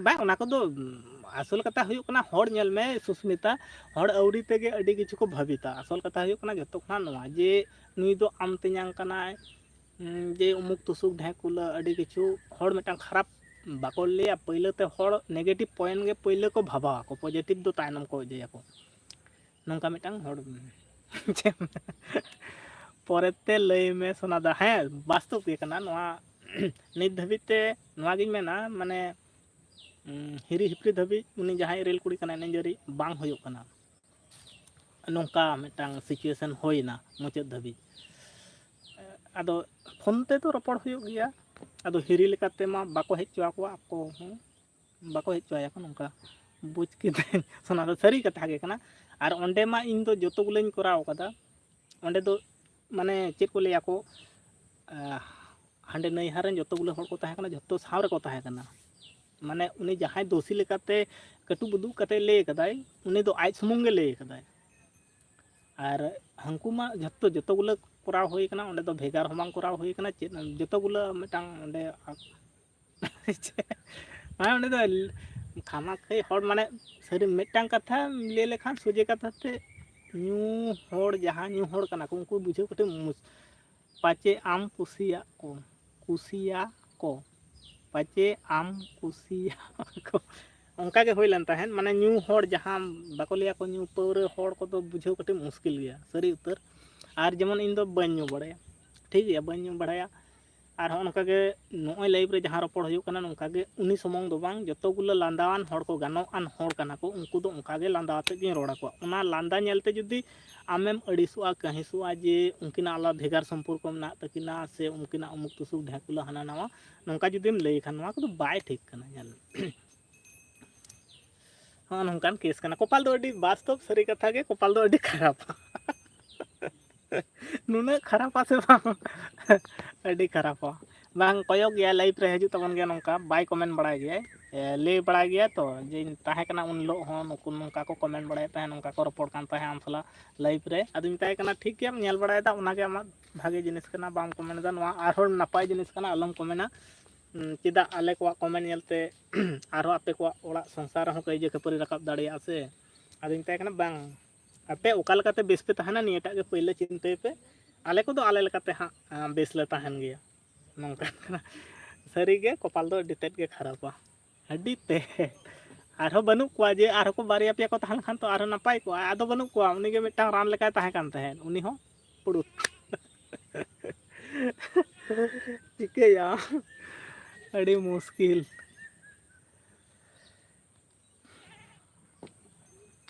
ᱵᱟᱝ, ᱚᱱᱟ ᱠᱚᱫᱚ, ᱩᱢ, ᱟᱥᱚᱞ ᱠᱟᱛᱷᱟ ᱦᱩᱭᱩᱜ ᱠᱟᱱᱟ, ᱦᱚᱲ ᱧᱮᱞ ᱢᱮ ᱥᱩᱥᱢᱤᱛᱟ, ᱦᱚᱲ ᱟᱹᱣᱲᱤ ᱛᱮᱜᱮ ᱟᱹᱰᱤ ᱠᱤᱪᱷᱩ ᱠᱚ ᱵᱷᱟᱹᱵᱤᱛᱟ᱾ ᱟᱥᱚᱞ ᱠᱟᱛᱷᱟ ᱦᱩᱭᱩᱜ ᱠᱟᱱᱟ ᱡᱚᱛᱚ ᱠᱷᱚᱱᱟᱜ ᱱᱚᱣᱟ ᱡᱮ ᱱᱩᱭ ᱫᱚ ᱟᱢ ᱛᱮᱧᱟᱝ ᱠᱟᱱᱟᱭ, ᱩᱢ, ᱡᱮ ᱩᱢᱩᱠ ᱛᱩᱥᱩᱠ ᱰᱷᱮᱸᱠᱩᱞᱟᱹ, ᱟᱹᱰᱤ ᱠᱤᱪᱷᱩ ᱦᱚᱲ ᱢᱤᱫᱴᱟᱝ ᱠᱷᱟᱨᱟᱯ ᱵᱟᱠᱚ ᱞᱟᱹᱭᱟ, ᱯᱟᱹᱭᱞᱟᱹ ᱛᱮ ᱦᱚᱲ negative point ᱜᱮ ᱯᱟᱹᱭᱞᱟᱹ ᱠᱚ ᱵᱷᱟᱵᱟᱣᱟᱠᱚ, positive ᱫᱚ ᱛᱟᱭᱱᱚᱢ ᱠᱚ ᱤᱫᱤᱭᱟᱠᱚ᱾ ᱱᱚᱝᱠᱟ ᱢᱤᱫᱴᱟᱝ ᱦᱚᱲ᱾ ᱯᱚᱨᱮᱛᱮ ᱞᱟᱹᱭ ᱢᱮ ᱥᱳᱱᱟ ᱫᱟ, ᱦᱮᱸ, ᱵᱟᱥᱛᱚᱵ ᱜᱮ ᱠᱟᱱᱟ ᱱᱚᱣᱟ᱾ ᱱᱤᱛ ᱫᱷᱟᱹᱵᱤᱡ ᱛᱮ ᱱᱚᱣᱟ ᱜᱤᱧ ᱢᱮᱱᱟ, ᱢᱟᱱᱮ, ᱩᱸ, ᱦᱤᱨᱤ ᱦᱤᱯᱨᱤ ᱫᱷᱟᱹᱵᱤᱡ ᱩᱱᱤ ᱡᱟᱦᱟᱸᱭ ᱨᱮᱞ ᱠᱩᱲᱤ ᱠᱟᱱᱟᱭ, ᱱᱤᱡᱮᱨᱤᱡ ᱵᱟᱝ ᱦᱩᱭᱩᱜ ᱠᱟᱱᱟ᱾ ᱱᱚᱝᱠᱟ ᱢᱤᱫᱴᱟᱝ situation ᱦᱩᱭᱱᱟ ᱢᱩᱪᱟᱹᱫ ᱫᱷᱟᱹᱵᱤᱡ᱾ ᱟᱫᱚ ᱯᱷᱳᱱ ᱛᱮᱫᱚ ᱨᱚᱯᱚᱲ ᱦᱩᱭᱩᱜ ᱜᱮᱭᱟ᱾ ᱟᱫᱚ ᱦᱤᱨᱤ ᱞᱮᱠᱟᱛᱮ ᱢᱟ ᱵᱟᱠᱚ ᱦᱮᱡ ᱦᱚᱪᱚ ᱟᱠᱚᱣᱟ, ᱟᱠᱚ ᱦᱚᱸ ᱵᱟᱠᱚ ᱦᱮᱡ ᱦᱚᱪᱚ ᱟᱭᱟ ᱠᱚ, ᱱᱚᱝᱠᱟ ᱵᱩᱡᱽ ᱠᱤᱫᱟᱹᱧ᱾ ᱚᱱᱟ ᱫᱚ ᱥᱟᱹᱨᱤ ᱠᱟᱛᱷᱟ ᱜᱮ ᱠᱟᱱᱟ᱾ ᱟᱨ ᱚᱸᱰᱮ ᱢᱟ ᱤᱧ ᱫᱚ ᱡᱚᱛᱚ ᱜᱩᱞᱟᱹᱧ ᱠᱚᱨᱟᱣ ᱠᱟᱫᱟ᱾ ᱚᱸᱰᱮ ᱫᱚ ᱢᱟᱱᱮ ᱪᱮᱫ ᱠᱚ ᱞᱟᱹᱭᱟ ᱠᱚ, ᱟᱦ, ᱦᱟᱸᱰᱮ ᱱᱟᱹᱭᱦᱟᱨ ᱨᱮᱱ ᱡᱚᱛᱚ ᱜᱩᱞᱟᱹ ᱦᱚᱲ ᱠᱚ ᱛᱟᱦᱮᱸ ᱠᱟᱱᱟ, ᱡᱚᱛᱚ ᱥᱟᱶ ᱨᱮᱠᱚ ᱛᱟᱦᱮᱸ ᱠᱟᱱᱟ᱾ ᱢᱟᱱᱮ ᱩᱱᱤ ᱡᱟᱦᱟᱸᱭ ᱫᱳᱥᱤ ᱞᱮᱠᱟᱛᱮ ᱠᱟᱹᱴᱩᱵ ᱩᱫᱩᱜ ᱠᱟᱛᱮ ᱞᱟᱹᱭ ᱠᱟᱫᱟᱭ, ᱩᱱᱤ ᱫᱚ ᱟᱡ ᱥᱩᱢᱩᱝ ᱜᱮ ᱞᱟᱹᱭ ᱠᱟᱫᱟᱭ᱾ ᱟᱨ ᱦᱟᱹᱱᱠᱩ ᱢᱟ ᱡᱷᱚᱛᱚ, ᱡᱚᱛᱚ ᱜᱩᱞᱟᱹ ᱠᱚᱨᱟᱣ ᱦᱩᱭ ᱠᱟᱱᱟ, ᱚᱸᱰᱮ ᱫᱚ ᱵᱷᱮᱜᱟᱨ ᱦᱚᱸ ᱵᱟᱝ ᱠᱚᱨᱟᱣ ᱦᱩᱭ ᱠᱟᱱᱟ ᱪᱮᱫ, ᱡᱚᱛᱚ ᱜᱩᱞᱟᱹ ᱢᱤᱫᱴᱟᱝ ᱚᱸᱰᱮ ᱢᱟᱱᱮ ᱚᱸᱰᱮ ᱫᱚ ᱠᱷᱟᱢᱟ ᱠᱷᱟᱹᱭ ᱦᱚᱲ ᱢᱟᱱᱮ ᱥᱟᱹᱨᱤ ᱢᱤᱫᱴᱟᱝ ᱠᱟᱛᱷᱟ ᱞᱟᱹᱭ ᱞᱮᱠᱷᱟᱱ ᱥᱚᱡᱷᱮ ᱠᱟᱛᱷᱟ ᱛᱮ ᱧᱩ ᱦᱚᱲ, ᱡᱟᱦᱟᱸ ᱧᱩ ᱦᱚᱲ ᱠᱟᱱᱟ ᱠᱚ ᱩᱱᱠᱩ ᱵᱩᱡᱷᱟᱹᱣ ᱠᱟᱹᱴᱤᱡ ᱢᱩᱥ-, ᱯᱟᱪᱮ ᱟᱢ ᱠᱩᱥᱤᱭᱟᱜ ᱠᱚ, ᱠᱩᱥᱤᱭᱟ ᱠᱚ, ᱯᱟᱪᱮ ᱟᱢ ᱠᱩᱥᱤᱭᱟᱜ ᱠᱚ᱾ ᱚᱱᱠᱟ ᱜᱮ ᱦᱩᱭ ᱞᱮᱱ ᱛᱟᱦᱮᱸᱫ, ᱢᱟᱱᱮ ᱧᱩ ᱦᱚᱲ ᱡᱟᱦᱟᱸ ᱵᱟᱠᱚ ᱞᱟᱹᱭᱟ ᱠᱚ ᱧᱩ ᱯᱟᱹᱣᱨᱟᱹ ᱦᱚᱲ ᱠᱚᱫᱚ ᱵᱩᱡᱷᱟᱹᱣ ᱠᱟᱹᱴᱤᱡ ᱢᱩᱥᱠᱤᱞ ᱜᱮᱭᱟ ᱥᱟᱹᱨᱤ ᱩᱛᱟᱹᱨ᱾ ᱟᱨ ᱡᱮᱢᱚᱱ ᱤᱧ ᱫᱚ ᱵᱟᱹᱧ ᱧᱩ ᱵᱟᱲᱟᱭᱟ, ᱴᱷᱤᱠ ᱜᱮᱭᱟ, ᱵᱟᱹᱧ ᱧᱩ ᱵᱟᱲᱟᱭᱟ᱾ ᱟᱨ ᱦᱚᱸᱜᱼᱚ ᱱᱚᱝᱠᱟ ᱜᱮ ᱱᱚᱜᱼᱚᱭ live ᱨᱮ ᱡᱟᱦᱟᱸ ᱨᱚᱯᱚᱲ ᱦᱩᱭᱩᱜ ᱠᱟᱱᱟ, ᱱᱚᱝᱠᱟ ᱜᱮ ᱩᱱᱤ ᱥᱩᱢᱩᱝ ᱫᱚ ᱵᱟᱝ, ᱡᱚᱛᱚ ᱜᱩᱞᱟᱹ ᱞᱟᱸᱫᱟᱣᱟᱱ ᱦᱚᱲ ᱠᱚ, ᱜᱟᱱᱚᱜ ᱟᱱ ᱦᱚᱲ ᱠᱟᱱᱟ ᱠᱚ, ᱩᱱᱠᱩ ᱫᱚ ᱚᱱᱠᱟ ᱜᱮ ᱞᱟᱸᱫᱟ ᱟᱛᱮᱫ ᱜᱤᱧ ᱨᱚᱲ ᱟᱠᱚᱣᱟ᱾ ᱚᱱᱟ ᱞᱟᱸᱫᱟ ᱧᱮᱞ ᱛᱮ ᱡᱩᱫᱤ ᱟᱢᱮᱢ ᱟᱹᱲᱤᱥᱚᱜᱼᱟ, ᱠᱟᱹᱦᱤᱥᱚᱜᱼᱟ ᱡᱮ ᱩᱱᱠᱤᱱᱟᱜ ᱟᱞᱟᱫᱟ ᱵᱷᱮᱜᱟᱨ ᱥᱚᱢᱯᱚᱨᱠᱚ ᱢᱮᱱᱟᱜ ᱛᱟᱹᱠᱤᱱᱟ ᱥᱮ ᱩᱱᱠᱤᱱᱟᱜ ᱩᱢᱩᱠ ᱛᱩᱥᱩᱠ ᱰᱷᱮᱸᱠᱩᱞᱟ ᱦᱟᱱᱟ ᱱᱟᱣᱟ, ᱱᱚᱝᱠᱟ ᱡᱩᱫᱤᱢ ᱞᱟᱹᱭ ᱠᱷᱟᱱ ᱱᱚᱣᱟ ᱠᱚᱫᱚ ᱵᱟᱭ ᱴᱷᱤᱠ ᱠᱟᱱᱟ᱾ ᱧᱮᱞ ᱢᱮ᱾ ᱦᱚᱸᱜᱼᱚ ᱱᱚᱝᱠᱟᱱ case ᱠᱟᱱᱟ᱾ ᱠᱚᱯᱟᱞ ᱫᱚ ᱟᱹᱰᱤ ᱵᱟᱥᱛᱚᱵ ᱥᱟᱹᱨᱤ ᱠᱟᱛᱷᱟ ᱜᱮ, ᱠᱚᱯᱟᱞ ᱫᱚ ᱟᱹᱰᱤ ᱠᱷᱟᱨᱟᱯᱟ᱾ ᱱᱩᱱᱟᱹᱜ ᱠᱷᱟᱨᱟᱯᱟ ᱥᱮ ᱵᱟᱝ? ᱟᱹᱰᱤ ᱠᱷᱟᱨᱟᱯᱟ᱾ ᱵᱟᱝ, ᱠᱚᱭᱚᱜ ᱜᱮᱭᱟ, live ᱨᱮ ᱦᱤᱡᱩᱜ ᱛᱟᱵᱚᱱ ᱜᱮᱭᱟ, ᱱᱚᱝᱠᱟ ᱵᱟᱭ comment ᱵᱟᱲᱟᱭ ᱜᱮᱭᱟᱭ᱾ ᱮ, ᱞᱟᱹᱭ ᱵᱟᱲᱟᱭ ᱜᱮᱭᱟ ᱛᱚ, ᱡᱮ ᱤᱧ ᱛᱟᱦᱮᱸ ᱠᱟᱱᱟ ᱩᱱ ᱦᱤᱞᱳᱜ ᱦᱚᱸ, ᱱᱩᱠᱩ ᱱᱚᱝᱠᱟ ᱠᱚ comment ᱵᱟᱲᱟᱭᱮᱫ ᱛᱟᱦᱮᱸᱫ, ᱱᱚᱝᱠᱟ ᱠᱚ ᱨᱚᱯᱚᱲ ᱠᱟᱱ ᱛᱟᱦᱮᱸᱫ ᱟᱢ ᱥᱟᱞᱟᱜ live ᱨᱮ᱾ ᱟᱫᱚᱧ ᱢᱮᱛᱟᱭ ᱠᱟᱱᱟ, "ᱴᱷᱤᱠ ᱜᱮᱭᱟᱢ ᱧᱮᱞ ᱵᱟᱲᱟᱭᱮᱫᱟ, ᱚᱱᱟᱜᱮ ᱟᱢᱟᱜ ᱵᱷᱟᱜᱮ ᱡᱤᱱᱤᱥ ᱠᱟᱱᱟ, ᱵᱟᱢ comment ᱮᱫᱟ, ᱱᱚᱣᱟ ᱟᱨᱦᱚᱸ ᱱᱟᱯᱟᱭ ᱡᱤᱱᱤᱥ ᱠᱟᱱᱟ, ᱟᱞᱚᱢ comment ᱟ᱾ ᱩᱸ, ᱪᱮᱫᱟᱜ ᱟᱞᱮ ᱠᱚᱣᱟᱜ comment ᱧᱮᱞᱛᱮ ᱟᱨᱦᱚᱸ ᱟᱯᱮ ᱠᱚᱣᱟᱜ ᱚᱲᱟᱜ ᱥᱚᱝᱥᱟᱨ ᱨᱮᱦᱚᱸ ᱠᱟᱹᱭᱡᱟᱹ ᱠᱷᱟᱹᱯᱟᱹᱨᱤ ᱨᱟᱠᱟᱵ ᱫᱟᱲᱮᱭᱟᱜᱼᱟ ᱥᱮ?" ᱟᱫᱚᱧ ᱢᱮᱛᱟᱭ ᱠᱟᱱᱟ, "ᱵᱟᱝ, ᱟᱯᱮ ᱚᱠᱟ ᱞᱮᱠᱟᱛᱮ ᱵᱮᱥ ᱯᱮ ᱛᱟᱦᱮᱱᱟ, ᱱᱤᱭᱟᱹᱴᱟᱜ ᱜᱮ ᱯᱟᱹᱭᱞᱟᱹ ᱪᱤᱱᱛᱟᱹᱭ ᱯᱮ, ᱟᱞᱮ ᱠᱚᱫᱚ ᱟᱞᱮ ᱞᱮᱠᱟᱛᱮ ᱦᱟᱸᱜ, ᱟᱸ, ᱵᱮᱥ ᱞᱮ ᱛᱟᱦᱮᱱ ᱜᱮᱭᱟ᱾" ᱱᱚᱝᱠᱟᱱ ᱠᱟᱱᱟ᱾ ᱥᱟᱹᱨᱤᱜᱮ ᱠᱚᱯᱟᱞ ᱫᱚ ᱟᱹᱰᱤ ᱛᱮᱫ ᱜᱮ ᱠᱷᱟᱨᱟᱯᱟ, ᱟᱹᱰᱤ ᱛᱮᱫ᱾ ᱟᱨᱦᱚᱸ ᱵᱟᱹᱱᱩᱜ ᱠᱚᱣᱟ ᱡᱮ ᱟᱨᱦᱚᱸ ᱠᱚ ᱵᱟᱨᱭᱟ ᱯᱮᱭᱟ ᱠᱚ ᱛᱟᱦᱮᱸ ᱞᱮᱱᱠᱷᱟᱱ ᱛᱚ ᱟᱨᱦᱚᱸ ᱱᱟᱯᱟᱭ ᱠᱚᱜᱼᱟ, ᱟᱫᱚ ᱵᱟᱹᱱᱩᱜ ᱠᱚᱣᱟ, ᱩᱱᱤᱜᱮ ᱢᱤᱫᱴᱟᱝ ᱨᱟᱱ ᱞᱮᱠᱟᱭ ᱛᱟᱦᱮᱸ ᱠᱟᱱ ᱛᱟᱦᱮᱸᱫ, ᱩᱱᱤ ᱦᱚᱸ ᱯᱩᱲᱩᱛ᱾ ᱪᱤᱠᱟᱹᱭᱟ, ᱟᱹᱰᱤ ᱢᱩᱥᱠᱤᱞ᱾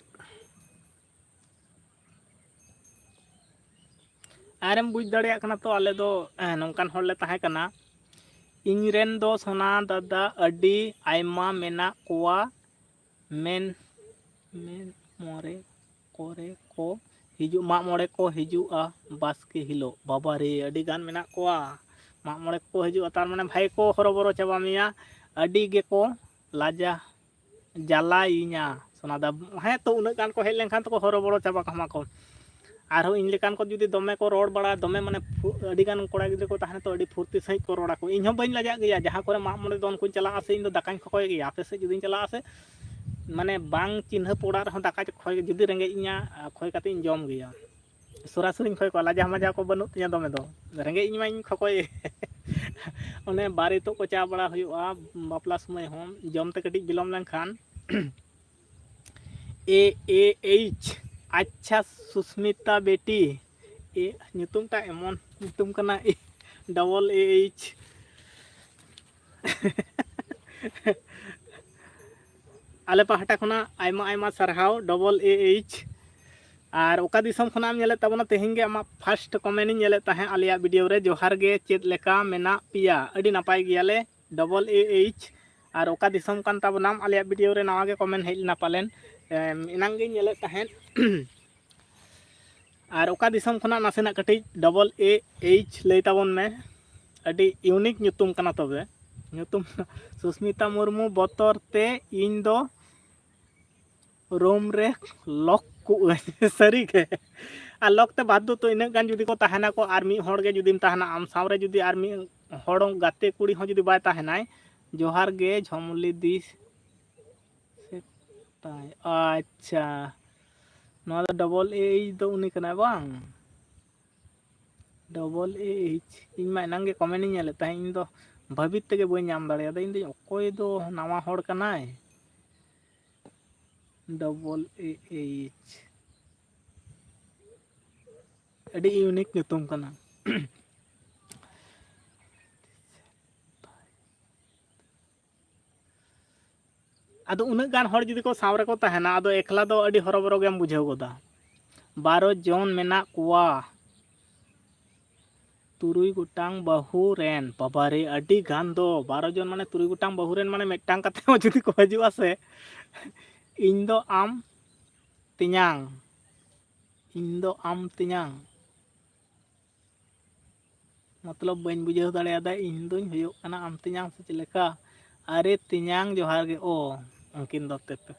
ᱟᱨᱮᱢ ᱵᱩᱡᱽ ᱫᱟᱲᱮᱭᱟᱜ ᱠᱟᱱᱟ ᱛᱚ, ᱟᱞᱮ ᱫᱚ, ᱮᱸ, ᱱᱚᱝᱠᱟᱱ ᱦᱚᱲ ᱞᱮ ᱛᱟᱦᱮᱸ ᱠᱟᱱᱟ᱾ ᱤᱧ ᱨᱮᱱ ᱫᱚ ᱥᱳᱱᱟ ᱫᱟᱫᱟ ᱟᱹᱰᱤ ᱟᱭᱢᱟ ᱢᱮᱱᱟᱜ ᱠᱚᱣᱟ, ᱢᱮᱱ, ᱢᱮᱱ ᱢᱚᱨᱮ ᱠᱚᱨᱮ ᱠᱚ ᱦᱤᱡᱩᱜ, ᱢᱟᱜ ᱢᱚᱬᱮ ᱠᱚ ᱦᱤᱡᱩᱜᱼᱟ ᱵᱟᱥᱠᱮ ᱦᱤᱞᱳᱜ᱾ ᱵᱟᱵᱟ ᱨᱮ, ᱟᱹᱰᱤ ᱜᱟᱱ ᱢᱮᱱᱟᱜ ᱠᱚᱣᱟ᱾ ᱢᱟᱜ ᱢᱚᱬᱮ ᱠᱚ ᱦᱤᱡᱩᱜᱼᱟ, ᱛᱟᱨ ᱢᱟᱱᱮ ᱵᱷᱟᱭ ᱠᱚ ᱦᱚᱨᱚᱵᱚᱨᱚ ᱪᱟᱵᱟ ᱢᱮᱭᱟ, ᱟᱹᱰᱤ ᱜᱮᱠᱚ ᱞᱟᱡᱟ ᱡᱟᱞᱟᱭᱤᱧᱟ ᱥᱳᱱᱟ ᱫᱟ᱾ ᱦᱮᱸ ᱛᱚ, ᱩᱱᱟᱹᱜ ᱜᱟᱱ ᱠᱚ ᱦᱮᱡ ᱞᱮᱱᱠᱷᱟᱱ ᱛᱚᱠᱚ ᱦᱚᱨᱚᱵᱚᱨᱚ ᱪᱟᱵᱟ ᱠᱟᱢᱟ ᱠᱚ᱾ ᱟᱨᱦᱚᱸ ᱤᱧ ᱞᱮᱠᱟᱱ ᱠᱚ ᱡᱩᱫᱤ ᱫᱚᱢᱮ ᱠᱚ ᱨᱚᱲ ᱵᱟᱲᱟ, ᱫᱚᱢᱮ ᱢᱟᱱᱮ ᱯᱷᱩ-, ᱟᱹᱰᱤ ᱜᱟᱱ ᱠᱚᱲᱟ ᱜᱤᱫᱽᱨᱟᱹ ᱠᱚ ᱛᱟᱦᱮᱱᱟ ᱛᱚ, ᱟᱹᱰᱤ ᱯᱷᱩᱨᱛᱤ ᱥᱟᱺᱦᱤᱡ ᱠᱚ ᱨᱚᱲ ᱟᱠᱚ᱾ ᱤᱧ ᱦᱚᱸ ᱵᱟᱹᱧ ᱞᱟᱡᱟᱜ ᱜᱮᱭᱟ, ᱡᱟᱦᱟᱸ ᱠᱚᱨᱮ ᱢᱟᱜ ᱢᱚᱬᱮ ᱫᱚᱱ ᱠᱚᱧ ᱪᱟᱞᱟᱜᱼᱟ ᱥᱮ, ᱤᱧ ᱫᱚ ᱫᱟᱠᱟᱧ ᱠᱷᱚᱠᱚᱭ ᱜᱮᱭᱟ᱾ ᱟᱯᱮ ᱥᱮᱫ ᱡᱩᱫᱤᱧ ᱪᱟᱞᱟᱜᱼᱟ ᱥᱮ, ᱢᱟᱱᱮ ᱵᱟᱝ ᱪᱤᱱᱦᱟᱹᱯ ᱚᱲᱟᱜ ᱨᱮᱦᱚᱸ ᱫᱟᱠᱟ ᱠᱷᱚᱭ, ᱡᱩᱫᱤ ᱨᱮᱸᱜᱮᱡ ᱤᱧᱟ, ᱠᱷᱚᱭ ᱠᱟᱛᱮ ᱤᱧ ᱡᱚᱢ ᱜᱮᱭᱟ᱾ ᱥᱚᱨᱟᱥᱚᱨᱤᱧ ᱠᱷᱚᱭ ᱠᱚᱣᱟ, ᱞᱟᱡᱟ ᱢᱟᱡᱟ ᱠᱚ ᱵᱟᱹᱱᱩᱜ ᱛᱤᱧᱟ ᱫᱚᱢᱮ ᱫᱚ᱾ ᱨᱮᱸᱜᱮᱡ ᱤᱧ ᱢᱟᱧ ᱠᱷᱚᱠᱚᱭ᱾ ᱚᱱᱮ ᱵᱟᱨ ᱤᱛᱚᱜ ᱠᱚ ᱪᱟ ᱵᱟᱲᱟ ᱦᱩᱭᱩᱜᱼᱟ ᱵᱟᱯᱞᱟ ᱥᱚᱢᱚᱭ ᱦᱚᱸ, ᱡᱚᱢ ᱛᱮ ᱠᱟᱹᱴᱤᱡ ᱵᱤᱞᱚᱢ ᱞᱮᱱᱠᱷᱟᱱ᱾ ᱮ ᱮ ᱮᱭᱤᱪ, ᱟᱪᱪᱷᱟ, ᱥᱩᱥᱢᱤᱛᱟ ᱵᱮᱴᱤ᱾ ᱮ, ᱧᱩᱛᱩᱢᱴᱟᱜ ᱮᱢᱚᱱ ᱧᱩᱛᱩᱢ ᱠᱟᱱᱟ, ᱮ, ᱰᱚᱵᱚᱞ ᱮ ᱮᱭᱤᱪ᱾ ᱟᱞᱮ ᱯᱟᱦᱴᱟ ᱠᱷᱚᱱᱟᱜ ᱟᱭᱢᱟ ᱟᱭᱢᱟ ᱥᱟᱨᱦᱟᱣ, ᱰᱚᱵᱚᱞ ᱮ ᱮᱭᱤᱪ᱾ ᱟᱨ ᱚᱠᱟ ᱫᱤᱥᱚᱢ ᱠᱷᱚᱱᱟᱜ ᱮᱢ ᱧᱮᱞᱮᱫ ᱛᱟᱵᱚᱱᱟ? ᱛᱮᱦᱮᱧ ᱜᱮ ᱟᱢᱟᱜ ᱯᱷᱟᱥᱴ ᱠᱚᱢᱮᱱᱴ ᱤᱧ ᱧᱮᱞᱮᱫ ᱛᱟᱦᱮᱸᱫ ᱟᱞᱮᱭᱟᱜ ᱵᱷᱤᱰᱤᱭᱳ ᱨᱮ᱾ ᱡᱚᱦᱟᱨ ᱜᱮ, ᱪᱮᱫ ᱞᱮᱠᱟ ᱢᱮᱱᱟᱜ ᱯᱮᱭᱟ? ᱟᱹᱰᱤ ᱱᱟᱯᱟᱭ ᱜᱮᱭᱟᱞᱮ, ᱰᱚᱵᱚᱞ ᱮ ᱮᱭᱤᱪ᱾ ᱟᱨ ᱚᱠᱟ ᱫᱤᱥᱚᱢ ᱠᱟᱱ ᱛᱟᱵᱚᱱᱟᱢ? ᱟᱞᱮᱭᱟᱜ ᱵᱷᱤᱰᱤᱭᱳ ᱨᱮ ᱱᱟᱣᱟ ᱜᱮ ᱠᱚᱢᱮᱱᱴ ᱦᱮᱡ ᱞᱮᱱᱟ ᱯᱟᱞᱮᱱ, ᱮᱢ, ᱮᱱᱟᱝ ᱜᱤᱧ ᱧᱮᱞᱮᱫ ᱛᱟᱦᱮᱸᱫ᱾ ᱟᱨ ᱚᱠᱟ ᱫᱤᱥᱚᱢ ᱠᱷᱚᱱᱟᱜ? ᱱᱟᱥᱮᱱᱟᱜ ᱠᱟᱹᱴᱤᱡ ᱰᱚᱵᱚᱞ ᱮ ᱮᱭᱤᱪ ᱞᱟᱹᱭ ᱛᱟᱵᱚᱱ ᱢᱮ᱾ ᱟᱹᱰᱤ ᱤᱭᱩᱱᱤᱠ ᱧᱩᱛᱩᱢ ᱠᱟᱱᱟ ᱛᱚᱵᱮ᱾ ᱧᱩᱛᱩᱢ ᱥᱩᱥᱢᱤᱛᱟ ᱢᱩᱨᱢᱩ ᱵᱚᱛᱚᱨ ᱛᱮ ᱤᱧ ᱫᱚ ᱨᱩᱢ ᱨᱮ ᱞᱚᱠ ᱠᱚᱜ ᱟᱹᱧ᱾ ᱥᱟᱹᱨᱤ ᱜᱮ᱾ ᱟᱨ ᱞᱚᱠ ᱛᱮ ᱵᱟᱫᱽᱫᱷᱚ ᱛᱚ ᱤᱱᱟᱹᱜ ᱜᱟᱱ ᱡᱩᱫᱤ ᱠᱚ ᱛᱟᱦᱮᱱᱟᱠᱚ, ᱟᱨ ᱢᱤᱫ ᱦᱚᱲ ᱜᱮ ᱡᱩᱫᱤᱢ ᱛᱟᱦᱮᱱᱟ, ᱟᱢ ᱥᱟᱶ ᱨᱮ ᱡᱩᱫᱤ ᱟᱨ ᱢᱤᱫ ᱦᱚᱲ ᱜᱟᱛᱮ ᱠᱩᱲᱤ ᱦᱚᱸ ᱡᱩᱫᱤ ᱵᱟᱭ ᱛᱟᱦᱮᱱᱟᱭ, ᱡᱚᱦᱟᱨ ᱜᱮ ᱡᱷᱚᱢᱞᱤ ᱫᱤ ᱥᱮᱛᱟᱭ᱾ ᱟᱪᱪᱷᱟ, ᱱᱚᱣᱟ ᱫᱚ ᱰᱚᱵᱚᱞ ᱮ ᱮᱭᱤᱪ ᱫᱚ ᱩᱱᱤ ᱠᱟᱱᱟᱭ ᱵᱟᱝ? ᱰᱚᱵᱚᱞ ᱮ ᱮᱭᱤᱪ, ᱤᱧ ᱢᱟ ᱮᱱᱟᱝ ᱜᱮ ᱠᱚᱢᱮᱱᱴ ᱤᱧ ᱧᱮᱞᱮᱫ ᱛᱟᱦᱮᱸᱫ, ᱤᱧ ᱫᱚ ᱵᱷᱟᱹᱵᱤᱛ ᱛᱮᱜᱮ ᱵᱟᱹᱧ ᱧᱟᱢ ᱫᱟᱲᱮᱭᱟᱫᱟ᱾ ᱤᱧ ᱫᱚ ᱚᱠᱚᱭ ᱫᱚ ᱱᱟᱣᱟ ᱦᱚᱲ ᱠᱟᱱᱟᱭ? ᱰᱚᱵᱚᱞ ᱮ ᱮᱭᱤᱪ, ᱟᱹᱰᱤ ᱤᱭᱩᱱᱤᱠ ᱧᱩᱛᱩᱢ ᱠᱟᱱᱟ᱾ ᱟᱫᱚ ᱩᱱᱟᱹᱜ ᱜᱟᱱ ᱦᱚᱲ ᱡᱩᱫᱤ ᱠᱚ ᱥᱟᱶ ᱨᱮᱠᱚ ᱛᱟᱦᱮᱱᱟ, ᱟᱫᱚ ᱮᱠᱞᱟ ᱫᱚ ᱟᱹᱰᱤ ᱦᱚᱨᱚᱵᱚᱨᱚ ᱜᱮᱢ ᱵᱩᱡᱷᱟᱹᱣ ᱜᱚᱫᱟ᱾ ᱵᱟᱨᱚ ᱡᱚᱱ ᱢᱮᱱᱟᱜ ᱠᱚᱣᱟ, ᱛᱩᱨᱩᱭ ᱜᱚᱴᱟᱝ ᱵᱟᱹᱦᱩ ᱨᱮᱱ᱾ ᱵᱟᱵᱟᱨᱮ, ᱟᱹᱰᱤ ᱜᱟᱱ ᱫᱚ᱾ ᱵᱟᱨᱚ ᱡᱚᱱ ᱢᱟᱱᱮ ᱛᱩᱨᱩᱭ ᱜᱚᱴᱟᱝ ᱵᱟᱹᱦᱩ ᱨᱮᱱ, ᱢᱟᱱᱮ ᱢᱤᱫᱴᱟᱝ ᱠᱟᱛᱮ ᱦᱚᱸ ᱡᱩᱫᱤ ᱠᱚ ᱦᱤᱡᱩᱜᱼᱟ ᱥᱮ, ᱤᱧ ᱫᱚ ᱟᱢ ᱛᱮᱧᱟᱝ, ᱤᱧ ᱫᱚ ᱟᱢ ᱛᱮᱧᱟᱝ᱾ ᱢᱚᱛᱞᱚᱵ ᱵᱟᱹᱧ ᱵᱩᱡᱷᱟᱹᱣ ᱫᱟᱲᱮᱭᱟᱫᱟ, ᱤᱧ ᱫᱩᱧ ᱦᱩᱭᱩᱜ ᱠᱟᱱᱟ ᱟᱢ ᱛᱮᱧᱟᱝ ᱥᱮ ᱪᱮᱫ ᱞᱮᱠᱟ? ᱟᱨᱮ ᱛᱮᱧᱟᱝ ᱡᱚᱦᱟᱨ ᱜᱮ᱾ ᱚ, ᱩᱱᱠᱤᱱ ᱫᱚ ᱛᱮᱯᱮ᱾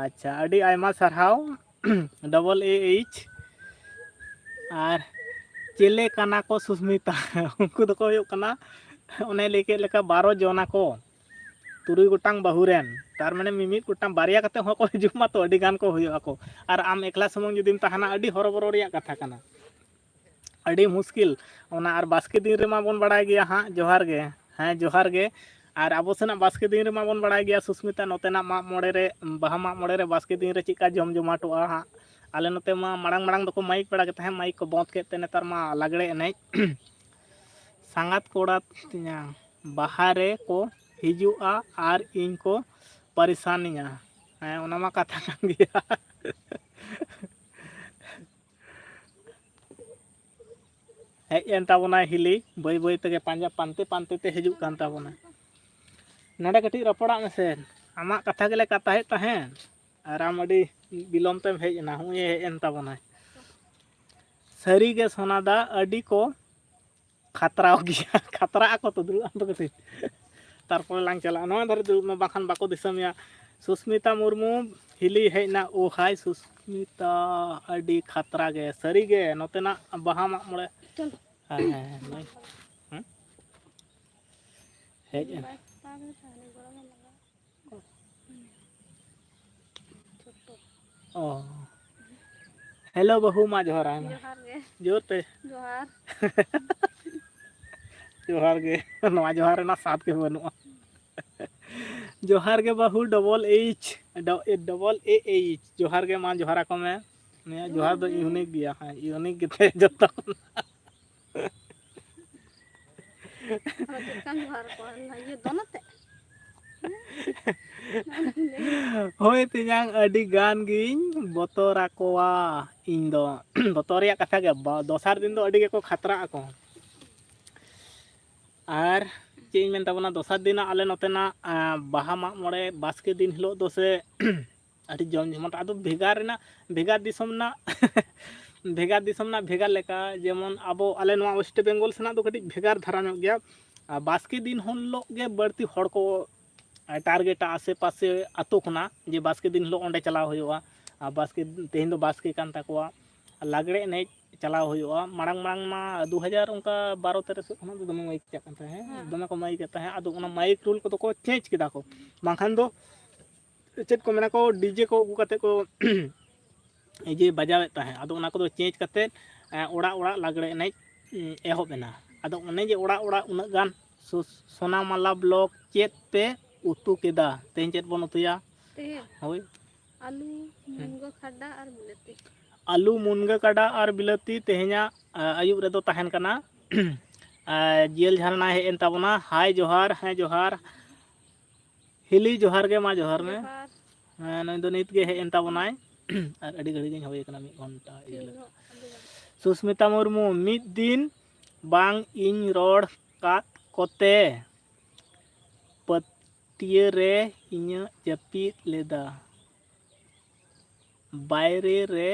ᱟᱪᱪᱷᱟ, ᱟᱹᱰᱤ ᱟᱭᱢᱟ ᱥᱟᱨᱦᱟᱣ᱾ ᱰᱚᱵᱚᱞ ᱮ ᱮᱭᱤᱪ, ᱟᱨ ᱪᱮᱞᱮ ᱠᱟᱱᱟ ᱠᱚ ᱥᱩᱥᱢᱤᱛᱟ? ᱩᱱᱠᱩ ᱫᱚᱠᱚ ᱦᱩᱭᱩᱜ ᱠᱟᱱᱟ, ᱚᱱᱮ ᱞᱟᱹᱭ ᱠᱮᱫ ᱞᱮᱠᱟ, ᱵᱟᱨᱚ ᱡᱚᱱᱟ ᱠᱚ, ᱛᱩᱨᱩᱭ ᱜᱚᱴᱟᱝ ᱵᱟᱹᱦᱩ ᱨᱮᱱ᱾ ᱛᱟᱨ ᱢᱟᱱᱮ ᱢᱤᱢᱤᱫ ᱜᱚᱴᱟᱝ, ᱵᱟᱨᱭᱟ ᱠᱟᱛᱮ ᱦᱚᱸᱠᱚ ᱦᱤᱡᱩᱜ ᱢᱟ ᱛᱚ, ᱟᱹᱰᱤ ᱜᱟᱱ ᱠᱚ ᱦᱩᱭᱩᱜ ᱟᱠᱚ᱾ ᱟᱨ ᱟᱢ ᱮᱠᱞᱟ ᱥᱩᱢᱩᱝ ᱡᱩᱫᱤᱢ ᱛᱟᱦᱮᱱᱟ, ᱟᱹᱰᱤ ᱦᱚᱨᱚᱵᱚᱨᱚ ᱨᱮᱭᱟᱜ ᱠᱟᱛᱷᱟ ᱠᱟᱱᱟ, ᱟᱹᱰᱤ ᱢᱩᱥᱠᱤᱞ᱾ ᱚᱱᱟ ᱟᱨ ᱵᱟᱥᱠᱮ ᱫᱤᱱ ᱨᱮᱢᱟ ᱵᱚᱱ ᱵᱟᱲᱟᱭ ᱜᱮᱭᱟ ᱦᱟᱸᱜ, ᱡᱚᱦᱟᱨ ᱜᱮ, ᱦᱮᱸ, ᱡᱚᱦᱟᱨ ᱜᱮ᱾ ᱟᱨ ᱟᱵᱚ ᱥᱮᱱᱟᱜ ᱵᱟᱥᱠᱮ ᱫᱤᱱ ᱨᱮᱢᱟ ᱵᱚᱱ ᱵᱟᱲᱟᱭ ᱜᱮᱭᱟ, ᱥᱩᱥᱢᱤᱛᱟ, ᱱᱚᱛᱮᱱᱟᱜ ᱢᱟᱜ ᱢᱚᱬᱮ ᱨᱮ, ᱵᱟᱦᱟ ᱢᱟᱜ ᱢᱚᱬᱮ ᱨᱮ ᱵᱟᱥᱠᱮ ᱫᱤᱱ ᱨᱮ ᱪᱮᱫᱠᱟ ᱡᱚᱢ ᱡᱚᱢᱟᱴᱚᱜᱼᱟ ᱦᱟᱸᱜ᱾ ᱟᱞᱮ ᱱᱚᱛᱮ ᱢᱟ ᱢᱟᱲᱟᱝ ᱢᱟᱲᱟᱝ ᱫᱚᱠᱚ ᱢᱟᱭᱤᱠ ᱵᱟᱲᱟ ᱜᱮ ᱛᱟᱦᱮᱸᱫ, ᱢᱟᱭᱤᱠ ᱠᱚ ᱵᱚᱸᱫᱽ ᱠᱮᱫ ᱛᱮ ᱱᱮᱛᱟᱨ ᱢᱟ ᱞᱟᱜᱽᱲᱮ ᱮᱱᱮᱡ᱾ ᱥᱟᱸᱜᱟᱛ ᱠᱚᱲᱟ ᱛᱤᱧᱟᱹ ᱵᱟᱦᱟ ᱨᱮ ᱠᱚ ᱦᱤᱡᱩᱜᱼᱟ ᱟᱨ ᱤᱧ ᱠᱚ ᱯᱟᱨᱤᱥᱟᱱᱤᱧᱟ᱾ ᱦᱮᱸ, ᱚᱱᱟ ᱢᱟ ᱠᱟᱛᱷᱟ ᱠᱟᱱ ᱜᱮᱭᱟ᱾ ᱦᱮᱡ ᱮᱱ ᱛᱟᱵᱚᱱᱟᱭ ᱦᱤᱞᱤ, ᱵᱟᱹᱭ ᱵᱟᱹᱭ ᱛᱮᱜᱮ ᱯᱟᱸᱡᱟ ᱯᱟᱱᱛᱮ ᱯᱟᱱᱛᱮ ᱛᱮ ᱦᱤᱡᱩᱜ ᱠᱟᱱ ᱛᱟᱵᱚᱱᱟ᱾ ᱱᱚᱰᱮ ᱠᱟᱹᱴᱤᱡ ᱨᱚᱯᱚᱲᱟᱜ ᱢᱮᱥᱮ, ᱟᱢᱟᱜ ᱠᱟᱛᱷᱟ ᱜᱮᱞᱮ ᱠᱟᱛᱷᱟᱭᱮᱫ ᱛᱟᱦᱮᱸᱫ ᱟᱨ ᱟᱢ ᱟᱹᱰᱤ ᱵᱤᱞᱚᱢ ᱛᱮᱢ ᱦᱮᱡ ᱮᱱᱟ᱾ ᱦᱚᱸᱜᱼᱚᱭ ᱦᱮᱡ ᱮᱱ ᱛᱟᱵᱚᱱᱟᱭ᱾ ᱥᱟᱹᱨᱤᱜᱮ ᱥᱳᱱᱟ ᱫᱟ, ᱟᱹᱰᱤ ᱠᱚ ᱠᱷᱟᱛᱨᱟᱣ ᱜᱮᱭᱟ᱾ ᱠᱷᱟᱛᱨᱟᱜ ᱟᱠᱚ ᱛᱚ, ᱫᱩᱲᱩᱵ ᱟᱢ ᱛᱚ ᱠᱟᱹᱴᱤᱡ, ᱛᱟᱨᱯᱚᱨᱮ ᱞᱟᱝ ᱪᱟᱞᱟᱜᱼᱟ᱾ ᱱᱚᱣᱟ ᱫᱷᱟᱨᱮ ᱫᱩᱲᱩᱵ ᱢᱮ, ᱵᱟᱠᱷᱟᱱ ᱵᱟᱠᱚ ᱫᱤᱥᱟᱹ ᱢᱮᱭᱟ᱾ ᱥᱩᱥᱢᱤᱛᱟ ᱢᱩᱨᱢᱩ, ᱦᱤᱞᱤ ᱦᱮᱡ ᱮᱱᱟ᱾ ᱳ ᱦᱟᱭ ᱥᱩᱥᱢᱤᱛᱟ, ᱟᱹᱰᱤ ᱠᱷᱟᱛᱨᱟ ᱜᱮ ᱥᱟᱹᱨᱤ ᱜᱮ᱾ ᱱᱚᱛᱮᱱᱟᱜ ᱵᱟᱦᱟ ᱢᱟᱜ ᱢᱚᱬᱮ, ᱦᱮᱸ, ᱦᱮᱸ, ᱦᱮᱸ, ᱱᱚᱜᱼᱚᱭ, ᱦᱮᱸ? ᱦᱮᱡ ᱮᱱᱟ᱾ ᱚ᱾ ᱦᱮᱞᱳ ᱵᱟᱹᱦᱩ, ᱢᱟ ᱡᱚᱦᱟᱨ ᱟᱭ ᱢᱮ᱾ ᱡᱚᱦᱟᱨ ᱜᱮ᱾ ᱡᱳᱨ ᱛᱮ᱾ ᱡᱚᱦᱟᱨ᱾ ᱡᱚᱦᱟᱨ ᱜᱮ᱾ ᱱᱚᱣᱟ ᱡᱚᱦᱟᱨ ᱨᱮᱱᱟᱜ ᱥᱟᱫ ᱜᱮ ᱵᱟᱹᱱᱩᱜᱼᱟ᱾ ᱡᱚᱦᱟᱨ ᱜᱮ ᱵᱟᱹᱦᱩ, ᱰᱚᱵᱚᱞ ᱮᱭᱤᱪ, ᱰᱚ-, ᱰᱚᱵᱚᱞ ᱮ ᱮᱭᱤᱪ᱾ ᱡᱚᱦᱟᱨ ᱜᱮ, ᱢᱟ ᱡᱚᱦᱟᱨ ᱟᱠᱚ ᱢᱮ᱾ ᱱᱤᱭᱟᱹ ᱡᱚᱦᱟᱨ ᱫᱚ ᱡᱚᱦᱟᱨ ᱜᱮ᱾ ᱤᱭᱩᱱᱤᱠ ᱜᱮᱭᱟ, ᱦᱮᱸ, ᱤᱭᱩᱱᱤᱠ ᱜᱮᱛᱟᱭᱟ ᱡᱚᱛᱚ ᱠᱷᱚᱱᱟᱜ᱾ ᱟᱫᱚ ᱪᱮᱫ ᱞᱮᱠᱟᱢ ᱡᱚᱦᱟᱨ ᱠᱚᱣᱟ? ᱚᱱᱟ ᱤᱭᱟᱹ ᱫᱚᱱ ᱟᱛᱮ? ᱦᱳᱭ ᱛᱮᱧᱟᱝ, ᱟᱹᱰᱤ ᱜᱟᱱ ᱜᱤᱧ ᱵᱚᱛᱚᱨ ᱟᱠᱚᱣᱟ ᱤᱧ ᱫᱚ᱾ ᱵᱚᱛᱚᱨ ᱨᱮᱭᱟᱜ ᱠᱟᱛᱷᱟ ᱜᱮ, ᱵᱟ-, ᱫᱚᱥᱟᱨ ᱫᱤᱱ ᱫᱚ ᱟᱹᱰᱤ ᱜᱮᱠᱚ ᱠᱷᱟᱛᱨᱟᱜ ᱟᱠᱚ᱾ ᱟᱨ ᱪᱮᱫ ᱤᱧ ᱢᱮᱱ ᱛᱟᱵᱚᱱᱟ, ᱫᱚᱥᱟᱨ ᱫᱤᱱᱟᱜ ᱟᱞᱮ ᱱᱚᱛᱮᱱᱟᱜ, ᱟᱸ, ᱵᱟᱦᱟ ᱢᱟᱜ ᱢᱚᱬᱮ ᱵᱟᱥᱠᱮ ᱫᱤᱱ ᱦᱤᱞᱳᱜ ᱫᱚ ᱥᱮ ᱟᱹᱰᱤ ᱡᱚᱢ ᱡᱚᱢᱟᱴ᱾ ᱟᱫᱚ ᱵᱷᱮᱜᱟᱨ ᱨᱮᱱᱟᱜ, ᱵᱷᱮᱜᱟᱨ ᱫᱤᱥᱚᱢ ᱨᱮᱱᱟᱜ ᱵᱷᱮᱜᱟᱨ ᱫᱤᱥᱚᱢ ᱨᱮᱱᱟᱜ ᱵᱷᱮᱜᱟᱨ ᱞᱮᱠᱟ, ᱡᱮᱢᱚᱱ ᱟᱵᱚ, ᱟᱞᱮ ᱱᱚᱣᱟ ᱳᱭᱮᱥᱴ ᱵᱮᱝᱜᱚᱞ ᱥᱮᱱᱟᱜ ᱫᱚ ᱠᱟᱹᱴᱤᱡ ᱵᱷᱮᱜᱟᱨ ᱫᱷᱟᱨᱟ ᱧᱚᱜ ᱜᱮᱭᱟ᱾ ᱟᱨ ᱵᱟᱥᱠᱮ ᱫᱤᱱ ᱦᱤᱞᱳᱜ ᱜᱮ ᱵᱟᱹᱲᱛᱤ ᱦᱚᱲ ᱠᱚ ᱴᱟᱨᱜᱮᱴᱟ ᱟᱥᱮ ᱯᱟᱥᱮ ᱟᱛᱳ ᱠᱷᱚᱱᱟᱜ, ᱡᱮ ᱵᱟᱥᱠᱮ ᱫᱤᱱ ᱦᱤᱞᱳᱜ ᱚᱸᱰᱮ ᱪᱟᱞᱟᱣ ᱦᱩᱭᱩᱜᱼᱟ᱾ ᱟᱨ ᱵᱟᱥᱠᱮ, ᱛᱮᱦᱮᱧ ᱫᱚ ᱵᱟᱥᱠᱮ ᱠᱟᱱ ᱛᱟᱠᱚᱣᱟ, ᱞᱟᱜᱽᱲᱮ ᱮᱱᱮᱡ ᱪᱟᱞᱟᱣ ᱦᱩᱭᱩᱜᱼᱟ᱾ ᱢᱟᱲᱟᱝ ᱢᱟᱲᱟᱝ ᱢᱟ ᱫᱩ ᱦᱟᱡᱟᱨ ᱚᱱᱠᱟ ᱵᱟᱨᱚ ᱛᱮᱨᱚ ᱥᱮᱫ ᱠᱷᱚᱱᱟᱜ ᱫᱚ ᱫᱚᱢᱮ ᱢᱟᱭᱤᱠ ᱪᱟᱜ ᱠᱟᱱ ᱛᱟᱦᱮᱸᱫ, ᱦᱮᱸ, ᱦᱮᱸ᱾ ᱫᱚᱢᱮ ᱠᱚ ᱢᱟᱭᱤᱠᱮᱫ ᱛᱟᱦᱮᱸᱫ᱾ ᱟᱫᱚ ᱚᱱᱟ ᱢᱟᱭᱤᱠ ᱨᱩᱞ ᱠᱚᱫᱚ ᱠᱚ ᱪᱮᱧᱡᱽ ᱠᱮᱫᱟ ᱠᱚ, ᱵᱟᱝᱠᱷᱟᱱ ᱫᱚ ᱪᱮᱫ ᱠᱚ ᱢᱮᱱᱟ ᱠᱚ, ᱰᱤᱡᱮ ᱠᱚ ᱟᱹᱜᱩ ᱠᱟᱛᱮ ᱠᱚ ᱤᱭᱟᱹ ᱵᱟᱡᱟᱣᱮᱫ ᱛᱟᱦᱮᱸᱫ᱾ ᱟᱫᱚ ᱚᱱᱟ ᱠᱚᱫᱚ ᱪᱮᱧᱡᱽ ᱠᱟᱛᱮ, ᱮ, ᱚᱲᱟᱜ ᱚᱲᱟᱜ ᱞᱟᱜᱽᱲᱮ ᱮᱱᱮᱡ, ᱩᱸ, ᱮᱦᱚᱵ ᱮᱱᱟ᱾ ᱟᱫᱚ ᱚᱱᱮ ᱡᱮ ᱚᱲᱟᱜ ᱚᱲᱟᱜ ᱩᱱᱟᱹᱜ ᱜᱟᱱ ᱥᱩ-, ᱥᱳᱱᱟᱢᱟᱞᱟ ᱵᱞᱚᱠ ᱪᱮᱫ ᱯᱮ ᱩᱛᱩ ᱠᱮᱫᱟ? ᱛᱮᱦᱮᱧ ᱪᱮᱫ ᱵᱚᱱ ᱩᱛᱩᱭᱟ? ᱛᱮᱦᱮᱧ ᱦᱳᱭ᱾ ᱟᱹᱞᱩ, ᱦᱮᱸ᱾ ᱢᱩᱱᱜᱟᱹ ᱠᱷᱟᱰᱟ ᱟᱨ ᱵᱤᱞᱟᱹᱛᱤ᱾ ᱟᱹᱞᱩ, ᱢᱩᱱᱜᱟᱹ ᱠᱟᱰᱟ ᱟᱨ ᱵᱤᱞᱟᱹᱛᱤ ᱛᱮᱦᱮᱧᱟᱜ, ᱟ, ᱟᱹᱭᱩᱵ ᱨᱮᱫᱚ ᱛᱟᱦᱮᱱ ᱠᱟᱱᱟ᱾ ᱟᱨ ᱡᱤᱭᱟᱹᱞ ᱡᱷᱟᱨᱱᱟᱭ ᱦᱮᱡ ᱮᱱ ᱛᱟᱵᱚᱱᱟ᱾ ᱦᱟᱭ ᱡᱚᱦᱟᱨ, ᱦᱮᱸ ᱡᱚᱦᱟᱨ᱾ ᱦᱤᱞᱤ ᱡᱚᱦᱟᱨ ᱜᱮ, ᱢᱟ ᱡᱚᱦᱟᱨ ᱢᱮ᱾ ᱡᱚᱦᱟᱨ᱾ ᱦᱮᱸ, ᱱᱩᱭ ᱫᱚ ᱱᱤᱛ ᱜᱮ ᱦᱮᱡ ᱮᱱ ᱛᱟᱵᱚᱱᱟᱭ᱾ ᱟᱨ ᱟᱹᱰᱤ ᱜᱷᱟᱹᱲᱤᱡ ᱤᱧ ᱦᱩᱭ ᱠᱟᱱᱟ, ᱢᱤᱫ ᱜᱷᱚᱱᱴᱟ ᱤᱭᱟᱹ ᱤᱧ ᱞᱮᱠᱟ᱾ ᱦᱚᱸ ᱟᱹᱰᱤ ᱜᱟᱱ᱾ ᱥᱩᱥᱢᱤᱛᱟ ᱢᱩᱨᱢᱩ, ᱢᱤᱫ ᱫᱤᱱ ᱵᱟᱝ ᱤᱧ ᱨᱚᱲ ᱠᱟᱫ ᱠᱚᱛᱮ ᱯᱟᱹᱴᱭᱟᱹ ᱨᱮ ᱤᱧᱟᱹᱜ ᱡᱟᱹᱯᱤᱫ ᱞᱮᱫᱟ᱾ ᱵᱟᱭᱨᱮ ᱨᱮ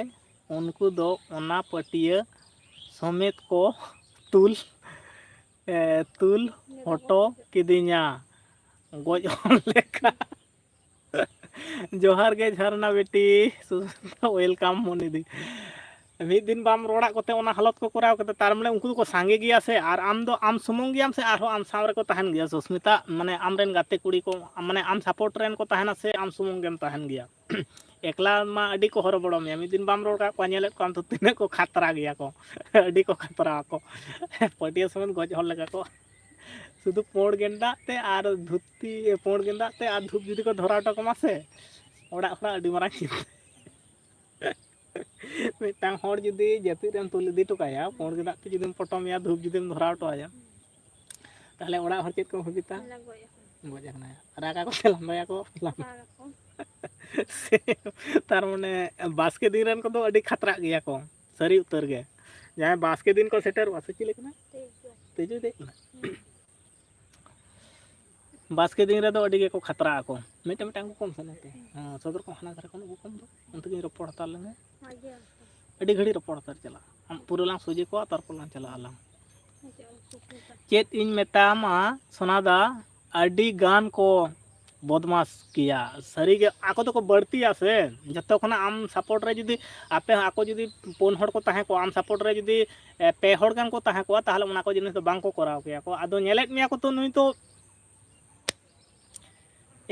ᱩᱱᱠᱩ ᱫᱚ ᱚᱱᱟ ᱯᱟᱹᱴᱭᱟᱹ ᱥᱚᱢᱮᱛ ᱠᱚ ᱛᱩᱞ, ᱮ, ᱛᱩᱞ ᱦᱚᱴᱚ ᱠᱤᱫᱤᱧᱟ, ᱜᱚᱡ ᱦᱚᱲ ᱞᱮᱠᱟ᱾ ᱡᱚᱦᱟᱨ ᱜᱮ ᱡᱷᱟᱨᱱᱟ ᱵᱤᱴᱤ, ᱥᱩᱥᱢᱤᱛᱟ, welcome ᱢᱚᱱᱤᱫᱤ᱾ ᱢᱤᱫ ᱫᱤᱱ ᱵᱟᱢ ᱨᱚᱲᱟᱜ ᱠᱚᱛᱮ ᱚᱱᱟ ᱦᱟᱞᱚᱛ ᱠᱚ ᱠᱚᱨᱟᱣ ᱠᱮᱫᱟ, ᱛᱟᱨ ᱢᱟᱱᱮ ᱩᱱᱠᱩ ᱫᱚᱠᱚ ᱥᱟᱸᱜᱮ ᱜᱮᱭᱟ ᱥᱮ, ᱟᱨ ᱟᱢ ᱫᱚ ᱟᱢ ᱥᱩᱢᱩᱝ ᱜᱮᱭᱟᱢ ᱥᱮ ᱟᱨᱦᱚᱸ ᱟᱢ ᱥᱟᱶ ᱨᱮᱠᱚ ᱛᱟᱦᱮᱱ ᱜᱮᱭᱟ ᱥᱩᱥᱢᱤᱛᱟ, ᱢᱟᱱᱮ ᱟᱢ ᱨᱮᱱ ᱜᱟᱛᱮ ᱠᱩᱲᱤ ᱠᱚ, ᱢᱟᱱᱮ ᱟᱢ support ᱨᱮᱱ ᱠᱚ ᱛᱟᱦᱮᱱᱟ ᱥᱮ ᱟᱢ ᱥᱩᱢᱩᱝ ᱜᱮᱢ ᱛᱟᱦᱮᱱ ᱜᱮᱭᱟ? ᱮᱠᱞᱟ ᱢᱟ ᱟᱹᱰᱤ ᱠᱚ ᱦᱚᱨᱚᱵᱚᱨᱚ ᱢᱮᱭᱟ, ᱢᱤᱫ ᱫᱤᱱ ᱵᱟᱢ ᱨᱚᱲ ᱠᱟᱜ ᱠᱚᱣᱟ, ᱧᱮᱞᱮᱫ ᱠᱚᱣᱟᱢ ᱛᱚ ᱛᱤᱱᱟᱹᱜ ᱠᱚ ᱠᱷᱟᱛᱨᱟ ᱜᱮᱭᱟ ᱠᱚ, ᱟᱹᱰᱤ ᱠᱚ ᱠᱷᱟᱛᱨᱟ ᱟᱠᱚ, ᱯᱟᱹᱴᱭᱟᱹ ᱥᱚᱢᱮᱛ ᱜᱚᱡ ᱦᱚᱲ ᱞᱮᱠᱟ ᱠᱚ᱾ ᱥᱩᱫᱷᱩ ᱯᱩᱸᱰ ᱜᱮᱸᱫᱟᱜ ᱛᱮ ᱟᱨ ᱫᱷᱩᱛᱤ, ᱯᱩᱸᱰ ᱜᱮᱸᱫᱟᱜ ᱛᱮ ᱟᱨ ᱫᱷᱩᱯ ᱡᱩᱫᱤ ᱠᱚ ᱫᱷᱚᱨᱟᱣ ᱦᱚᱴᱚ ᱠᱟᱢᱟ ᱥᱮ, ᱚᱲᱟᱜ ᱠᱷᱚᱱᱟᱜ ᱟᱹᱰᱤ ᱢᱟᱨᱟᱝ ᱪᱤᱱᱛᱟᱹ᱾ ᱢᱤᱫᱴᱟᱝ ᱦᱚᱲ ᱡᱩᱫᱤ ᱡᱟᱹᱯᱤᱫ ᱨᱮᱢ ᱛᱩᱞ ᱤᱫᱤ ᱦᱚᱴᱚ ᱠᱟᱭᱟ, ᱯᱩᱸᱰ ᱜᱮᱸᱫᱟᱜ ᱛᱮ ᱡᱩᱫᱤᱢ ᱯᱚᱴᱚᱢᱮᱭᱟ, ᱫᱷᱩᱯ ᱡᱩᱫᱤᱢ ᱫᱷᱚᱨᱟᱣ ᱦᱚᱴᱚ ᱟᱭᱟ, ᱛᱟᱦᱚᱞᱮ ᱚᱲᱟᱜ ᱦᱚᱲ ᱪᱮᱫ ᱠᱚ ᱵᱷᱟᱹᱵᱤᱛᱟ? ᱢᱮᱱᱟ ᱜᱚᱡ ᱟᱠᱟᱱᱟ᱾ ᱜᱚᱡ ᱟᱠᱟᱱᱟᱭ᱾ ᱨᱟᱜᱟ ᱠᱚ ᱥᱮ ᱞᱟᱸᱫᱟᱭᱟ ᱠᱚ? ᱨᱟᱜᱟ ᱠᱚ᱾ ᱥᱮ, ᱛᱟᱨ ᱢᱟᱱᱮ ᱵᱟᱥᱠᱮ ᱫᱤᱱ ᱨᱮᱱ ᱠᱚᱫᱚ ᱟᱹᱰᱤ ᱠᱷᱟᱛᱨᱟᱜ ᱜᱮᱭᱟ ᱠᱚ, ᱥᱟᱹᱨᱤ ᱩᱛᱟᱹᱨ ᱜᱮ᱾ ᱡᱟᱦᱟᱸᱭ ᱵᱟᱥᱠᱮ ᱫᱤᱱ ᱠᱚ ᱥᱮᱴᱮᱨᱚᱜᱼᱟ, ᱥᱮ ᱪᱮᱫ ᱞᱮᱠᱟᱱᱟ? ᱛᱤᱡᱩ᱾ ᱛᱤᱡᱩᱭ ᱫᱮᱡ ᱠᱟᱱᱟ᱾ ᱦᱩᱸ᱾ ᱵᱟᱥᱠᱮ ᱫᱤᱱ ᱨᱮᱫᱚ ᱟᱹᱰᱤ ᱜᱮᱠᱚ ᱠᱷᱟᱛᱨᱟᱜ ᱟᱠᱚ᱾ ᱢᱤᱫᱴᱟᱝ ᱢᱤᱫᱴᱟᱝ ᱠᱚ ᱠᱚᱢ ᱥᱮ ᱱᱚᱛᱮ᱾ ᱦᱮᱸ, ᱥᱚᱫᱚᱨ ᱠᱚ ᱦᱟᱱᱟ ᱫᱷᱟᱨᱮ ᱠᱷᱚᱱ ᱟᱹᱜᱩ ᱠᱚᱢ ᱫᱚ᱾ ᱚᱱᱛᱮ ᱜᱤᱧ ᱨᱚᱯᱚᱲ ᱦᱟᱛᱟᱲ ᱞᱮᱱᱜᱮ᱾ ᱟᱹᱰᱤ ᱜᱷᱟᱹᱲᱤᱡ ᱨᱚᱯᱚᱲ ᱦᱟᱛᱟᱲ ᱪᱟᱞᱟᱜᱼᱟ᱾ ᱟᱢ ᱯᱩᱨᱟᱹ ᱞᱟᱝ ᱥᱚᱡᱷᱮ ᱠᱚᱣᱟ, ᱛᱟᱨᱯᱚᱨ ᱞᱟᱝ ᱪᱟᱞᱟᱜᱼᱟ ᱟᱞᱟᱝ᱾ ᱪᱮᱫ ᱤᱧ ᱢᱮᱛᱟᱢᱟ ᱥᱚᱱᱟᱫᱟ, ᱟᱹᱰᱤ ᱜᱟᱱ ᱠᱚ ᱵᱚᱫᱢᱟᱥ ᱜᱮᱭᱟ ᱥᱟᱹᱨᱤᱜᱮ᱾ ᱟᱠᱚ ᱫᱚᱠᱚ ᱵᱟᱹᱲᱛᱤᱭᱟ ᱥᱮ᱾ ᱡᱚᱛᱚ ᱠᱷᱚᱱᱟᱜ ᱟᱢ ᱥᱟᱯᱳᱨᱴ ᱨᱮ ᱡᱩᱫᱤ, ᱟᱯᱮ ᱦᱚᱸ, ᱟᱠᱚ ᱡᱩᱫᱤ ᱯᱩᱱ ᱦᱚᱲ ᱠᱚ ᱛᱟᱦᱮᱸ ᱠᱚᱜᱼᱟ, ᱟᱢ ᱥᱟᱯᱳᱨᱴ ᱨᱮ ᱡᱩᱫᱤ ᱮ, ᱯᱮ ᱦᱚᱲ ᱜᱟᱱ ᱠᱚ ᱛᱟᱦᱮᱸ ᱠᱚᱜᱼᱟ, ᱛᱟᱦᱚᱞᱮ ᱚᱱᱟ ᱠᱚ ᱡᱤᱱᱤᱥ ᱫᱚ ᱵᱟᱝ ᱠᱚ ᱠᱚᱨᱟᱣ ᱠᱮᱭᱟ ᱠᱚ᱾ ᱟᱫᱚ ᱧᱮᱞᱮᱫ ᱢᱮᱭᱟ ᱠᱚ ᱛᱚ, ᱱᱩᱭ ᱛᱚ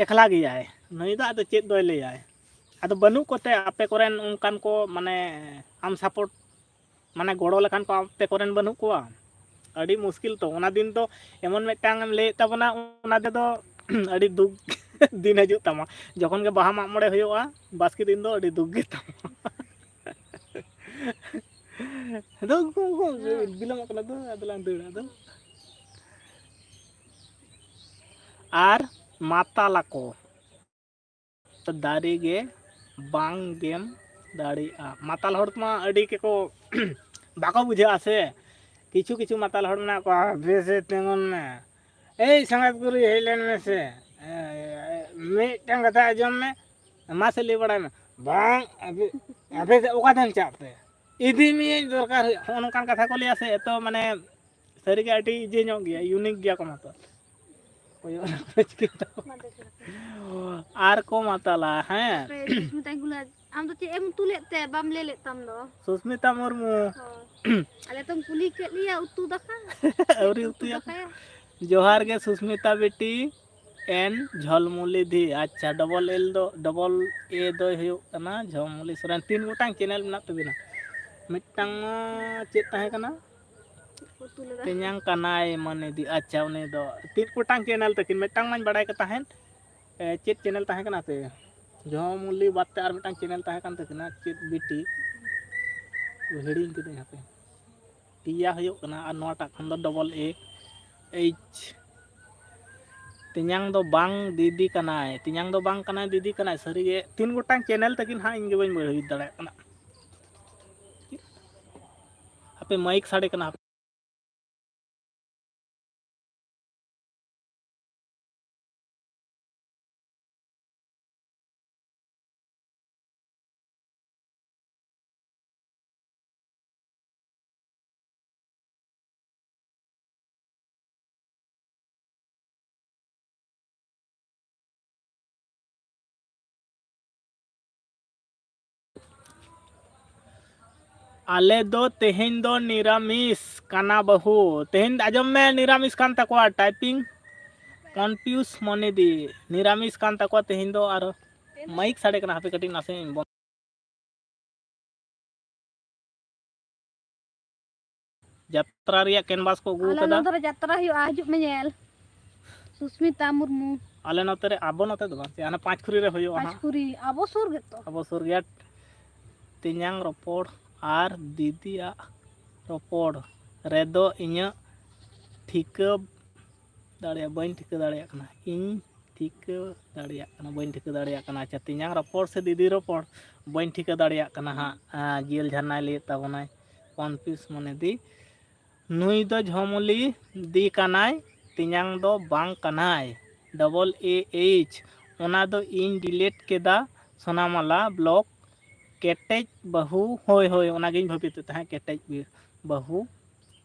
ᱮᱠᱞᱟ ᱜᱮᱭᱟᱭ, ᱱᱩᱭ ᱫᱚ ᱟᱫᱚ ᱪᱮᱫ ᱫᱚᱭ ᱞᱟᱹᱭᱟᱭ? ᱟᱫᱚ ᱵᱟᱹᱱᱩᱜ ᱠᱚᱛᱮ ᱟᱯᱮ ᱠᱚᱨᱮᱱ ᱚᱱᱠᱟᱱ ᱠᱚ, ᱢᱟᱱᱮ, ᱟᱢ ᱥᱟᱯᱳᱨᱴ, ᱢᱟᱱᱮ, ᱜᱚᱲᱚ ᱞᱮᱠᱟᱱ ᱠᱚ ᱟᱯᱮ ᱠᱚᱨᱮᱱ ᱵᱟᱹᱱᱩᱜ ᱠᱚᱣᱟ? ᱟᱹᱰᱤ ᱢᱩᱥᱠᱤᱞ ᱛᱚ᱾ ᱚᱱᱟ ᱫᱤᱱ ᱫᱚ ᱮᱢᱚᱱ ᱢᱤᱫᱴᱟᱝ ᱮᱢ ᱞᱟᱹᱭᱮᱫ ᱛᱟᱵᱚᱱᱟ, ᱚᱱᱟ ᱛᱮᱫᱚ ᱟᱹᱰᱤ ᱫᱩᱠ ᱫᱤᱱ ᱦᱤᱡᱩᱜ ᱛᱟᱢᱟ᱾ ᱡᱚᱠᱷᱚᱱ ᱜᱮ ᱵᱟᱦᱟ ᱢᱟᱜ ᱢᱚᱬᱮ ᱦᱩᱭᱩᱜᱼᱟ, ᱵᱟᱥᱠᱮ ᱫᱤᱱ ᱫᱚ ᱟᱹᱰᱤ ᱫᱩᱠ ᱜᱮ ᱛᱟᱢᱟ᱾ ᱟᱫᱚ ᱩᱱᱠᱩ, ᱩᱱᱠᱩ ᱵᱤᱞᱚᱢᱚᱜ ᱠᱟᱱᱟ ᱫᱚ, ᱟᱫᱚ ᱞᱟᱝ ᱫᱟᱹᱲᱟ ᱟᱫᱚ᱾ ᱟᱨ ᱢᱟᱛᱟᱞᱟᱠᱚ, ᱫᱟᱨᱮ ᱜᱮ ᱵᱟᱝ ᱜᱮᱢ ᱫᱟᱲᱮᱭᱟᱜᱼᱟ᱾ ᱢᱟᱛᱟᱞ ᱦᱚᱲ ᱢᱟ ᱟᱹᱰᱤ ᱜᱮᱠᱚ ᱵᱟᱠᱚ ᱵᱩᱡᱷᱟᱹᱜᱼᱟ ᱥᱮ᱾ ᱠᱤᱪᱷᱩ ᱠᱤᱪᱷᱩ ᱢᱟᱛᱟᱞ ᱦᱚᱲ ᱢᱮᱱᱟᱜ ᱠᱚᱣᱟ, ᱵᱮᱥᱮ ᱛᱤᱸᱜᱩᱱ ᱢᱮ, ᱮᱭ ᱥᱟᱸᱜᱟᱛ ᱠᱩᱲᱤ, ᱦᱮᱡ ᱞᱮᱱ ᱢᱮᱥᱮ, ᱮ, ᱢᱤᱫᱴᱟᱝ ᱠᱟᱛᱷᱟ ᱟᱸᱡᱚᱢ ᱢᱮ, ᱢᱟᱥᱮ ᱞᱟᱹᱭ ᱵᱟᱲᱟᱭ ᱢᱮ, ᱵᱟᱝ, ᱟᱯᱮ, ᱟᱯᱮ ᱥᱮᱫ ᱚᱠᱟ ᱛᱮᱢ ᱪᱟᱜ ᱛᱮ? ᱤᱫᱤ ᱢᱤᱭᱟᱹᱧ ᱫᱚᱨᱠᱟᱨ ᱦᱩᱭᱩᱜ, ᱦᱚᱸᱜᱼᱚ ᱱᱚᱝᱠᱟᱱ ᱠᱟᱛᱷᱟ ᱠᱚ ᱞᱟᱹᱭᱟ ᱥᱮ, ᱮᱛᱚ ᱢᱟᱱᱮ ᱥᱟᱹᱨᱤᱜᱮ ᱟᱹᱰᱤ ᱤᱭᱟᱹ ᱧᱚᱜ ᱜᱮᱭᱟ, ᱤᱭᱩᱱᱤᱠ ᱜᱮᱭᱟ ᱠᱚ ᱢᱟᱛᱚ᱾ ᱦᱩᱭᱩᱜᱼᱟ ᱚᱱᱟ ᱠᱚ ᱪᱤᱠᱟᱹ ᱛᱟᱠᱚ᱾ ᱟᱨ ᱠᱚ ᱢᱟᱛᱟᱞᱟ, ᱦᱮᱸ᱾ ᱦᱟᱯᱮ, ᱥᱩᱥᱢᱤᱛᱟᱧ ᱠᱩᱞᱤᱭᱟ, ᱟᱢ ᱫᱚ ᱪᱮᱫ ᱮᱢ ᱩᱛᱩ ᱞᱮᱫ ᱛᱮ? ᱵᱟᱢ ᱞᱟᱹᱭ ᱞᱮᱫ ᱛᱟᱢ ᱫᱚ᱾ ᱥᱩᱥᱢᱤᱛᱟ ᱢᱩᱨᱢᱩ᱾ ᱦᱳᱭ᱾ ᱟᱞᱮ ᱛᱚᱢ ᱠᱩᱞᱤ ᱠᱮᱫ ᱞᱮᱭᱟ ᱩᱛᱩ ᱫᱟᱠᱟ᱾ ᱪᱮᱫ ᱟᱹᱣᱨᱤ ᱯᱮ ᱩᱛᱩ ᱩᱛᱩᱭᱟ᱾ ᱫᱟᱠᱟᱭᱟ? ᱡᱚᱦᱟᱨ ᱜᱮ ᱥᱩᱥᱢᱤᱛᱟ ᱵᱤᱴᱤ᱾ ᱮᱱ ᱡᱷᱚᱞᱢᱩᱞᱤ ᱫᱷᱤ᱾ ᱟᱪᱪᱷᱟ, ᱰᱚᱵᱚᱞ ᱮᱞ ᱫᱚ, ᱰᱚᱵᱚᱞ ᱮ ᱫᱚᱭ ᱦᱩᱭᱩᱜ ᱠᱟᱱᱟ ᱡᱷᱚᱞᱢᱩᱞᱤ ᱥᱚᱨᱮᱱ᱾ ᱛᱤᱱ ᱜᱚᱴᱟᱝ ᱪᱮᱱᱮᱞ ᱢᱮᱱᱟᱜ ᱛᱟᱵᱤᱱᱟ? ᱢᱤᱫᱴᱟᱝ ᱢᱟ ᱪᱮᱫ ᱛᱟᱦᱮᱸ ᱠᱟᱱᱟ? ᱩᱛᱩ ᱞᱮᱫᱟ᱾ ᱛᱮᱧᱟᱝ ᱠᱟᱱᱟᱭ ᱢᱟᱱᱮ ᱫᱤ᱾ ᱟᱪᱪᱷᱟ, ᱩᱱᱤ ᱫᱚ ᱛᱤᱱ ᱜᱚᱴᱟᱝ ᱪᱮᱱᱮᱞ ᱛᱟᱹᱠᱤᱱ? ᱢᱤᱫᱴᱟᱝ ᱢᱟᱧ ᱵᱟᱲᱟᱭ ᱜᱮ ᱛᱟᱦᱮᱸᱫ᱾ ᱮ, ᱪᱮᱫ ᱪᱮᱱᱮᱞ ᱛᱟᱦᱮᱸ ᱠᱟᱱᱟ ᱦᱟᱯᱮ? ᱡᱷᱚᱞᱢᱩᱞᱤ ᱵᱟᱫ ᱛᱮ ᱟᱨ ᱢᱤᱫᱴᱟᱝ ᱪᱮᱱᱮᱞ ᱛᱟᱦᱮᱸ ᱠᱟᱱ ᱛᱟᱹᱠᱤᱱᱟ, ᱪᱮᱫ ᱵᱤᱴᱤ? ᱦᱤᱲᱤᱧ ᱠᱤᱫᱟᱹᱧ ᱦᱟᱯᱮ᱾ ᱯᱮᱭᱟ ᱦᱩᱭᱩᱜ ᱠᱟᱱᱟ ᱟᱨ ᱱᱚᱣᱟᱴᱟᱜ ᱠᱷᱟᱱ ᱫᱚ ᱰᱚᱵᱚᱞ ᱮ ᱮᱭᱤᱪ᱾ ᱛᱮᱧᱟᱝ ᱫᱚ ᱵᱟᱝ ᱫᱤᱫᱤ ᱠᱟᱱᱟᱭ, ᱛᱮᱧᱟᱝ ᱫᱚ ᱵᱟᱝ ᱠᱟᱱᱟᱭ, ᱫᱤᱫᱤ ᱠᱟᱱᱟᱭ᱾ ᱥᱟᱹᱨᱤᱜᱮ ᱛᱤᱱ ᱜᱚᱴᱟᱝ ᱪᱮᱱᱮᱞ ᱛᱟᱹᱠᱤᱱ ᱦᱟᱸᱜ, ᱤᱧ ᱜᱮ ᱵᱟᱹᱧ ᱵᱩᱡᱽ ᱫᱟᱲᱮᱭᱟᱜ ᱠᱟᱱᱟ᱾ ᱦᱟᱯᱮ, ᱢᱟᱭᱤᱠ ᱥᱟᱰᱮ ᱠᱟᱱᱟ᱾ ᱟᱞᱮ ᱫᱚ ᱛᱮᱦᱮᱧ ᱫᱚ ᱱᱤᱨᱟᱢᱤᱥ ᱠᱟᱱᱟ ᱵᱟᱹᱦᱩ᱾ ᱛᱮᱦᱮᱧ ᱫᱚ ᱟᱸᱡᱚᱢ ᱢᱮ, ᱱᱤᱨᱟᱢᱤᱥ ᱠᱟᱱ ᱛᱟᱠᱚᱣᱟ, typing confuse ᱢᱚᱱᱤ ᱫᱤ᱾ ᱱᱤᱨᱟᱢᱤᱥ ᱠᱟᱱ ᱛᱟᱠᱚᱣᱟ ᱛᱮᱦᱮᱧ ᱫᱚ᱾ ᱟᱨ ᱢᱟᱭᱤᱠ ᱥᱟᱰᱮ ᱠᱟᱱᱟ, ᱦᱟᱯᱮ ᱠᱟᱹᱴᱤᱡ ᱱᱟᱥᱮ ᱤᱧ ᱵᱚᱱᱫᱚ᱾ ᱡᱟᱛᱨᱟ ᱨᱮᱭᱟᱜ canvas ᱠᱚ ᱟᱹᱜᱩ ᱟᱞᱮ ᱟᱠᱟᱫᱟ᱾ ᱱᱚᱛᱮ ᱨᱮ ᱡᱟᱛᱨᱟ ᱦᱩᱭᱩᱜᱼᱟ, ᱦᱤᱡᱩᱜ ᱢᱮ ᱧᱮᱞ᱾ ᱥᱩᱥᱢᱤᱛᱟ ᱢᱩᱨᱢᱩ᱾ ᱟᱞᱮ ᱱᱚᱛᱮ ᱨᱮ, ᱟᱵᱚ ᱱᱚᱛᱮ ᱫᱚ ᱵᱟᱝ, ᱥᱮ ᱦᱟᱱᱟ ᱯᱟᱸᱪᱠᱷᱩᱨᱤ ᱨᱮ ᱦᱩᱭᱩᱜᱼᱟ ᱦᱟᱸᱜ᱾ ᱯᱟᱸᱪᱠᱷᱩᱨᱤ, ᱟᱵᱚ ᱥᱩᱨ ᱜᱮᱛᱚ᱾ ᱟᱵᱚ ᱥᱩᱨ ᱜᱮᱭᱟ᱾ ᱛᱮᱧᱟᱝ ᱨᱚᱯᱚᱲ ᱟᱨ ᱫᱤᱫᱤᱭᱟᱜ ᱨᱚᱯᱚᱲ ᱨᱮᱫᱚ ᱤᱧᱟᱹᱜ ᱴᱷᱤᱠᱟᱹ ᱫᱟᱲᱮᱭᱟᱜ, ᱵᱟᱹᱧ ᱴᱷᱤᱠᱟᱹ ᱫᱟᱲᱮᱭᱟᱜ ᱠᱟᱱᱟ᱾ ᱤᱧ ᱴᱷᱤᱠᱟᱹ ᱫᱟᱲᱮᱭᱟᱜ ᱠᱟᱱᱟ, ᱵᱟᱹᱧ ᱴᱷᱤᱠᱟᱹ ᱫᱟᱲᱮᱭᱟᱜ ᱠᱟᱱᱟ᱾ ᱟᱪᱪᱷᱟ, ᱛᱮᱧᱟᱝ ᱨᱚᱯᱚᱲ ᱥᱮ ᱫᱤᱫᱤ ᱨᱚᱯᱚᱲ? ᱵᱟᱹᱧ ᱴᱷᱤᱠᱟᱹ ᱫᱟᱲᱮᱭᱟᱜ ᱠᱟᱱᱟ ᱦᱟᱸᱜ᱾ ᱟᱸ, ᱡᱤᱭᱟᱹᱞ ᱡᱷᱟᱨᱱᱟᱭ ᱞᱟᱹᱭᱮᱫ ᱛᱟᱵᱚᱱᱟᱭ, confuse ᱢᱚᱱᱮ ᱫᱤ᱾ ᱱᱩᱭ ᱫᱚ ᱡᱷᱚᱢᱚᱞᱤ ᱫᱤ ᱠᱟᱱᱟᱭ, ᱛᱮᱧᱟᱝ ᱫᱚ ᱵᱟᱝ ᱠᱟᱱᱟᱭ᱾ Double A H, ᱚᱱᱟ ᱫᱚ ᱤᱧ delete ᱠᱮᱫᱟ᱾ ᱥᱳᱱᱟᱢᱟᱞᱟ block, ᱠᱮᱴᱮᱡ ᱵᱟᱹᱦᱩ, ᱦᱳᱭ, ᱦᱳᱭ, ᱚᱱᱟᱜᱤᱧ ᱵᱷᱟᱹᱵᱤᱛᱮᱫ ᱛᱟᱦᱮᱸᱫ, ᱠᱮᱴᱮᱡ ᱵᱤ-, ᱵᱟᱹᱦᱩ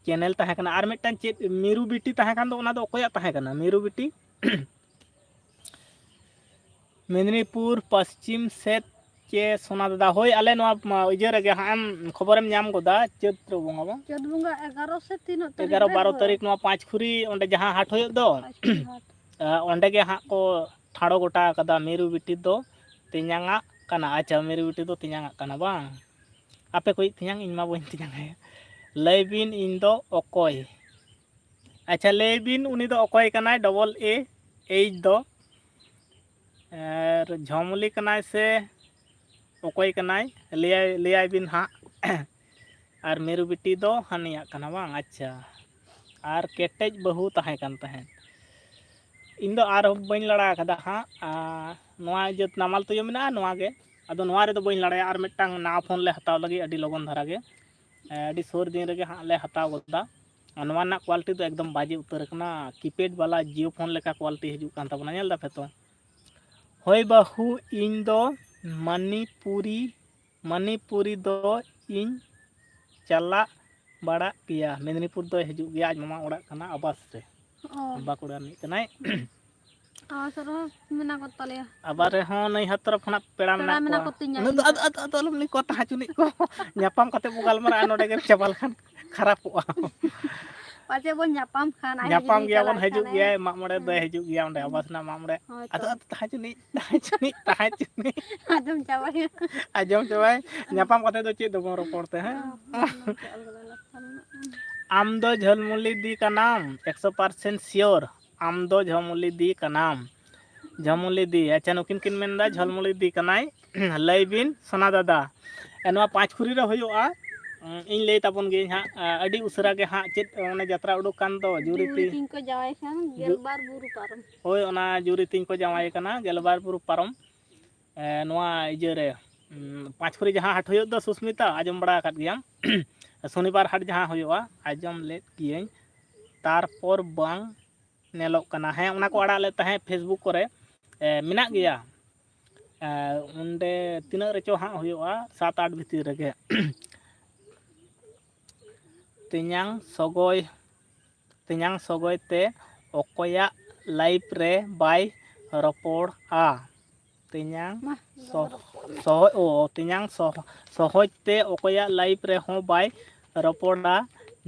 channel ᱛᱟᱦᱮᱸ ᱠᱟᱱᱟ᱾ ᱟᱨ ᱢᱤᱫᱴᱟᱝ ᱪᱮᱫ ᱢᱤᱨᱩ ᱵᱤᱴᱤ ᱛᱟᱦᱮᱸ ᱠᱟᱱ ᱫᱚ, ᱚᱱᱟ ᱫᱚ ᱚᱠᱚᱭᱟᱜ ᱛᱟᱦᱮᱸ ᱠᱟᱱᱟ? ᱢᱤᱨᱩ ᱵᱤᱴᱤ? ᱢᱮᱫᱽᱱᱤᱯᱩᱨ ᱯᱚᱥᱪᱤᱢ ᱥᱮᱫ ᱪᱮ ᱥᱳᱱᱟ ᱫᱟᱫᱟ? ᱦᱳᱭ, ᱟᱞᱮ ᱱᱚᱣᱟ, ᱢᱟ, ᱤᱭᱟᱹ ᱨᱮᱜᱮ ᱦᱟᱸᱜ ᱮᱢ ᱠᱷᱚᱵᱚᱨᱮᱢ ᱧᱟᱢ ᱜᱚᱫᱟ, ᱪᱟᱹᱛ ᱵᱚᱸᱜᱟ ᱵᱟᱝ? ᱪᱟᱹᱛ ᱵᱚᱸᱜᱟ ᱮᱜᱟᱨᱚ ᱥᱮ ᱛᱤᱱᱟᱹᱜ ᱛᱟᱹᱨᱤᱠᱷ ᱮᱜᱟᱨᱚ ᱨᱮ ᱵᱟᱨᱚ ᱦᱳᱭ᱾ ᱛᱟᱹᱨᱤᱠᱷ ᱱᱚᱣᱟ ᱯᱟᱸᱪᱠᱷᱩᱨᱤ ᱚᱸᱰᱮ ᱡᱟᱦᱟᱸ ᱦᱟᱴ ᱦᱩᱭᱩᱜ ᱫᱚ, ᱯᱟᱸᱪᱠᱷᱩᱨᱤ ᱦᱟᱴ᱾ ᱟ, ᱚᱸᱰᱮ ᱜᱮ ᱦᱟᱸᱜ ᱠᱚ ᱴᱷᱟᱲᱚ ᱜᱚᱴᱟ ᱟᱠᱟᱫᱟ, ᱢᱤᱨᱩ ᱵᱤᱴᱤ ᱫᱚ ᱛᱮᱧᱟᱝᱟᱜ ᱠᱟᱱᱟ᱾ ᱟᱪᱪᱷᱟ, ᱢᱤᱨᱩ ᱵᱤᱴᱤ ᱫᱚ ᱛᱮᱧᱟᱝᱟᱜ ᱠᱟᱱᱟ ᱵᱟᱝ? ᱟᱯᱮ ᱠᱚᱭᱤᱡ ᱛᱮᱧᱟᱝ, ᱤᱧ ᱢᱟ ᱵᱟᱹᱧ ᱛᱮᱧᱟᱝ ᱟᱭᱟ᱾ ᱞᱟᱹᱭ ᱵᱤᱱ, ᱤᱧ ᱫᱚ ᱚᱠᱚᱭ? ᱟᱪᱪᱷᱟ, ᱞᱟᱹᱭ ᱵᱤᱱ, ᱩᱱᱤ ᱫᱚ ᱚᱠᱚᱭ ᱠᱟᱱᱟᱭ, double A H ᱫᱚ? ᱟᱨ ᱡᱷᱚᱢᱚᱞᱤ ᱠᱟᱱᱟᱭ ᱥᱮ ᱚᱠᱚᱭ ᱠᱟᱱᱟᱭ? ᱞᱟᱹᱭᱟᱭ, ᱞᱟᱹᱭᱟᱭ ᱵᱤᱱ ᱦᱟᱸᱜ᱾ ᱟᱨ ᱢᱤᱨᱩ ᱵᱤᱴᱤ ᱫᱚ ᱦᱟᱹᱱᱤᱭᱟᱜ ᱠᱟᱱᱟ ᱵᱟᱝ? ᱟᱪᱪᱷᱟ, ᱟᱨ ᱠᱮᱴᱮᱡ ᱵᱟᱹᱦᱩ ᱛᱟᱦᱮᱸ ᱠᱟᱱ ᱛᱟᱦᱮᱸᱫ᱾ ᱤᱧ ᱫᱚ ᱟᱨ ᱵᱟᱹᱧ ᱞᱟᱲᱟ ᱟᱠᱟᱫᱟ ᱦᱟᱸᱜ᱾ ᱟᱨ ᱱᱚᱣᱟ ᱡᱟᱹᱛ ᱱᱟᱢᱟᱞ ᱛᱩᱭᱟᱹ ᱢᱮᱱᱟᱜᱼᱟ, ᱱᱚᱣᱟ ᱜᱮ᱾ ᱟᱫᱚ ᱱᱚᱣᱟ ᱨᱮᱫᱚ ᱵᱟᱹᱧ ᱞᱟᱲᱟᱭᱟ, ᱟᱨ ᱢᱤᱫᱴᱟᱝ ᱱᱟᱣᱟ ᱯᱷᱳᱱ ᱞᱮ ᱦᱟᱛᱟᱣ ᱞᱟᱹᱜᱤᱫ ᱟᱹᱰᱤ ᱞᱚᱜᱚᱱ ᱫᱷᱟᱨᱟ ᱜᱮ᱾ ᱮ, ᱟᱹᱰᱤ ᱥᱩᱨ ᱫᱤᱱ ᱨᱮᱜᱮ ᱦᱟᱸᱜ ᱞᱮ ᱦᱟᱛᱟᱣ ᱜᱚᱫᱟ᱾ ᱟᱨ ᱱᱚᱣᱟ ᱨᱮᱱᱟᱜ quality ᱫᱚ ᱮᱠᱫᱚᱢ ᱵᱟᱡᱮ ᱩᱛᱟᱹᱨ ᱠᱟᱱᱟ, keypad ᱵᱟᱞᱟ Jio ᱯᱷᱳᱱ ᱞᱮᱠᱟ quality ᱦᱤᱡᱩᱜ ᱠᱟᱱ ᱛᱟᱵᱚᱱᱟ, ᱧᱮᱞ ᱫᱟᱯᱮ ᱛᱚ? ᱦᱳᱭ ᱵᱟᱹᱦᱩ, ᱤᱧ ᱫᱚ ᱢᱟᱱᱤᱯᱩᱨᱤ, ᱢᱟᱱᱤᱯᱩᱨᱤ ᱫᱚ ᱤᱧ ᱪᱟᱞᱟᱜ ᱵᱟᱲᱟᱜ ᱜᱮᱭᱟ᱾ ᱢᱮᱫᱽᱱᱤᱯᱩᱨ ᱫᱚᱭ ᱦᱤᱡᱩᱜ ᱜᱮᱭᱟ, ᱟᱡ ᱢᱟᱢᱟ ᱚᱲᱟᱜ ᱠᱟᱱᱟ ᱟᱵᱟᱥ ᱨᱮ᱾ ᱚ᱾ ᱵᱟᱸᱠᱩᱲᱟ ᱨᱤᱱᱤᱡ ᱠᱟᱱᱟᱭ᱾ ᱟᱵᱟᱨ ᱨᱮᱦᱚᱸ ᱱᱟᱹᱭᱦᱟᱹᱨ ᱛᱚᱨᱚᱯ ᱠᱷᱚᱱᱟᱜ ᱯᱮᱲᱟ ᱯᱮᱲᱟ ᱢᱮᱱᱟᱜ ᱢᱮᱱᱟᱜ ᱠᱚᱣᱟ᱾ ᱠᱚ ᱛᱤᱧᱟ᱾ ᱩᱱᱟᱹᱜ ᱫᱚ ᱟᱫᱚ, ᱟᱫᱚ, ᱟᱫᱚ ᱟᱞᱚᱢ ᱞᱟᱹᱭ ᱠᱚᱣᱟ, ᱛᱟᱦᱟᱸ ᱪᱩᱱᱤᱡ ᱠᱚ᱾ ᱧᱟᱯᱟᱢ ᱠᱟᱛᱮ ᱵᱚ ᱜᱟᱞᱢᱟᱨᱟᱜᱼᱟ, ᱱᱚᱰᱮ ᱜᱮ ᱪᱟᱵᱟ ᱞᱮᱠᱷᱟᱱ ᱠᱷᱟᱨᱟᱯᱚᱜᱼᱟ᱾ ᱯᱟᱪᱮ ᱵᱚᱱ ᱧᱟᱯᱟᱢ ᱠᱷᱟᱱ, ᱟᱡ ᱧᱟᱯᱟᱢ ᱡᱩᱫᱤ ᱜᱮᱭᱟ ᱵᱚᱱ, ᱪᱟᱞᱟᱜ ᱦᱤᱡᱩᱜ ᱠᱷᱟᱱᱮ᱾ ᱜᱮᱭᱟᱭ, ᱢᱟᱜ ᱢᱚᱬᱮ ᱫᱚᱭ ᱦᱩᱸ᱾ ᱦᱤᱡᱩᱜ ᱜᱮᱭᱟ ᱚᱸᱰᱮ, ᱦᱩᱸ᱾ ᱟᱵᱟᱥ ᱨᱮᱱᱟᱜ ᱢᱟᱜ ᱢᱚᱬᱮ᱾ ᱦᱳᱭ ᱟᱫᱚ, ᱛᱚ᱾ ᱟᱫᱚ, ᱛᱟᱦᱟᱸ ᱪᱩᱱᱤᱡ, ᱛᱟᱦᱟᱸ ᱪᱩᱱᱤᱡ, ᱛᱟᱦᱟᱸ ᱪᱩᱱᱤᱡ᱾ ᱟᱸᱡᱚᱢ ᱪᱟᱵᱟᱭᱟ᱾ ᱟᱸᱡᱚᱢ ᱪᱟᱵᱟᱭ᱾ ᱧᱟᱯᱟᱢ ᱠᱟᱛᱮ ᱫᱚ ᱪᱮᱫ ᱫᱚᱵᱚᱱ ᱨᱚᱯᱚᱲ ᱛᱮ, ᱦᱮᱸ? ᱦᱳᱭ, ᱦᱳᱭ, ᱚᱱᱟ ᱠᱚ ᱟᱞᱟᱫᱟ ᱞᱟᱠᱪᱟᱨ ᱢᱮᱱᱟᱜᱼᱟ᱾ ᱟᱢ ᱫᱚ ᱡᱷᱟᱹᱞᱢᱩᱞᱤ ᱫᱤ ᱠᱟᱱᱟᱢ, ᱮᱠᱥᱚ percent sure᱾ ᱟᱢ ᱫᱚ ᱡᱷᱟᱹᱞᱢᱩᱞᱤ ᱫᱤ ᱠᱟᱱᱟᱢ᱾ ᱡᱷᱟᱹᱞᱢᱩᱞᱤ ᱫᱤ, ᱟᱪᱪᱷᱟ, ᱱᱩᱠᱤᱱ ᱠᱤᱱ ᱢᱮᱱᱫᱟ ᱡᱷᱟᱹᱞᱢᱩᱞᱤ ᱫᱤ ᱠᱟᱱᱟᱭ᱾ ᱞᱟᱹᱭ ᱵᱤᱱ ᱥᱳᱱᱟ ᱫᱟᱫᱟ, ᱱᱚᱣᱟ ᱯᱟᱸᱪᱯᱷᱩᱨᱤ ᱨᱮ ᱦᱩᱭᱩᱜᱼᱟ᱾ ᱤᱧ ᱞᱟᱹᱭ ᱛᱟᱵᱚᱱ ᱜᱤᱭᱟᱹᱧ ᱦᱟᱸᱜ, ᱟᱹᱰᱤ ᱩᱥᱟᱹᱨᱟ ᱜᱮ ᱦᱟᱸᱜ ᱪᱮᱫ ᱚᱱᱮ ᱡᱟᱛᱨᱟ ᱩᱰᱩᱠ ᱠᱟᱱ ᱫᱚ, ᱡᱩᱨᱤ ᱡᱩᱨᱤ ᱛᱤ-, ᱛᱤᱧ ᱠᱚ ᱡᱟᱶᱟᱭ ᱠᱷᱟᱱ ᱡᱩ-, ᱜᱮᱞᱵᱟᱨ ᱵᱩᱨᱩ ᱯᱟᱨᱚᱢ᱾ ᱦᱳᱭ, ᱚᱱᱟ ᱡᱩᱨᱤ ᱛᱤᱧ ᱠᱚ ᱡᱟᱶᱟᱭ ᱠᱟᱱᱟ ᱜᱮᱞᱵᱟᱨ ᱵᱩᱨᱩ ᱯᱟᱨᱚᱢ᱾ ᱮ, ᱱᱚᱣᱟ ᱤᱭᱟᱹ ᱨᱮ, ᱩᱸ, ᱯᱟᱸᱪᱯᱷᱩᱨᱤ ᱡᱟᱦᱟᱸ ᱦᱟᱴ ᱦᱩᱭᱩᱜ ᱫᱚ ᱥᱩᱥᱢᱤᱛᱟ, ᱟᱸᱡᱚᱢ ᱵᱟᱲᱟ ᱟᱠᱟᱫ ᱜᱮᱭᱟᱢ᱾ ᱥᱚᱱᱤᱵᱟᱨ ᱦᱟᱴ ᱡᱟᱦᱟᱸ ᱦᱩᱭᱩᱜᱼᱟ, ᱟᱸᱡᱚᱢ ᱞᱮᱫ ᱜᱤᱭᱟᱹᱧ᱾ ᱛᱟᱨᱯᱚᱨ ᱵᱟᱝ ᱧᱮᱞᱚᱜ ᱠᱟᱱᱟ᱾ ᱦᱮᱸ, ᱚᱱᱟ ᱠᱚ ᱟᱲᱟᱜ ᱞᱮᱫ ᱛᱟᱦᱮᱸᱫ Facebook ᱠᱚᱨᱮ᱾ ᱮ, ᱢᱮᱱᱟᱜ ᱜᱮᱭᱟ᱾ ᱮ, ᱚᱸᱰᱮ ᱛᱤᱱᱟᱹᱜ ᱨᱮᱪᱚ ᱦᱟᱸᱜ ᱦᱩᱭᱩᱜᱼᱟ, ᱥᱟᱛ ᱟᱴ ᱵᱷᱤᱛᱤᱨ ᱨᱮᱜᱮ᱾ ᱛᱮᱧᱟᱝ ᱥᱚᱜᱚᱭ, ᱛᱮᱧᱟᱝ ᱥᱚᱜᱚᱭ ᱛᱮ ᱚᱠᱚᱭᱟᱜ live ᱨᱮ ᱵᱟᱭ ᱨᱚᱯᱚᱲᱟ? ᱛᱮᱧᱟᱝ ᱢᱟ, ᱥᱚ-, ᱨᱚᱯᱚᱲ ᱢᱮ᱾ ᱥᱚᱦᱚ-, ᱚ, ᱛᱮᱧᱟᱝ ᱥᱚᱦ-, ᱥᱚᱦᱚᱡᱽ ᱛᱮ ᱚᱠᱚᱭᱟᱜ live ᱨᱮᱦᱚᱸ ᱵᱟᱭ ᱨᱚᱯᱚᱲᱟ,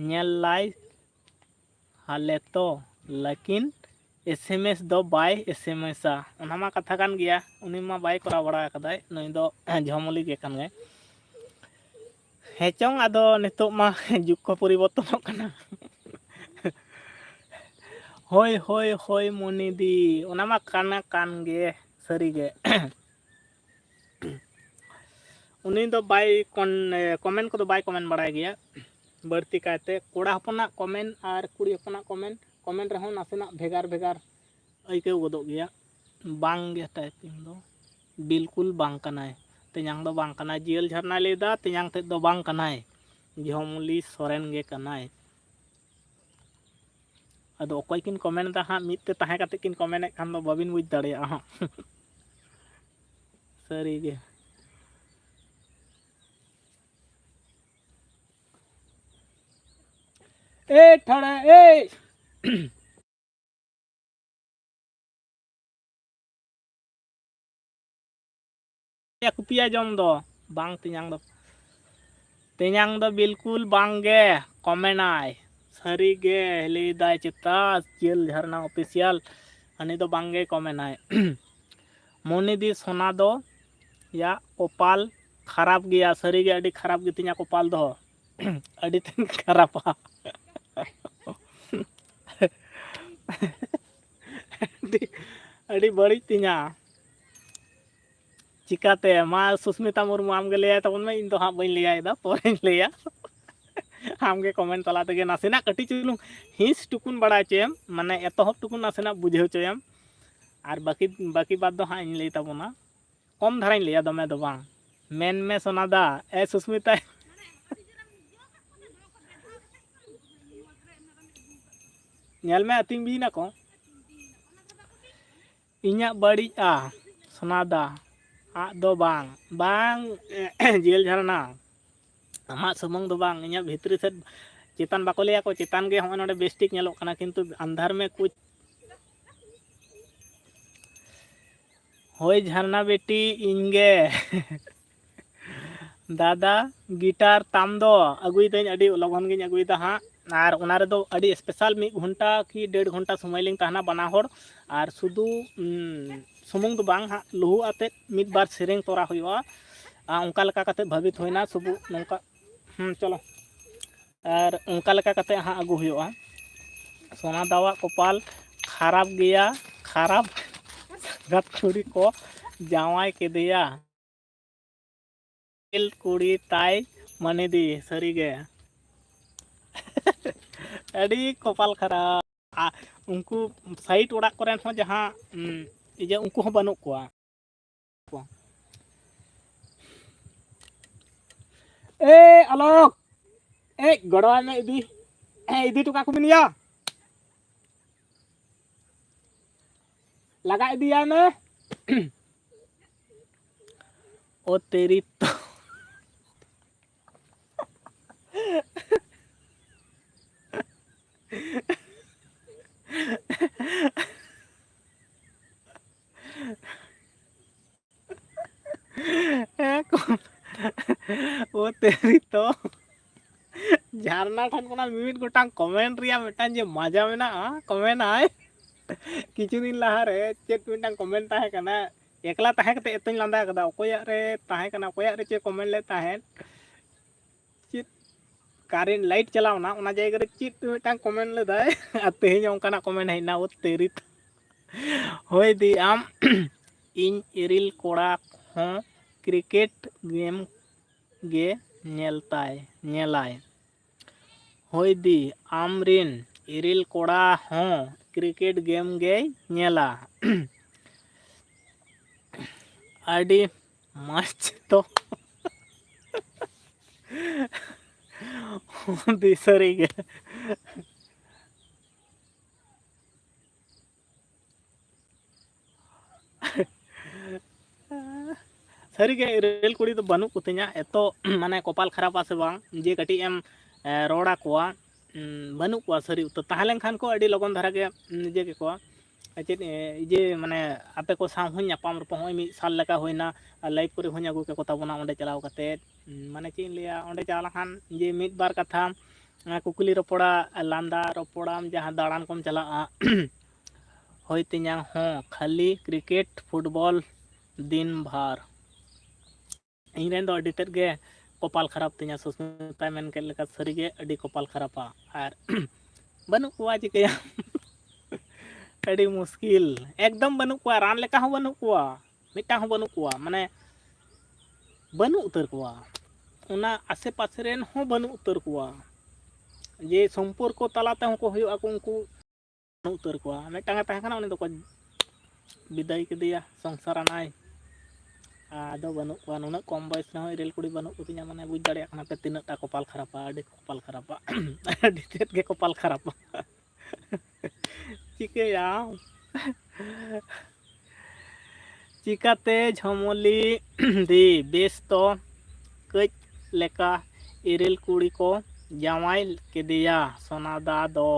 ᱧᱮᱞ ᱞᱟᱭ ᱦᱟᱞᱮ ᱛᱚ, ᱞᱮᱠᱤᱱ SMS ᱫᱚ ᱵᱟᱭ SMSᱟ᱾ ᱚᱱᱟ ᱢᱟ ᱠᱟᱛᱷᱟ ᱠᱟᱱ ᱜᱮᱭᱟ, ᱩᱱᱤ ᱢᱟ ᱵᱟᱭ ᱠᱚᱨᱟᱣ ᱵᱟᱲᱟ ᱟᱠᱟᱫᱟᱭ, ᱱᱩᱭ ᱫᱚ ᱡᱷᱚᱢᱚᱞᱤ ᱜᱮ ᱠᱟᱱ ᱜᱮ᱾ ᱦᱮᱸ ᱪᱚᱝ, ᱟᱫᱚ ᱱᱤᱛᱚᱜ ᱢᱟ ᱡᱩᱜᱽ ᱠᱚ ᱯᱚᱨᱤᱵᱚᱨᱛᱚᱱᱚᱜ ᱠᱟᱱᱟ᱾ ᱦᱳᱭ, ᱦᱳᱭ, ᱦᱳᱭ, ᱢᱚᱱᱤ ᱫᱤ, ᱚᱱᱟ ᱢᱟ ᱠᱟᱱᱟ ᱠᱟᱱ ᱜᱮ, ᱥᱟᱹᱨᱤ ᱜᱮ᱾ ᱩᱱᱤ ᱫᱚ ᱵᱟᱭ ᱠᱚᱱ-, comment ᱠᱚᱫᱚ ᱵᱟᱭ comment ᱵᱟᱲᱟᱭ ᱜᱮᱭᱟ᱾ ᱵᱟᱹᱲᱛᱤ ᱠᱟᱭᱛᱮ ᱠᱚᱲᱟ ᱦᱚᱯᱚᱱᱟᱜ comment ᱟᱨ ᱠᱩᱲᱤ ᱦᱚᱯᱚᱱᱟᱜ comment, comment ᱨᱮᱦᱚᱸ ᱱᱟᱥᱮᱱᱟᱜ ᱵᱷᱮᱜᱟᱨ ᱵᱷᱮᱜᱟᱨ ᱟᱹᱭᱠᱟᱹᱣ ᱜᱚᱫᱚᱜ ᱜᱮᱭᱟ᱾ ᱵᱟᱝ ᱜᱮ typing ᱫᱚ, ᱵᱤᱞᱠᱩᱞ ᱵᱟᱝ ᱠᱟᱱᱟᱭ᱾ ᱛᱮᱧᱟᱝ ᱫᱚ ᱵᱟᱝ ᱠᱟᱱᱟᱭ᱾ ᱡᱤᱭᱟᱹᱞ ᱡᱷᱟᱨᱱᱟᱭ ᱞᱟᱹᱭᱫᱟ, ᱛᱮᱧᱟᱝ ᱛᱮᱫ ᱫᱚ ᱵᱟᱝ ᱠᱟᱱᱟᱭ, ᱡᱷᱚᱢᱚᱞᱤ ᱥᱚᱨᱮᱱ ᱜᱮ ᱠᱟᱱᱟᱭ᱾ ᱟᱫᱚ ᱚᱠᱚᱭ ᱠᱤᱱ comment ᱮᱫᱟ ᱦᱟᱸᱜ, ᱢᱤᱫ ᱛᱮ ᱛᱟᱦᱮᱸ ᱠᱟᱛᱮ ᱠᱤᱱ comment ᱮᱫ ᱠᱷᱟᱱ ᱫᱚ ᱵᱟᱹᱵᱤᱱ ᱵᱩᱡᱽ ᱫᱟᱲᱮᱭᱟᱜᱼᱟ ᱦᱟᱸᱜ᱾ ᱥᱟᱹᱨᱤ ᱜᱮ᱾ ᱮᱭ ᱴᱷᱟᱲᱟ, ᱮᱭ᱾ ᱠᱩᱯᱤᱭᱟ ᱡᱚᱢ ᱫᱚ ᱵᱟᱝ ᱛᱮᱧᱟᱝ ᱫᱚ᱾ ᱛᱮᱧᱟᱝ ᱫᱚ ᱵᱤᱞᱠᱩᱞ ᱵᱟᱝ ᱜᱮ ᱠᱚᱢᱮᱱᱟᱭ᱾ ᱥᱟᱹᱨᱤ ᱜᱮ ᱞᱟᱹᱭᱫᱟᱭ ᱪᱮᱛᱟ ᱡᱤᱭᱟᱹᱞ ᱡᱷᱟᱨᱱᱟ ᱚᱯᱷᱤᱥᱤᱭᱟᱞ, ᱩᱱᱤ ᱫᱚ ᱵᱟᱝ ᱜᱮ ᱠᱚᱢᱮᱱᱟᱭ᱾ ᱢᱚᱱᱤᱫᱤ ᱥᱳᱱᱟ ᱫᱚ ᱭᱟ ᱠᱚᱯᱟᱞ ᱠᱷᱟᱨᱟᱯ ᱜᱮᱭᱟ, ᱥᱟᱹᱨᱤ ᱜᱮ ᱟᱹᱰᱤ ᱠᱷᱟᱨᱟᱯ ᱜᱮᱛᱤᱧᱟ ᱠᱚᱯᱟᱞ ᱫᱚ᱾ ᱟᱹᱰᱤ ᱛᱮᱫ ᱠᱷᱟᱨᱟᱯᱟ᱾ ᱟᱹᱰᱤ, ᱟᱹᱰᱤ ᱵᱟᱹᱲᱤᱡ ᱛᱤᱧᱟ᱾ ᱪᱤᱠᱟᱛᱮ? ᱢᱟ ᱥᱩᱥᱢᱤᱛᱟ ᱢᱩᱨᱢᱩ, ᱟᱢᱜᱮ ᱞᱟᱹᱭᱟᱭ ᱛᱟᱵᱚᱱ ᱢᱮ, ᱤᱧ ᱫᱚ ᱦᱟᱸᱜ ᱵᱟᱹᱧ ᱞᱟᱹᱭᱟ, ᱮᱫᱟ ᱯᱚᱨᱮᱧ ᱞᱟᱹᱭᱟ᱾ ᱟᱢᱜᱮ ᱠᱚᱢᱮᱱᱴ ᱛᱟᱞᱟ ᱛᱮᱜᱮ ᱱᱟᱥᱮᱱᱟᱜ ᱠᱟᱹᱴᱤᱡ ᱪᱩᱞᱩᱝ ᱦᱤᱸᱥ ᱴᱩᱠᱩᱱ ᱵᱟᱲᱟᱭ ᱦᱚᱪᱚᱭᱮᱢ, ᱢᱟᱱᱮ ᱮᱛᱚᱦᱚᱵ ᱴᱩᱠᱩᱱ ᱱᱟᱥᱮᱱᱟᱜ ᱵᱩᱡᱷᱟᱹᱣ ᱦᱚᱪᱚᱭᱮᱢ᱾ ᱟᱨ ᱵᱟᱹᱠᱤ, ᱵᱟᱹᱠᱤ ᱵᱟᱫᱽ ᱫᱚ ᱦᱟᱸᱜ ᱤᱧ ᱞᱟᱹᱭ ᱛᱟᱵᱚᱱᱟ, ᱠᱚᱢ ᱫᱷᱟᱨᱟᱧ ᱞᱟᱹᱭᱟ, ᱫᱚᱢᱮ ᱫᱚ ᱵᱟᱝ᱾ ᱢᱮᱱ ᱢᱮ ᱥᱳᱱᱟᱫᱟ, ᱮ ᱥᱩᱥᱢᱤᱛᱟ᱾ ᱧᱮᱞ ᱢᱮ, ᱟᱹᱛᱤᱧ ᱵᱤᱭᱮᱱᱟ ᱠᱚ᱾ ᱤᱧᱟᱹᱜ ᱵᱟᱹᱲᱤᱡᱼᱟ ᱥᱳᱱᱟᱫᱟ, ᱟᱜ ᱫᱚ ᱵᱟᱝ, ᱵᱟᱝ, ᱡᱤᱭᱟᱹᱞ ᱡᱷᱟᱨᱱᱟ, ᱟᱢᱟᱜ ᱥᱩᱢᱩᱝ ᱫᱚ ᱵᱟᱝ, ᱤᱧᱟᱹᱜ ᱵᱷᱤᱛᱨᱤ ᱥᱮᱫ ᱪᱮᱛᱟᱱ ᱵᱟᱠᱚ ᱞᱟᱹᱭᱟ ᱠᱚ, ᱪᱮᱛᱟᱱ ᱜᱮ ᱦᱚᱸᱜᱼᱚᱭ ᱱᱚᱰᱮ ᱵᱮᱥ ᱴᱷᱤᱠ ᱧᱮᱞᱚᱜ ᱠᱟᱱᱟ, ᱠᱤᱱᱛᱩ ᱟᱱᱫᱷᱟᱨ ᱢᱮ ᱠᱩᱪ᱾ ᱦᱳᱭ ᱡᱷᱟᱨᱱᱟ ᱵᱤᱴᱤ, ᱤᱧ ᱜᱮ᱾ ᱫᱟᱫᱟ, ᱜᱤᱴᱟᱨ ᱛᱟᱢ ᱫᱚ ᱟᱹᱜᱩᱭ ᱫᱟᱹᱧ, ᱟᱹᱰᱤ ᱞᱚᱜᱚᱱ ᱜᱤᱧ ᱟᱹᱜᱩᱭᱮᱫᱟ ᱦᱟᱸᱜ᱾ ᱟᱨ ᱚᱱᱟ ᱨᱮᱫᱚ ᱟᱹᱰᱤ ᱥᱯᱮᱥᱟᱞ ᱢᱤᱫ ᱜᱷᱚᱱᱴᱟ ᱠᱤ ᱰᱮᱲ ᱜᱷᱚᱱᱴᱟ ᱥᱚᱢᱚᱭ ᱞᱤᱧ ᱛᱟᱦᱮᱱᱟ ᱵᱟᱱᱟ ᱦᱚᱲ᱾ ᱟᱨ ᱥᱩᱫᱷᱩ, ᱩᱢ, ᱥᱩᱢᱩᱝ ᱫᱚ ᱵᱟᱝ ᱦᱟᱸᱜ, ᱞᱩᱦᱩ ᱟᱛᱮᱫ ᱢᱤᱫ ᱵᱟᱨ ᱥᱮᱨᱮᱧ ᱛᱚᱨᱟ ᱦᱩᱭᱩᱜᱼᱟ᱾ ᱟᱨ ᱚᱱᱠᱟ ᱞᱮᱠᱟ ᱠᱟᱛᱮᱫ ᱵᱷᱟᱵᱤᱛ ᱦᱩᱭᱱᱟ, ᱥᱩᱫᱷᱩ ᱱᱚᱝᱠᱟ᱾ ᱦᱩᱸ, ᱪᱚᱞᱚ᱾ ᱟᱨ ᱚᱱᱠᱟ ᱞᱮᱠᱟ ᱠᱟᱛᱮᱫ ᱦᱟᱸᱜ ᱟᱹᱜᱩ ᱦᱩᱭᱩᱜᱼᱟ᱾ ᱥᱳᱱᱟ ᱫᱟᱣᱟᱜ ᱠᱚᱯᱟᱞ ᱠᱷᱟᱨᱟᱯ ᱜᱮᱭᱟ, ᱠᱷᱟᱨᱟᱯ᱾ ᱥᱟᱸᱜᱟᱛ ᱠᱩᱲᱤ ᱠᱚ ᱡᱟᱶᱟᱭ ᱠᱮᱫᱮᱭᱟ᱾ ᱠᱩᱲᱤ ᱛᱟᱭ ᱢᱟᱱᱤᱫᱤ, ᱥᱟᱹᱨᱤᱜᱮ᱾ ᱟᱹᱰᱤ ᱠᱚᱯᱟᱞ ᱠᱷᱟᱨᱟᱯ᱾ ᱟ, ᱩᱱᱠᱩ ᱥᱟᱭᱤᱰ ᱚᱲᱟᱜ ᱠᱚᱨᱮᱱ ᱦᱚᱸ ᱡᱟᱦᱟᱸ, ᱩᱢ, ᱤᱭᱟᱹ, ᱩᱱᱠᱩ ᱦᱚᱸ ᱵᱟᱹᱱᱩᱜ ᱠᱚᱣᱟ᱾ ᱮ ᱟᱞᱚᱠ, ᱮ ᱜᱚᱲᱚᱣᱟᱭ ᱢᱮ, ᱤᱫᱤ, ᱮ ᱤᱫᱤ ᱦᱚᱴᱚ ᱠᱟᱠᱚ ᱵᱤᱱ ᱭᱟ᱾ ᱞᱟᱜᱟ ᱤᱫᱤᱭᱟᱭ ᱢᱮ᱾ ᱚ ᱛᱮᱨᱤ ᱛᱚ᱾ ᱛᱮᱨᱤ ᱛᱚ᱾ ᱡᱷᱟᱨᱱᱟ ᱴᱷᱮᱱ ᱠᱷᱚᱱᱟᱜ ᱢᱤᱢᱤᱫ ᱜᱚᱴᱟᱝ ᱠᱚᱢᱮᱱᱴ ᱨᱮᱭᱟᱜ ᱢᱤᱫᱴᱟᱝ ᱡᱮ ᱢᱟᱡᱟ ᱢᱮᱱᱟᱜᱼᱟ, ᱠᱚᱢᱮᱱᱴ ᱟᱭ᱾ ᱠᱤᱪᱷᱩ ᱫᱤᱱ ᱞᱟᱦᱟᱨᱮ ᱪᱮᱫ ᱢᱤᱫᱴᱟᱝ ᱠᱚᱢᱮᱱᱴ ᱛᱟᱦᱮᱸ ᱠᱟᱱᱟ, ᱮᱠᱞᱟ ᱛᱟᱦᱮᱸ ᱠᱟᱛᱮ ᱮᱛᱚᱧ ᱞᱟᱸᱫᱟ ᱠᱟᱫᱟ, ᱚᱠᱚᱭᱟᱜ ᱨᱮ ᱛᱟᱦᱮᱸ ᱠᱟᱱᱟ, ᱚᱠᱚᱭᱟᱜ ᱨᱮ ᱪᱮᱫ ᱠᱚᱢᱮᱱᱴ ᱞᱮᱫ ᱛᱟᱦᱮᱸᱫ, ᱪᱮᱫ ᱠᱟᱨᱮᱱᱴ ᱞᱟᱭᱤᱴ ᱪᱟᱞᱟᱣᱱᱟ, ᱚᱱᱟ ᱡᱟᱭᱜᱟ ᱨᱮ ᱪᱮᱫ ᱢᱤᱫᱴᱟᱝ ᱠᱚᱢᱮᱱᱴ ᱞᱮᱫᱟᱭ᱾ ᱟᱨ ᱛᱮᱦᱮᱧ ᱚᱱᱠᱟᱱᱟᱜ ᱠᱚᱢᱮᱱᱴ ᱦᱮᱡ ᱮᱱᱟ, ᱳ ᱛᱮᱨᱤ᱾ ᱦᱳᱭ ᱫᱤ, ᱟᱢ ᱤᱧ ᱤᱨᱤᱞ ᱠᱚᱲᱟ ᱦᱚᱸ ᱠᱨᱤᱠᱮᱴ ᱜᱮᱢ ᱜᱮ ᱧᱮᱞ ᱛᱟᱭ, ᱧᱮᱞᱟᱭ᱾ ᱦᱳᱭ ᱫᱤ, ᱟᱢᱨᱤᱱ ᱤᱨᱤᱞ ᱠᱚᱲᱟ ᱦᱚᱸ ᱠᱨᱤᱠᱮᱴ ᱜᱮᱢ ᱜᱮᱭ ᱧᱮᱞᱟ᱾ ᱟᱹᱰᱤ ᱢᱚᱡᱽ ᱛᱚ᱾ ᱫᱤ, ᱥᱟᱹᱨᱤ ᱜᱮ᱾ ᱥᱟᱹᱨᱤᱜᱮ ᱤᱨᱤᱞ ᱠᱩᱲᱤ ᱫᱚ ᱵᱟᱹᱱᱩᱜ ᱠᱚᱛᱤᱧᱟ, ᱮᱛᱚ ᱢᱟᱱᱮ ᱠᱚᱯᱟᱞ ᱠᱷᱟᱨᱟᱯᱟ ᱥᱮ ᱵᱟᱝ, ᱡᱮ ᱠᱟᱹᱴᱤᱡ ᱮᱢ, ᱮ, ᱨᱚᱲ ᱟᱠᱚᱣᱟ, ᱩᱸ, ᱵᱟᱹᱱᱩᱜ ᱠᱚᱣᱟ ᱥᱟᱹᱨᱤ ᱩᱛᱟᱹᱨ᱾ ᱛᱟᱦᱮᱸ ᱞᱮᱱᱠᱷᱟᱱ ᱠᱚ ᱟᱹᱰᱤ ᱞᱚᱜᱚᱱ ᱫᱷᱟᱨᱟ ᱜᱮ, ᱩᱸ, ᱤᱭᱟᱹ ᱠᱮᱠᱚᱣᱟ᱾ ᱪᱮᱫ, ᱮ, ᱤᱭᱟᱹ ᱢᱟᱱᱮ ᱟᱯᱮ ᱠᱚ ᱥᱟᱶ ᱦᱚᱸᱧ ᱧᱟᱯᱟᱢ ᱨᱚᱯᱚᱲ, ᱦᱚᱸᱜᱼᱚᱭ ᱢᱤᱫ ᱥᱟᱞ ᱞᱮᱠᱟ ᱦᱩᱭᱱᱟ, ᱟᱨ live ᱠᱚᱨᱮ ᱦᱚᱸᱧ ᱟᱹᱜᱩ ᱠᱮᱠᱚ ᱛᱟᱵᱚᱱᱟ ᱚᱸᱰᱮ ᱪᱟᱞᱟᱣ ᱠᱟᱛᱮᱫ᱾ ᱩᱸ, ᱢᱟᱱᱮ ᱪᱮᱫ ᱤᱧ ᱞᱟᱹᱭᱟ, ᱚᱸᱰᱮ ᱪᱟᱞᱟᱣ ᱞᱮᱱᱠᱷᱟᱱ ᱡᱮ ᱢᱤᱫ ᱵᱟᱨ ᱠᱟᱛᱷᱟ, ᱮ, ᱠᱩᱠᱞᱤ ᱨᱚᱯᱚᱲᱟ, ᱞᱟᱸᱫᱟ ᱨᱚᱯᱚᱲᱟᱢ, ᱡᱟᱦᱟᱸ ᱫᱟᱬᱟᱱ ᱠᱚᱢ ᱪᱟᱞᱟᱜᱼᱟ, ᱦᱳᱭ ᱛᱮᱧᱟᱝ ᱦᱚᱸ ᱠᱷᱟᱹᱞᱤ ᱠᱨᱤᱠᱮᱴ ᱯᱷᱩᱴᱵᱚᱞ ᱫᱤᱱ ᱵᱷᱟᱨ᱾ ᱤᱧ ᱨᱮᱱ ᱫᱚ ᱟᱹᱰᱤ ᱛᱮᱫ ᱜᱮ ᱠᱚᱯᱟᱞ ᱠᱷᱟᱨᱟᱯ ᱛᱤᱧᱟ, ᱥᱩᱥᱢᱤᱛᱟᱭ ᱢᱮᱱ ᱠᱮᱫ ᱞᱮᱠᱟ, ᱥᱟᱹᱨᱤᱜᱮ ᱟᱹᱰᱤ ᱠᱚᱯᱟᱞ ᱠᱷᱟᱨᱟᱯᱟ᱾ ᱟᱨ ᱵᱟᱹᱱᱩᱜ ᱠᱚᱣᱟ, ᱪᱤᱠᱟᱹᱭᱟ? ᱟᱹᱰᱤ ᱢᱩᱥᱠᱤᱞ, ᱮᱠᱫᱚᱢ ᱵᱟᱹᱱᱩᱜ ᱠᱚᱣᱟ, ᱨᱟᱱ ᱞᱮᱠᱟ ᱦᱚᱸ ᱵᱟᱹᱱᱩᱜ ᱠᱚᱣᱟ, ᱢᱤᱫᱴᱟᱝ ᱦᱚᱸ ᱵᱟᱹᱱᱩᱜ ᱠᱚᱣᱟ, ᱢᱟᱱᱮ ᱵᱟᱹᱱᱩᱜ ᱩᱛᱟᱹᱨ ᱠᱚᱣᱟ, ᱚᱱᱟ ᱟᱥᱮ ᱯᱟᱥᱮ ᱨᱮᱱ ᱦᱚᱸ ᱵᱟᱹᱱᱩᱜ ᱩᱛᱟᱹᱨ ᱠᱚᱣᱟ᱾ ᱡᱮ ᱥᱚᱢᱯᱚᱨᱠᱚ ᱛᱟᱞᱟ ᱛᱮᱦᱚᱸ ᱠᱚ ᱦᱩᱭᱩᱜᱼᱟ ᱠᱚ, ᱩᱱᱠᱩ ᱵᱟᱹᱱᱩᱜ ᱩᱛᱟᱹᱨ ᱠᱚᱣᱟ᱾ ᱢᱤᱫᱴᱟᱝ ᱮ ᱛᱟᱦᱮᱸ ᱠᱟᱱᱟ, ᱩᱱᱤ ᱫᱚᱠᱚ ᱵᱤᱫᱟᱹᱭ ᱠᱮᱫᱮᱭᱟ, ᱥᱚᱝᱥᱟᱨ ᱟᱱᱟᱭ᱾ ᱟᱫᱚ ᱵᱟᱹᱱᱩᱜ ᱠᱚᱣᱟ, ᱱᱩᱱᱟᱹᱜ ᱠᱚᱢ ᱵᱚᱭᱮᱥ ᱨᱮᱦᱚᱸ ᱤᱨᱤᱞ ᱠᱩᱲᱤ ᱵᱟᱹᱱᱩᱜ ᱠᱚᱛᱤᱧᱟ, ᱢᱟᱱᱮ ᱵᱩᱡᱽ ᱫᱟᱲᱮᱭᱟᱜ ᱠᱟᱱᱟ ᱯᱮ ᱛᱤᱱᱟᱹᱜ ᱴᱟ ᱠᱚᱯᱟᱞ ᱠᱷᱟᱨᱟᱯᱟ, ᱟᱹᱰᱤ ᱠᱚᱯᱟᱞ ᱠᱷᱟᱨᱟᱯᱟ, ᱟᱹᱰᱤ ᱛᱮᱫ ᱜᱮ ᱠᱚᱯᱟᱞ ᱠᱷᱟᱨᱟᱯᱟ᱾ ᱪᱤᱠᱟᱹᱭᱟᱢ? ᱪᱤᱠᱟᱹᱛᱮ ᱡᱷᱚᱢᱚᱞᱤ ᱫᱤ ᱵᱮᱥ ᱛᱚ ᱠᱟᱹᱡ ᱞᱮᱠᱟ ᱤᱨᱤᱞ ᱠᱩᱲᱤ ᱠᱚ ᱡᱟᱶᱟᱭ ᱠᱮᱫᱮᱭᱟ᱾ ᱥᱚᱱᱟᱫᱟ ᱫᱚ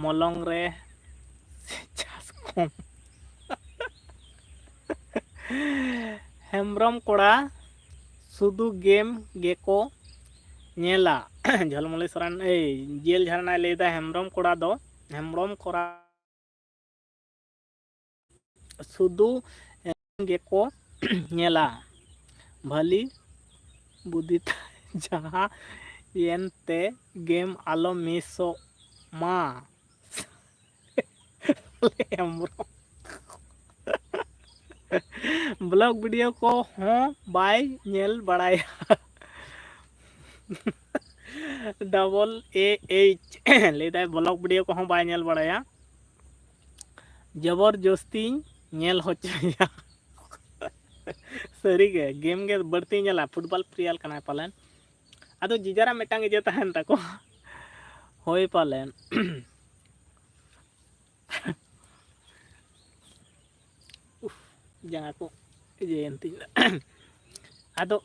ᱢᱚᱞᱚᱝ ᱨᱮ ᱪᱟᱥ ᱠᱚᱢ᱾ ᱦᱮᱢᱵᱨᱚᱢ ᱠᱚᱲᱟ ᱥᱩᱫᱷᱩ ᱜᱮᱢ ᱜᱮᱠᱚ ᱧᱮᱞᱟ᱾ ᱡᱷᱚᱞᱢᱚᱞᱤ ᱥᱚᱨᱮᱱ, ᱮᱭ, ᱡᱤᱭᱮᱞ ᱡᱷᱟᱨᱱᱟᱭ ᱞᱟᱹᱭᱫᱟ, ᱦᱮᱢᱵᱨᱚᱢ ᱠᱚᱲᱟ ᱫᱚ, ᱦᱮᱢᱵᱨᱚᱢ ᱠᱚᱲᱟ ᱥᱩᱫᱷᱩ ᱜᱮᱠᱚ ᱧᱮᱞᱟ᱾ ᱵᱷᱟᱹᱞᱤ ᱵᱩᱫᱷᱤ ᱛᱟᱭ ᱡᱟᱦᱟᱸ ᱮᱱᱛᱮ ᱜᱮᱢ ᱟᱞᱚ ᱢᱤᱥᱚᱜ ᱢᱟ᱾ ᱦᱮᱢᱵᱨᱚᱢ᱾ ᱵᱞᱚᱜ ᱵᱷᱤᱰᱤᱭᱳ ᱠᱚᱦᱚᱸ ᱵᱟᱭ ᱧᱮᱞ ᱵᱟᱲᱟᱭᱟ᱾ ᱰᱚᱵᱚᱞ ᱮ ᱮᱭᱤᱪ ᱞᱟᱹᱭᱫᱟᱭ, ᱵᱞᱚᱜ ᱵᱷᱤᱰᱤᱭᱳ ᱠᱚᱦᱚᱸ ᱵᱟᱭ ᱧᱮᱞ ᱵᱟᱲᱟᱭᱟ, ᱡᱚᱵᱚᱨ ᱡᱚᱥᱛᱤᱧ ᱧᱮᱞ ᱦᱚᱪᱚᱭᱟ᱾ ᱥᱟᱹᱨᱤᱜᱮ, ᱜᱮᱢ ᱜᱮ ᱵᱟᱹᱲᱛᱤᱭ ᱧᱮᱞᱟ, ᱯᱷᱩᱴᱵᱚᱞ ᱯᱞᱮᱭᱟᱨ ᱠᱟᱱᱟᱭ ᱯᱟᱞᱮᱱ᱾ ᱟᱫᱚ ᱡᱮᱡᱟᱨᱟᱜ ᱢᱤᱫᱴᱟᱝ ᱤᱭᱟᱹ ᱛᱟᱦᱮᱱ ᱛᱟᱠᱚ᱾ ᱦᱳᱭ ᱯᱟᱞᱮᱱ᱾ ᱩᱯᱷ, ᱡᱟᱸᱜᱟ ᱠᱚ ᱤᱭᱟᱹᱭᱮᱱ ᱛᱤᱧᱟ᱾ ᱟᱫᱚ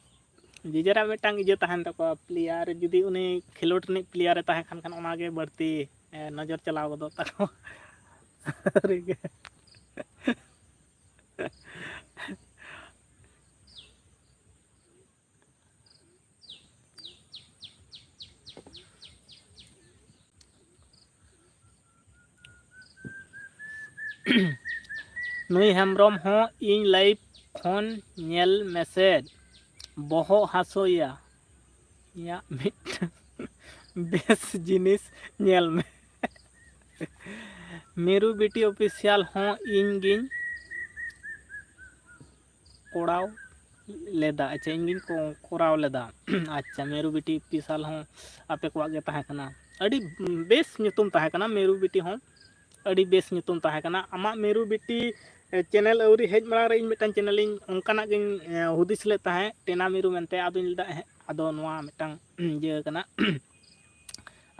ᱡᱮᱡᱟᱨᱟᱜ ᱢᱤᱫᱴᱟᱝ ᱤᱭᱟᱹ ᱛᱟᱦᱮᱱ ᱛᱟᱠᱚᱣᱟ, ᱯᱞᱮᱭᱟᱨ ᱡᱩᱫᱤ ᱩᱱᱤ ᱠᱷᱮᱞᱳᱰ ᱨᱤᱱᱤᱡ ᱯᱞᱮᱭᱟᱨᱮ ᱛᱟᱦᱮᱸ ᱠᱷᱟᱱ, ᱠᱷᱟᱱ ᱚᱱᱟᱜᱮ ᱵᱟᱹᱲᱛᱤ, ᱮ, ᱱᱚᱡᱚᱨ ᱪᱟᱞᱟᱣ ᱜᱚᱫᱚᱜ ᱛᱟᱠᱚᱣᱟ᱾ ᱥᱟᱹᱨᱤᱜᱮ᱾ ᱱᱩᱭ ᱦᱮᱢᱵᱨᱚᱢ ᱦᱚᱸ ᱤᱧ ᱞᱟᱭᱤᱵᱷ ᱠᱷᱚᱱ ᱧᱮᱞ ᱢᱮᱥᱮ, ᱵᱚᱦᱚᱜ ᱦᱟᱹᱥᱩᱭᱟ᱾ ᱤᱧᱟᱹᱜ ᱢᱤᱫᱴᱟᱝ ᱵᱮᱥ ᱡᱤᱱᱤᱥ ᱧᱮᱞ ᱢᱮ᱾ ᱢᱤᱨᱩ ᱵᱤᱴᱤ ᱚᱯᱷᱤᱥᱤᱭᱟᱞ ᱦᱚᱸ ᱤᱧ ᱜᱤᱧ ᱠᱚᱨᱟᱣ ᱞᱮᱫᱟ᱾ ᱟᱪᱪᱷᱟ, ᱤᱧ ᱜᱤᱧ ᱠᱚ-, ᱠᱚᱨᱟᱣ ᱞᱮᱫᱟ᱾ ᱟᱪᱪᱷᱟ, ᱢᱮᱨᱩ ᱵᱤᱴᱤ ᱚᱯᱷᱤᱥᱤᱭᱟᱞ ᱦᱚᱸ ᱟᱯᱮ ᱠᱚᱣᱟᱜ ᱜᱮ ᱛᱟᱦᱮᱸ ᱠᱟᱱᱟ᱾ ᱟᱹᱰᱤ ᱵᱮᱥ ᱧᱩᱛᱩᱢ ᱛᱟᱦᱮᱸ ᱠᱟᱱᱟ ᱢᱮᱨᱩ ᱵᱤᱴᱤ ᱦᱚᱸ᱾ ᱟᱹᱰᱤ ᱵᱮᱥ ᱧᱩᱛᱩᱢ ᱛᱟᱦᱮᱸ ᱠᱟᱱᱟ᱾ ᱟᱢᱟᱜ ᱢᱮᱨᱩ ᱵᱤᱴᱤ, ᱮ, ᱪᱮᱱᱮᱞ ᱟᱹᱣᱨᱤ ᱦᱮᱡ ᱢᱟᱲᱟᱝ ᱨᱮ ᱤᱧ ᱢᱤᱫᱴᱟᱝ ᱪᱮᱱᱮᱞᱤᱧ ᱚᱱᱠᱟᱱᱟᱜ ᱜᱤᱧ, ᱮ, ᱦᱩᱫᱤᱥ ᱞᱮᱫ ᱛᱟᱦᱮᱸᱫ, ᱴᱮᱱᱟ ᱢᱤᱨᱩ ᱢᱮᱱᱛᱮ᱾ ᱟᱫᱚᱧ ᱞᱟᱹᱭᱫᱟ, ᱮᱦᱮᱸᱜ, ᱟᱫᱚ ᱱᱚᱣᱟ ᱢᱤᱫᱴᱟᱝ ᱤᱭᱟᱹ ᱠᱟᱱᱟ᱾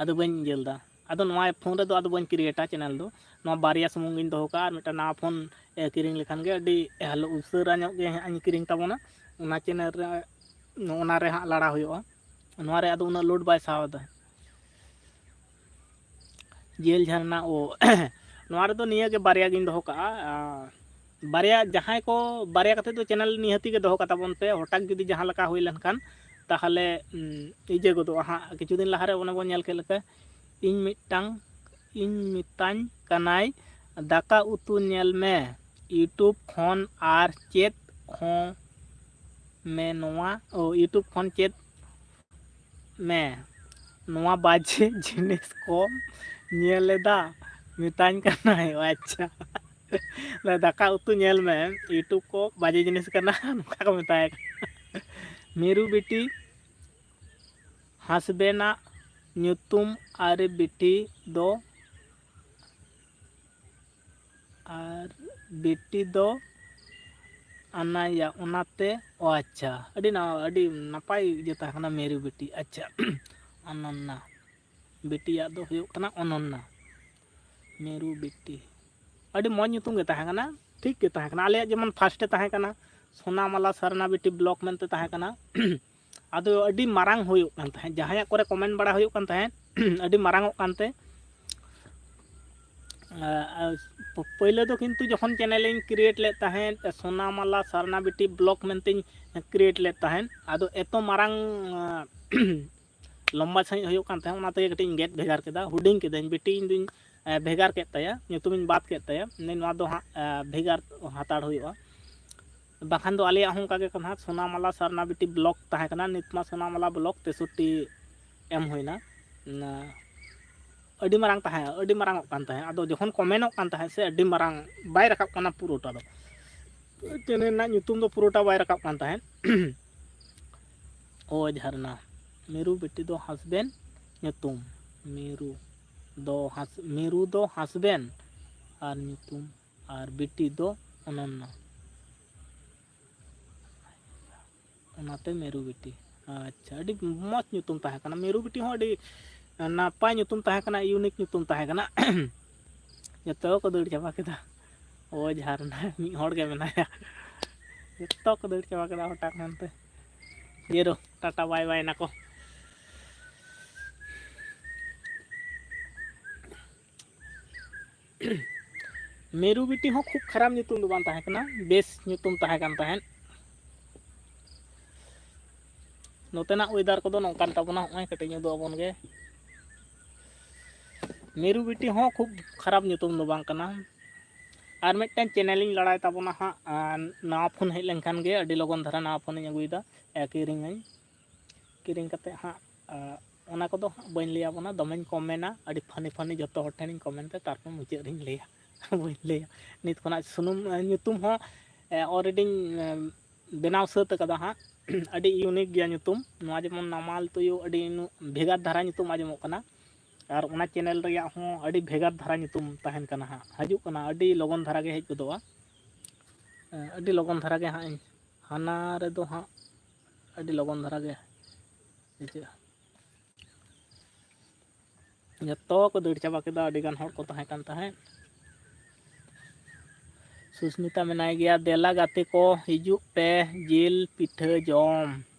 ᱟᱫᱚ ᱵᱟᱹᱧ ᱤᱭᱟᱹ ᱞᱮᱫᱟ᱾ ᱟᱫᱚ ᱱᱚᱣᱟ ᱯᱷᱳᱱ ᱨᱮᱫᱚ ᱟᱫᱚ ᱵᱟᱹᱧ ᱠᱨᱤᱭᱮᱴᱟ ᱪᱮᱱᱮᱞ ᱫᱚ᱾ ᱱᱚᱣᱟ ᱵᱟᱨᱭᱟ ᱥᱩᱢᱩᱝ ᱜᱤᱧ ᱫᱚᱦᱚ ᱠᱟᱜᱼᱟ, ᱟᱨ ᱢᱤᱫᱴᱟᱝ ᱱᱟᱣᱟ ᱯᱷᱳᱱ, ᱮ, ᱠᱤᱨᱤᱧ ᱞᱮᱠᱷᱟᱱ ᱜᱮ ᱟᱹᱰᱤ ᱦᱟᱞᱚ ᱩᱥᱟᱹᱨᱟ ᱧᱚᱜ ᱜᱮ ᱦᱟᱸᱜ ᱤᱧ ᱠᱤᱨᱤᱧ ᱛᱟᱵᱚᱱᱟ᱾ ᱚᱱᱟ ᱪᱮᱱᱮᱞ ᱨᱮ, ᱚᱱᱟ ᱨᱮ ᱦᱟᱸᱜ ᱞᱟᱲᱟ ᱦᱩᱭᱩᱜᱼᱟ᱾ ᱱᱚᱣᱟ ᱨᱮ ᱟᱫᱚ ᱩᱱᱟᱹᱜ ᱞᱳᱰ ᱵᱟᱭ ᱥᱟᱦᱟᱣ ᱮᱫᱟ᱾ ᱡᱤᱭᱮᱞ ᱡᱷᱟᱨᱱᱟ, ᱳ᱾ ᱱᱚᱣᱟ ᱨᱮᱫᱚ ᱱᱤᱭᱟᱹ ᱜᱮ ᱵᱟᱨᱭᱟ ᱜᱤᱧ ᱫᱚᱦᱚ ᱠᱟᱜᱼᱟ, ᱟᱨ ᱵᱟᱨᱭᱟ, ᱡᱟᱦᱟᱸᱭ ᱠᱚ ᱵᱟᱨᱭᱟ ᱠᱟᱛᱮ ᱫᱚ ᱪᱮᱱᱮᱞ ᱱᱤᱦᱟᱹᱛᱤ ᱜᱮ ᱫᱚᱦᱚ ᱠᱟᱛᱟ ᱵᱚᱱ ᱯᱮ᱾ ᱦᱚᱴᱟᱛ ᱡᱩᱫᱤ ᱡᱟᱦᱟᱸ ᱞᱮᱠᱟ ᱦᱩᱭ ᱞᱮᱱᱠᱷᱟᱱ, ᱛᱟᱦᱚᱞᱮ ᱩᱢ, ᱤᱭᱟᱹ ᱜᱚᱫᱚᱜᱼᱟ ᱦᱟᱸᱜ᱾ ᱠᱤᱪᱷᱩ ᱫᱤᱱ ᱞᱟᱦᱟᱨᱮ ᱚᱱᱮ ᱵᱚᱱ ᱧᱮᱞ ᱠᱮᱫ ᱞᱮᱠᱟ, ᱤᱧ ᱢᱤᱫᱴᱟᱝ, ᱤᱧ ᱢᱮᱛᱟᱧ ᱠᱟᱱᱟᱭ, "ᱫᱟᱠᱟ ᱩᱛᱩ ᱧᱮᱞ ᱢᱮ YouTube ᱠᱷᱚᱱ ᱟᱨ ᱪᱮᱫ ᱦᱚᱸ ᱢᱮ ᱱᱚᱣᱟ", ᱳ, "YouTube ᱠᱷᱚᱱ ᱪᱮᱫ ᱢᱮ ᱱᱚᱣᱟ ᱵᱟᱡᱮ ᱡᱤᱱᱤᱥ ᱠᱚᱢ ᱧᱮᱞ ᱮᱫᱟ", ᱢᱮᱛᱟᱧ ᱠᱟᱱᱟᱭ᱾ ᱳ ᱟᱪᱪᱷᱟ, ᱫᱟᱠᱟ ᱩᱛᱩ ᱧᱮᱞ ᱢᱮ, YouTube ᱠᱚ ᱵᱟᱡᱮ ᱡᱤᱱᱤᱥ ᱠᱟᱱᱟ, ᱱᱚᱝᱠᱟ ᱠᱚ ᱢᱮᱛᱟᱭ ᱠᱟᱱᱟ᱾ ᱢᱤᱨᱩ ᱵᱤᱴᱤ ᱦᱟᱸᱥᱵᱮᱱᱟᱜ ᱧᱩᱛᱩᱢ ᱟᱨ ᱵᱤᱴᱤ ᱫᱚ, ᱟᱨ ᱵᱤᱴᱤ ᱫᱚ ᱟᱱᱟᱭᱟ, ᱚᱱᱟᱛᱮ᱾ ᱳ ᱟᱪᱪᱷᱟ, ᱟᱹᱰᱤ ᱱᱟ-, ᱟᱹᱰᱤ ᱱᱟᱯᱟᱭ ᱤᱭᱟᱹ ᱛᱟᱦᱮᱸ ᱠᱟᱱᱟ, ᱢᱮᱨᱩ ᱵᱤᱴᱤ᱾ ᱟᱪᱪᱷᱟ, ᱚᱱᱚᱱᱱᱟ, ᱵᱤᱴᱤᱭᱟᱜ ᱫᱚ ᱦᱩᱭᱩᱜ ᱠᱟᱱᱟ ᱚᱱᱚᱱᱱᱟ᱾ ᱢᱮᱨᱩ ᱵᱤᱴᱤ, ᱟᱹᱰᱤ ᱢᱚᱡᱽ ᱧᱩᱛᱩᱢ ᱜᱮ ᱛᱟᱦᱮᱸ ᱠᱟᱱᱟ, ᱴᱷᱤᱠ ᱜᱮ ᱛᱟᱦᱮᱸ ᱠᱟᱱᱟ᱾ ᱟᱞᱮᱭᱟᱜ ᱡᱮᱢᱚᱱ ᱯᱷᱟᱥᱴᱮ ᱛᱟᱦᱮᱸ ᱠᱟᱱᱟ ᱥᱳᱱᱟᱢᱟᱞᱟ ᱥᱟᱨᱱᱟ ᱵᱤᱴᱤ ᱵᱞᱚᱠ ᱢᱮᱱᱛᱮ ᱛᱟᱦᱮᱸ ᱠᱟᱱᱟ᱾ ᱟᱫᱚ ᱟᱹᱰᱤ ᱢᱟᱨᱟᱝ ᱦᱩᱭᱩᱜ ᱠᱟᱱ ᱛᱟᱦᱮᱸᱫ, ᱡᱟᱦᱟᱸᱭᱟᱜ ᱠᱚᱨᱮ ᱠᱚᱢᱮᱱᱴ ᱵᱟᱲᱟ ᱦᱩᱭᱩᱜ ᱠᱟᱱ ᱛᱟᱦᱮᱸᱫ, ᱟᱹᱰᱤ ᱢᱟᱨᱟᱝᱚᱜ ᱠᱟᱱᱛᱮ᱾ ᱟᱨ ᱯᱳᱭᱞᱳ ᱫᱚ ᱠᱤᱱᱛᱩ ᱡᱚᱠᱷᱚᱱ ᱪᱮᱱᱮᱞᱤᱧ ᱠᱨᱤᱭᱮᱴ ᱞᱮᱫ ᱛᱟᱦᱮᱸᱫ, ᱥᱳᱱᱟᱢᱟᱞᱟ ᱥᱟᱨᱱᱟ ᱵᱤᱴᱤ ᱵᱞᱚᱠ ᱢᱮᱱᱛᱮᱧ ᱠᱨᱤᱭᱮᱴ ᱞᱮᱫ ᱛᱟᱦᱮᱸᱫ, ᱟᱫᱚ ᱮᱛᱚ ᱢᱟᱨᱟᱝ, ᱟᱸ, ᱞᱚᱢᱵᱟ ᱥᱟᱺᱦᱤᱡ ᱦᱩᱭᱩᱜ ᱠᱟᱱ ᱛᱟᱦᱮᱸᱫ, ᱚᱱᱟ ᱛᱮᱜᱮ ᱠᱟᱹᱴᱤᱡ ᱤᱧ ᱜᱮᱫ ᱵᱷᱮᱜᱟᱨ ᱠᱮᱫᱟ, ᱦᱩᱰᱤᱧ ᱠᱮᱫᱟᱹᱧ᱾ ᱵᱤᱴᱤ ᱤᱧ ᱫᱩᱧ, ᱮ, ᱵᱷᱮᱜᱟᱨ ᱠᱮᱫ ᱛᱟᱭᱟ, ᱧᱩᱛᱩᱢᱤᱧ ᱵᱟᱫ ᱠᱮᱫ ᱛᱟᱭᱟ᱾ ᱱᱚᱣᱟ ᱫᱚ ᱦᱟᱸᱜ, ᱮ, ᱵᱷᱮᱜᱟᱨ ᱦᱟᱛᱟᱲ ᱦᱩᱭᱩᱜᱼᱟ᱾ ᱵᱟᱠᱷᱟᱱ ᱫᱚ ᱟᱞᱮᱭᱟᱜ ᱦᱚᱸ ᱚᱱᱠᱟ ᱜᱮ ᱠᱟᱱᱟ, ᱥᱳᱱᱟᱢᱟᱞᱟ ᱥᱟᱨᱱᱟ ᱵᱤᱴᱤ ᱵᱞᱚᱠ ᱛᱟᱦᱮᱸ ᱠᱟᱱᱟ, ᱱᱤᱛ ᱢᱟ ᱥᱳᱱᱟᱢᱟᱞᱟ ᱵᱞᱚᱠ ᱛᱮᱥᱚᱴᱴᱤ ᱮᱢ ᱦᱩᱭᱱᱟ᱾ ᱚᱱᱟ ᱟᱹᱰᱤ ᱢᱟᱨᱟᱝ ᱛᱟᱦᱮᱸ, ᱟᱹᱰᱤ ᱢᱟᱨᱟᱝᱚᱜ ᱠᱟᱱ ᱛᱟᱦᱮᱸᱫ᱾ ᱟᱫᱚ ᱡᱚᱠᱷᱚᱱ ᱠᱚᱢᱮᱱᱚᱜ ᱠᱟᱱ ᱛᱟᱦᱮᱸᱫ ᱥᱮ, ᱟᱹᱰᱤ ᱢᱟᱨᱟᱝ ᱵᱟᱭ ᱨᱟᱠᱟᱵ ᱠᱟᱱᱟ ᱯᱩᱨᱟᱹᱴᱟ ᱫᱚ, ᱪᱮᱱᱮᱞ ᱨᱮᱱᱟᱜ ᱧᱩᱛᱩᱢ ᱫᱚ ᱯᱩᱨᱟᱹᱴᱟ ᱵᱟᱭ ᱨᱟᱠᱟᱵ ᱠᱟᱱ ᱛᱟᱦᱮᱸᱫ᱾ ᱳ ᱡᱷᱟᱨᱱᱟ, ᱢᱤᱨᱩ ᱵᱤᱴᱤ ᱫᱚ ᱦᱟᱸᱥᱵᱮᱱ ᱧᱩᱛᱩᱢ, ᱢᱤᱨᱩ ᱫᱚ ᱦᱟᱸᱥ-, ᱢᱤᱨᱩ ᱫᱚ ᱦᱟᱸᱥᱵᱮᱱ ᱟᱨ ᱧᱩᱛᱩᱢ, ᱟᱨ ᱵᱤᱴᱤ ᱫᱚ ᱚᱱᱚᱱᱱᱟ᱾ ᱚᱱᱟᱛᱮ ᱢᱮᱨᱩ ᱵᱤᱴᱤ᱾ ᱟᱪᱪᱷᱟ, ᱟᱹᱰᱤ ᱢᱚᱡᱽ ᱧᱩᱛᱩᱢ ᱛᱟᱦᱮᱸ ᱠᱟᱱᱟ᱾ ᱢᱮᱨᱩ ᱵᱤᱴᱤ ᱦᱚᱸ ᱟᱹᱰᱤ ᱱᱟᱯᱟᱭ ᱧᱩᱛᱩᱢ ᱛᱟᱦᱮᱸ ᱠᱟᱱᱟ, ᱤᱭᱩᱱᱤᱠ ᱧᱩᱛᱩᱢ ᱛᱟᱦᱮᱸ ᱠᱟᱱᱟ᱾ ᱡᱚᱛᱚ ᱠᱚ ᱫᱟᱹᱲ ᱪᱟᱵᱟ ᱠᱮᱫᱟ᱾ ᱳ ᱡᱷᱟᱨᱱᱟ ᱢᱤᱫ ᱦᱚᱲ ᱜᱮ ᱢᱮᱱᱟᱭᱟ᱾ ᱡᱚᱛᱚ ᱠᱚ ᱫᱟᱹᱲ ᱪᱟᱵᱟ ᱠᱮᱫᱟ ᱦᱚᱴᱟᱛ ᱢᱮᱱᱛᱮ᱾ ᱡᱮᱨᱳ, ᱴᱟᱴᱟ ᱵᱟᱭ ᱵᱟᱭ ᱱᱟᱠᱚ᱾ ᱢᱤᱨᱩ ᱵᱤᱴᱤ ᱦᱚᱸ ᱠᱷᱩᱵ ᱠᱷᱟᱨᱟᱯ ᱧᱩᱛᱩᱢ ᱫᱚ ᱵᱟᱝ ᱛᱟᱦᱮᱸ ᱠᱟᱱᱟ, ᱵᱮᱥ ᱧᱩᱛᱩᱢ ᱛᱟᱦᱮᱸ ᱠᱟᱱ ᱛᱟᱦᱮᱸᱫ᱾ ᱱᱚᱛᱮᱱᱟᱜ ᱳᱭᱮᱫᱟᱨ ᱠᱚᱫᱚ ᱱᱚᱝᱠᱟᱱ ᱛᱟᱵᱚᱱᱟ, ᱦᱚᱸᱜᱼᱚᱭ ᱠᱟᱹᱴᱤᱡ ᱧᱚᱜ ᱫᱚ ᱟᱵᱚᱱ ᱜᱮ᱾ ᱢᱤᱨᱩ ᱵᱤᱴᱤ ᱦᱚᱸ ᱠᱷᱩᱵ ᱠᱷᱟᱨᱟᱯ ᱧᱩᱛᱩᱢ ᱫᱚ ᱵᱟᱝ ᱠᱟᱱᱟ᱾ ᱟᱨ ᱢᱤᱫᱴᱟᱝ ᱪᱮᱱᱮᱞ ᱤᱧ ᱞᱟᱲᱟᱭ ᱛᱟᱵᱚᱱᱟ ᱦᱟᱸᱜ, ᱟᱨ ᱱᱟᱣᱟ ᱯᱷᱳᱱ ᱦᱮᱡ ᱞᱮᱱᱠᱷᱟᱱ ᱜᱮ ᱟᱹᱰᱤ ᱞᱚᱜᱚᱱ ᱫᱷᱟᱨᱟ ᱱᱟᱣᱟ ᱯᱷᱳᱱᱤᱧ ᱟᱹᱜᱩᱭᱮᱫᱟ, ᱮ, ᱠᱤᱨᱤᱧᱟᱹᱧ᱾ ᱠᱤᱨᱤᱧ ᱠᱟᱛᱮᱫ ᱦᱟᱸᱜ, ᱟᱨ ᱚᱱᱟ ᱠᱚᱫᱚ ᱦᱟᱸᱜ ᱵᱟᱹᱧ ᱞᱟᱹᱭᱟᱵᱚᱱᱟ, ᱫᱚᱢᱮᱧ ᱠᱚᱢᱮᱱᱟ, ᱟᱹᱰᱤ ᱯᱷᱟᱱᱤ ᱯᱷᱟᱱᱤ ᱡᱚᱛᱚ ᱦᱚᱲ ᱴᱷᱮᱱᱤᱧ ᱠᱚᱢᱮᱱ ᱛᱮ ᱛᱟᱨᱯᱚᱨ ᱢᱩᱪᱟᱹᱫ ᱨᱤᱧ ᱞᱟᱹᱭᱟ᱾ ᱵᱟᱹᱧ ᱞᱟᱹᱭᱟ ᱱᱤᱛ ᱠᱷᱚᱱᱟᱜ ᱥᱩᱱᱩᱢ, ᱮ, ᱧᱩᱛᱩᱢ ᱦᱚᱸ, ᱮ, ᱚᱞᱨᱮᱰᱤᱧ, ᱮ, ᱵᱮᱱᱟᱣ ᱥᱟᱹᱛ ᱟᱠᱟᱫᱟ ᱦᱟᱸᱜ᱾ ᱟᱹᱰᱤ ᱤᱭᱩᱱᱤᱠ ᱜᱮᱭᱟ ᱧᱩᱛᱩᱢ᱾ ᱱᱚᱣᱟ ᱡᱮᱢᱚᱱ ᱱᱟᱢᱟᱞ ᱛᱩᱭᱩ, ᱟᱹᱰᱤ ᱱᱩ-, ᱵᱷᱮᱜᱟᱨ ᱫᱷᱟᱨᱟ ᱧᱩᱛᱩᱢ ᱟᱸᱡᱚᱢᱚᱜ ᱠᱟᱱᱟ᱾ ᱟᱨ ᱚᱱᱟ ᱪᱮᱱᱮᱞ ᱨᱮᱭᱟᱜ ᱦᱚᱸ ᱟᱹᱰᱤ ᱵᱷᱮᱜᱟᱨ ᱫᱷᱟᱨᱟ ᱧᱩᱛᱩᱢ ᱛᱟᱦᱮᱱ ᱠᱟᱱᱟ ᱦᱟᱸᱜ, ᱦᱤᱡᱩᱜ ᱠᱟᱱᱟ, ᱟᱹᱰᱤ ᱞᱚᱜᱚᱱ ᱫᱷᱟᱨᱟ ᱜᱮ ᱦᱮᱡ ᱜᱚᱫᱚᱜᱼᱟ᱾ ᱮ, ᱟᱹᱰᱤ ᱞᱚᱜᱚᱱ ᱫᱷᱟᱨᱟ ᱜᱮ ᱦᱟᱸᱜ ᱤᱧ, ᱦᱟᱱᱟ ᱨᱮᱫᱚ ᱦᱟᱸᱜ ᱟᱹᱰᱤ ᱞᱚᱜᱚᱱ ᱫᱷᱟᱨᱟ ᱜᱮ ᱦᱤᱡᱩᱜᱼᱟ᱾ ᱡᱚᱛᱚ ᱠᱚ ᱫᱟᱹᱲ ᱪᱟᱵᱟ ᱠᱮᱫᱟ, ᱟᱹᱰᱤ ᱜᱟᱱ ᱦᱚᱲ ᱠᱚ ᱛᱟᱦᱮᱸ ᱠᱟᱱ ᱛᱟᱦᱮᱸᱫ᱾ ᱥᱩᱥᱢᱤᱛᱟ ᱢᱮᱱᱟᱭ ᱜᱮᱭᱟ, ᱫᱮᱞᱟ ᱜᱟᱛᱮ ᱠᱚ ᱦᱤᱡᱩᱜ ᱯᱮ ᱡᱤᱞ ᱯᱤᱴᱷᱟᱹ ᱡᱚᱢ᱾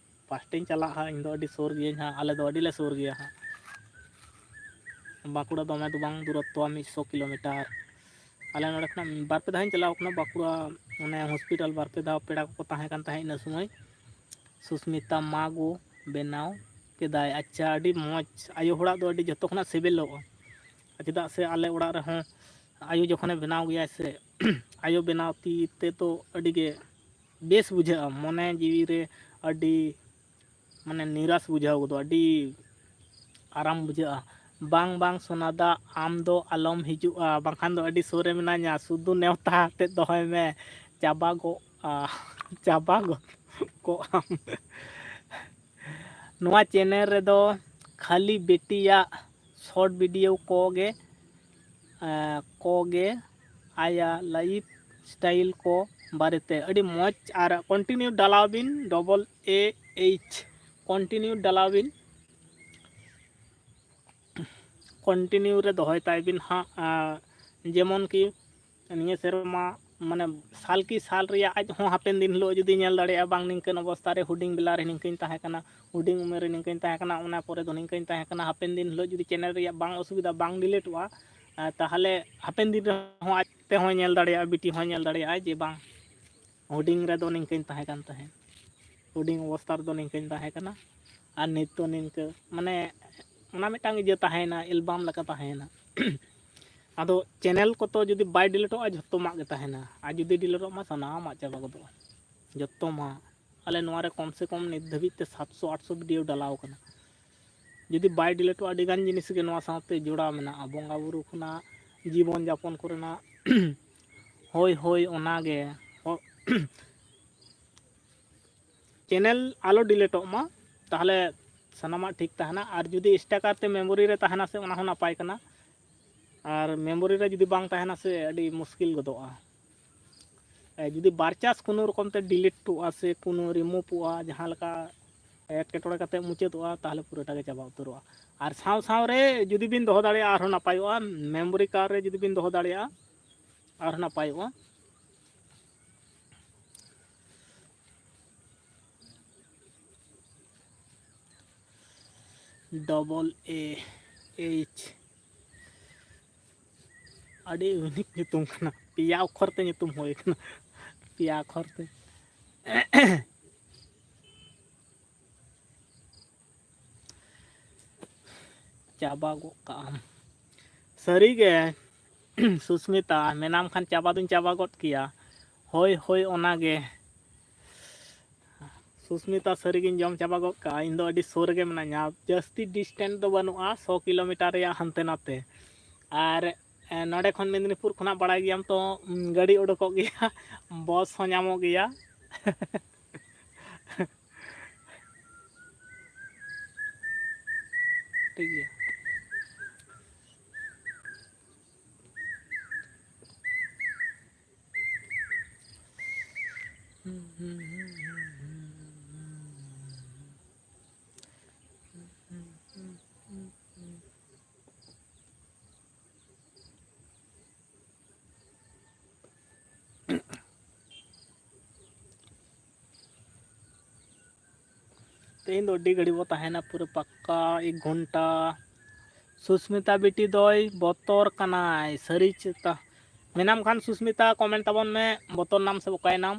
ᱯᱷᱟᱥᱴᱤᱧ ᱪᱟᱞᱟᱜᱼᱟ ᱦᱟᱸᱜ, ᱤᱧ ᱫᱚ ᱟᱹᱰᱤ ᱥᱩᱨ ᱜᱤᱭᱟᱹᱧ ᱦᱟᱸᱜ, ᱟᱞᱮ ᱫᱚ ᱟᱹᱰᱤ ᱞᱮ ᱥᱩᱨ ᱜᱮᱭᱟ ᱦᱟᱸᱜ᱾ ᱵᱟᱸᱠᱩᱲᱟ ᱫᱚᱢᱮ ᱫᱚ ᱵᱟᱝ ᱫᱩᱨᱚᱛᱛᱚᱣᱟ, ᱢᱤᱫ ᱥᱚ ᱠᱤᱞᱳᱢᱤᱴᱟᱨ᱾ ᱟᱞᱮ ᱱᱚᱰᱮ ᱠᱷᱚᱱᱟᱜ ᱵᱟᱨ ᱯᱮ ᱫᱷᱟᱣ ᱤᱧ ᱪᱟᱞᱟᱣ ᱠᱟᱱᱟ ᱵᱟᱸᱠᱩᱲᱟ, ᱚᱱᱮ ᱦᱚᱥᱯᱤᱴᱟᱞ ᱵᱟᱨ ᱯᱮ ᱫᱷᱟᱣ ᱯᱮᱲᱟ ᱠᱚᱠᱚ ᱛᱟᱦᱮᱸ ᱠᱟᱱ ᱛᱟᱦᱮᱸᱫ ᱤᱱᱟᱹ ᱥᱚᱢᱚᱭ᱾ ᱥᱩᱥᱢᱤᱛᱟ ᱢᱟ ᱜᱳ ᱵᱮᱱᱟᱣ ᱠᱮᱫᱟᱭ᱾ ᱟᱪᱪᱷᱟ, ᱟᱹᱰᱤ ᱢᱚᱡᱽ᱾ ᱟᱭᱳ ᱦᱚᱲᱟᱜ ᱫᱚ ᱟᱹᱰᱤ ᱡᱚᱛᱚ ᱠᱷᱚᱱᱟᱜ ᱥᱤᱵᱤᱞᱚᱜᱼᱟ᱾ ᱪᱮᱫᱟᱜ ᱥᱮ ᱟᱞᱮ ᱚᱲᱟᱜ ᱨᱮᱦᱚᱸ ᱟᱭᱳ ᱡᱚᱠᱷᱚᱱᱮ ᱵᱮᱱᱟᱣ ᱜᱮᱭᱟᱭ ᱥᱮ, ᱟᱭᱳ ᱵᱮᱱᱟᱣ ᱛᱤ ᱛᱮᱫᱚ ᱟᱹᱰᱤ ᱜᱮ ᱵᱮᱥ ᱵᱩᱡᱷᱟᱹᱜᱼᱟ᱾ ᱢᱚᱱᱮ ᱡᱤᱣᱤ ᱨᱮ ᱟᱹᱰᱤ, ᱢᱟᱱᱮ, ᱱᱤᱨᱟᱥ ᱵᱩᱡᱷᱟᱹᱣ ᱜᱚᱫᱚᱜᱼᱟ, ᱟᱹᱰᱤ ᱟᱨᱟᱢ ᱵᱩᱡᱷᱟᱹᱜᱼᱟ᱾ ᱵᱟᱝ, ᱵᱟᱝ, ᱥᱳᱱᱟᱫᱟ, ᱟᱢ ᱫᱚ ᱟᱞᱚᱢ ᱦᱤᱡᱩᱜᱼᱟ, ᱵᱟᱝᱠᱷᱟᱱ ᱫᱚ ᱟᱹᱰᱤ ᱥᱩᱨ ᱨᱮ ᱢᱮᱱᱟᱹᱧᱟ, ᱥᱩᱫᱷᱩ ᱱᱮᱣᱛᱟ ᱟᱛᱮᱫ ᱫᱚᱦᱚᱭ ᱢᱮ, ᱪᱟᱵᱟ ᱜᱚᱜᱼᱟ, ᱪᱟᱵᱟ ᱜᱚᱫ ᱠᱚᱜ ᱟᱢ᱾ ᱱᱚᱣᱟ ᱪᱮᱱᱮᱞ ᱨᱮᱫᱚ ᱠᱷᱟᱹᱞᱤ ᱵᱤᱴᱤᱭᱟᱜ ᱥᱚᱨᱴ ᱵᱷᱤᱰᱤᱭᱳ ᱠᱚᱜᱮ, ᱮᱸ, ᱠᱚᱜᱮ ᱟᱭᱟᱜ ᱞᱟᱭᱤᱯᱷ ᱥᱴᱟᱭᱤᱞ ᱠᱚ ᱵᱟᱨᱮᱛᱮ ᱟᱹᱰᱤ ᱢᱚᱡᱽ᱾ ᱟᱨ ᱠᱚᱱᱴᱤᱱᱤᱭᱩ ᱰᱟᱞᱟᱣ ᱵᱤᱱ, ᱰᱚᱵᱚᱞ ᱮ ᱮᱭᱤᱪ, ᱠᱚᱱᱴᱤᱱᱤᱭᱩ ᱰᱟᱞᱟᱣ ᱵᱤᱱ᱾ ᱠᱚᱱᱴᱤᱱᱤᱭᱩ ᱨᱮ ᱫᱚᱦᱚᱭ ᱛᱟᱭ ᱵᱤᱱ ᱦᱟᱸᱜ᱾ ᱟᱨ ᱡᱮᱢᱚᱱ ᱠᱤ ᱱᱤᱭᱟᱹ ᱥᱮᱨᱢᱟ, ᱢᱟᱱᱮ, ᱥᱟᱞ ᱠᱤ ᱥᱟᱞ ᱨᱮᱭᱟᱜ ᱟᱡ ᱦᱚᱸ ᱦᱟᱯᱮᱱ ᱫᱤᱱ ᱦᱤᱞᱳᱜ ᱡᱩᱫᱤ ᱧᱮᱞ ᱫᱟᱲᱮᱭᱟᱜᱼᱟ, ᱵᱟᱝ ᱱᱤᱝᱠᱟᱹᱱ ᱚᱵᱚᱥᱛᱷᱟ ᱨᱮ ᱦᱩᱰᱤᱧ ᱵᱮᱞᱟ ᱨᱮ ᱱᱤᱝᱠᱟᱹᱧ ᱛᱟᱦᱮᱸ ᱠᱟᱱᱟ, ᱦᱩᱰᱤᱧ ᱩᱢᱮᱨ ᱨᱮ ᱱᱤᱝᱠᱟᱹᱧ ᱛᱟᱦᱮᱸ ᱠᱟᱱᱟ, ᱚᱱᱟ ᱯᱚᱨᱮ ᱫᱚ ᱱᱤᱝᱠᱟᱹᱧ ᱛᱟᱦᱮᱸ ᱠᱟᱱᱟ, ᱦᱟᱯᱮᱱ ᱫᱤᱱ ᱦᱤᱞᱳᱜ ᱡᱩᱫᱤ ᱪᱮᱱᱮᱞ ᱨᱮᱭᱟᱜ ᱵᱟᱝ ᱚᱥᱩᱵᱤᱫᱷᱟ, ᱵᱟᱝ ᱰᱤᱞᱤᱴᱚᱜᱼᱟ, ᱟᱨ ᱛᱟᱦᱚᱞᱮ ᱦᱟᱯᱮᱱ ᱫᱤᱱ ᱨᱮᱦᱚᱸ ᱟᱡ ᱛᱮᱦᱚᱸᱭ ᱧᱮᱞ ᱫᱟᱲᱮᱭᱟᱜᱼᱟ, ᱵᱤᱴᱤ ᱦᱚᱸᱭ ᱧᱮᱞ ᱫᱟᱲᱮᱭᱟᱜᱼᱟ ᱡᱮ ᱵᱟᱝ, ᱦᱩᱰᱤᱧ ᱨᱮᱫᱚ ᱱᱤᱝᱠᱟᱹᱧ ᱛᱟᱦᱮᱸ ᱠᱟᱱ ᱛᱟᱦᱮᱸᱫ, ᱦᱩᱰᱤᱧ ᱚᱵᱚᱥᱛᱟ ᱨᱮᱫᱚ ᱱᱤᱝᱠᱟᱹᱧ ᱛᱟᱦᱮᱸ ᱠᱟᱱᱟ, ᱟᱨ ᱱᱤᱛ ᱫᱚ ᱱᱤᱝᱠᱟᱹ, ᱢᱟᱱᱮ ᱚᱱᱟ ᱢᱤᱫᱴᱟᱝ ᱤᱭᱟᱹ ᱛᱟᱦᱮᱸᱭᱮᱱᱟ, ᱮᱞᱵᱟᱢ ᱞᱮᱠᱟ ᱛᱟᱦᱮᱸᱭᱮᱱᱟ᱾ ᱟᱫᱚ ᱪᱮᱱᱮᱞ ᱠᱚᱛᱚ ᱡᱩᱫᱤ ᱵᱟᱭ ᱰᱤᱞᱤᱴᱚᱜᱼᱟ, ᱡᱷᱚᱛᱚᱢᱟᱜ ᱜᱮ ᱛᱟᱦᱮᱱᱟ, ᱟᱨ ᱡᱩᱫᱤ ᱰᱤᱞᱤᱴᱚᱜ ᱢᱟ, ᱥᱟᱱᱟᱢᱟᱜ ᱪᱟᱵᱟ ᱜᱚᱫᱚᱜᱼᱟ, ᱡᱷᱚᱛᱚᱢᱟᱜ᱾ ᱟᱞᱮ ᱱᱚᱣᱟ ᱨᱮ ᱠᱚᱢ ᱥᱮ ᱠᱚᱢ ᱱᱤᱛ ᱫᱷᱟᱹᱵᱤᱡ ᱛᱮ ᱥᱟᱛᱥᱚ ᱟᱴᱥᱚ ᱵᱷᱤᱰᱤᱭᱳ ᱰᱟᱞᱟᱣ ᱠᱟᱱᱟ᱾ ᱡᱩᱫᱤ ᱵᱟᱭ ᱰᱤᱞᱤᱴᱚᱜᱼᱟ, ᱟᱹᱰᱤ ᱜᱟᱱ ᱡᱤᱱᱤᱥ ᱜᱮ ᱱᱚᱣᱟ ᱥᱟᱶᱛᱮ ᱡᱚᱲᱟᱣ ᱢᱮᱱᱟᱜᱼᱟ, ᱵᱚᱸᱜᱟ ᱵᱩᱨᱩ ᱠᱷᱚᱱᱟᱜ, ᱡᱤᱵᱚᱱ ᱡᱟᱯᱚᱱ ᱠᱚᱨᱮᱱᱟᱜ᱾ ᱦᱳᱭ, ᱦᱳᱭ, ᱚᱱᱟᱜᱮ᱾ ᱦᱚ-, ᱪᱮᱱᱮᱞ ᱟᱞᱚ ᱰᱤᱞᱤᱴᱚᱜ ᱢᱟ, ᱛᱟᱦᱚᱞᱮ ᱥᱟᱱᱟᱢᱟᱜ ᱴᱷᱤᱠ ᱛᱟᱦᱮᱱᱟ᱾ ᱟᱨ ᱡᱩᱫᱤ ᱥᱴᱟᱠᱟᱨ ᱛᱮ ᱢᱮᱢᱳᱨᱤ ᱨᱮ ᱛᱟᱦᱮᱱᱟ ᱥᱮ, ᱚᱱᱟ ᱦᱚᱸ ᱱᱟᱯᱟᱭ ᱠᱟᱱᱟ᱾ ᱟᱨ ᱢᱮᱢᱳᱨᱤ ᱨᱮ ᱡᱩᱫᱤ ᱵᱟᱝ ᱛᱟᱦᱮᱱᱟ ᱥᱮ, ᱟᱹᱰᱤ ᱢᱩᱥᱠᱤᱞ ᱜᱚᱫᱚᱜᱼᱟ᱾ ᱮ, ᱡᱩᱫᱤ ᱵᱟᱨᱪᱟᱥ ᱠᱳᱱᱳ ᱨᱚᱠᱚᱢ ᱛᱮ ᱰᱤᱞᱤᱴᱚᱜᱼᱟ ᱥᱮ ᱠᱳᱱᱳ ᱨᱤᱢᱩᱵᱷᱚᱜᱼᱟ, ᱡᱟᱦᱟᱸ ᱞᱮᱠᱟ ᱮᱴᱠᱮᱴᱚᱬᱮ ᱠᱟᱛᱮ ᱢᱩᱪᱟᱹᱫᱚᱜᱼᱟ, ᱛᱟᱦᱚᱞᱮ ᱯᱩᱨᱟᱹᱴᱟ ᱜᱮ ᱪᱟᱵᱟ ᱩᱛᱟᱹᱨᱚᱜᱼᱟ᱾ ᱟᱨ ᱥᱟᱶ ᱥᱟᱶ ᱨᱮ ᱡᱩᱫᱤ ᱵᱤᱱ ᱫᱚᱦᱚ ᱫᱟᱲᱮᱭᱟᱜᱼᱟ, ᱟᱨᱦᱚᱸ ᱱᱟᱯᱟᱭᱚᱜᱼᱟ᱾ ᱢᱮᱢᱳᱨᱤ ᱠᱟᱨᱰ ᱨᱮ ᱡᱩᱫᱤ ᱵᱤᱱ ᱫᱚᱦᱚ ᱫᱟᱲᱮᱭᱟᱜᱼᱟ, ᱟᱨᱦᱚᱸ ᱱᱟᱯᱟᱭᱚᱜᱼᱟ᱾ ᱰᱚᱵᱚᱞ ᱮ ᱮᱭᱤᱪ, ᱟᱹᱰᱤ unique ᱧᱩᱛᱩᱢ ᱠᱟᱱᱟ, ᱯᱮᱭᱟ ᱚᱠᱷᱚᱨ ᱛᱮ ᱧᱩᱛᱩᱢ ᱦᱩᱭ ᱠᱟᱱᱟ, ᱯᱮᱭᱟ ᱚᱠᱷᱚᱨ ᱛᱮ᱾ ᱪᱟᱵᱟ ᱜᱚᱫ ᱠᱟᱜᱼᱟᱢ᱾ ᱥᱟᱹᱨᱤᱜᱮ, ᱥᱩᱥᱢᱤᱛᱟ, ᱢᱮᱱᱟᱢ ᱠᱷᱟᱱ ᱪᱟᱵᱟ ᱫᱩᱧ ᱪᱟᱵᱟ ᱜᱚᱫ ᱠᱮᱭᱟ᱾ ᱦᱳᱭ, ᱦᱳᱭ, ᱚᱱᱟᱜᱮ᱾ ᱥᱩᱥᱢᱤᱛᱟ, ᱥᱟᱹᱨᱤᱜᱤᱧ ᱡᱚᱢ ᱪᱟᱵᱟ ᱜᱚᱫ ᱠᱟᱜᱼᱟ᱾ ᱤᱧ ᱫᱚ ᱟᱹᱰᱤ ᱥᱩᱨ ᱨᱮᱜᱮ ᱢᱮᱱᱟᱧᱟ, ᱡᱟᱹᱥᱛᱤ distance ᱫᱚ ᱵᱟᱹᱱᱩᱜᱼᱟ, ᱥᱚ ᱠᱤᱞᱳᱢᱤᱴᱟᱨ ᱨᱮᱭᱟᱜ ᱦᱟᱱᱛᱮ ᱱᱟᱛᱮ᱾ ᱟᱨ, ᱮ, ᱱᱚᱰᱮ ᱠᱷᱚᱱ ᱢᱮᱫᱽᱱᱤᱯᱩᱨ ᱠᱷᱚᱱᱟᱜ ᱵᱟᱲᱟᱭ ᱜᱮᱭᱟᱢ ᱛᱚ, ᱩᱢ, ᱜᱟᱹᱰᱤ ᱩᱰᱩᱠᱚᱜ ᱜᱮᱭᱟ, ᱵᱚᱥ ᱦᱚᱸ ᱧᱟᱢᱚᱜ ᱜᱮᱭᱟ᱾ ᱴᱷᱤᱠ ᱜᱮᱭᱟ᱾ ᱛᱮᱦᱮᱧ ᱫᱚ ᱟᱹᱰᱤ ᱜᱷᱟᱹᱲᱤᱡ ᱵᱚ ᱛᱟᱦᱮᱱᱟ, ᱯᱩᱨᱟᱹ ᱯᱟᱠᱠᱟ ᱮᱠ ᱜᱷᱚᱱᱴᱟ, ᱥᱩᱥᱢᱤᱛᱟ ᱵᱤᱴᱤ ᱫᱚᱭ ᱵᱚᱛᱚᱨ ᱠᱟᱱᱟᱭ, ᱥᱟᱹᱨᱤ ᱪᱮᱛᱟ? ᱢᱮᱱᱟᱢ ᱠᱷᱟᱱ ᱥᱩᱥᱢᱤᱛᱟ, comment ᱛᱟᱵᱚᱱ ᱢᱮ, ᱵᱚᱛᱚᱨ ᱱᱟᱢ ᱥᱮ ᱚᱠᱟᱭᱮᱱᱟᱢ?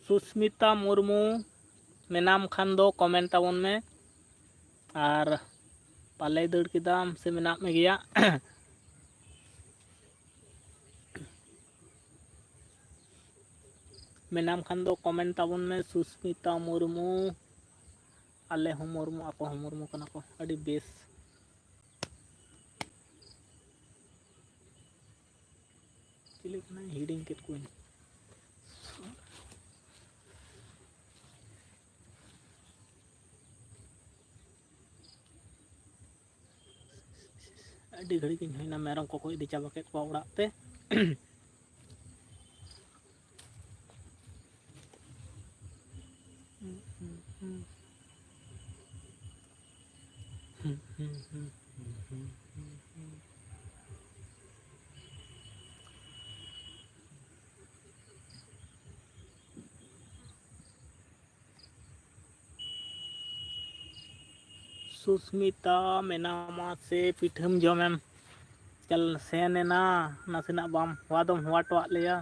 ᱥᱩᱥᱢᱤᱛᱟ ᱢᱩᱨᱢᱩ ᱢᱮᱱᱟᱢ ᱠᱷᱟᱱ ᱫᱚ comment ᱛᱟᱵᱚᱱ ᱢᱮ, ᱟᱨ ᱯᱟᱞᱮ ᱫᱟᱹᱲ ᱠᱮᱫᱟᱢ ᱥᱮ ᱢᱮᱱᱟᱜ ᱢᱮᱜᱮᱭᱟ? ᱢᱮᱱᱟᱢ ᱠᱷᱟᱱ ᱫᱚ comment ᱛᱟᱵᱚᱱ ᱢᱮ, ᱥᱩᱥᱢᱤᱛᱟ ᱢᱩᱨᱢᱩ᱾ ᱟᱞᱮ ᱦᱚᱸ ᱢᱩᱨᱢᱩ, ᱟᱠᱚ ᱦᱚᱸ ᱢᱩᱨᱢᱩ ᱠᱟᱱᱟ ᱠᱚ᱾ ᱟᱹᱰᱤ ᱵᱮᱥ᱾ ᱪᱤᱞᱤ ᱠᱟᱱᱟᱭ? ᱦᱤᱲᱤᱧ ᱠᱮᱫ ᱠᱚᱣᱟᱹᱧ᱾ ᱟᱹᱰᱤ ᱜᱷᱟᱹᱲᱤᱡ ᱤᱧ ᱦᱩᱭᱱᱟ, ᱢᱮᱨᱚᱢ ᱠᱚᱠᱚ ᱤᱫᱤ ᱪᱟᱵᱟ ᱠᱮᱫ ᱠᱚᱣᱟ ᱚᱲᱟᱜ ᱛᱮ᱾ ᱥᱩᱥᱢᱤᱛᱟ ᱢᱮᱱᱟᱢᱟ ᱥᱮ ᱯᱤᱴᱷᱟᱹᱢ ᱡᱚᱢᱮᱢ ᱪᱟᱞ-, ᱥᱮᱱ ᱮᱱᱟ? ᱱᱟᱥᱮᱱᱟᱜ ᱵᱟᱢ ᱦᱚᱣᱟ ᱫᱚᱢ ᱦᱚᱣᱟ ᱦᱚᱴᱚᱣᱟᱜ ᱞᱮᱭᱟ᱾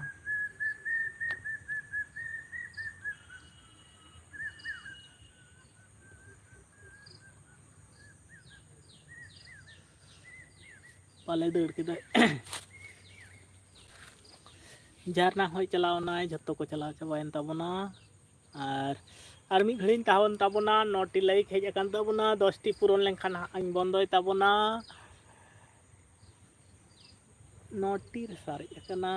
ᱯᱟᱞᱮ ᱫᱟᱹᱲ ᱠᱮᱫᱟᱭ᱾ ᱡᱷᱟᱨᱱᱟ ᱦᱚᱸᱭ ᱪᱟᱞᱟᱣ ᱮᱱᱟᱭ, ᱡᱷᱚᱛᱚ ᱠᱚ ᱪᱟᱞᱟᱣ ᱪᱟᱵᱟᱭᱮᱱ ᱛᱟᱵᱚᱱᱟ᱾ ᱟᱨ, ᱟᱨ ᱢᱤᱫ ᱜᱷᱟᱹᱲᱤᱡ ᱤᱧ ᱛᱟᱦᱮᱸᱱ ᱛᱟᱵᱚᱱᱟ, ᱱᱚ ᱴᱤ like ᱦᱮᱡ ᱟᱠᱟᱱ ᱛᱟᱵᱚᱱᱟ, ᱫᱚᱥ ᱴᱤ ᱯᱩᱨᱚᱱ ᱞᱮᱱᱠᱷᱟᱱ ᱦᱟᱸᱜ ᱤᱧ ᱵᱚᱱᱫᱚᱭ ᱛᱟᱵᱚᱱᱟ᱾ ᱱᱚ ᱴᱤ ᱨᱮ ᱥᱟᱨᱮᱡ ᱟᱠᱟᱱᱟ᱾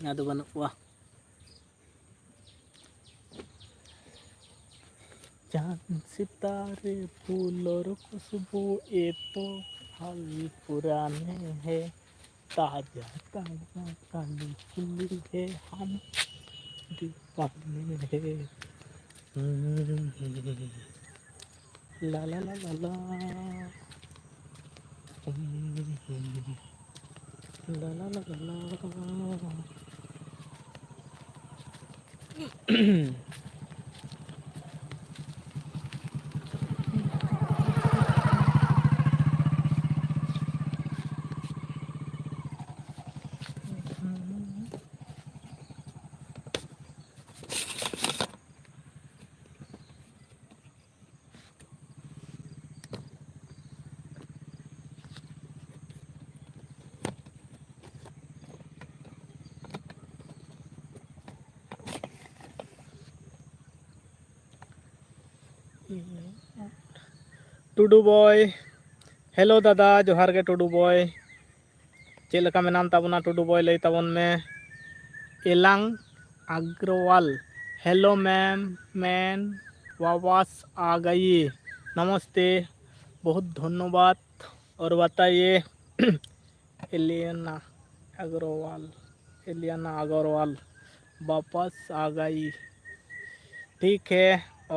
ᱟᱫᱚ ᱵᱟᱹᱱᱩᱜ ᱠᱚᱣᱟ᱾ चांद सितारे फूल और खुशबू, ये तो हाल पुराने हैं। ताजा ताजा काली कुली है, हम दीवाने हैं। हम्म। ला ला ला ला ला। ᱴᱩᱰᱩ ᱵᱚᱭ, ᱦᱮᱞᱳ ᱫᱟᱫᱟ, ᱡᱚᱦᱟᱨ ᱜᱮ ᱴᱩᱰᱩ ᱵᱚᱭ᱾ ᱪᱮᱫ ᱞᱮᱠᱟ ᱢᱮᱱᱟᱢ ᱛᱟᱵᱚᱱᱟ ᱴᱩᱰᱩ ᱵᱚᱭ, ᱞᱟᱹᱭ ᱛᱟᱵᱚᱱ ᱢᱮ᱾ ᱮᱞᱟᱝ ᱟᱜᱨᱚᱣᱟᱞ, ᱦᱮᱞᱳ ᱢᱮᱢ, ᱢᱮᱱ ᱣᱟᱯᱟᱥ ᱟ ᱜᱟᱭᱤ, ᱱᱚᱢᱚᱥᱛᱮ, ᱵᱚᱦᱩᱛ ᱫᱷᱚᱱᱱᱚᱵᱟᱫ᱾ ᱚᱨ ᱵᱟᱛᱟᱭᱮ, ᱮᱞᱤᱭᱟᱱᱟ ᱟᱜᱨᱚᱣᱟᱞ, ᱮᱞᱤᱭᱟᱱᱟ ᱟᱜᱨᱚᱣᱟᱞ ᱣᱟᱯᱟᱥ ᱟ ᱜᱟᱭᱤ, ᱴᱷᱤᱠ ᱦᱮ᱾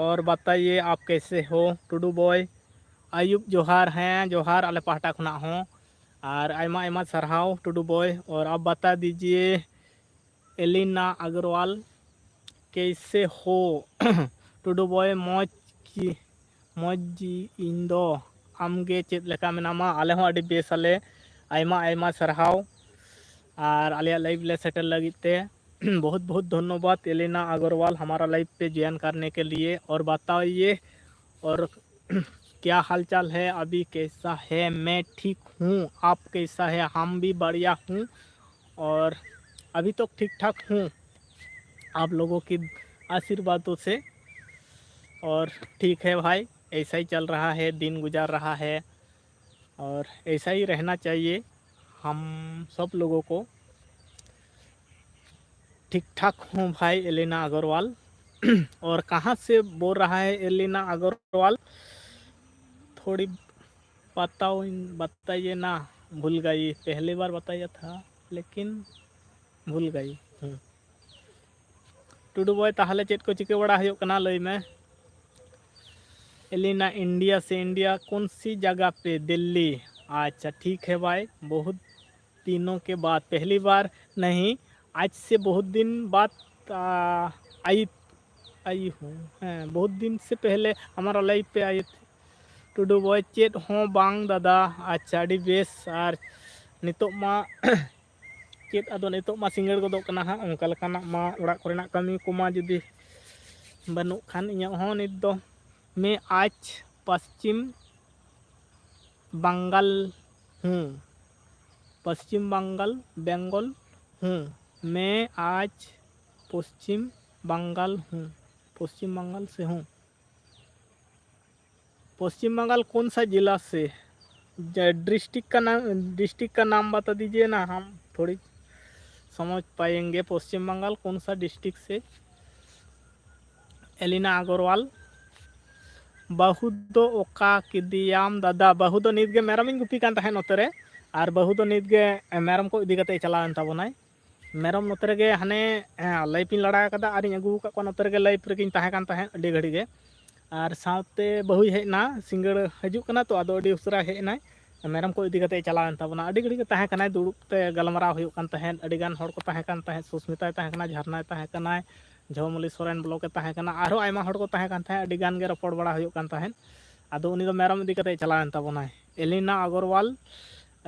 ᱚᱨ ᱵᱟᱛᱟᱭᱮ, ᱟᱯ ᱠᱮᱥᱮ ᱦᱳ ᱴᱩᱰᱩ ᱵᱚᱭ? ᱟᱭᱩᱵ ᱡᱚᱦᱟᱨ, ᱦᱮᱸ ᱡᱚᱦᱟᱨ ᱟᱞᱮ ᱯᱟᱦᱴᱟ ᱠᱷᱚᱱᱟᱜ ᱦᱚᱸ, ᱟᱨ ᱟᱭᱢᱟ ᱟᱭᱢᱟ ᱥᱟᱨᱦᱟᱣ ᱴᱩᱰᱩ ᱵᱚᱭ᱾ ᱚᱨ ᱟᱯ ᱵᱟᱛᱟ ᱫᱤᱡᱤᱭᱮ, ᱮᱞᱤᱱᱟ ᱟᱜᱨᱚᱣᱟᱞ ᱠᱮᱥᱮ ᱦᱳ? ᱴᱩᱰᱩ ᱵᱚᱭ, ᱢᱚᱡᱽ ᱠᱤ, ᱢᱚᱡᱽ ᱜᱤ ᱤᱧ ᱫᱚ᱾ ᱟᱢ ᱜᱮ ᱪᱮᱫ ᱞᱮᱠᱟ ᱢᱮᱱᱟᱢᱟ? ᱟᱞᱮ ᱦᱚᱸ ᱟᱹᱰᱤ ᱵᱮᱥ ᱟᱞᱮ᱾ ᱟᱭᱢᱟ ᱟᱭᱢᱟ ᱥᱟᱨᱦᱟᱣ ᱟᱨ ᱟᱞᱮᱭᱟᱜ ᱞᱟᱭᱤᱵᱷ ᱞᱮ ᱥᱮᱴᱮᱨ ᱞᱟᱹᱜᱤᱫ ᱛᱮ᱾ ᱵᱚᱦᱩᱛ ᱵᱚᱦᱩᱛ ᱫᱷᱚᱱᱱᱚᱵᱟᱫ ᱮᱞᱤᱱᱟ ᱟᱜᱚᱨᱣᱟᱞ, ᱦᱟᱢᱟᱨᱟ ᱞᱟᱭᱤᱵᱷ ᱯᱮ ᱡᱚᱭᱮᱱ ᱠᱟᱨᱱᱮ ᱠᱮ ᱞᱤᱭᱮ᱾ ᱚᱨ ᱵᱟᱛᱟᱣᱤᱭᱮ, ᱚᱨ ᱠᱭᱟ ᱦᱟᱞ ᱪᱟᱞ ᱦᱮ? ᱟᱵᱷᱤ ᱠᱮᱥᱟ ᱦᱮ? ᱢᱮ ᱴᱷᱤᱠ ᱦᱩᱸ, ᱟᱯ ᱠᱮᱥᱟ ᱦᱮ? ᱦᱟᱢ ᱵᱷᱤ ᱵᱟᱲᱤᱭᱟ ᱦᱩᱸ᱾ ᱚᱨ ᱟᱵᱷᱤ ᱛᱚᱠ ᱴᱷᱤᱠ ᱴᱷᱟᱠ ᱦᱩᱸ, ᱟᱯ ᱞᱚᱜᱚ ᱠᱤ ᱟᱥᱤᱨᱵᱟᱫ ᱥᱮ᱾ ᱚᱨ ᱴᱷᱤᱠ ᱦᱮ ᱵᱷᱟᱭ, ᱮᱭᱥᱟ ᱦᱤ ᱪᱟᱞ ᱨᱟᱦᱟ ᱦᱮ, ᱫᱤᱱ ᱜᱩᱡᱟᱨ ᱨᱟᱦᱟ ᱦᱮ᱾ ᱚᱨ ᱮᱭᱥᱟ ᱦᱤ ᱨᱮᱦᱱᱟ ᱪᱟᱭᱤᱭᱮ, ᱦᱟᱢ ᱥᱚᱵ ᱞᱚᱜᱚ ᱠᱚ᱾ ᱴᱷᱤᱠ ᱴᱷᱟᱠ ᱦᱩᱸ ᱵᱷᱟᱭ ᱮᱞᱤᱱᱟ ᱟᱜᱚᱨᱣᱟᱞ᱾ ᱚᱨ ᱠᱟᱦᱟᱸ ᱥᱮ ᱵᱳᱞ ᱨᱟᱦᱟ ᱦᱮ ᱮᱞᱤᱱᱟ ᱟᱜᱚᱨᱣᱟᱞ? ᱛᱷᱚᱲᱤ ᱵᱟᱛᱟᱣᱤᱧ, ᱵᱟᱛᱟᱭᱮ ᱱᱟ, ᱵᱷᱩᱞ ᱜᱟᱭᱤ, ᱯᱮᱦᱞᱤ ᱵᱟᱨ ᱵᱟᱛᱟᱭᱮ ᱛᱷᱟ ᱞᱮᱠᱤᱱ ᱵᱷᱩᱞ ᱜᱟᱭᱤ᱾ ᱦᱩᱸ᱾ ᱴᱩᱰᱩ ᱵᱚᱭ, ᱛᱟᱦᱞᱮ ᱪᱮᱫ ᱠᱚ ᱪᱤᱠᱟᱹ ᱵᱟᱲᱟ ᱦᱩᱭᱩᱜ ᱠᱟᱱᱟ ᱞᱟᱹᱭ ᱢᱮ? ᱮᱞᱤᱱᱟ ᱤᱱᱰᱤᱭᱟ ᱥᱮ ᱤᱱᱰᱤᱭᱟ ᱠᱚᱱ ᱥᱤ ᱡᱟᱜᱟ ᱯᱮ? ᱫᱤᱞᱞᱤ᱾ अच्छा, ठीक है भाई, बहुत दिनों के बाद पहली बार नहीं, आज से बहुत दिन बाद, आ, आई आई हूँ। ᱦᱮᱸ, ᱵᱚᱦᱩᱛ ᱫᱤᱱ ᱥᱮ ᱯᱮᱦᱞᱮ ᱦᱟᱢᱟᱨᱟ ᱞᱟᱭᱤᱯ ᱯᱮ ᱟᱭᱮ ᱛᱷᱮ᱾ ᱴᱩᱰᱩ ᱵᱚᱭ, ᱪᱮᱫ ᱦᱚᱸ ᱵᱟᱝ ᱫᱟᱫᱟ᱾ ᱟᱪᱪᱷᱟ, ᱟᱹᱰᱤ ᱵᱮᱥ᱾ ᱟᱨ ᱱᱤᱛᱚᱜ ᱢᱟ ᱪᱮᱫ ᱟᱫᱚ, ᱱᱤᱛᱚᱜ ᱢᱟ ᱥᱤᱸᱜᱟᱹᱲ ᱜᱚᱫᱚᱜ ᱠᱟᱱᱟ ᱦᱟᱸᱜ, ᱚᱱᱠᱟ ᱞᱮᱠᱟᱱᱟᱜ ᱢᱟ ᱚᱲᱟᱜ ᱠᱚᱨᱮᱱᱟᱜ ᱠᱟᱹᱢᱤ ᱠᱚᱢᱟ ᱡᱩᱫᱤ ᱵᱟᱹᱱᱩᱜ ᱠᱷᱟᱱ᱾ ᱤᱧᱟᱹᱜ ᱦᱚᱸ ᱱᱤᱛ ᱫᱚ ᱢᱮ ᱟᱡ ᱯᱚᱥᱪᱤᱢ ᱵᱟᱝᱜᱟᱞ ᱦᱩᱸ, ᱯᱚᱥᱪᱤᱢ ᱵᱟᱝᱜᱟᱞ, ᱵᱮᱝᱜᱚᱞ ᱦᱩᱸ, ᱢᱮ ᱟᱡ ᱯᱚᱥᱪᱤᱢ ᱵᱟᱝᱜᱟᱞ ᱦᱩᱸ, ᱯᱚᱥᱪᱤᱢ ᱵᱟᱝᱜᱟᱞ ᱥᱮ ᱦᱩᱸ। पश्चिम बंगाल कौन सा जिला से? डिस्ट्रिक्ट का नाम, डिस्ट्रिक्ट का नाम बता दीजिए ना, हम थोड़ी समझ पाएंगे। पश्चिम बंगाल कौन सा डिस्ट्रिक्ट से? ᱮᱞᱤᱱᱟ ᱟᱜᱚᱨᱣᱟᱞ, ᱵᱟᱹᱦᱩ ᱫᱚ ᱚᱠᱟ ᱠᱮᱫᱮᱭᱟᱢ ᱫᱟᱫᱟ? ᱵᱟᱹᱦᱩ ᱫᱚ ᱱᱤᱛ ᱜᱮ ᱢᱮᱨᱚᱢᱤᱧ ᱜᱩᱯᱤ ᱠᱟᱱ ᱛᱟᱦᱮᱸᱫ ᱱᱚᱛᱮ ᱨᱮ, ᱟᱨ ᱵᱟᱹᱦᱩ ᱫᱚ ᱱᱤᱛ ᱜᱮ ᱢᱮᱨᱚᱢ ᱠᱚ ᱤᱫᱤ ᱠᱟᱛᱮ ᱪᱟᱞᱟᱣᱮᱱ ᱛᱟᱵᱚᱱᱟᱭ᱾ ᱢᱮᱨᱚᱢ ᱱᱚᱛᱮ ᱨᱮᱜᱮ ᱦᱟᱱᱮ, ᱦᱮᱸ, ᱞᱟᱭᱤᱯ ᱤᱧ ᱞᱟᱲᱟ ᱟᱠᱟᱫᱟ ᱟᱨᱤᱧ ᱟᱹᱜᱩ ᱟᱠᱟᱫ ᱠᱚᱣᱟ᱾ ᱱᱚᱛᱮ ᱨᱮᱜᱮ ᱞᱟᱭᱤᱯ ᱨᱮᱜᱮᱧ ᱛᱟᱦᱮᱸ ᱠᱟᱱ ᱛᱟᱦᱮᱸᱫ ᱟᱹᱰᱤ ᱜᱷᱟᱹᱲᱤ ᱜᱮ᱾ ᱟᱨ ᱥᱟᱶᱛᱮ ᱵᱟᱹᱦᱩᱭ ᱦᱮᱡ ᱮᱱᱟ, ᱥᱤᱸᱜᱟᱹᱲ ᱦᱤᱡᱩᱜ ᱠᱟᱱᱟ ᱛᱚ, ᱟᱫᱚ ᱟᱹᱰᱤ ᱩᱥᱟᱹᱨᱟ ᱦᱮᱡ ᱮᱱᱟᱭ᱾ ᱢᱮᱨᱚᱢ ᱠᱚ ᱤᱫᱤ ᱠᱟᱛᱮ ᱪᱟᱞᱟᱣᱮᱱ ᱛᱟᱵᱚᱱᱟ᱾ ᱟᱹᱰᱤ ᱜᱷᱟᱹᱲᱤ ᱜᱮ ᱛᱟᱦᱮᱸ ᱠᱟᱱᱟᱭ, ᱫᱩᱲᱩᱵ ᱛᱮ ᱜᱟᱞᱢᱟᱨᱟᱣ ᱦᱩᱭᱩᱜ ᱠᱟᱱ ᱛᱟᱦᱮᱸᱫ᱾ ᱟᱹᱰᱤ ᱜᱟᱱ ᱦᱚᱲ ᱠᱚ ᱛᱟᱦᱮᱸ ᱠᱟᱱ ᱛᱟᱦᱮᱸᱫ, ᱥᱩᱥᱢᱤᱛᱟᱭ ᱛᱟᱦᱮᱸ ᱠᱟᱱᱟ, ᱡᱷᱟᱨᱱᱟᱭ ᱛᱟᱦᱮᱸ ᱠᱟᱱᱟᱭ, ᱡᱷᱚᱣᱢᱚᱞᱤ ᱥᱚᱨᱮᱱ ᱵᱞᱚᱠᱮ ᱛᱟᱦᱮᱸ ᱠᱟᱱᱟ, ᱟᱨᱦᱚᱸ ᱟᱭᱢᱟ ᱦᱚᱲ ᱠᱚ ᱛᱟᱦᱮᱸ ᱠᱟᱱ ᱛᱟᱦᱮᱸᱫ᱾ ᱟᱹᱰᱤ ᱜᱟᱱ ᱜᱮ ᱨᱚᱯᱚᱲ ᱵᱟᱲᱟ ᱦᱩᱭᱩᱜ ᱠᱟᱱ ᱛᱟᱦᱮᱸᱫ᱾ ᱟᱫᱚ ᱩᱱᱤ ᱫᱚ ᱢᱮᱨᱚᱢ ᱤᱫᱤ ᱠᱟᱛᱮ ᱪᱟᱞᱟᱣᱮᱱ ᱛᱟᱵᱚᱱᱟᱭ᱾ ᱮᱞᱤᱱᱟ ᱟᱜᱚᱨᱣᱟᱞ,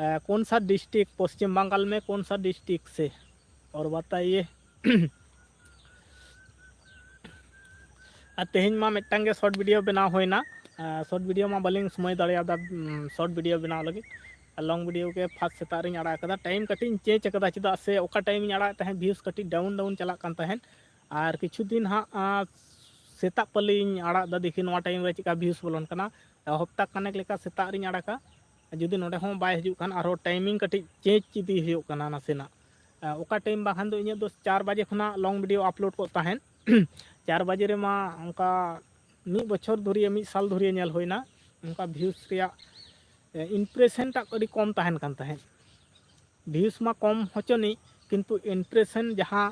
ᱮ, कौन सा डिस्ट्रिक्ट, पश्चिम बंगाल में कौन सा डिस्ट्रिक्ट से? और बताइए। ᱟᱨ ᱛᱮᱦᱮᱧ ᱢᱟ ᱢᱤᱫᱴᱟᱝ ᱜᱮ ᱥᱚᱨᱴ ᱵᱷᱤᱰᱤᱭᱳ ᱵᱮᱱᱟᱣ ᱦᱩᱭᱱᱟ᱾ ᱥᱚᱨᱴ ᱵᱷᱤᱰᱤᱭᱳ ᱢᱟ ᱵᱟᱹᱞᱤᱧ ᱥᱚᱢᱚᱭ ᱫᱟᱲᱮᱭᱟᱫᱟ ᱥᱚᱨᱴ ᱵᱷᱤᱰᱤᱭᱳ ᱵᱮᱱᱟᱣ ᱞᱟᱹᱜᱤᱫ᱾ ᱟᱨ ᱞᱚᱝ ᱵᱷᱤᱰᱤᱭᱳ ᱜᱮ ᱯᱷᱟᱥᱴ ᱥᱮᱛᱟᱜ ᱨᱤᱧ ᱟᱲᱟᱜ ᱟᱠᱟᱫᱟ᱾ ᱴᱟᱭᱤᱢ ᱠᱟᱹᱴᱤᱡ ᱤᱧ ᱪᱮᱧᱡᱽ ᱟᱠᱟᱫᱟ, ᱪᱮᱫᱟᱜ ᱥᱮ ᱚᱠᱟ ᱴᱟᱭᱤᱢ ᱤᱧ ᱟᱲᱟᱜ ᱮᱫ ᱛᱟᱦᱮᱸᱫ, ᱵᱷᱤᱭᱩᱥ ᱠᱟᱹᱴᱤᱡ ᱰᱟᱣᱩᱱ ᱰᱟᱣᱩᱱ ᱪᱟᱞᱟᱜ ᱠᱟᱱ ᱛᱟᱦᱮᱸᱫ᱾ ᱟᱨ ᱠᱤᱪᱷᱩ ᱫᱤᱱ ᱦᱟᱸᱜ, ᱟᱸ, ᱥᱮᱛᱟᱜ ᱯᱟᱹᱞᱤᱧ ᱟᱲᱟᱜ ᱮᱫᱟ, ᱫᱮᱠᱷᱤ ᱱᱚᱣᱟ ᱴᱟᱭᱤᱢ ᱨᱮ ᱪᱮᱫᱠᱟ ᱵᱷᱤᱭᱩᱥ ᱵᱚᱞᱚᱱ ᱠᱟᱱᱟ᱾ ᱦᱚᱯᱛᱟ ᱠᱷᱟᱱᱮᱠ ᱞᱮᱠᱟ ᱥᱮᱛᱟᱜ ᱨᱤᱧ ᱟᱲᱟᱜᱟ᱾ ᱡᱩᱫᱤ ᱱᱚᱰᱮ ᱦᱚᱸ ᱵᱟᱭ ᱦᱤᱡᱩᱜ ᱠᱷᱟᱱ, ᱟᱨᱦᱚᱸ ᱴᱟᱭᱤᱢᱤᱝ ᱠᱟᱹᱴᱤᱡ ᱪᱮᱧᱡᱽ ᱤᱫᱤ ᱦᱩᱭᱩᱜ ᱠᱟᱱᱟ ᱱᱟᱥᱮᱱᱟᱜ᱾ ᱟᱸ, ᱚᱠᱟ ᱴᱟᱭᱤᱢ ᱵᱟᱠᱷᱟᱱ ᱫᱚ ᱤᱧᱟᱹᱜ ᱫᱚ ᱪᱟᱨ ᱵᱟᱡᱮ ᱠᱷᱚᱱᱟᱜ ᱞᱚᱝ ᱵᱷᱤᱰᱤᱭᱳ ᱟᱯᱞᱳᱰ ᱠᱚᱜ ᱛᱟᱦᱮᱸᱫ᱾ ᱪᱟᱨ ᱵᱟᱡᱮ ᱨᱮᱢᱟ ᱚᱱᱠᱟ ᱢᱤᱫ ᱵᱚᱪᱷᱚᱨ ᱫᱷᱩᱨᱤᱭᱟᱹ, ᱢᱤᱫ ᱥᱟᱞ ᱫᱷᱩᱨᱤᱭᱟᱹ ᱧᱮᱞ ᱦᱩᱭᱱᱟ, ᱚᱱᱠᱟ ᱵᱷᱤᱭᱩᱥ ᱨᱮᱭᱟᱜ, ᱮ, ᱤᱢᱯᱨᱮᱥᱚᱱ ᱴᱟᱜ ᱟᱹᱰᱤ ᱠᱚᱢ ᱛᱟᱦᱮᱱ ᱠᱟᱱ ᱛᱟᱦᱮᱸᱫ᱾ ᱵᱷᱤᱭᱩᱥ ᱢᱟ ᱠᱚᱢ ᱦᱚᱪᱚᱱᱤᱡ, ᱠᱤᱱᱛᱩ ᱤᱢᱯᱨᱮᱥᱚᱱ ᱡᱟᱦᱟᱸ,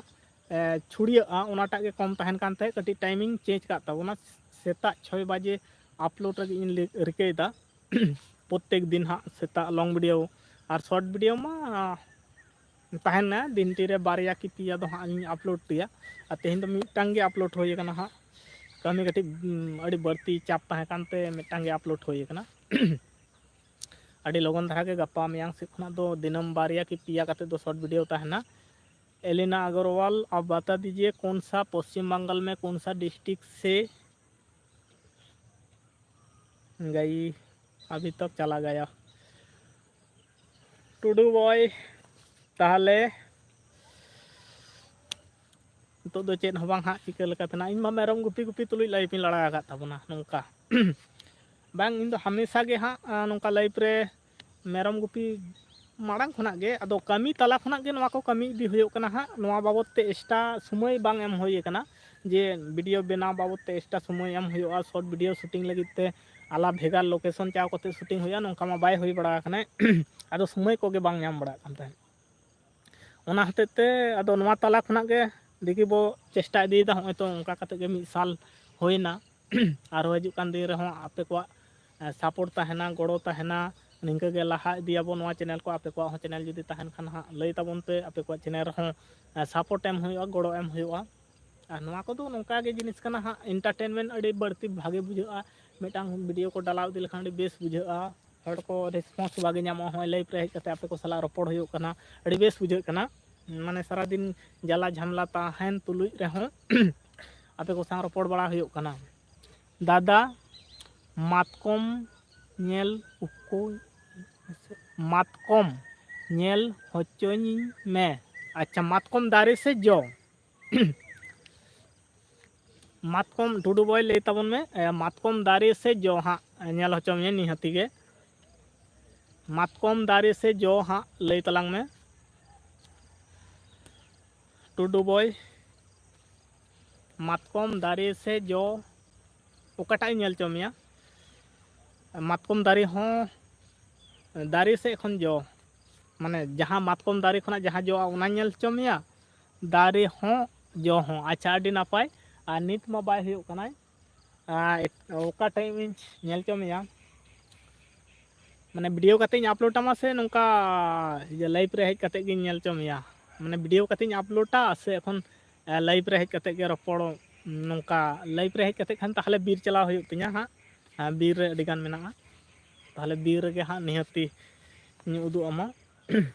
ᱮ, ᱪᱷᱩᱲᱭᱟᱹᱜᱼᱟ, ᱚᱱᱟᱴᱟᱜ ᱜᱮ ᱠᱚᱢ ᱛᱟᱦᱮᱱ ᱠᱟᱱ ᱛᱟᱦᱮᱸᱫ᱾ ᱠᱟᱹᱴᱤᱡ ᱴᱟᱭᱤᱢᱤᱝ ᱪᱮᱧᱡᱽ ᱠᱟᱜ ᱛᱟᱵᱚᱱᱟ᱾ ᱥᱮᱛᱟᱜ ᱪᱷᱚᱭ ᱵᱟᱡᱮ ᱟᱯᱞᱳᱰ ᱞᱟᱹᱜᱤᱫ ᱤᱧ ᱞᱟᱹ-, ᱨᱤᱠᱟᱹᱭᱮᱫᱟ᱾ ᱯᱨᱚᱛᱮᱠ ᱫᱤᱱ ᱦᱟᱸᱜ ᱥᱮᱛᱟᱜ ᱞᱚᱝ ᱵᱷᱤᱰᱤᱭᱳ ᱟᱨ ᱥᱚᱨᱴ ᱵᱷᱤᱰᱤᱭᱳ ᱢᱟ ᱛᱟᱦᱮᱱᱟ, ᱫᱤᱱᱴᱤ ᱨᱮ ᱵᱟᱨᱭᱟ ᱠᱤ ᱯᱮᱭᱟ ᱫᱚ ᱦᱟᱸᱜ ᱤᱧ ᱟᱯᱞᱳᱰ ᱜᱮᱭᱟ᱾ ᱟᱨ ᱛᱮᱦᱮᱧ ᱫᱚ ᱢᱤᱫᱴᱟᱝ ᱜᱮ ᱟᱯᱞᱳᱰ ᱦᱩᱭ ᱟᱠᱟᱱᱟ ᱦᱟᱸᱜ, ᱠᱟᱹᱢᱤ ᱠᱟᱹᱴᱤᱡ ᱩᱸ, ᱟᱹᱰᱤ ᱵᱟᱹᱲᱛᱤ ᱪᱟᱯ ᱛᱟᱦᱮᱸ ᱠᱟᱱᱛᱮ ᱢᱤᱫᱴᱟᱝ ᱜᱮ ᱟᱯᱞᱳᱰ ᱦᱩᱭ ᱟᱠᱟᱱᱟ᱾ ᱟᱹᱰᱤ ᱞᱚᱜᱚᱱ ᱫᱷᱟᱨᱟ ᱜᱮ ᱜᱟᱯᱟ ᱢᱮᱭᱟᱝ ᱥᱮᱫ ᱠᱷᱚᱱᱟᱜ ᱫᱚ ᱫᱤᱱᱟᱹᱢ ᱵᱟᱨᱭᱟ ᱠᱤ ᱯᱮᱭᱟ ᱠᱟᱛᱮ ᱫᱚ ᱥᱚᱨᱴ ᱵᱷᱤᱰᱤᱭᱳ ᱛᱟᱦᱮᱱᱟ᱾ एलिना अग्रवाल, आप बता दीजिए कौन सा पश्चिम बंगाल में कौन सा डिस्ट्रिक्ट से गई, अभी तक चला गया। ᱴᱩᱰᱩ ᱵᱚᱭ, ᱛᱟᱦᱚᱞᱮ ᱱᱤᱛᱚᱜ ᱫᱚ ᱪᱮᱫ ᱦᱚᱸ ᱵᱟᱝ ᱦᱟᱸᱜ ᱪᱤᱠᱟᱹ ᱞᱮᱠᱟ ᱛᱮᱱᱟᱜ᱾ ᱤᱧ ᱢᱟ ᱢᱮᱨᱚᱢ ᱜᱩᱯᱤ ᱜᱩᱯᱤ ᱛᱩᱞᱩᱡ ᱞᱟᱭᱤᱯ ᱤᱧ ᱞᱟᱲᱟ ᱟᱠᱟᱫ ᱛᱟᱵᱚᱱᱟ ᱱᱚᱝᱠᱟ᱾ ᱵᱟᱝ, ᱤᱧ ᱫᱚ ᱦᱟᱢᱮᱥᱟ ᱜᱮ ᱦᱟᱸᱜ ᱟᱸ, ᱱᱚᱝᱠᱟ ᱞᱟᱭᱤᱯ ᱨᱮ ᱢᱮᱨᱚᱢ ᱜᱩᱯᱤ ᱢᱟᱲᱟᱝ ᱠᱷᱚᱱᱟᱜ ᱜᱮ, ᱟᱫᱚ ᱠᱟᱹᱢᱤ ᱛᱟᱞᱟ ᱠᱷᱚᱱᱟᱜ ᱜᱮ ᱱᱚᱣᱟ ᱠᱚ ᱠᱟᱹᱢᱤ ᱤᱫᱤ ᱦᱩᱭᱩᱜ ᱠᱟᱱᱟ ᱦᱟᱸᱜ᱾ ᱱᱚᱣᱟ ᱵᱟᱵᱚᱫ ᱛᱮ ᱮᱠᱥᱴᱨᱟ ᱥᱚᱢᱚᱭ ᱵᱟᱝ ᱮᱢ ᱦᱩᱭ ᱟᱠᱟᱱᱟ ᱡᱮ ᱵᱷᱤᱰᱤᱭᱳ ᱵᱮᱱᱟᱣ ᱵᱟᱵᱚᱫ ᱛᱮ ᱮᱠᱥᱴᱨᱟ ᱥᱚᱢᱚᱭ ᱮᱢ ᱦᱩᱭᱩᱜᱼᱟ, ᱥᱚᱨᱴ ᱵᱷᱤᱰᱤᱭᱳ ᱥᱩᱴᱤᱝ ᱞᱟᱹᱜᱤᱫ ᱛᱮ ᱟᱞᱟᱜᱽ ᱵᱷᱮᱜᱟᱨ ᱞᱳᱠᱮᱥᱚᱱ ᱪᱟᱣ ᱠᱟᱛᱮ ᱥᱩᱴᱤᱝ ᱦᱩᱭᱩᱜᱼᱟ, ᱱᱚᱝᱠᱟ ᱢᱟ ᱵᱟᱭ ᱦᱩᱭ ᱵᱟᱲᱟ ᱟᱠᱟᱱᱟ᱾ ᱟᱫᱚ ᱥᱚᱢᱚᱭ ᱠᱚᱜᱮ ᱵᱟᱝ ᱧᱟᱢ ᱵᱟᱲᱟᱜ ᱠᱟᱱ ᱛᱟᱦᱮᱸᱫ᱾ ᱚᱱᱟ ᱦᱚᱛᱮᱡ ᱛᱮ ᱟᱫᱚ ᱱᱚᱣᱟ ᱛᱟᱞᱟ ᱠᱷᱚᱱᱟᱜ ᱜᱮ ᱫᱮᱠᱷᱤ ᱵᱚ ᱪᱮᱥᱴᱟ ᱤᱫᱤᱭᱮᱫᱟ᱾ ᱦᱚᱸᱜᱼᱚᱭ ᱛᱚ ᱚᱱᱠᱟ ᱠᱟᱛᱮ ᱜᱮ ᱢᱤᱫ ᱥᱟᱞ ᱦᱩᱭᱱᱟ᱾ ᱟᱨᱦᱚᱸ ᱦᱤᱡᱩᱜ ᱠᱟᱱ ᱫᱤᱱ ᱨᱮᱦᱚᱸ ᱟᱯᱮ ᱠᱚᱣᱟᱜ ᱥᱟᱯᱳᱨᱴ ᱛᱟᱦᱮᱱᱟ, ᱜᱚᱲᱚ ᱛᱟᱦᱮᱱᱟ, ᱱᱤᱝᱠᱟᱹ ᱜᱮ ᱞᱟᱦᱟ ᱤᱫᱤᱭᱟᱵᱚ ᱱᱚᱣᱟ ᱪᱮᱱᱮᱞ ᱠᱚ᱾ ᱟᱯᱮ ᱠᱚᱣᱟᱜ ᱦᱚᱸ ᱪᱮᱱᱮᱞ ᱡᱩᱫᱤ ᱛᱟᱦᱮᱱ ᱠᱷᱟᱱ ᱦᱟᱸᱜ ᱞᱟᱹᱭ ᱛᱟᱵᱚᱱ ᱯᱮ, ᱟᱯᱮ ᱠᱚᱣᱟᱜ ᱪᱮᱱᱮᱞ ᱨᱮᱦᱚᱸ ᱥᱟᱯᱳᱨᱴ ᱮᱢ ᱦᱩᱭᱩᱜᱼᱟ, ᱜᱚᱲᱚ ᱮᱢ ᱦᱩᱭᱩᱜᱼᱟ᱾ ᱟᱨ ᱱᱚᱣᱟ ᱠᱚᱫᱚ ᱱᱚᱝᱠᱟ ᱜᱮ ᱡᱤᱱᱤᱥ ᱠᱟᱱᱟ ᱦᱟᱸᱜ, ᱮᱱᱴᱟᱨᱴᱮᱱᱢᱮᱱᱴ ᱟᱹᱰᱤ ᱵᱟᱹᱲᱛᱤ ᱵᱷᱟᱜᱮ ᱵᱩᱡᱷᱟᱹᱜᱼᱟ᱾ ᱢᱤᱫᱴᱟᱝ ᱵᱷᱤᱰᱤᱭᱳ ᱠᱚ ᱰᱟᱞᱟᱣ ᱤᱫᱤ ᱞᱮᱠᱷᱟᱱ ᱟᱹᱰᱤ ᱵᱮᱥ ᱵᱩᱡᱷᱟᱹᱜᱼᱟ, ᱦᱚᱲ ᱠᱚ ᱨᱮᱥᱯᱚᱱᱥ ᱵᱷᱟᱜᱮ ᱧᱟᱢᱚᱜᱼᱟ᱾ ᱦᱚᱸᱜᱼᱚᱭ ᱞᱟᱭᱤᱵᱷ ᱨᱮ ᱦᱮᱡ ᱠᱟᱛᱮ ᱟᱯᱮ ᱠᱚ ᱥᱟᱞᱟᱜ ᱨᱚᱯᱚᱲ ᱦᱩᱭᱩᱜ ᱠᱟᱱᱟ, ᱟᱹᱰᱤ ᱵᱮᱥ ᱵᱩᱡᱷᱟᱹᱜ ᱠᱟᱱᱟ᱾ ᱢᱟᱱᱮ ᱥᱟᱨᱟᱫᱤᱱ ᱡᱟᱞᱟ ᱡᱷᱟᱢᱞᱟ ᱛᱟᱦᱮᱱ ᱛᱩᱞᱩᱡ ᱨᱮᱦᱚᱸ ᱟᱯᱮ ᱠᱚ ᱥᱟᱶ ᱨᱚᱯᱚᱲ ᱵᱟᱲᱟ ᱦᱩᱭᱩᱜ ᱠᱟᱱᱟ᱾ ᱫᱟᱫᱟ, ᱢᱟᱛᱠᱚᱢ ᱧᱮᱞ ᱩᱠᱩ, ᱢᱟᱛᱠᱚᱢ ᱧᱮᱞ ᱦᱚᱪᱚᱧ ᱢᱮ᱾ ᱟᱪᱪᱷᱟ, ᱢᱟᱛᱠᱚᱢ ᱫᱟᱨᱮ ᱥᱮ ᱡᱚ? ᱢᱟᱛᱠᱚᱢ, ᱴᱩᱰᱩ ᱵᱚᱭ, ᱞᱟᱹᱭ ᱛᱟᱵᱚᱱ ᱢᱮ, ᱮ, ᱢᱟᱛᱠᱚᱢ ᱫᱟᱨᱮ ᱥᱮ ᱡᱚ ᱦᱟᱸᱜ ᱧᱮᱞ ᱦᱚᱪᱚ ᱢᱮᱭᱟ ᱱᱤᱦᱟᱹᱛᱤ ᱜᱮ᱾ ᱢᱟᱛᱠᱚᱢ ᱫᱟᱨᱮ ᱥᱮ ᱡᱚ ᱦᱟᱸᱜ ᱞᱟᱹᱭ ᱛᱟᱞᱟᱝ ᱢᱮ᱾ ᱴᱩᱰᱩ ᱵᱚᱭ, ᱢᱟᱛᱠᱚᱢ ᱫᱟᱨᱮ ᱥᱮ ᱡᱚ ᱚᱠᱟᱴᱟᱜ ᱤᱧ ᱧᱮᱞ ᱦᱚᱪᱚ ᱢᱮᱭᱟ? ᱢᱟᱛᱠᱚᱢ ᱫᱟᱨᱮ ᱦᱚᱸ, ᱫᱟᱨᱮ ᱥᱮᱫ ᱠᱷᱚᱱ ᱡᱚ, ᱢᱟᱱᱮ ᱡᱟᱦᱟᱸ ᱢᱟᱛᱠᱚᱢ ᱫᱟᱨᱮ ᱠᱷᱚᱱᱟᱜ ᱡᱟᱦᱟᱸ ᱡᱚᱜᱼᱟ ᱚᱱᱟᱧ ᱧᱮᱞ ᱦᱚᱪᱚ ᱢᱮᱭᱟ, ᱫᱟᱨᱮ ᱦᱚᱸ ᱡᱚ ᱦᱚᱸ᱾ ᱟᱪᱪᱷᱟ, ᱟᱹᱰᱤ ᱱᱟᱯᱟᱭ᱾ ᱟᱨ ᱱᱤᱛ ᱢᱟ ᱵᱟᱭ ᱦᱩᱭᱩᱜ ᱠᱟᱱᱟᱭ, ᱟᱨ ᱮᱴ-, ᱚᱠᱟ ᱴᱟᱭᱤᱢ ᱤᱧ ᱧᱮᱞ ᱦᱚᱪᱚ ᱢᱮᱭᱟ? ᱢᱟᱱᱮ ᱵᱷᱤᱰᱤᱭᱳ ᱠᱟᱛᱮᱧ ᱟᱯᱞᱳᱰ ᱟᱢᱟ ᱥᱮ ᱱᱚᱝᱠᱟ ᱤᱭᱟᱹ ᱞᱟᱭᱤᱵᱷ ᱨᱮ ᱦᱮᱡ ᱠᱟᱛᱮ ᱜᱤᱧ ᱧᱮᱞ ᱦᱚᱪᱚ ᱢᱮᱭᱟ? ᱢᱟᱱᱮ ᱵᱷᱤᱰᱤᱭᱳ ᱠᱟᱛᱮᱧ ᱟᱯᱞᱳᱰᱟ ᱥᱮ ᱮᱠᱷᱚᱱ ᱞᱟᱭᱤᱵᱷ ᱨᱮ ᱦᱮᱡ ᱠᱟᱛᱮ ᱜᱮ ᱨᱚᱯᱚᱲ, ᱱᱚᱝᱠᱟ ᱞᱟᱭᱤᱵᱷ ᱨᱮ ᱦᱮᱡ ᱠᱟᱛᱮ ᱠᱷᱟᱱ ᱛᱟᱦᱚᱞᱮ ᱵᱤᱨ ᱪᱟᱞᱟᱣ ᱦᱩᱭᱩᱜ ᱛᱤᱧᱟ ᱦᱟᱸᱜ᱾ ᱟᱨ ᱵᱤᱨ ᱨᱮ ᱟᱹᱰᱤ ᱜᱟᱱ ᱢᱮᱱᱟᱜᱼᱟ, ᱛᱟᱦᱚᱞᱮ ᱵᱤᱨ ᱨᱮᱜᱮ ᱦᱟᱸᱜ ᱱᱤᱦᱟᱹᱛᱤ ᱤᱧ ᱩᱫᱩᱜ ᱟᱢᱟ᱾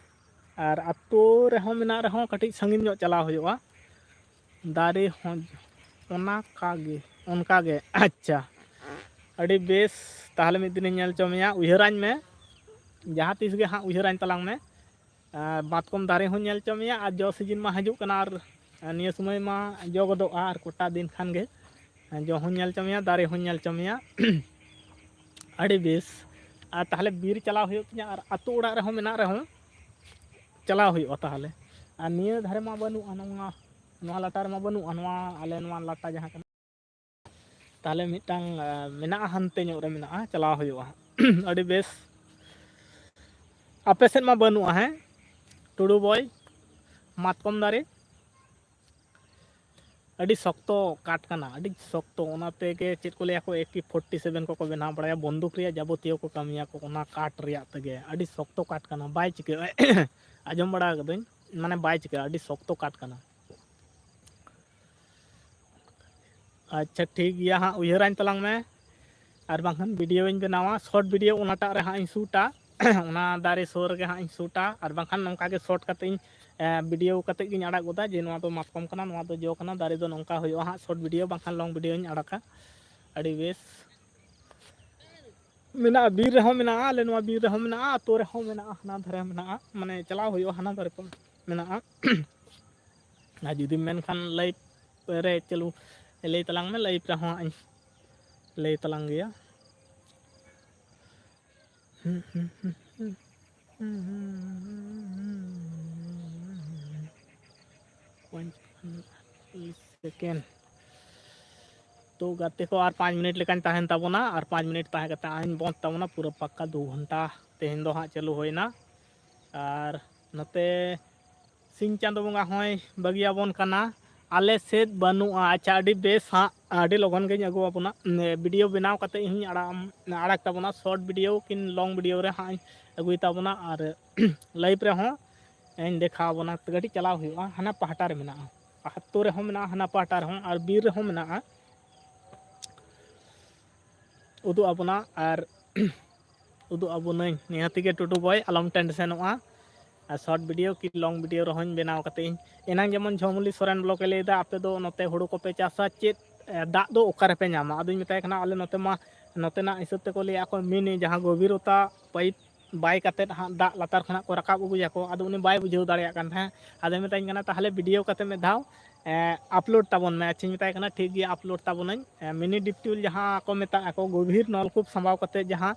ᱟᱨ ᱟᱹᱛᱩ ᱨᱮᱦᱚᱸ ᱢᱮᱱᱟᱜ ᱨᱮᱦᱚᱸ ᱠᱟᱹᱴᱤᱡ ᱥᱟᱺᱜᱤᱧ ᱧᱚᱜ ᱪᱟᱞᱟᱣ ᱦᱩᱭᱩᱜᱼᱟ᱾ ᱫᱟᱨᱮ ᱦᱚᱸ ᱚᱱᱟ ᱠᱟᱜᱮ, ᱚᱱᱠᱟᱜᱮ᱾ ᱟᱪᱪᱷᱟ, ᱟᱹᱰᱤ ᱵᱮᱥ᱾ ᱛᱟᱦᱚᱞᱮ ᱢᱤᱫ ᱫᱤᱱᱤᱧ ᱧᱮᱞ ᱦᱚᱪᱚ ᱢᱮᱭᱟ, ᱩᱭᱦᱟᱹᱨᱟᱹᱧ ᱢᱮ, ᱡᱟᱦᱟᱸ ᱛᱤᱥ ᱜᱮ ᱦᱟᱸᱜ ᱩᱭᱦᱟᱹᱨᱟᱹᱧ ᱛᱟᱞᱟᱝ ᱢᱮ᱾ ᱟᱨ ᱢᱟᱛᱠᱚᱢ ᱫᱟᱨᱮ ᱦᱚᱸᱧ ᱧᱮᱞ ᱦᱚᱪᱚ ᱢᱮᱭᱟ, ᱟᱨ ᱡᱚ ᱥᱤᱡᱤᱱ ᱢᱟ ᱦᱤᱡᱩᱜ ᱠᱟᱱᱟ, ᱟᱨ ᱱᱤᱭᱟᱹ ᱥᱚᱢᱚᱭ ᱢᱟ ᱡᱚ ᱜᱚᱫᱚᱜᱼᱟ, ᱟᱨ ᱠᱚᱴᱟ ᱫᱤᱱ ᱠᱷᱟᱱ ᱜᱮ ᱡᱚ ᱦᱚᱸᱧ ᱧᱮᱞ ᱦᱚᱪᱚ ᱢᱮᱭᱟ, ᱫᱟᱨᱮ ᱦᱚᱸᱧ ᱧᱮᱞ ᱦᱚᱪᱚ ᱢᱮᱭᱟ᱾ ᱟᱹᱰᱤ ᱵᱮᱥ᱾ ᱟᱨ ᱛᱟᱦᱚᱞᱮ ᱵᱤᱨ ᱪᱟᱞᱟᱣ ᱦᱩᱭᱩᱜ ᱛᱤᱧᱟ, ᱟᱨ ᱟᱹᱛᱩ ᱚᱲᱟᱜ ᱨᱮᱦᱚᱸ ᱢᱮᱱᱟᱜ ᱨᱮᱦᱚᱸ ᱪᱟᱞᱟᱣ ᱦᱩᱭᱩᱜᱼᱟ ᱛᱟᱦᱚᱞᱮ᱾ ᱟᱨ ᱱᱤᱭᱟᱹ ᱫᱷᱟᱨᱮ ᱢᱟ ᱵᱟᱹᱱᱩᱜᱼᱟ, ᱱᱚᱣᱟ, ᱱᱚᱣᱟ ᱞᱟᱴᱟ ᱨᱮᱢᱟ ᱵᱟᱹᱱᱩᱜᱼᱟ, ᱱᱚᱣᱟ ᱟᱞᱮ ᱱᱚᱣᱟ ᱞᱟᱴᱟ ᱡᱟᱦᱟᱸ ᱠᱟᱱᱟ᱾ ᱛᱟᱦᱚᱞᱮ ᱢᱤᱫᱴᱟᱝ, ᱟᱸ, ᱢᱮᱱᱟᱜᱼᱟ, ᱦᱟᱱᱛᱮ ᱧᱚᱜ ᱨᱮ ᱢᱮᱱᱟᱜᱼᱟ, ᱪᱟᱞᱟᱣ ᱦᱩᱭᱩᱜᱼᱟ᱾ ᱟᱹᱰᱤ ᱵᱮᱥ᱾ ᱟᱯᱮ ᱥᱮᱫ ᱢᱟ ᱵᱟᱹᱱᱩᱜᱼᱟ, ᱦᱮᱸ ᱴᱩᱰᱩ ᱵᱚᱭ? ᱢᱟᱛᱠᱚᱢ ᱫᱟᱨᱮ ᱟᱹᱰᱤ ᱥᱚᱠᱛᱚ ᱠᱟᱴ ᱠᱟᱱᱟ, ᱟᱹᱰᱤ ᱥᱚᱠᱛᱚ᱾ ᱚᱱᱟ ᱛᱮᱜᱮ ᱪᱮᱫ ᱠᱚ ᱞᱟᱹᱭᱟ ᱠᱚ, ᱮᱠ ᱠᱮ ᱯᱷᱳᱨᱴᱤ ᱥᱮᱵᱷᱮᱱ ᱠᱚᱠᱚ ᱵᱮᱱᱟᱣ ᱵᱟᱲᱟᱭᱟ, ᱵᱚᱱᱫᱩᱠ ᱨᱮᱭᱟᱜ ᱡᱟᱵᱚᱛᱤᱭᱚ ᱠᱚ ᱠᱟᱹᱢᱤᱭᱟ ᱠᱚ ᱚᱱᱟ ᱠᱟᱴ ᱨᱮᱭᱟᱜ ᱛᱮᱜᱮ᱾ ᱟᱹᱰᱤ ᱥᱚᱠᱛᱚ ᱠᱟᱴ ᱠᱟᱱᱟ, ᱵᱟᱭ ᱪᱤᱠᱟᱹᱜᱼᱟ᱾ ᱟᱸᱡᱚᱢ ᱵᱟᱲᱟ ᱠᱟᱹᱫᱟᱹᱧ, ᱢᱟᱱᱮ ᱵᱟᱭ ᱪᱤᱠᱟᱹᱜᱼᱟ, ᱟᱹᱰᱤ ᱥᱚᱠᱛᱚ ᱠᱟᱴ ᱠᱟᱱᱟ᱾ ᱟᱪᱪᱷᱟ, ᱴᱷᱤᱠ ᱜᱮᱭᱟ ᱦᱟᱸᱜ, ᱩᱭᱦᱟᱹᱨᱟᱹᱧ ᱛᱟᱞᱟᱝ ᱢᱮ, ᱟᱨ ᱵᱟᱝᱠᱷᱟᱱ ᱵᱷᱤᱰᱤᱭᱳᱧ ᱵᱮᱱᱟᱣᱟ, ᱥᱚᱨᱴ ᱵᱷᱤᱰᱤᱭᱳ ᱚᱱᱟᱴᱟᱜ ᱨᱮ ᱦᱟᱸᱜ ᱤᱧ ᱥᱩᱴᱟ᱾ ᱚᱱᱟ ᱫᱟᱨᱮ ᱥᱩᱨ ᱨᱮᱜᱮ ᱦᱟᱸᱜ ᱤᱧ ᱥᱩᱴᱟ, ᱟᱨ ᱵᱟᱝᱠᱷᱟᱱ ᱱᱚᱝᱠᱟ ᱜᱮ ᱥᱚᱨᱴ ᱠᱟᱛᱮ ᱤᱧ, ᱮ, ᱵᱷᱤᱰᱤᱭᱳ ᱠᱟᱛᱮ ᱜᱤᱧ ᱟᱲᱟᱜ ᱜᱚᱫᱟ ᱡᱮ ᱱᱚᱣᱟ ᱫᱚ ᱢᱟᱛᱠᱚᱢ ᱠᱟᱱᱟ, ᱱᱚᱣᱟ ᱫᱚ ᱡᱚ ᱠᱟᱱᱟ, ᱫᱟᱨᱮ ᱫᱚ ᱱᱚᱝᱠᱟ ᱦᱩᱭᱩᱜᱼᱟ ᱦᱟᱸᱜ᱾ ᱥᱚᱨᱴ ᱵᱷᱤᱰᱤᱭᱳ ᱵᱟᱝᱠᱷᱟᱱ ᱞᱚᱝ ᱵᱷᱤᱰᱤᱭᱳᱧ ᱟᱲᱟᱜᱟ᱾ ᱟᱹᱰᱤ ᱵᱮᱥ᱾ ᱢᱮᱱᱟᱜᱼᱟ, ᱵᱤᱨ ᱨᱮᱦᱚᱸ ᱢᱮᱱᱟᱜᱼᱟ, ᱟᱞᱮ ᱱᱚᱣᱟ ᱵᱤᱨ ᱨᱮᱦᱚᱸ ᱢᱮᱱᱟᱜᱼᱟ, ᱟᱹᱛᱩ ᱨᱮᱦᱚᱸ ᱢᱮᱱᱟᱜᱼᱟ, ᱦᱟᱱᱟ ᱫᱷᱟᱨᱮ ᱢᱮᱱᱟᱜᱼᱟ, ᱢᱟᱱᱮ ᱪᱟᱞᱟᱣ ᱦᱩᱭᱩᱜᱼᱟ, ᱦᱟᱱᱟ ᱫᱷᱟᱨᱮ ᱠᱚ ᱢᱮᱱᱟᱜᱼᱟ᱾ ᱟᱨ ᱡᱩᱫᱤᱢ ᱢᱮᱱᱠᱷᱟᱱ ᱞᱟᱭᱤᱵᱷ ᱨᱮ ᱪᱟᱹᱞᱩ ᱞᱟᱹᱭ ᱛᱟᱞᱟᱝ ᱢᱮ, ᱞᱟᱭᱤᱵᱷ ᱨᱮᱦᱚᱸ ᱦᱟᱸᱜ ᱤᱧ ᱞᱟᱹᱭ ᱛᱟᱞᱟᱝ ᱜᱮᱭᱟ᱾ ᱯᱚᱧᱪᱟᱱᱱᱚ ᱥᱮᱠᱮᱱᱰ᱾ ᱛᱚ ᱜᱟᱛᱮ ᱠᱚ, ᱟᱨ ᱯᱟᱸᱪ ᱢᱤᱱᱤᱴ ᱞᱮᱠᱟᱧ ᱛᱟᱦᱮᱱ ᱛᱟᱵᱚᱱᱟ, ᱟᱨ ᱯᱟᱸᱪ ᱢᱤᱱᱤᱴ ᱛᱟᱦᱮᱸ ᱠᱟᱛᱮ ᱟᱹᱧ ᱵᱚᱱᱫ ᱛᱟᱵᱚᱱᱟ᱾ ᱯᱩᱨᱟᱹ ᱯᱟᱠᱠᱟ ᱫᱩ ᱜᱷᱚᱱᱴᱟ ᱛᱮᱦᱮᱧ ᱫᱚ ᱦᱟᱸᱜ ᱪᱟᱹᱞᱩ ᱦᱩᱭᱱᱟ᱾ ᱟᱨ ᱱᱚᱛᱮ ᱥᱤᱧ ᱪᱟᱸᱫᱚ ᱵᱚᱸᱜᱟ ᱦᱚᱸᱭ ᱵᱟᱹᱜᱤᱭᱟᱵᱚᱱ ᱠᱟᱱᱟ, ᱟᱞᱮ ᱥᱮᱫ ᱵᱟᱹᱱᱩᱜᱼᱟ᱾ ᱟᱪᱪᱷᱟ, ᱟᱹᱰᱤ ᱵᱮᱥ ᱦᱟᱸᱜ, ᱟᱹᱰᱤ ᱞᱚᱜᱚᱱ ᱜᱤᱧ ᱟᱹᱜᱩ ᱟᱵᱚᱱᱟ᱾ ᱩᱢ, video ᱵᱮᱱᱟᱣ ᱠᱟᱛᱮ ᱤᱧ ᱟᱲᱟᱜ, ᱟᱲᱟᱜ ᱛᱟᱵᱚᱱᱟ, short video ᱠᱤᱱ long video ᱨᱮ ᱦᱟᱸᱜ ᱤᱧ ᱟᱹᱜᱩᱭ ᱛᱟᱵᱚᱱᱟ᱾ ᱟᱨ live ᱨᱮᱦᱚᱸ ᱤᱧ ᱫᱮᱠᱷᱟᱣ ᱟᱵᱚᱱᱟ᱾ ᱠᱟᱹᱴᱤᱡ ᱪᱟᱞᱟᱣ ᱦᱩᱭᱩᱜᱼᱟ, ᱦᱟᱱᱟ ᱯᱟᱦᱴᱟ ᱨᱮ ᱢᱮᱱᱟᱜᱼᱟ, ᱟᱹᱛᱩ ᱨᱮᱦᱚᱸ ᱢᱮᱱᱟᱜᱼᱟ, ᱦᱟᱱᱟ ᱯᱟᱦᱴᱟ ᱨᱮᱦᱚᱸ, ᱟᱨ ᱵᱤᱨ ᱨᱮᱦᱚᱸ ᱢᱮᱱᱟᱜᱼᱟ᱾ ᱩᱫᱩᱜ ᱟᱵᱚᱱᱟ ᱟᱨ ᱩᱫᱩᱜ ᱟᱵᱚᱱᱟᱹᱧ ᱱᱤᱦᱟᱹᱛᱤ ᱜᱮ ᱴᱩᱰᱩ ᱵᱚᱭ, ᱟᱞᱚᱢ ᱴᱮᱱᱥᱮᱱᱚᱜᱼᱟ᱾ ᱟᱨ short video ᱠᱤ long video ᱨᱮᱦᱚᱸᱧ ᱵᱮᱱᱟᱣ ᱠᱟᱛᱮ ᱤᱧ, ᱮᱱᱟᱝ ᱡᱮᱢᱚᱱ ᱡᱷᱚᱢᱩᱞᱤ ᱥᱚᱨᱮᱱ ᱵᱞᱚᱠ ᱮ ᱞᱟᱹᱭᱫᱟ, ᱟᱯᱮ ᱫᱚ ᱱᱚᱛᱮ ᱦᱩᱲᱩ ᱠᱚᱯᱮ ᱪᱟᱥᱟ, ᱪᱮᱫ, ᱮ, ᱫᱟᱜ ᱫᱚ ᱚᱠᱟ ᱨᱮᱯᱮ ᱧᱟᱢᱟ? ᱟᱫᱚᱧ ᱢᱮᱛᱟᱭ ᱠᱟᱱᱟ, ᱟᱞᱮ ᱱᱚᱛᱮ ᱢᱟ, ᱱᱚᱛᱮᱱᱟᱜ ᱦᱤᱥᱟᱹᱵ ᱛᱮᱠᱚ ᱞᱟᱹᱭᱟ ᱠᱚ ᱢᱤᱱᱤ, ᱡᱟᱦᱟᱸ ᱜᱚᱵᱷᱤᱨᱚᱛᱟ ᱯᱟᱭᱤᱯ ᱵᱟᱭ ᱠᱟᱛᱮᱫ ᱦᱟᱸᱜ ᱫᱟᱜ ᱞᱟᱛᱟᱨ ᱠᱷᱚᱱᱟᱜ ᱠᱚ ᱨᱟᱠᱟᱵ ᱟᱹᱜᱩᱭᱟᱠᱚ᱾ ᱟᱫᱚ ᱩᱱᱤ ᱵᱟᱭ ᱵᱩᱡᱷᱟᱹᱣ ᱫᱟᱲᱮᱭᱟᱜ ᱠᱟᱱ ᱛᱟᱦᱮᱸᱫ᱾ ᱟᱫᱚᱭ ᱢᱮᱛᱟᱹᱧ ᱠᱟᱱᱟ, ᱛᱟᱦᱚᱞᱮ video ᱠᱟᱛᱮ ᱢᱤᱫ ᱫᱷᱟᱣ, ᱮ, upload ᱛᱟᱵᱚᱱ ᱢᱮ᱾ ᱟᱪᱪᱷᱟᱧ ᱢᱮᱛᱟᱭ ᱠᱟᱱᱟ, ᱴᱷᱤᱠ ᱜᱮᱭᱟ, upload ᱛᱟᱵᱚᱱᱟᱹᱧ᱾ ᱮ, mini deep tubewell ᱡᱟᱦᱟᱸ ᱠᱚ ᱢᱮᱛᱟᱜ ᱟᱠᱚ, ᱜᱚᱵᱷᱤᱨ ᱱᱚᱞᱠᱩᱯ ᱥᱟᱢᱵᱟᱣ ᱠᱟᱛᱮ ᱡᱟᱦᱟᱸ,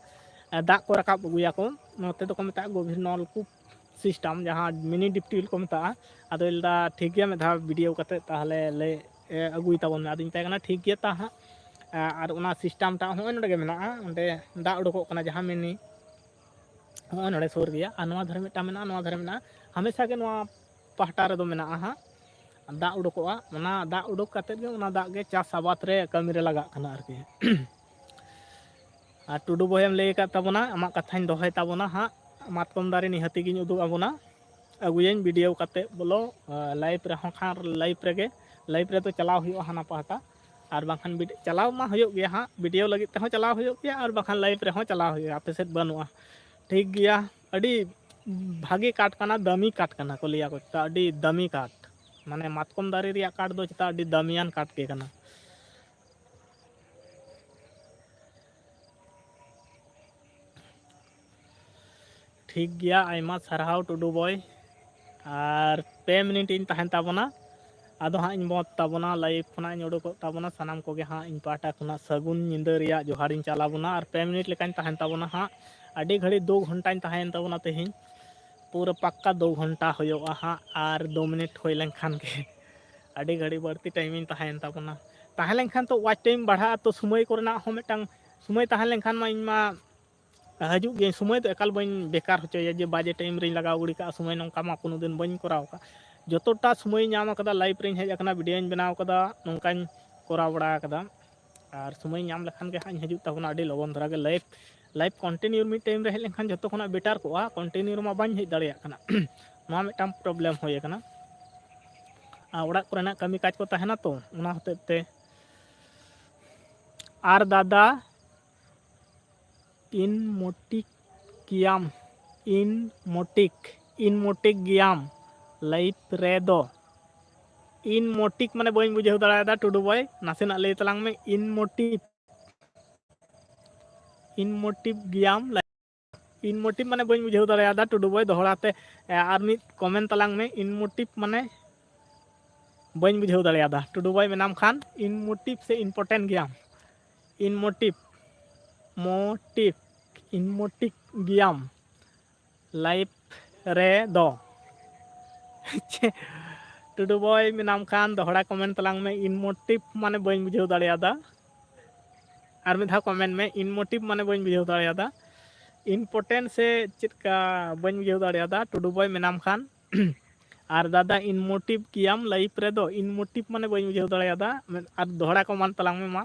ᱮ, ᱫᱟᱜ ᱠᱚ ᱨᱟᱠᱟᱵ ᱟᱹᱜᱩᱭᱟᱠᱚ, ᱱᱚᱛᱮ ᱫᱚᱠᱚ ᱢᱮᱛᱟᱜᱼᱟ ᱜᱚᱵᱷᱤᱨ ᱱᱚᱞᱠᱩᱯ system, ᱡᱟᱦᱟᱸ mini deep tubewell ᱠᱚ ᱢᱮᱛᱟᱜᱼᱟ᱾ ᱟᱫᱚᱭ ᱞᱟᱹᱭᱫᱟ, ᱴᱷᱤᱠ ᱜᱮᱭᱟ, ᱢᱤᱫ ᱫᱷᱟᱣ video ᱠᱟᱛᱮ ᱛᱟᱦᱚᱞᱮ ᱞᱮ, ᱮ, ᱟᱹᱜᱩᱭ ᱛᱟᱵᱚᱱ ᱢᱮ᱾ ᱟᱫᱚᱧ ᱢᱮᱛᱟᱭ ᱠᱟᱱᱟ, ᱴᱷᱤᱠ ᱜᱮᱭᱟ, ᱛᱟ ᱦᱟᱸᱜ᱾ ᱮ, ᱟᱨ ᱚᱱᱟ system ᱴᱟᱜ ᱦᱚᱸᱜᱼᱚᱭ ᱱᱚᱰᱮ ᱜᱮ ᱢᱮᱱᱟᱜᱼᱟ, ᱚᱸᱰᱮ ᱫᱟᱜ ᱩᱰᱩᱠᱚᱜ ᱠᱟᱱᱟ, ᱡᱟᱦᱟᱸ mini, ᱦᱚᱸᱜᱼᱚᱭ ᱱᱚᱰᱮ ᱥᱩᱨ ᱜᱮᱭᱟ᱾ ᱟᱨ ᱱᱚᱣᱟ ᱫᱷᱟᱨᱮ ᱢᱤᱫᱴᱟᱝ ᱢᱮᱱᱟᱜᱼᱟ, ᱱᱚᱣᱟ ᱫᱷᱟᱨᱮ ᱢᱮᱱᱟᱜᱼᱟ, ᱦᱟᱢᱮᱥᱟ ᱜᱮ ᱱᱚᱣᱟ ᱯᱟᱦᱴᱟ ᱨᱮᱫᱚ ᱢᱮᱱᱟᱜᱼᱟ ᱦᱟᱸᱜ, ᱫᱟᱜ ᱩᱰᱩᱠᱚᱜᱼᱟ᱾ ᱚᱱᱟ ᱫᱟᱜ ᱩᱰᱩᱠ ᱠᱟᱛᱮᱫ ᱜᱮ ᱚᱱᱟ ᱫᱟᱜ ᱜᱮ ᱪᱟᱥ ᱟᱵᱟᱫ ᱨᱮ ᱠᱟᱹᱢᱤ ᱨᱮ ᱞᱟᱜᱟᱜ ᱠᱟᱱᱟ ᱟᱨᱠᱤ᱾ ᱟᱨ ᱴᱩᱰᱩ ᱵᱚᱭᱮᱢ ᱞᱟᱹᱭ ᱟᱠᱟᱫ ᱛᱟᱵᱚᱱᱟ, ᱟᱢᱟᱜ ᱠᱟᱛᱷᱟᱧ ᱫᱚᱦᱚᱭ ᱛᱟᱵᱚᱱᱟ ᱦᱟᱸᱜ, ᱢᱟᱛᱠᱚᱢ ᱫᱟᱨᱮ ᱱᱤᱦᱟᱹᱛᱤ ᱜᱤᱧ ᱩᱫᱩᱜ ᱟᱵᱚᱱᱟ, ᱟᱹᱜᱩᱭᱟᱹᱧ video ᱠᱟᱛᱮᱫ ᱵᱚᱞᱚ, ᱟ, live ᱨᱮᱦᱚᱸ ᱠᱷᱟᱱ live ᱨᱮᱜᱮ, live ᱨᱮᱫᱚ ᱪᱟᱞᱟᱣ ᱦᱩᱭᱩᱜᱼᱟ ᱦᱟᱱᱟ ᱯᱟᱦᱴᱟ, ᱟᱨ ᱵᱟᱝᱠᱷᱟᱱ ᱵᱤᱰ-, ᱪᱟᱞᱟᱣ ᱢᱟ ᱦᱩᱭᱩᱜ ᱜᱮᱭᱟ ᱦᱟᱸᱜ, video ᱞᱟᱹᱜᱤᱫ ᱛᱮᱦᱚᱸ ᱪᱟᱞᱟᱣ ᱦᱩᱭᱩᱜ ᱜᱮᱭᱟ, ᱟᱨ ᱵᱟᱝᱠᱷᱟᱱ live ᱨᱮᱦᱚᱸ ᱪᱟᱞᱟᱣ ᱦᱩᱭᱩᱜᱼᱟ, ᱟᱯᱮ ᱥᱮᱫ ᱵᱟᱹᱱᱩᱜᱼᱟ᱾ ᱴᱷᱤᱠ ᱜᱮᱭᱟ, ᱟᱹᱰᱤ ᱵᱷᱟᱜᱮ ᱠᱟᱴ ᱠᱟᱱᱟ, ᱫᱟᱢᱤ ᱠᱟᱴ ᱠᱟᱱᱟ ᱠᱚ ᱞᱟᱹᱭᱟ ᱠᱚ, ᱪᱮᱛᱟ ᱟᱹᱰᱤ ᱫᱟᱢᱤ ᱠᱟᱴ, ᱢᱟᱱᱮ ᱢᱟᱛᱠᱚᱢ ᱫᱟᱨᱮ ᱨᱮᱭᱟᱜ ᱠᱟᱴ ᱫᱚ ᱪᱮᱛᱟ ᱟᱹᱰᱤ ᱫᱟᱢᱤᱭᱟᱱ ᱠᱟᱴ ᱜᱮ ᱠᱟᱱᱟ᱾ ᱴᱷᱤᱠ ᱜᱮᱭᱟ, ᱟᱭᱢᱟ ᱥᱟᱨᱦᱟᱣ ᱴᱩᱰᱩ ᱵᱚᱭ᱾ ᱟᱨ ᱯᱮ ᱢᱤᱱᱤᱴ ᱤᱧ ᱛᱟᱦᱮᱱ ᱛᱟᱵᱚᱱᱟ, ᱟᱫᱚ ᱦᱟᱸᱜ ᱤᱧ ᱵᱚᱸᱫᱽ ᱛᱟᱵᱚᱱᱟ, live ᱠᱷᱚᱱᱟᱜ ᱤᱧ ᱩᱰᱩᱠᱚᱜ ᱛᱟᱵᱚᱱᱟ᱾ ᱥᱟᱱᱟᱢ ᱠᱚᱜᱮ ᱦᱟᱸᱜ ᱤᱧ ᱯᱟᱦᱴᱟ ᱠᱷᱚᱱᱟᱜ ᱥᱟᱹᱜᱩᱱ ᱧᱤᱫᱟᱹ ᱨᱮᱭᱟᱜ ᱡᱚᱦᱟᱨ ᱤᱧ ᱪᱟᱞ ᱟᱵᱚᱱᱟ᱾ ᱟᱨ ᱯᱮ ᱢᱤᱱᱤᱴ ᱞᱮᱠᱟᱧ ᱛᱟᱦᱮᱱ ᱛᱟᱵᱚᱱᱟ ᱦᱟᱸᱜ, ᱟᱹᱰᱤ ᱜᱷᱟᱹᱲᱤᱡ ᱫᱩ ᱜᱷᱚᱱᱴᱟᱧ ᱛᱟᱦᱮᱸᱭᱮᱱ ᱛᱟᱵᱚᱱᱟ ᱛᱮᱦᱮᱧ, ᱯᱩᱨᱟᱹ ᱯᱟᱠᱠᱟ ᱫᱩ ᱜᱷᱚᱱᱴᱟ ᱦᱩᱭᱩᱜᱼᱟ ᱦᱟᱸᱜ, ᱟᱨ ᱫᱩ ᱢᱤᱱᱤᱴ ᱦᱩᱭ ᱞᱮᱱᱠᱷᱟᱱ ᱜᱮ᱾ ᱟᱹᱰᱤ ᱜᱷᱟᱹᱲᱤᱡ ᱵᱟᱹᱲᱛᱤ time ᱤᱧ ᱛᱟᱦᱮᱸᱭᱮᱱ ᱛᱟᱵᱚᱱᱟ᱾ ᱛᱟᱦᱮᱸ ᱞᱮᱱᱠᱷᱟᱱ ᱛᱚ watch time ᱵᱟᱲᱦᱟᱜᱼᱟ, ᱛᱚ ᱥᱚᱢᱚᱭ ᱠᱚᱨᱮᱱᱟᱜ ᱦᱚᱸ ᱢᱤᱫᱴᱟᱝ, ᱥᱚᱢᱚᱭ ᱛᱟᱦᱮᱸ ᱞᱮᱱᱠᱷᱟᱱ ᱢᱟ ᱤᱧ ᱢᱟ ᱦᱤᱡᱩᱜ ᱜᱤᱭᱟᱹᱧ, ᱥᱚᱢᱚᱭ ᱫᱚ ᱮᱠᱟᱞ ᱵᱟᱹᱧ ᱵᱮᱠᱟᱨ ᱦᱚᱪᱚᱭᱟ ᱡᱮ ᱵᱟᱡᱮ time ᱨᱤᱧ ᱞᱟᱜᱟᱣ ᱜᱤᱰᱤ ᱠᱟᱜᱼᱟ, ᱥᱚᱢᱚᱭ ᱱᱚᱝᱠᱟ ᱢᱟ ᱠᱳᱱᱳ ᱫᱤᱱ ᱵᱟᱹᱧ ᱠᱚᱨᱟᱣ ᱠᱟᱜᱼᱟ᱾ ᱡᱚᱛᱚᱴᱟ ᱥᱚᱢᱚᱭ ᱧᱟᱢ ᱟᱠᱟᱫᱟ, ᱞᱟᱭᱤᱵᱷ ᱨᱮᱧ ᱦᱮᱡ ᱟᱠᱟᱱᱟ, ᱵᱷᱤᱰᱤᱭᱳᱧ ᱵᱮᱱᱟᱣ ᱟᱠᱟᱫᱟ, ᱱᱚᱝᱠᱟᱧ ᱠᱚᱨᱟᱣ ᱵᱟᱲᱟ ᱟᱠᱟᱫᱟ᱾ ᱟᱨ ᱥᱚᱢᱚᱭ ᱧᱟᱢ ᱞᱮᱠᱷᱟᱱ ᱜᱮ ᱦᱟᱸᱜ ᱤᱧ ᱦᱤᱡᱩᱜ ᱛᱟᱵᱚᱱᱟ ᱟᱹᱰᱤ ᱞᱚᱜᱚᱱ ᱫᱷᱟᱨᱟ ᱜᱮ᱾ ᱞᱟᱭᱤᱵᱷ ᱞᱟᱭᱤᱵᱷ ᱠᱚᱱᱴᱤᱱᱤᱭᱩ ᱢᱤᱫ ᱴᱟᱭᱤᱢ ᱨᱮ ᱦᱮᱡ ᱞᱮᱱᱠᱷᱟᱱ ᱡᱚᱛᱚ ᱠᱷᱚᱱᱟᱜ ᱵᱮᱴᱟᱨ ᱠᱚᱜᱼᱟ᱾ ᱠᱚᱱᱴᱤᱱᱤᱭᱩ ᱨᱮᱢᱟ ᱵᱟᱹᱧ ᱦᱮᱡ ᱫᱟᱲᱮᱭᱟᱜ ᱠᱟᱱᱟ᱾ ᱱᱚᱣᱟ ᱢᱤᱫᱴᱟᱝ ᱯᱨᱚᱵᱞᱮᱢ ᱦᱩᱭ ᱟᱠᱟᱱᱟ᱾ ᱟᱨ ᱚᱲᱟᱜ ᱠᱚᱨᱮᱱᱟᱜ ᱠᱟᱹᱢᱤ ᱠᱟᱡᱽ ᱠᱚ ᱛᱟᱦᱮᱱᱟ ᱛᱚ, ᱚᱱᱟ ᱦᱚᱛᱮᱡ ᱛᱮ᱾ ᱟᱨ ᱫᱟᱫᱟ, ᱤᱱᱢᱳᱴᱤᱠ ᱜᱮᱭᱟᱢ, ᱤᱱᱢᱳᱴᱤᱠ, ᱤᱱᱢᱳᱴᱤᱠ ᱜᱮᱭᱟᱢ ᱞᱟᱭᱤᱯᱷ ᱨᱮᱫᱚ᱾ ᱤᱱᱢᱳᱴᱤᱠ ᱢᱟᱱᱮ ᱵᱟᱹᱧ ᱵᱩᱡᱷᱟᱹᱣ ᱫᱟᱲᱮᱭᱟᱫᱟ, ᱴᱩᱰᱩ ᱵᱚᱭ, ᱱᱟᱥᱮᱱᱟᱜ ᱞᱟᱹᱭ ᱛᱟᱞᱟᱝ ᱢᱮ᱾ ᱤᱱᱢᱳᱴᱤᱠ, ᱤᱱᱢᱳᱴᱤᱠ ᱜᱮᱭᱟᱢ, ᱤᱱᱢᱳᱴᱤᱠ ᱢᱟᱱᱮ ᱵᱟᱹᱧ ᱵᱩᱡᱷᱟᱹᱣ ᱫᱟᱲᱮᱭᱟᱫᱟ, ᱴᱩᱰᱩ ᱵᱚᱭ, ᱫᱚᱦᱲᱟ ᱛᱮ, ᱮ, ᱟᱨ ᱢᱤᱫ ᱠᱚᱢᱮᱱᱴ ᱛᱟᱞᱟᱝ ᱢᱮ᱾ ᱤᱱᱢᱳᱴᱤᱠ ᱢᱟᱱᱮ ᱵᱟᱹᱧ ᱵᱩᱡᱷᱟᱹᱣ ᱫᱟᱲᱮᱭᱟᱫᱟ, ᱴᱩᱰᱩ ᱵᱚᱭ ᱢᱮᱱᱟᱢ ᱠᱷᱟᱱ᱾ ᱤᱱᱢᱳᱴᱤᱠ ᱥᱮ ᱤᱢᱯᱚᱨᱴᱮᱱᱴ ᱜᱮᱭᱟᱢ? ᱤᱱᱢᱳᱴᱤᱠ, ᱢᱳᱴᱤᱠ, ᱤᱱᱢᱳᱴᱤᱠ ᱜᱮᱭᱟᱢ ᱞᱟᱭᱤᱯᱷ ᱨᱮ ᱫᱚ᱾ ᱪᱮ, ᱴᱩᱰᱩ ᱵᱚᱭ ᱢᱮᱱᱟᱢ ᱠᱷᱟᱱ ᱫᱚᱦᱲᱟ ᱠᱚᱢᱮᱱᱴ ᱛᱟᱞᱟᱝ ᱢᱮ, ᱤᱱᱢᱳᱴᱤᱠ ᱢᱟᱱᱮ ᱵᱟᱹᱧ ᱵᱩᱡᱷᱟᱹᱣ ᱫᱟᱲᱮᱭᱟᱫᱟ᱾ ᱟᱨ ᱢᱤᱫ ᱫᱷᱟᱣ ᱠᱚᱢᱮᱱᱴ ᱢᱮ, ᱤᱱᱢᱳᱴᱤᱠ ᱢᱟᱱᱮ ᱵᱟᱹᱧ ᱵᱩᱡᱷᱟᱹᱣ ᱫᱟᱲᱮᱭᱟᱫᱟ᱾ ᱤᱢᱯᱚᱨᱴᱮᱱᱴ ᱥᱮ ᱪᱮᱫ ᱠᱟ ᱵᱟᱹᱧ ᱵᱩᱡᱷᱟᱹᱣ ᱫᱟᱲᱮᱭᱟᱫᱟ, ᱴᱩᱰᱩ ᱵᱚᱭ ᱢᱮᱱᱟᱢ ᱠᱷᱟᱱ᱾ ᱟᱨ ᱫᱟᱫᱟ, ᱤᱱᱢᱳᱴᱤᱠ ᱜᱮᱭᱟᱢ ᱞᱟᱭᱤᱯᱷ ᱨᱮᱫᱚ, ᱤᱱᱢᱳᱴᱤᱠ ᱢᱟᱱᱮ ᱵᱟᱹᱧ ᱵᱩᱡᱷᱟᱹᱣ ᱫᱟᱲᱮᱭᱟᱫᱟ᱾ ᱟᱨ ᱫᱚᱦᱲᱟ ᱠᱚᱢᱮᱱᱴ ᱛᱟᱞᱟᱝ ᱢᱮ ᱢᱟ᱾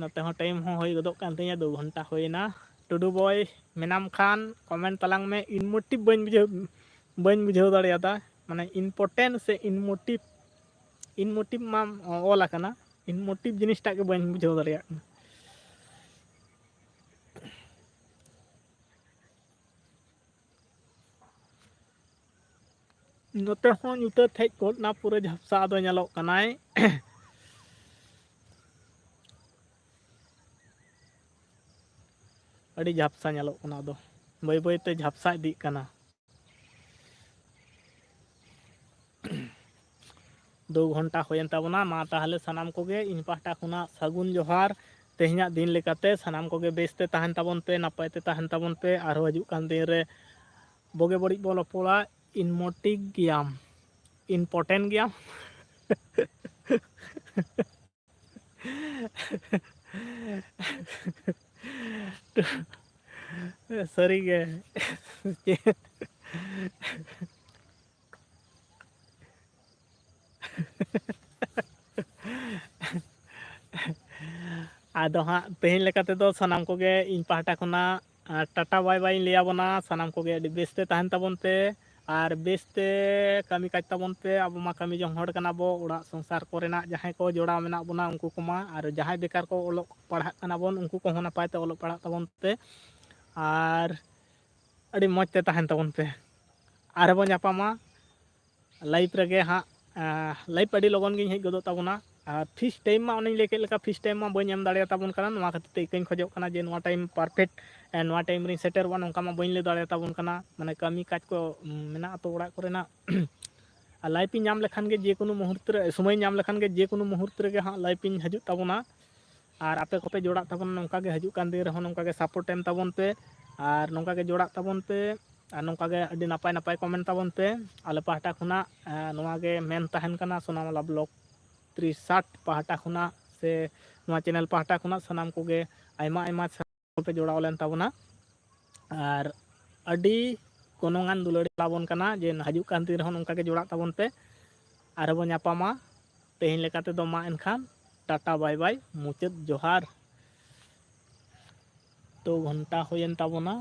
ᱱᱚᱛᱮ ᱦᱚᱸ ᱴᱟᱭᱤᱢ ᱦᱚᱸ ᱦᱩᱭ ᱜᱚᱫᱚᱜ ᱠᱟᱱ ᱛᱤᱧᱟᱹ, ᱫᱩ ᱜᱷᱚᱱᱴᱟ ᱦᱩᱭᱮᱱᱟ᱾ ᱴᱩᱰᱩ ᱵᱚᱭ ᱢᱮᱱᱟᱢ ᱠᱷᱟᱱ ᱠᱚᱢᱮᱱᱴ ᱛᱟᱞᱟᱝ ᱢᱮ, ᱤᱱᱢᱳᱴᱤᱠ ᱵᱟᱹᱧ ᱵᱩᱡᱷᱟᱹᱣ, ᱵᱟᱹᱧ ᱵᱩᱡᱷᱟᱹᱣ ᱫᱟᱲᱮᱭᱟᱫᱟ, ᱢᱟᱱᱮ ᱤᱢᱯᱚᱨᱴᱮᱱᱴ ᱥᱮ ᱤᱱᱢᱳᱴᱤᱠ? ᱤᱱᱢᱳᱴᱤᱠ ᱢᱟ ᱚᱞ ᱟᱠᱟᱱᱟ, ᱤᱱᱢᱳᱴᱤᱠ ᱡᱤᱱᱤᱥᱴᱟᱜ ᱜᱮ ᱵᱟᱹᱧ ᱵᱩᱡᱷᱟᱹᱣ ᱫᱟᱲᱮᱭᱟᱜ ᱠᱟᱱᱟ᱾ ᱱᱚᱛᱮ ᱦᱚᱸ ᱧᱩᱛᱟᱹᱛ ᱦᱮᱡ ᱜᱚᱫ ᱮᱱᱟ, ᱯᱩᱨᱟᱹ ᱡᱷᱟᱯᱥᱟ ᱟᱫᱚ ᱧᱮᱞᱚᱜ ᱠᱟᱱᱟᱭ᱾ ᱟᱹᱰᱤ ᱡᱷᱟᱯᱥᱟ ᱧᱮᱞᱚᱜ ᱠᱟᱱᱟ, ᱟᱫᱚ ᱵᱟᱹᱭ ᱵᱟᱹᱭ ᱛᱮ ᱡᱷᱟᱯᱥᱟ ᱤᱫᱤᱜ ᱠᱟᱱᱟ᱾ ᱫᱩ ᱜᱷᱚᱱᱴᱟ ᱦᱩᱭᱮᱱ ᱛᱟᱵᱚᱱᱟ᱾ ᱢᱟ ᱛᱟᱦᱚᱞᱮ ᱥᱟᱱᱟᱢ ᱠᱚᱜᱮ ᱤᱧ ᱯᱟᱦᱴᱟ ᱠᱷᱚᱱᱟᱜ ᱥᱟᱹᱜᱩᱱ ᱡᱚᱦᱟᱨ᱾ ᱛᱮᱦᱮᱧᱟᱜ ᱫᱤᱱ ᱞᱮᱠᱟᱛᱮ ᱥᱟᱱᱟᱢ ᱠᱚᱜᱮ ᱵᱮᱥ ᱛᱮ ᱛᱟᱦᱮᱱ ᱛᱟᱵᱚᱱ ᱯᱮ, ᱱᱟᱯᱟᱭ ᱛᱮ ᱛᱟᱦᱮᱱ ᱛᱟᱵᱚᱱ ᱯᱮ᱾ ᱟᱨᱦᱚᱸ ᱦᱤᱡᱩᱜ ᱠᱟᱱ ᱫᱤᱱ ᱨᱮ ᱵᱩᱜᱤ ᱵᱟᱹᱲᱤᱡ ᱵᱚᱱ ᱨᱚᱯᱚᱲᱟ᱾ ᱤᱱᱢᱳᱴᱤᱠ ᱜᱮᱭᱟᱢ, ᱤᱢᱯᱚᱨᱴᱮᱱᱴ ᱜᱮᱭᱟᱢ᱾ ᱥᱟᱹᱨᱤᱜᱮ᱾ ᱪᱮᱫ? ᱟᱫᱚ ᱦᱟᱸᱜ ᱛᱮᱦᱮᱧ ᱞᱮᱠᱟ ᱛᱮᱫᱚ ᱥᱟᱱᱟᱢ ᱠᱚᱜᱮ ᱤᱧ ᱯᱟᱦᱴᱟ ᱠᱷᱚᱱᱟᱜ, ᱟᱸ, ᱴᱟᱴᱟ ᱵᱟᱭ ᱵᱟᱭ ᱤᱧ ᱞᱟᱹᱭ ᱟᱵᱚᱱᱟ᱾ ᱥᱟᱱᱟᱢ ᱠᱚᱜᱮ ᱟᱹᱰᱤ ᱵᱮᱥ ᱛᱮ ᱛᱟᱦᱮᱱ ᱛᱟᱵᱚᱱ ᱯᱮ ᱟᱨ ᱵᱮᱥ ᱛᱮ ᱠᱟᱹᱢᱤ ᱠᱟᱡᱽ ᱛᱟᱵᱚᱱ ᱯᱮ᱾ ᱟᱵᱚ ᱢᱟ ᱠᱟᱹᱢᱤ ᱡᱚᱝ ᱦᱚᱲ ᱠᱟᱱᱟ ᱵᱚ, ᱚᱲᱟᱜ ᱥᱚᱝᱥᱟᱨ ᱠᱚᱨᱮᱱᱟᱜ ᱡᱟᱦᱟᱸᱭ ᱠᱚ ᱡᱚᱲᱟᱣ ᱢᱮᱱᱟᱜ ᱵᱚᱱᱟ ᱩᱱᱠᱩ ᱠᱚᱢᱟ, ᱟᱨ ᱡᱟᱦᱟᱸᱭ ᱵᱮᱠᱟᱨ ᱠᱚ ᱚᱞᱚᱜ ᱯᱟᱲᱦᱟᱜ ᱠᱟᱱᱟ ᱵᱚᱱ ᱩᱱᱠᱩ ᱠᱚᱦᱚᱸ ᱱᱟᱯᱟᱭ ᱛᱮ ᱚᱞᱚᱜ ᱯᱟᱲᱦᱟᱜ ᱛᱟᱵᱚᱱ ᱯᱮ᱾ ᱟᱨ ᱟᱹᱰᱤ ᱢᱚᱡᱽ ᱛᱮ ᱛᱟᱦᱮᱱ ᱛᱟᱵᱚᱱ ᱯᱮ᱾ ᱟᱨᱦᱚᱸ ᱵᱚᱱ ᱧᱟᱯᱟᱢᱟ ᱞᱟᱭᱤᱵᱷ ᱨᱮᱜᱮ ᱦᱟᱸᱜ᱾ ᱟᱸ, ᱞᱟᱭᱤᱵᱷ ᱟᱹᱰᱤ ᱞᱚᱜᱚᱱ ᱜᱤᱧ ᱦᱮᱡ ᱜᱚᱫᱚᱜ ᱛᱟᱵᱚᱱᱟ᱾ ᱟᱨ ᱯᱷᱤᱥ ᱴᱟᱭᱤᱢ ᱢᱟ ᱚᱱᱮᱧ ᱞᱟᱹᱭ ᱠᱮᱫ ᱞᱮᱠᱟ, ᱯᱷᱤᱥ ᱴᱟᱭᱤᱢ ᱢᱟ ᱵᱟᱹᱧ ᱮᱢ ᱫᱟᱲᱮᱭᱟᱛᱟᱵᱚᱱ ᱠᱟᱱᱟ᱾ ᱱᱚᱣᱟ ᱠᱷᱟᱹᱛᱤᱨ ᱛᱮ ᱤᱠᱟᱹᱧ ᱠᱷᱚᱡᱚᱜ ᱠᱟᱱᱟ ᱡᱮ ᱱᱚᱣᱟ ᱴᱟᱭᱤᱢ ᱯᱟᱨᱯᱷᱮᱠᱴ, ᱮ, ᱱᱚᱣᱟ ᱴᱟᱭᱤᱢ ᱨᱤᱧ ᱥᱮᱴᱮᱨᱚᱜᱼᱟ, ᱱᱚᱝᱠᱟ ᱢᱟ ᱵᱟᱹᱧ ᱞᱟᱹᱭ ᱫᱟᱲᱮᱭᱟᱛᱟᱵᱚᱱ ᱠᱟᱱᱟ᱾ ᱢᱟᱱᱮ ᱠᱟᱹᱢᱤ ᱠᱟᱡᱽ ᱠᱚ, ᱩᱢ, ᱢᱮᱱᱟᱜᱼᱟ ᱛᱚ ᱚᱲᱟᱜ ᱠᱚᱨᱮᱱᱟᱜ᱾ ᱟᱨ ᱞᱟᱭᱤᱵᱷ ᱤᱧ ᱧᱟᱢ ᱞᱮᱠᱷᱟᱱ ᱜᱮ, ᱡᱮᱠᱳᱱᱳ ᱢᱩᱦᱩᱨᱛ ᱨᱮ, ᱥᱚᱢᱚᱭ ᱧᱟᱢ ᱞᱮᱠᱷᱟᱱ ᱜᱮ ᱡᱮᱠᱳᱱᱳ ᱢᱩᱦᱩᱨᱛ ᱨᱮᱜᱮ ᱦᱟᱸᱜ ᱞᱟᱭᱤᱵᱷ ᱤᱧ ᱦᱤᱡᱩᱜ ᱛᱟᱵᱚᱱᱟ᱾ ᱟᱨ ᱟᱯᱮ ᱠᱚᱯᱮ ᱡᱚᱲᱟᱜ ᱛᱟᱵᱚᱱᱟ, ᱱᱚᱝᱠᱟ ᱜᱮ ᱦᱤᱡᱩᱜ ᱠᱟᱱ ᱫᱤᱱ ᱨᱮᱦᱚᱸ ᱱᱚᱝᱠᱟ ᱜᱮ ᱥᱟᱯᱳᱨᱴ ᱮᱢ ᱛᱟᱵᱚᱱ ᱯᱮ᱾ ᱟᱨ ᱱᱚᱝᱠᱟ ᱜᱮ ᱡᱚᱲᱟᱜ ᱛᱟᱵᱚᱱ ᱯᱮ᱾ ᱟᱨ ᱱᱚᱝᱠᱟ ᱜᱮ ᱟᱹᱰᱤ ᱱᱟᱯᱟᱭ ᱱᱟᱯᱟᱭ ᱠᱚᱢᱮᱱᱴ ᱛᱟᱵᱚᱱ ᱯᱮ᱾ ᱟᱞᱮ ᱯᱟᱦᱴᱟ ᱠᱷᱚᱱᱟᱜ, ᱮᱸ, ᱱᱚᱣᱟ ᱜᱮ ᱢᱮᱱ ᱛᱟᱦᱮᱱ ᱠᱟᱱᱟ, ᱥᱳᱱᱟᱢᱟᱞᱟ ᱵᱞᱚᱜ ᱛᱨᱤᱥᱟᱴ ᱯᱟᱦᱴᱟ ᱠᱷᱚᱱᱟᱜ ᱥᱮ ᱱᱚᱣᱟ ᱪᱮᱱᱮᱞ ᱯᱟᱦᱴᱟ ᱠᱷᱚᱱᱟᱜ ᱥᱟᱱᱟᱢ ᱠᱚᱜᱮ ᱟᱭᱢᱟ ᱟᱭᱢᱟ ᱥᱟᱨᱦᱟᱣ ᱯᱮ ᱡᱚᱲᱟᱣ ᱞᱮᱱ ᱛᱟᱵᱚᱱᱟ᱾ ᱟᱨ ᱟᱹᱰᱤ ᱜᱚᱱᱚᱝᱟᱱ ᱫᱩᱞᱟᱹᱲ ᱮᱢᱟᱵᱚᱱ ᱠᱟᱱᱟ ᱡᱮ ᱦᱤᱡᱩᱜ ᱠᱟᱱ ᱫᱤᱱ ᱨᱮᱦᱚᱸ ᱱᱚᱝᱠᱟ ᱜᱮ ᱡᱚᱲᱟᱜ ᱛᱟᱵᱚᱱ ᱯᱮ᱾ ᱟᱨᱦᱚᱸ ᱵᱚᱱ ᱧᱟᱯᱟᱢᱟ᱾ ᱛᱮᱦᱮᱧ ᱞᱮᱠᱟ ᱛᱮᱫᱚ ᱢᱟ ᱮᱱᱠᱷᱟᱱ ᱴᱟᱴᱟ ᱵᱟᱭ ᱵᱟᱭ, ᱢᱩᱪᱟᱹᱫ ᱡᱚᱦᱟᱨ᱾ ᱛᱚ ᱜᱷᱚᱱᱴᱟ ᱦᱩᱭᱮᱱ ᱛᱟᱵᱚᱱᱟ᱾